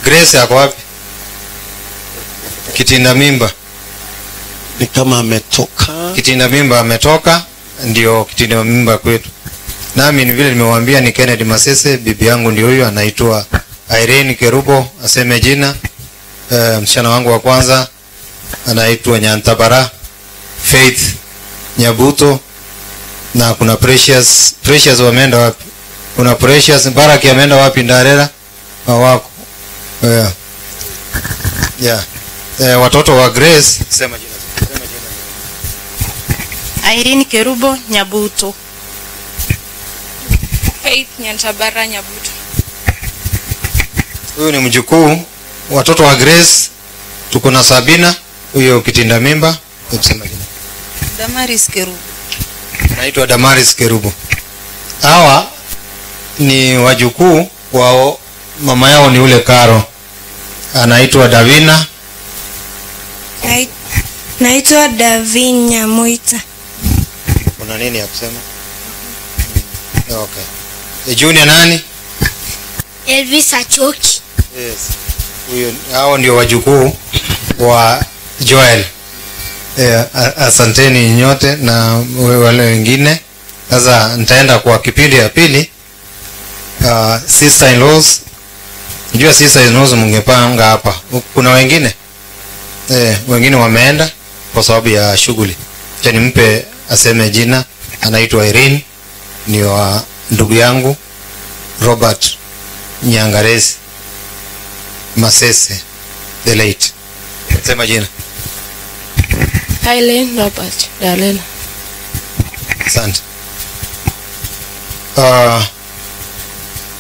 Grace ako wapi? Kitinda mimba. Ni kama ametoka. Kitinda mimba ametoka, ndio kitinda mimba kwetu. Nami ni vile nimewaambia ni Kennedy Masese, bibi yangu ndio huyu anaitwa Irene Kerubo, aseme jina. Msichana wangu wa kwanza anaitwa Nyantabara Faith Nyabuto, na kuna Precious. Precious wameenda wapi? Kuna Precious Baraki ameenda wapi? Ndarera wako. Yeah. Yeah. Watoto wa Grace, sema jina. Sema jina. Irene Kerubo Nyabuto. Faith Nyantabara Nyabuto. Huyu ni mjukuu. Watoto wa Grace tuko na Sabina, huyo kitinda mimba. Sema jina. Damaris Kerubo. Anaitwa Damaris Kerubo. Hawa ni wajukuu wao, mama yao ni ule Karo, anaitwa Davina. Naitwa Davin Nyamuita. Kuna nini ya kusema? Okay. Junior nani? Elvis Achoki. Yes. Huyo, hao ndio wajukuu wa Joel. Eh, asanteni nyote na wale wengine. Sasa nitaenda kwa kipindi ya pili. Sister in laws. Najua sister in laws mngepanga hapa. Kuna wengine? Wengine wameenda kwa sababu ya shughuli. Acha nimpe aseme jina. Anaitwa Irene, ni wa ndugu yangu Robert Nyangaresi Masese the late. Sema jina. Aileen Robert Dalela. Asante.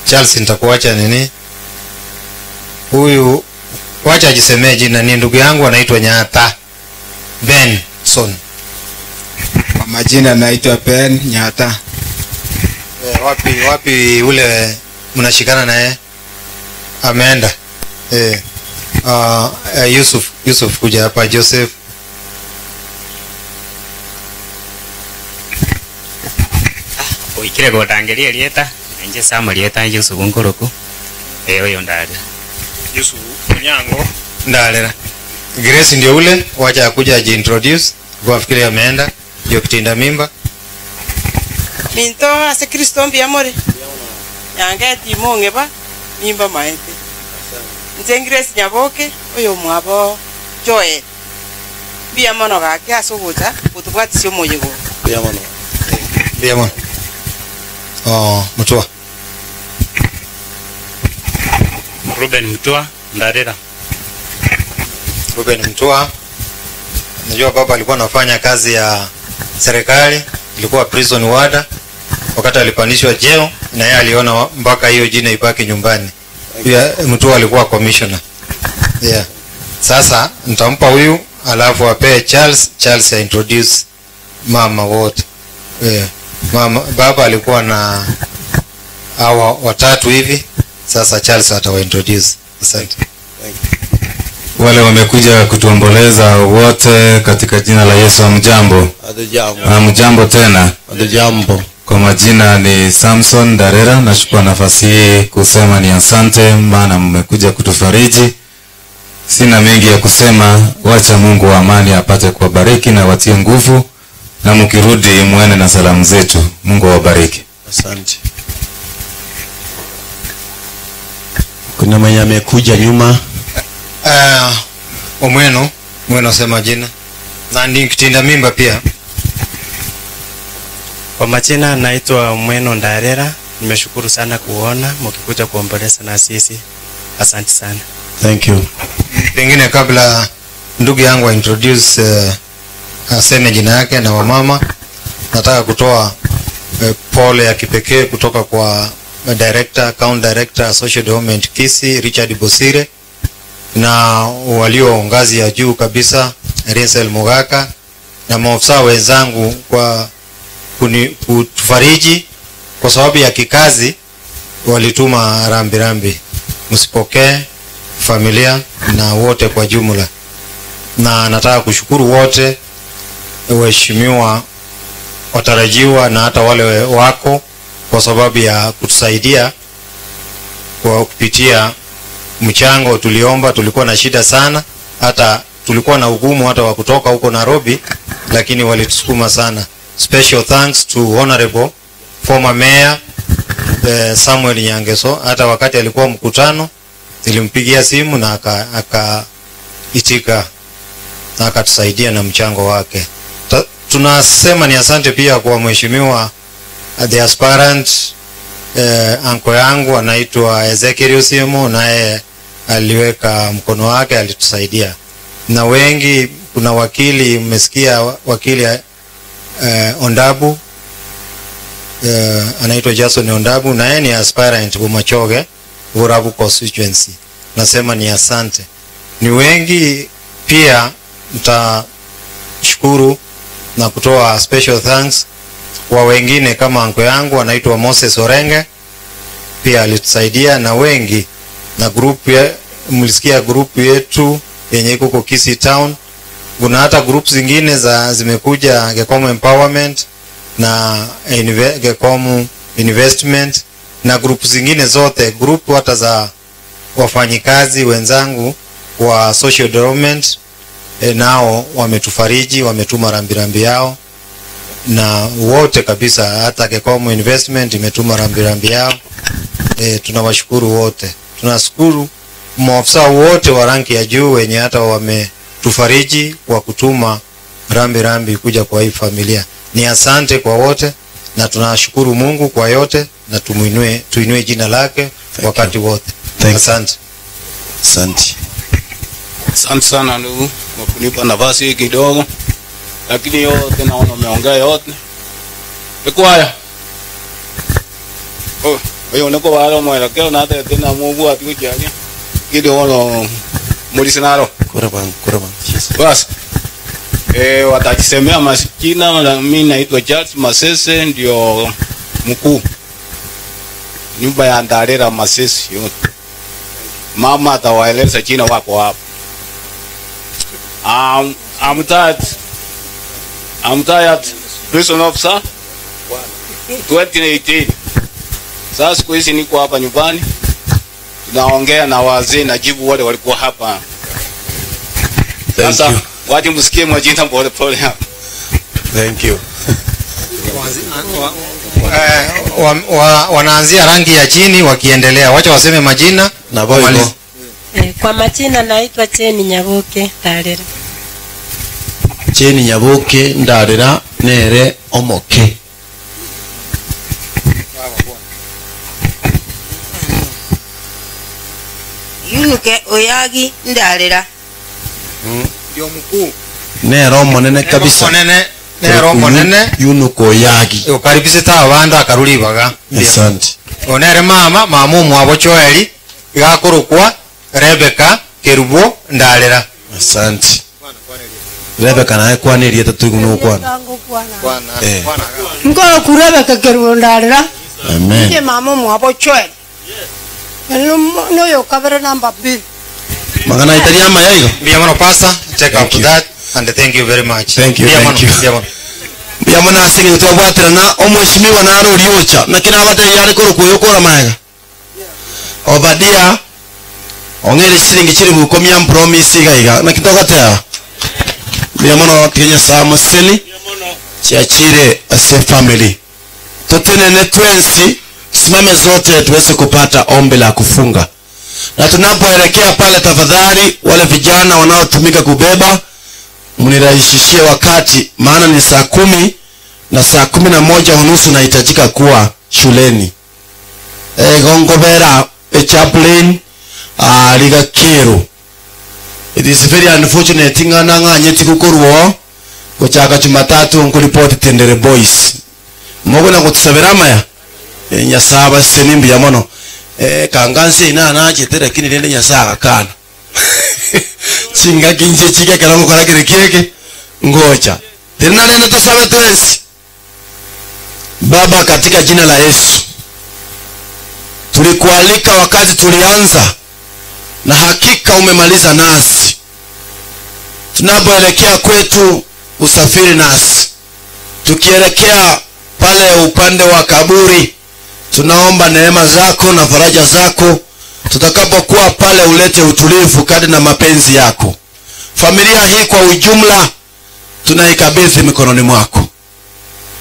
Charles, nitakuacha nini? Huyu wacha ajisemee jina, ni ndugu yangu anaitwa Nyata Benson. Kwa majina naitwa Ben Nyata. Wapi ule mnashikana naye? Ameenda. Yusuf kuja hapa, Joseph. Oikire gotangeria rieta nje sama rieta Yusuf nkoroku oyo ndare Yusuf Onyango Ndalera. Grace ndio ule, wacha akuja ajiintroduce. Kwa fikiri ameenda ndio kitinda mimba. Minto ase Kristo mbiamore. Yange timonge ba mimba maete. Nze Grace Nyaboke oyo mwabo Joel. Mbiamono gake ase ogocha gotubwatisia omoyego. Mbiamono. Mbiamono. Oh, Mutua. Ruben Mutua Ndarera. Ruben Mutua. Najua baba alikuwa anafanya kazi ya serikali, ilikuwa prison warder. Wakati alipandishwa cheo na yeye aliona mpaka hiyo jina ibaki nyumbani. Pia Mutua alikuwa commissioner. Yeah. Sasa nitampa huyu alafu apee Charles, Charles introduce mama wote. Yeah. Mama, baba alikuwa na hawa watatu hivi. Sasa Charles atawa introduce. Asante. Wale wamekuja kutuomboleza wote katika jina la Yesu, hamjambo? Hatujambo. Hamjambo tena. Hatujambo. Kwa majina ni Samson Darera. Nashukuru nafasi hii kusema ni asante, maana mmekuja kutufariji. Sina mengi ya kusema, wacha Mungu wa amani apate kuwabariki na watie nguvu, na mkirudi muende na salamu zetu. Mungu awabariki. Asante. Kuna mwenye amekuja nyuma. Omweno, Mweno sema jina. Na ni kitinda mimba pia. Kwa majina naitwa Mweno Ndarera. Nimeshukuru sana kuona mkikuja kuomboleza na sisi. Asante sana. Thank you. Pengine kabla ndugu yangu introduce aseme jina yake na wamama, nataka kutoa pole ya kipekee kutoka kwa director, county director Social Development Kisii Richard Bosire, na walio ngazi ya juu kabisa Rinsel Mugaka na maofisa wenzangu kwa kutufariji kwa sababu ya kikazi walituma rambi rambi. Msipokee familia na wote kwa jumla. Na nataka kushukuru wote waheshimiwa watarajiwa na hata wale wako kwa sababu ya kutusaidia kwa kupitia mchango tuliomba. Tulikuwa na shida sana, hata tulikuwa na ugumu hata wa kutoka huko Nairobi, lakini walitusukuma sana. Special thanks to Honorable former Mayor Samuel Nyangeso. Hata wakati alikuwa mkutano nilimpigia simu na akaitika na akatusaidia na mchango wake. Tunasema ni asante pia kwa mheshimiwa the aspirant, anko yangu anaitwa Ezekiel Osiemo, naye aliweka mkono wake, alitusaidia. Na wengi, kuna wakili, mmesikia wakili Ondabu, anaitwa Jason Ondabu, naye ni aspirant Bomachoge Borabu constituency. Nasema ni asante. Ni wengi pia nitashukuru na kutoa special thanks Kwa wengine kama anko yangu anaitwa Moses Orenge pia alitusaidia na wengi, na group ya, mlisikia group yetu yenye iko huko Kisii Town. Kuna hata group zingine za zimekuja Gekomo Empowerment na Gekomo Investment na group zingine zote, group hata za wafanyikazi wenzangu wa social development nao wametufariji, wametuma rambirambi yao na wote kabisa, hata Gekomo Investment imetuma rambirambi yao. Tunawashukuru wote, tunashukuru maafisa wote wa ranki ya juu wenye hata wametufariji kwa kutuma rambirambi kuja kwa hii familia. Ni asante kwa wote na tunashukuru Mungu kwa yote na tumuinue, tuinue jina lake wakati wote. Asante. Asante. Asante sana ndugu kwa kunipa nafasi hii kidogo, lakini yote naona umeongea yote ikwaya oh oyo niko walo mwelekeo na hata tena Mungu atujalie kidogo mulisinaro Kura bwana, kura bwana. basi watajisemea masikina. Na mimi naitwa Charles Masese, ndio mkuu nyumba ya Ndarira Masese yote. Mama atawaeleza jina wako hapo. I'm tired. I'm tired. Prison officer 2018. Sasa siku hizi niko hapa nyumbani tunaongea na wazee na jibu wale walikuwa hapa. Sasa waje msikie majina pole pole hapa. Thank you. Wanaanzia rangi ya chini wakiendelea, wacha waseme majina na wamalize. Kwa majina naitwa Jane Nyabuke Ndarira. Jane Nyabuke Ndarira nere omoke. Yunuke Oyagi Ndarira. Ndio mkuu. Nere omonene kabisa. Omonene, nere omonene. Yunuke Oyagi. Ukaribisite abandu akaruri ibaga. Asante. Onere mama, mama omwabo Joeli igakorokwa Rebecca Kerubo Ndarira. Asante. Rebecca naye kwanirie tatuiguna okwana. Nkoro kurebeka Kerubo Ndarira. Amen. Nje mama mwabo Joel. Noyo kabere namba mbili. Magana itaria mayaigo. Mbia mono pastor, take up that and thank you very much. Thank you, Mbia thank mono, you. mbia mono. Mbia mono asinge twabwatirana omweshimiwa naro oriocha nakina abateri yare korokwo yokora maega. Obadia ong'ere siringi chiri bukomia promise iga iga nakitogotea. Mbia mono tigenye saa museni chiachire ase family. Tutenene twensi simame zote tuweze kupata ombi la kufunga. Na tunapoelekea pale, tafadhali wale vijana wanaotumika kubeba mnirahisishie wakati, maana ni saa 10 na saa 11:30 nahitajika kuwa shuleni. Gongobera a chaplain Ligakiru. It is very unfortunate ng'ana ng'anyeti gukorwo guchaka Jumatatu nkuripoti Tendere Boys mogona gutusabira maya Nyasaye abaseni mbuya mono kangansi ina nachete lakini rende Nyasaye agakana chingaki nche chigekera gukora kere keke ngocha tena nene tusabe twensi. Baba, katika jina la Yesu tulikualika wakati tulianza, na hakika umemaliza nasi. Tunapoelekea kwetu usafiri nasi, tukielekea pale upande wa kaburi, tunaomba neema zako na faraja zako. Tutakapokuwa pale, ulete utulivu kadri na mapenzi yako. Familia hii kwa ujumla tunaikabidhi mikononi mwako.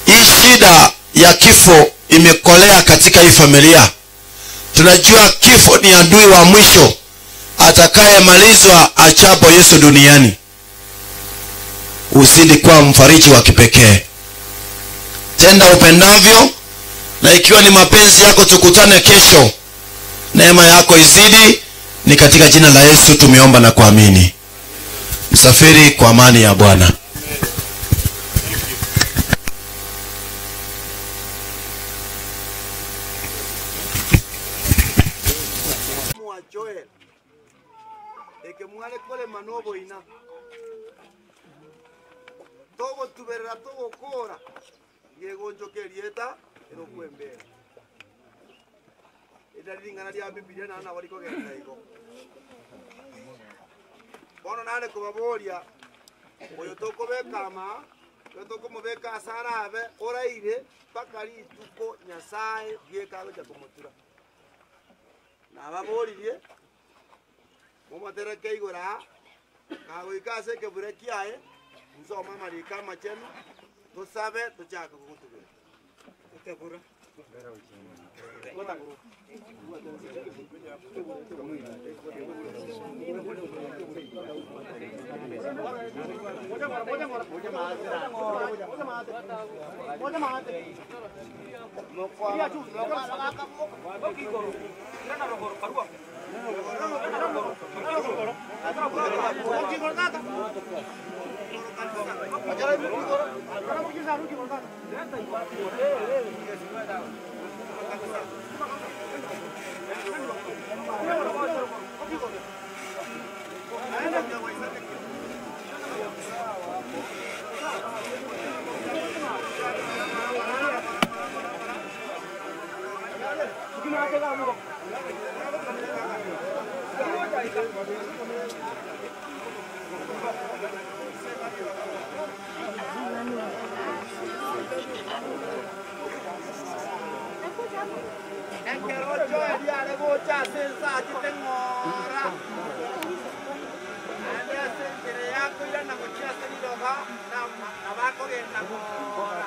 Hii shida ya kifo imekolea katika hii familia. Tunajua kifo ni adui wa mwisho atakayemalizwa achapo Yesu duniani. Uzidi kuwa mfariji wa kipekee, tenda upendavyo, na ikiwa ni mapenzi yako tukutane kesho. Neema yako izidi. Ni katika jina la Yesu tumeomba na kuamini. Msafiri kwa amani ya Bwana. Togotuberera togokora. Iga egonchoka erieta erokwe embera. Eri nari ring'ana ria Bibilia naende nabo rikogenda igo. Bono nare kobaboria, oyo tokobeka ama, oyo tokomobeka ase arabe oraire mpaka rituko Nyasae bweka agocha komotura. Nababoririe, momotereke igoro aa, kagoika ase ekebure kiaye, nsome amariko amachenu, tosabe tochake gotubera. Ekero Joeli are gocha ase ense achete ng'ora, naende ase enchera eye akoirana gochia ase riroba, nabo akogenda ng'ora.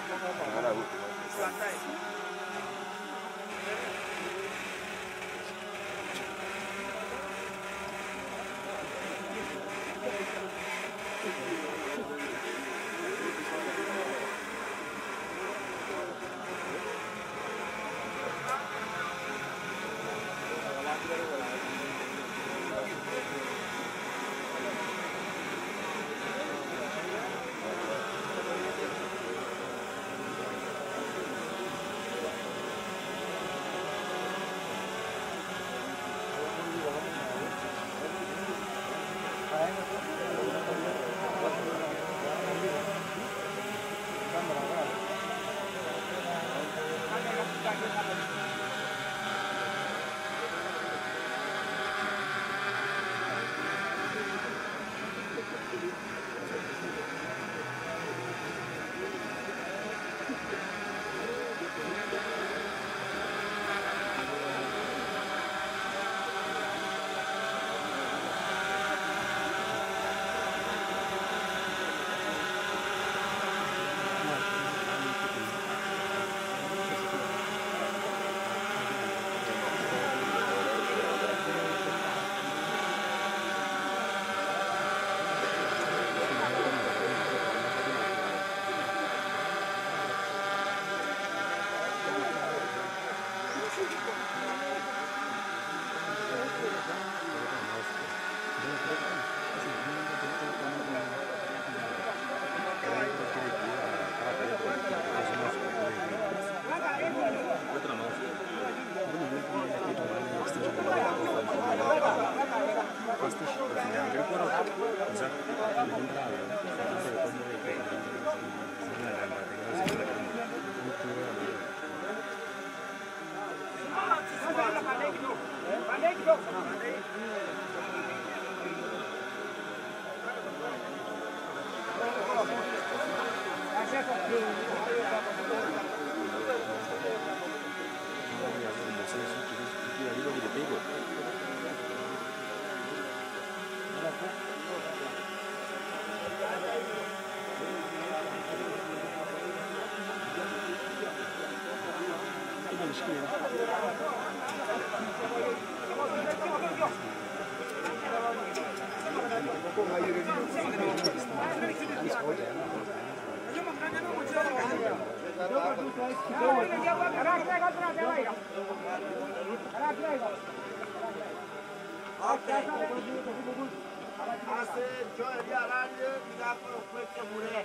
Ase Joeli ararire nigo akorokwa ekebure,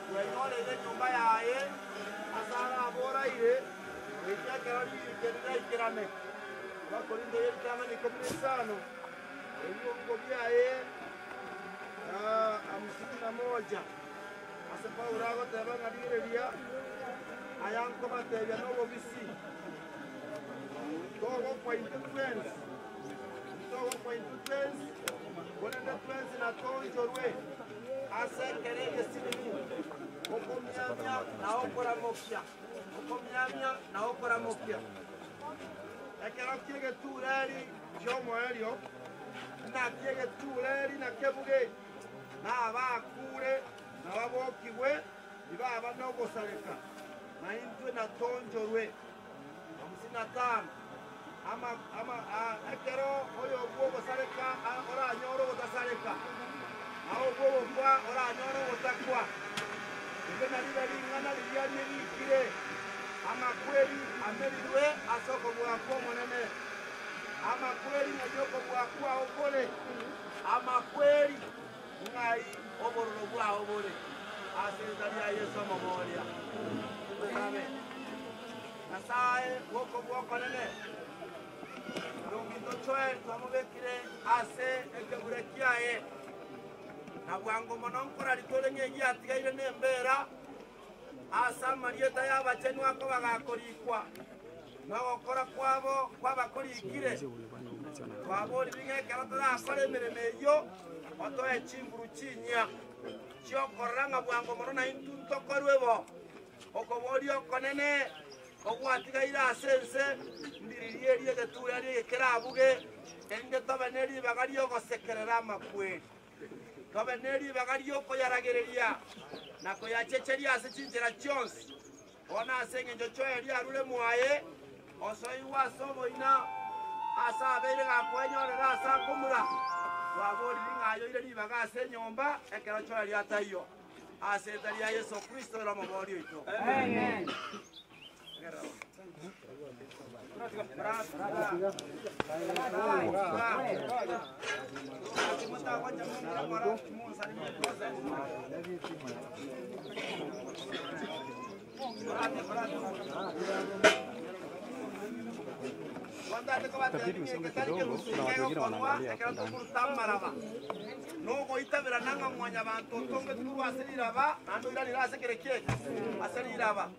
bwenyoreire enyomba yaye ase araboraire goika ekero riike riraikerane. Abakorinto y'eritang'ani ikomi na isano, ebibungo biaye hamsini na moja. Ase Ase Paulo agoteba ng'a rigereria aya nkobatebia nobobisi, togokwa intwe twensi, ntogokwa intwe twensi, korende twensi natoonchorwe ase ekero egesinini, okomiamia na okoramokia, okomiamia na okoramokia. Ekero ki'egetureri ki'omoerio, naki egetureri nakebuge, na abakure nababokigwe, tibaba nogosareka, na intwe natoonchorwe. 55 ama, ama, a, ekero oyo bw'ogosareka oranyore ogotasareka, na obw'ogokwa oranyore ogotakwa. Erio naribe ring'ana riria ririkire, Amakweri amerirwe ase okobua kw'Omonene. Amakweri ng'ai okobua kwao kore? Amakweri ng'ai obororo bwao bore? Ase erieta ria Yeso Omoboria, tosabe. Nyasae bw'okobua okonene, oyominto Joel twamobekire ase ekebure kiaye, na bwango mono nkorari tore ng'a egiatigaire nembeera ase amarieta y'abachenu akoba gakorikwa, na ogokora kwabo kwabakorikire. Twaborire ng'a ekero torakore emeremo eyio, otoe chinguru chinyia chi'okorora ng'a bwango mono naintwe ntokorwe bo. Okoboria okonene ogwatigaire ase ense ndiririe erio egetureria eke kerabuge, erinde tobe ne ribaga ri'ogosekerera amakweri, tobe ne ribaga ri'okoyaragereria na koyachecheria ase chinchera chionsi. Bono ase engencho Joeli arure mwaye, osoigwe ase oboina, ase abeire gakwenyorera ase akomura, twaboriri ng'a ayoire ribaga ase enyomba ekero Joeli ataiyo. Ase erieta ria Yeso Kristo ere Omoboori oito. Nogoitaberana ng'a mwanyabanto otongetwe korwa ase riraba, naende oiranire ase kere kieke ase riraba.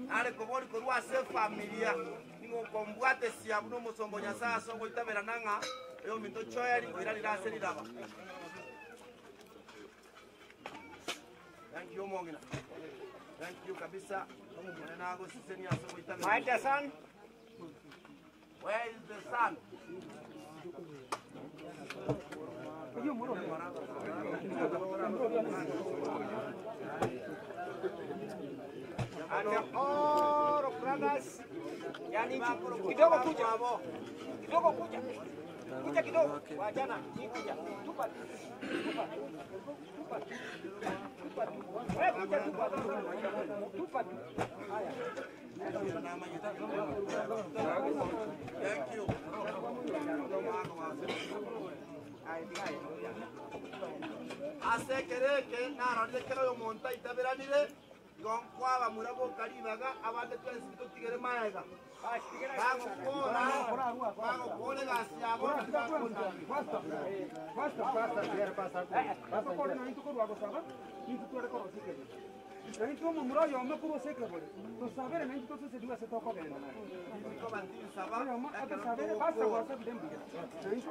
Nare koboria korwa ase efamilia, ning'o okombwatesia buna omosomba o Nyasae ase ogoitaberana ng'a oyominto Joel oiranire ase riraba. Thank you omong'ina. Thank you kabisa. Omonene agosesenie ase ogoitabera. Mind the son. Where is the son? And all brothers, yani kidogo kuja. Kidogo kuja. Kuja kidogo. Wachana, hii kuja. Tupa. Tupa. Tupa. Tupa. Wewe kuja tupa. Tupa tu. Haya. Thank you. Ase ekero eke narorire kera oyomonto aitaberanire, igo nkoabamura boka ribaga, abande twensi totigere magega. Bagokora, bagokora egasi yabo, Naintwe omomura oyomo korwa ase ekebori, tosabere naintwe tosesenigwe ase tokogenda. Oyomo atosabere, pastor gwasabire mbuya. Naintwe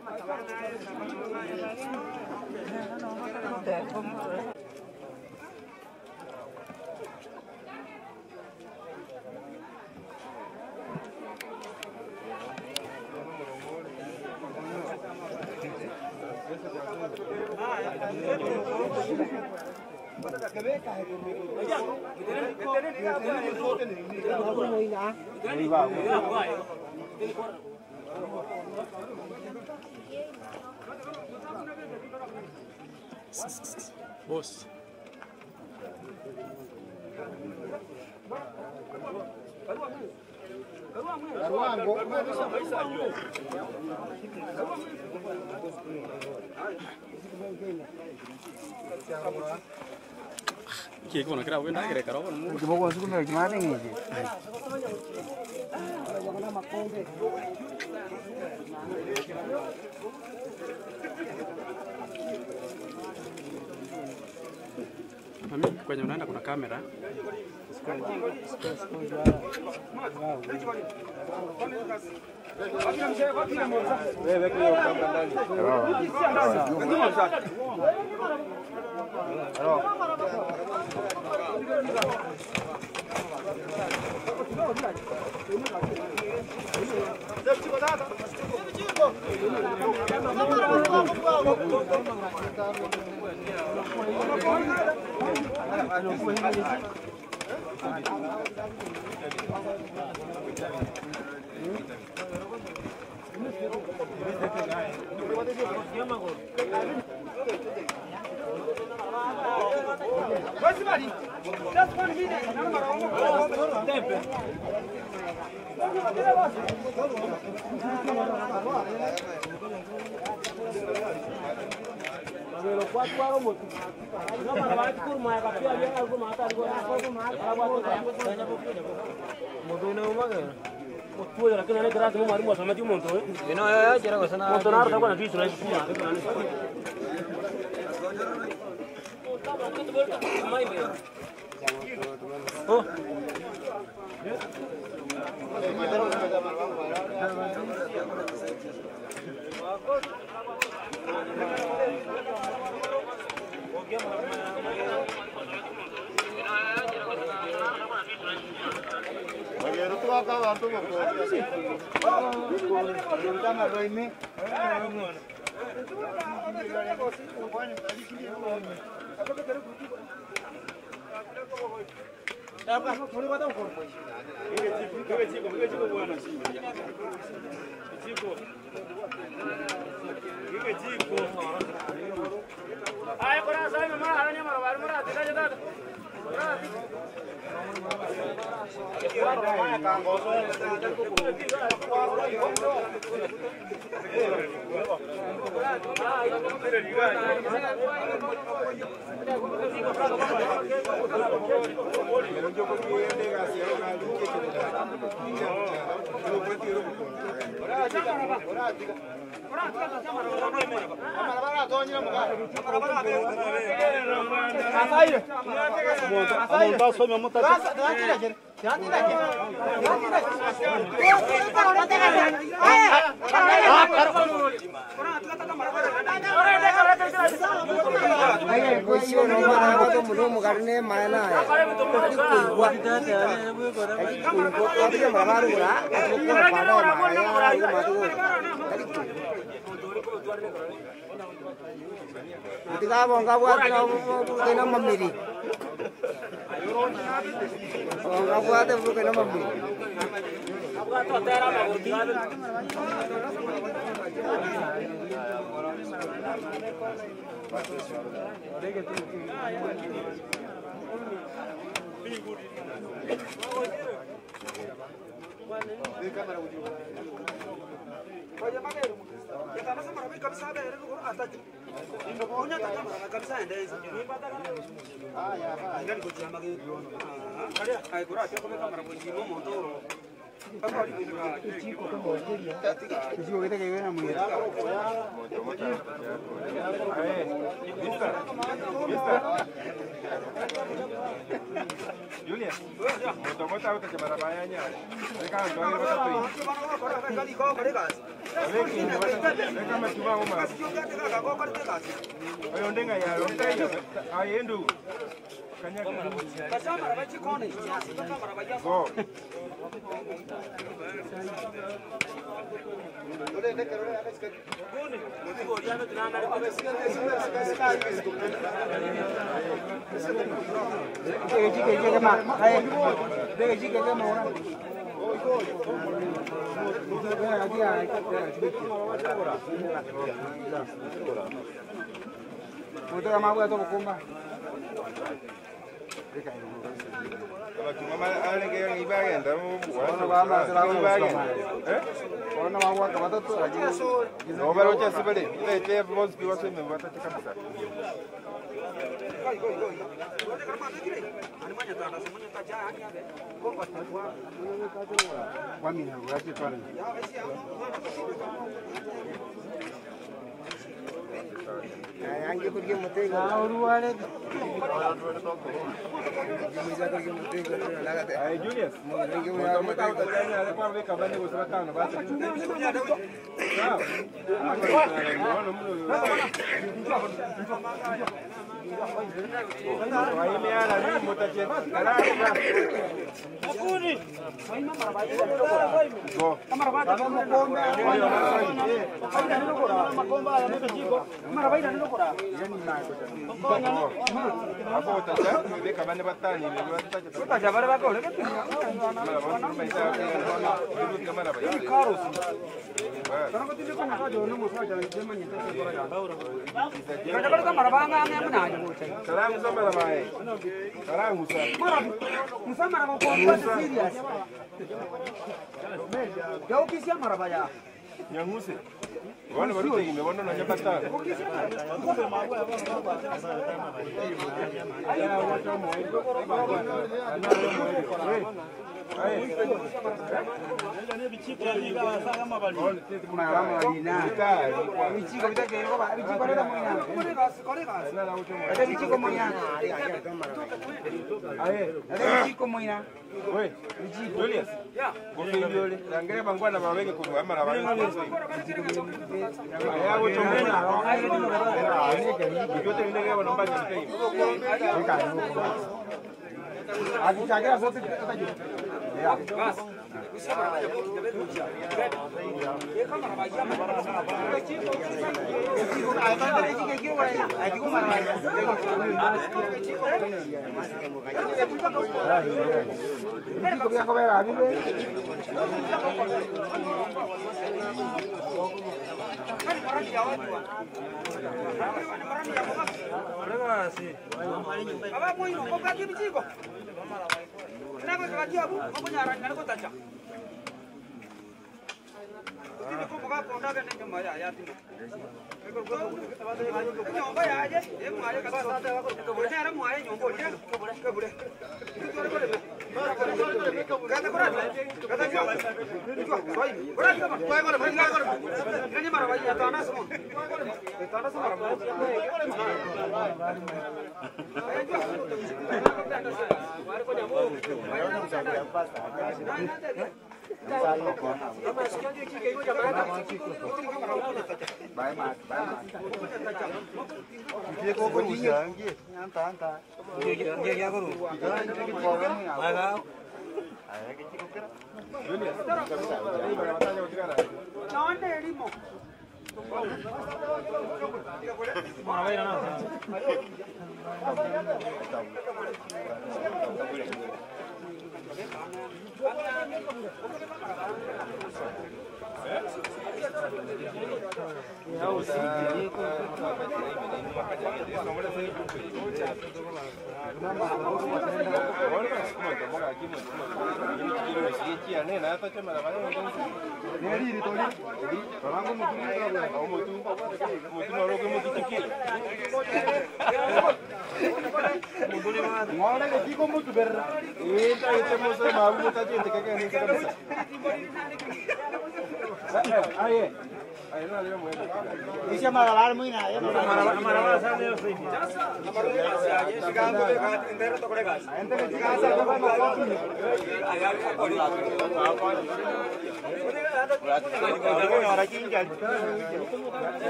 Boss. Mami, kwenye unaenda kuna kamera.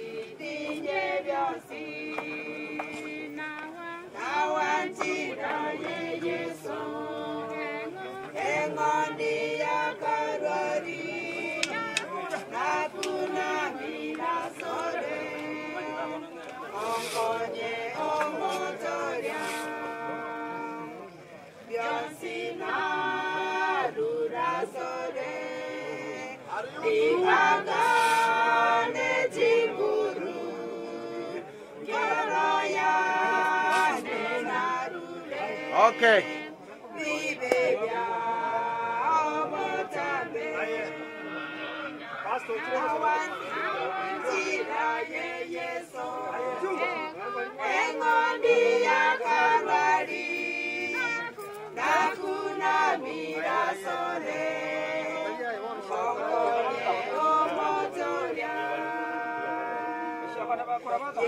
Nabitinye byosi Nawanjiraye Yesu Engondi ya Kalvari Nakunamira sore Onkonye omotoria Byosi narura sore Ibagane chinguru Ngero yane narure Okay. Bibebya omotambe Awanjiraye Yesu Engondi ya Kalvari Nakunamira sore Onkonye omotoria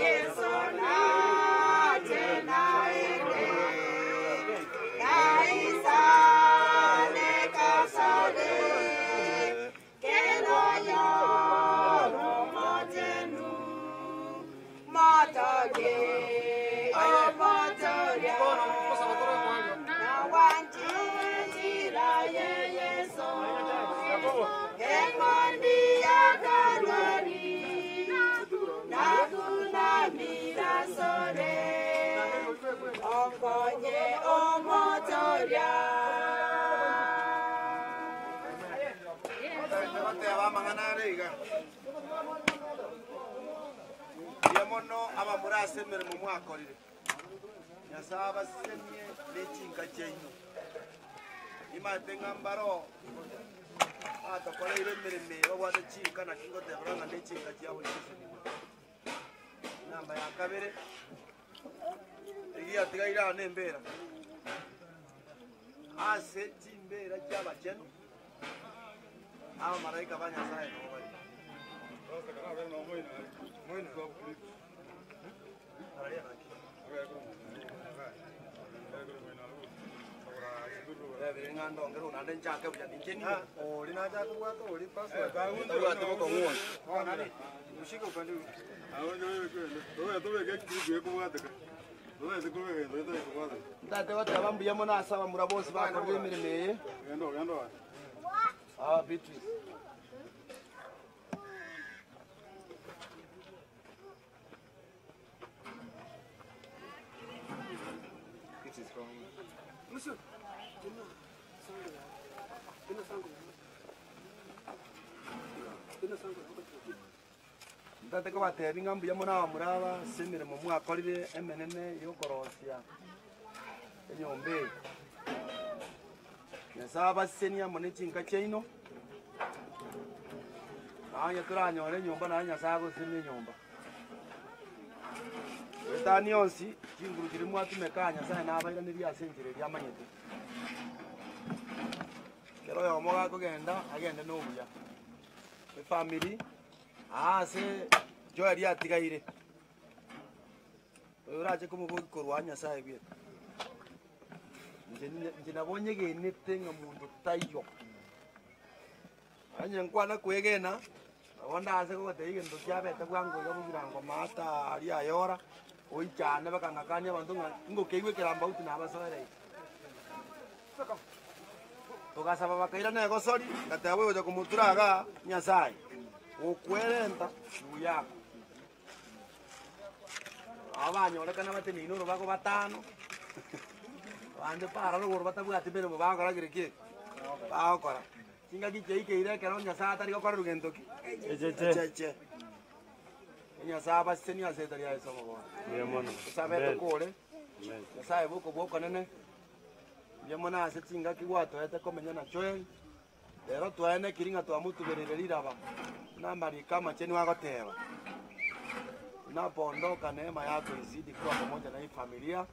Yesu naje naende Naisane kasale Kelo yoro motenu Motoge omotoria Nawanjira ye Yesu Engondi ya Kalvari Nakunamira sore Onkonye omotoria Bateba amang'ana are iga. Mbuya mono abamura ase emeremo mwakorire. Nyasaye abasemie ne chinka chiaino. Nimate ng'a mbaro batokoreire emeremo eye babwate chinka naki ngotebera ng'a ne chinka chiabo chisesenigwe. Namba ya kabere, eyio yatigaire aa na embera. Ase chimbera chia abachenu, abamaraika ba Nyasaye nigo bari. Ntate bateba mbuya mono ase abamura bonsi bakorire emeremo eye. Ah, Beatrice. Ntate kobatebi ng'a mbuya mono abamura aba ase emeremo mwakorire emenene ya okorosia enyomba eye. Nyasaye abasesenie amo ne chinka chiaino, naye toranyore enyomba naye Nyasaye agosesenie enyomba. Etani yonsi, chinguru chiria mwatumeka aa Nyasaye nabairanerie ase enchera eria amanyete. Kera oyomo gakogenda, agende na obuya. Efamiri, aa ase Joel atigaire, oyo orache komobokia korwa aa Nyasaye bweka. Inche inche nabo nyegenete ng'a monto taiyo. Onye nkwana kwegena, nabo ndase gogotebia egento kiabete bwango iga bogirango maata aria ayora, oichane bakang'akania abanto ng'a ngokeigwa ekerambauti nabasoereire. Togasaba bakairana egosori, ngateba oyogocha komotura igaa, Nyasaye, gokwerenta juu yako. Aba banyorekana bateneine orobago batano, abande para rogoro batabwati meremo bagokora kere ki? Bagokora. Chingaki chiaikeire ekero Nyasaye atari gokorerwa gento ki? Echeche. Nyasaye abasesenie ase etari ya Yeso omobono. Mbuya mono. Tosabe tokore. Nyasaye bwa okobua okonene, mbuya mono ase chingaki gwatoete komenya na Joel, Rero twaenekiri ng'a twamotubereire riraba, buna amariko amachenu agoteba, Tunapoondoka neema yako izidi kuwa pamoja na hii familia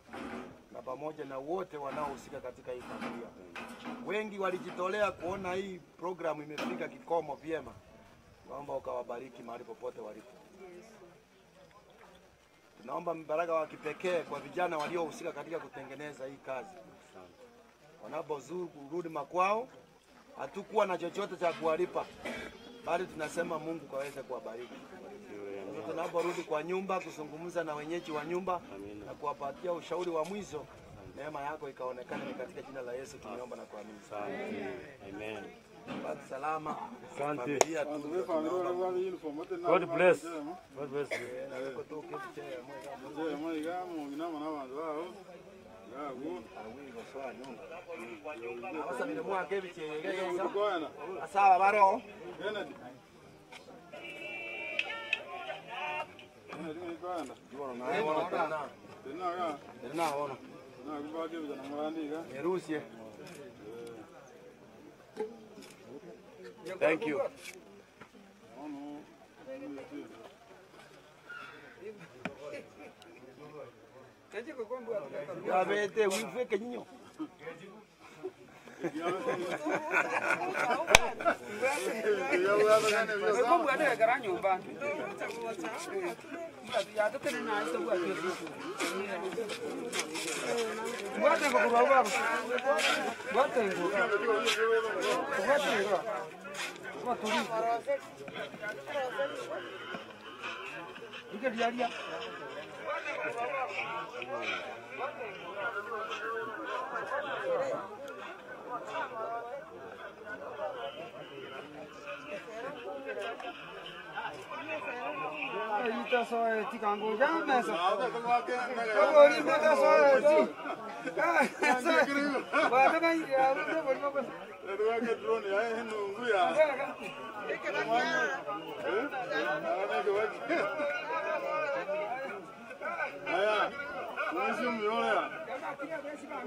na pamoja na wote wanaohusika katika hii familia. Wengi walijitolea kuona hii programu imefika kikomo vyema. Naomba ukawabariki mahali popote walipo. Tunaomba mbaraka wa kipekee kwa vijana waliohusika katika kutengeneza hii kazi. Wanapozuru kurudi makwao, hatukuwa na chochote cha kuwalipa, Bali tunasema Mungu kaweze kuwabariki. Sasa tunaporudi kwa nyumba kuzungumza na wenyeji wa nyumba na kuwapatia ushauri wa mwisho, neema yako ikaonekana. Ni katika jina la Yesu tumeomba na kuamini. Amen. Baki salama. Asante. Familia tu ndio tunaomba. God bless. God bless you. Abasabire mwaka ebichegesa asaba baro Erusie. Thank you. Yabete wifwe kenyinyo.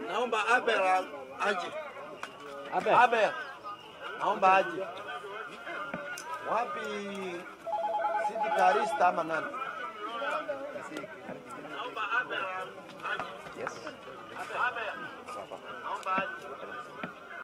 Naomba Abel aje. Abel. Abel. Naomba aje. Wapi Sidi Karista ama nani? Yes. Naomba aje.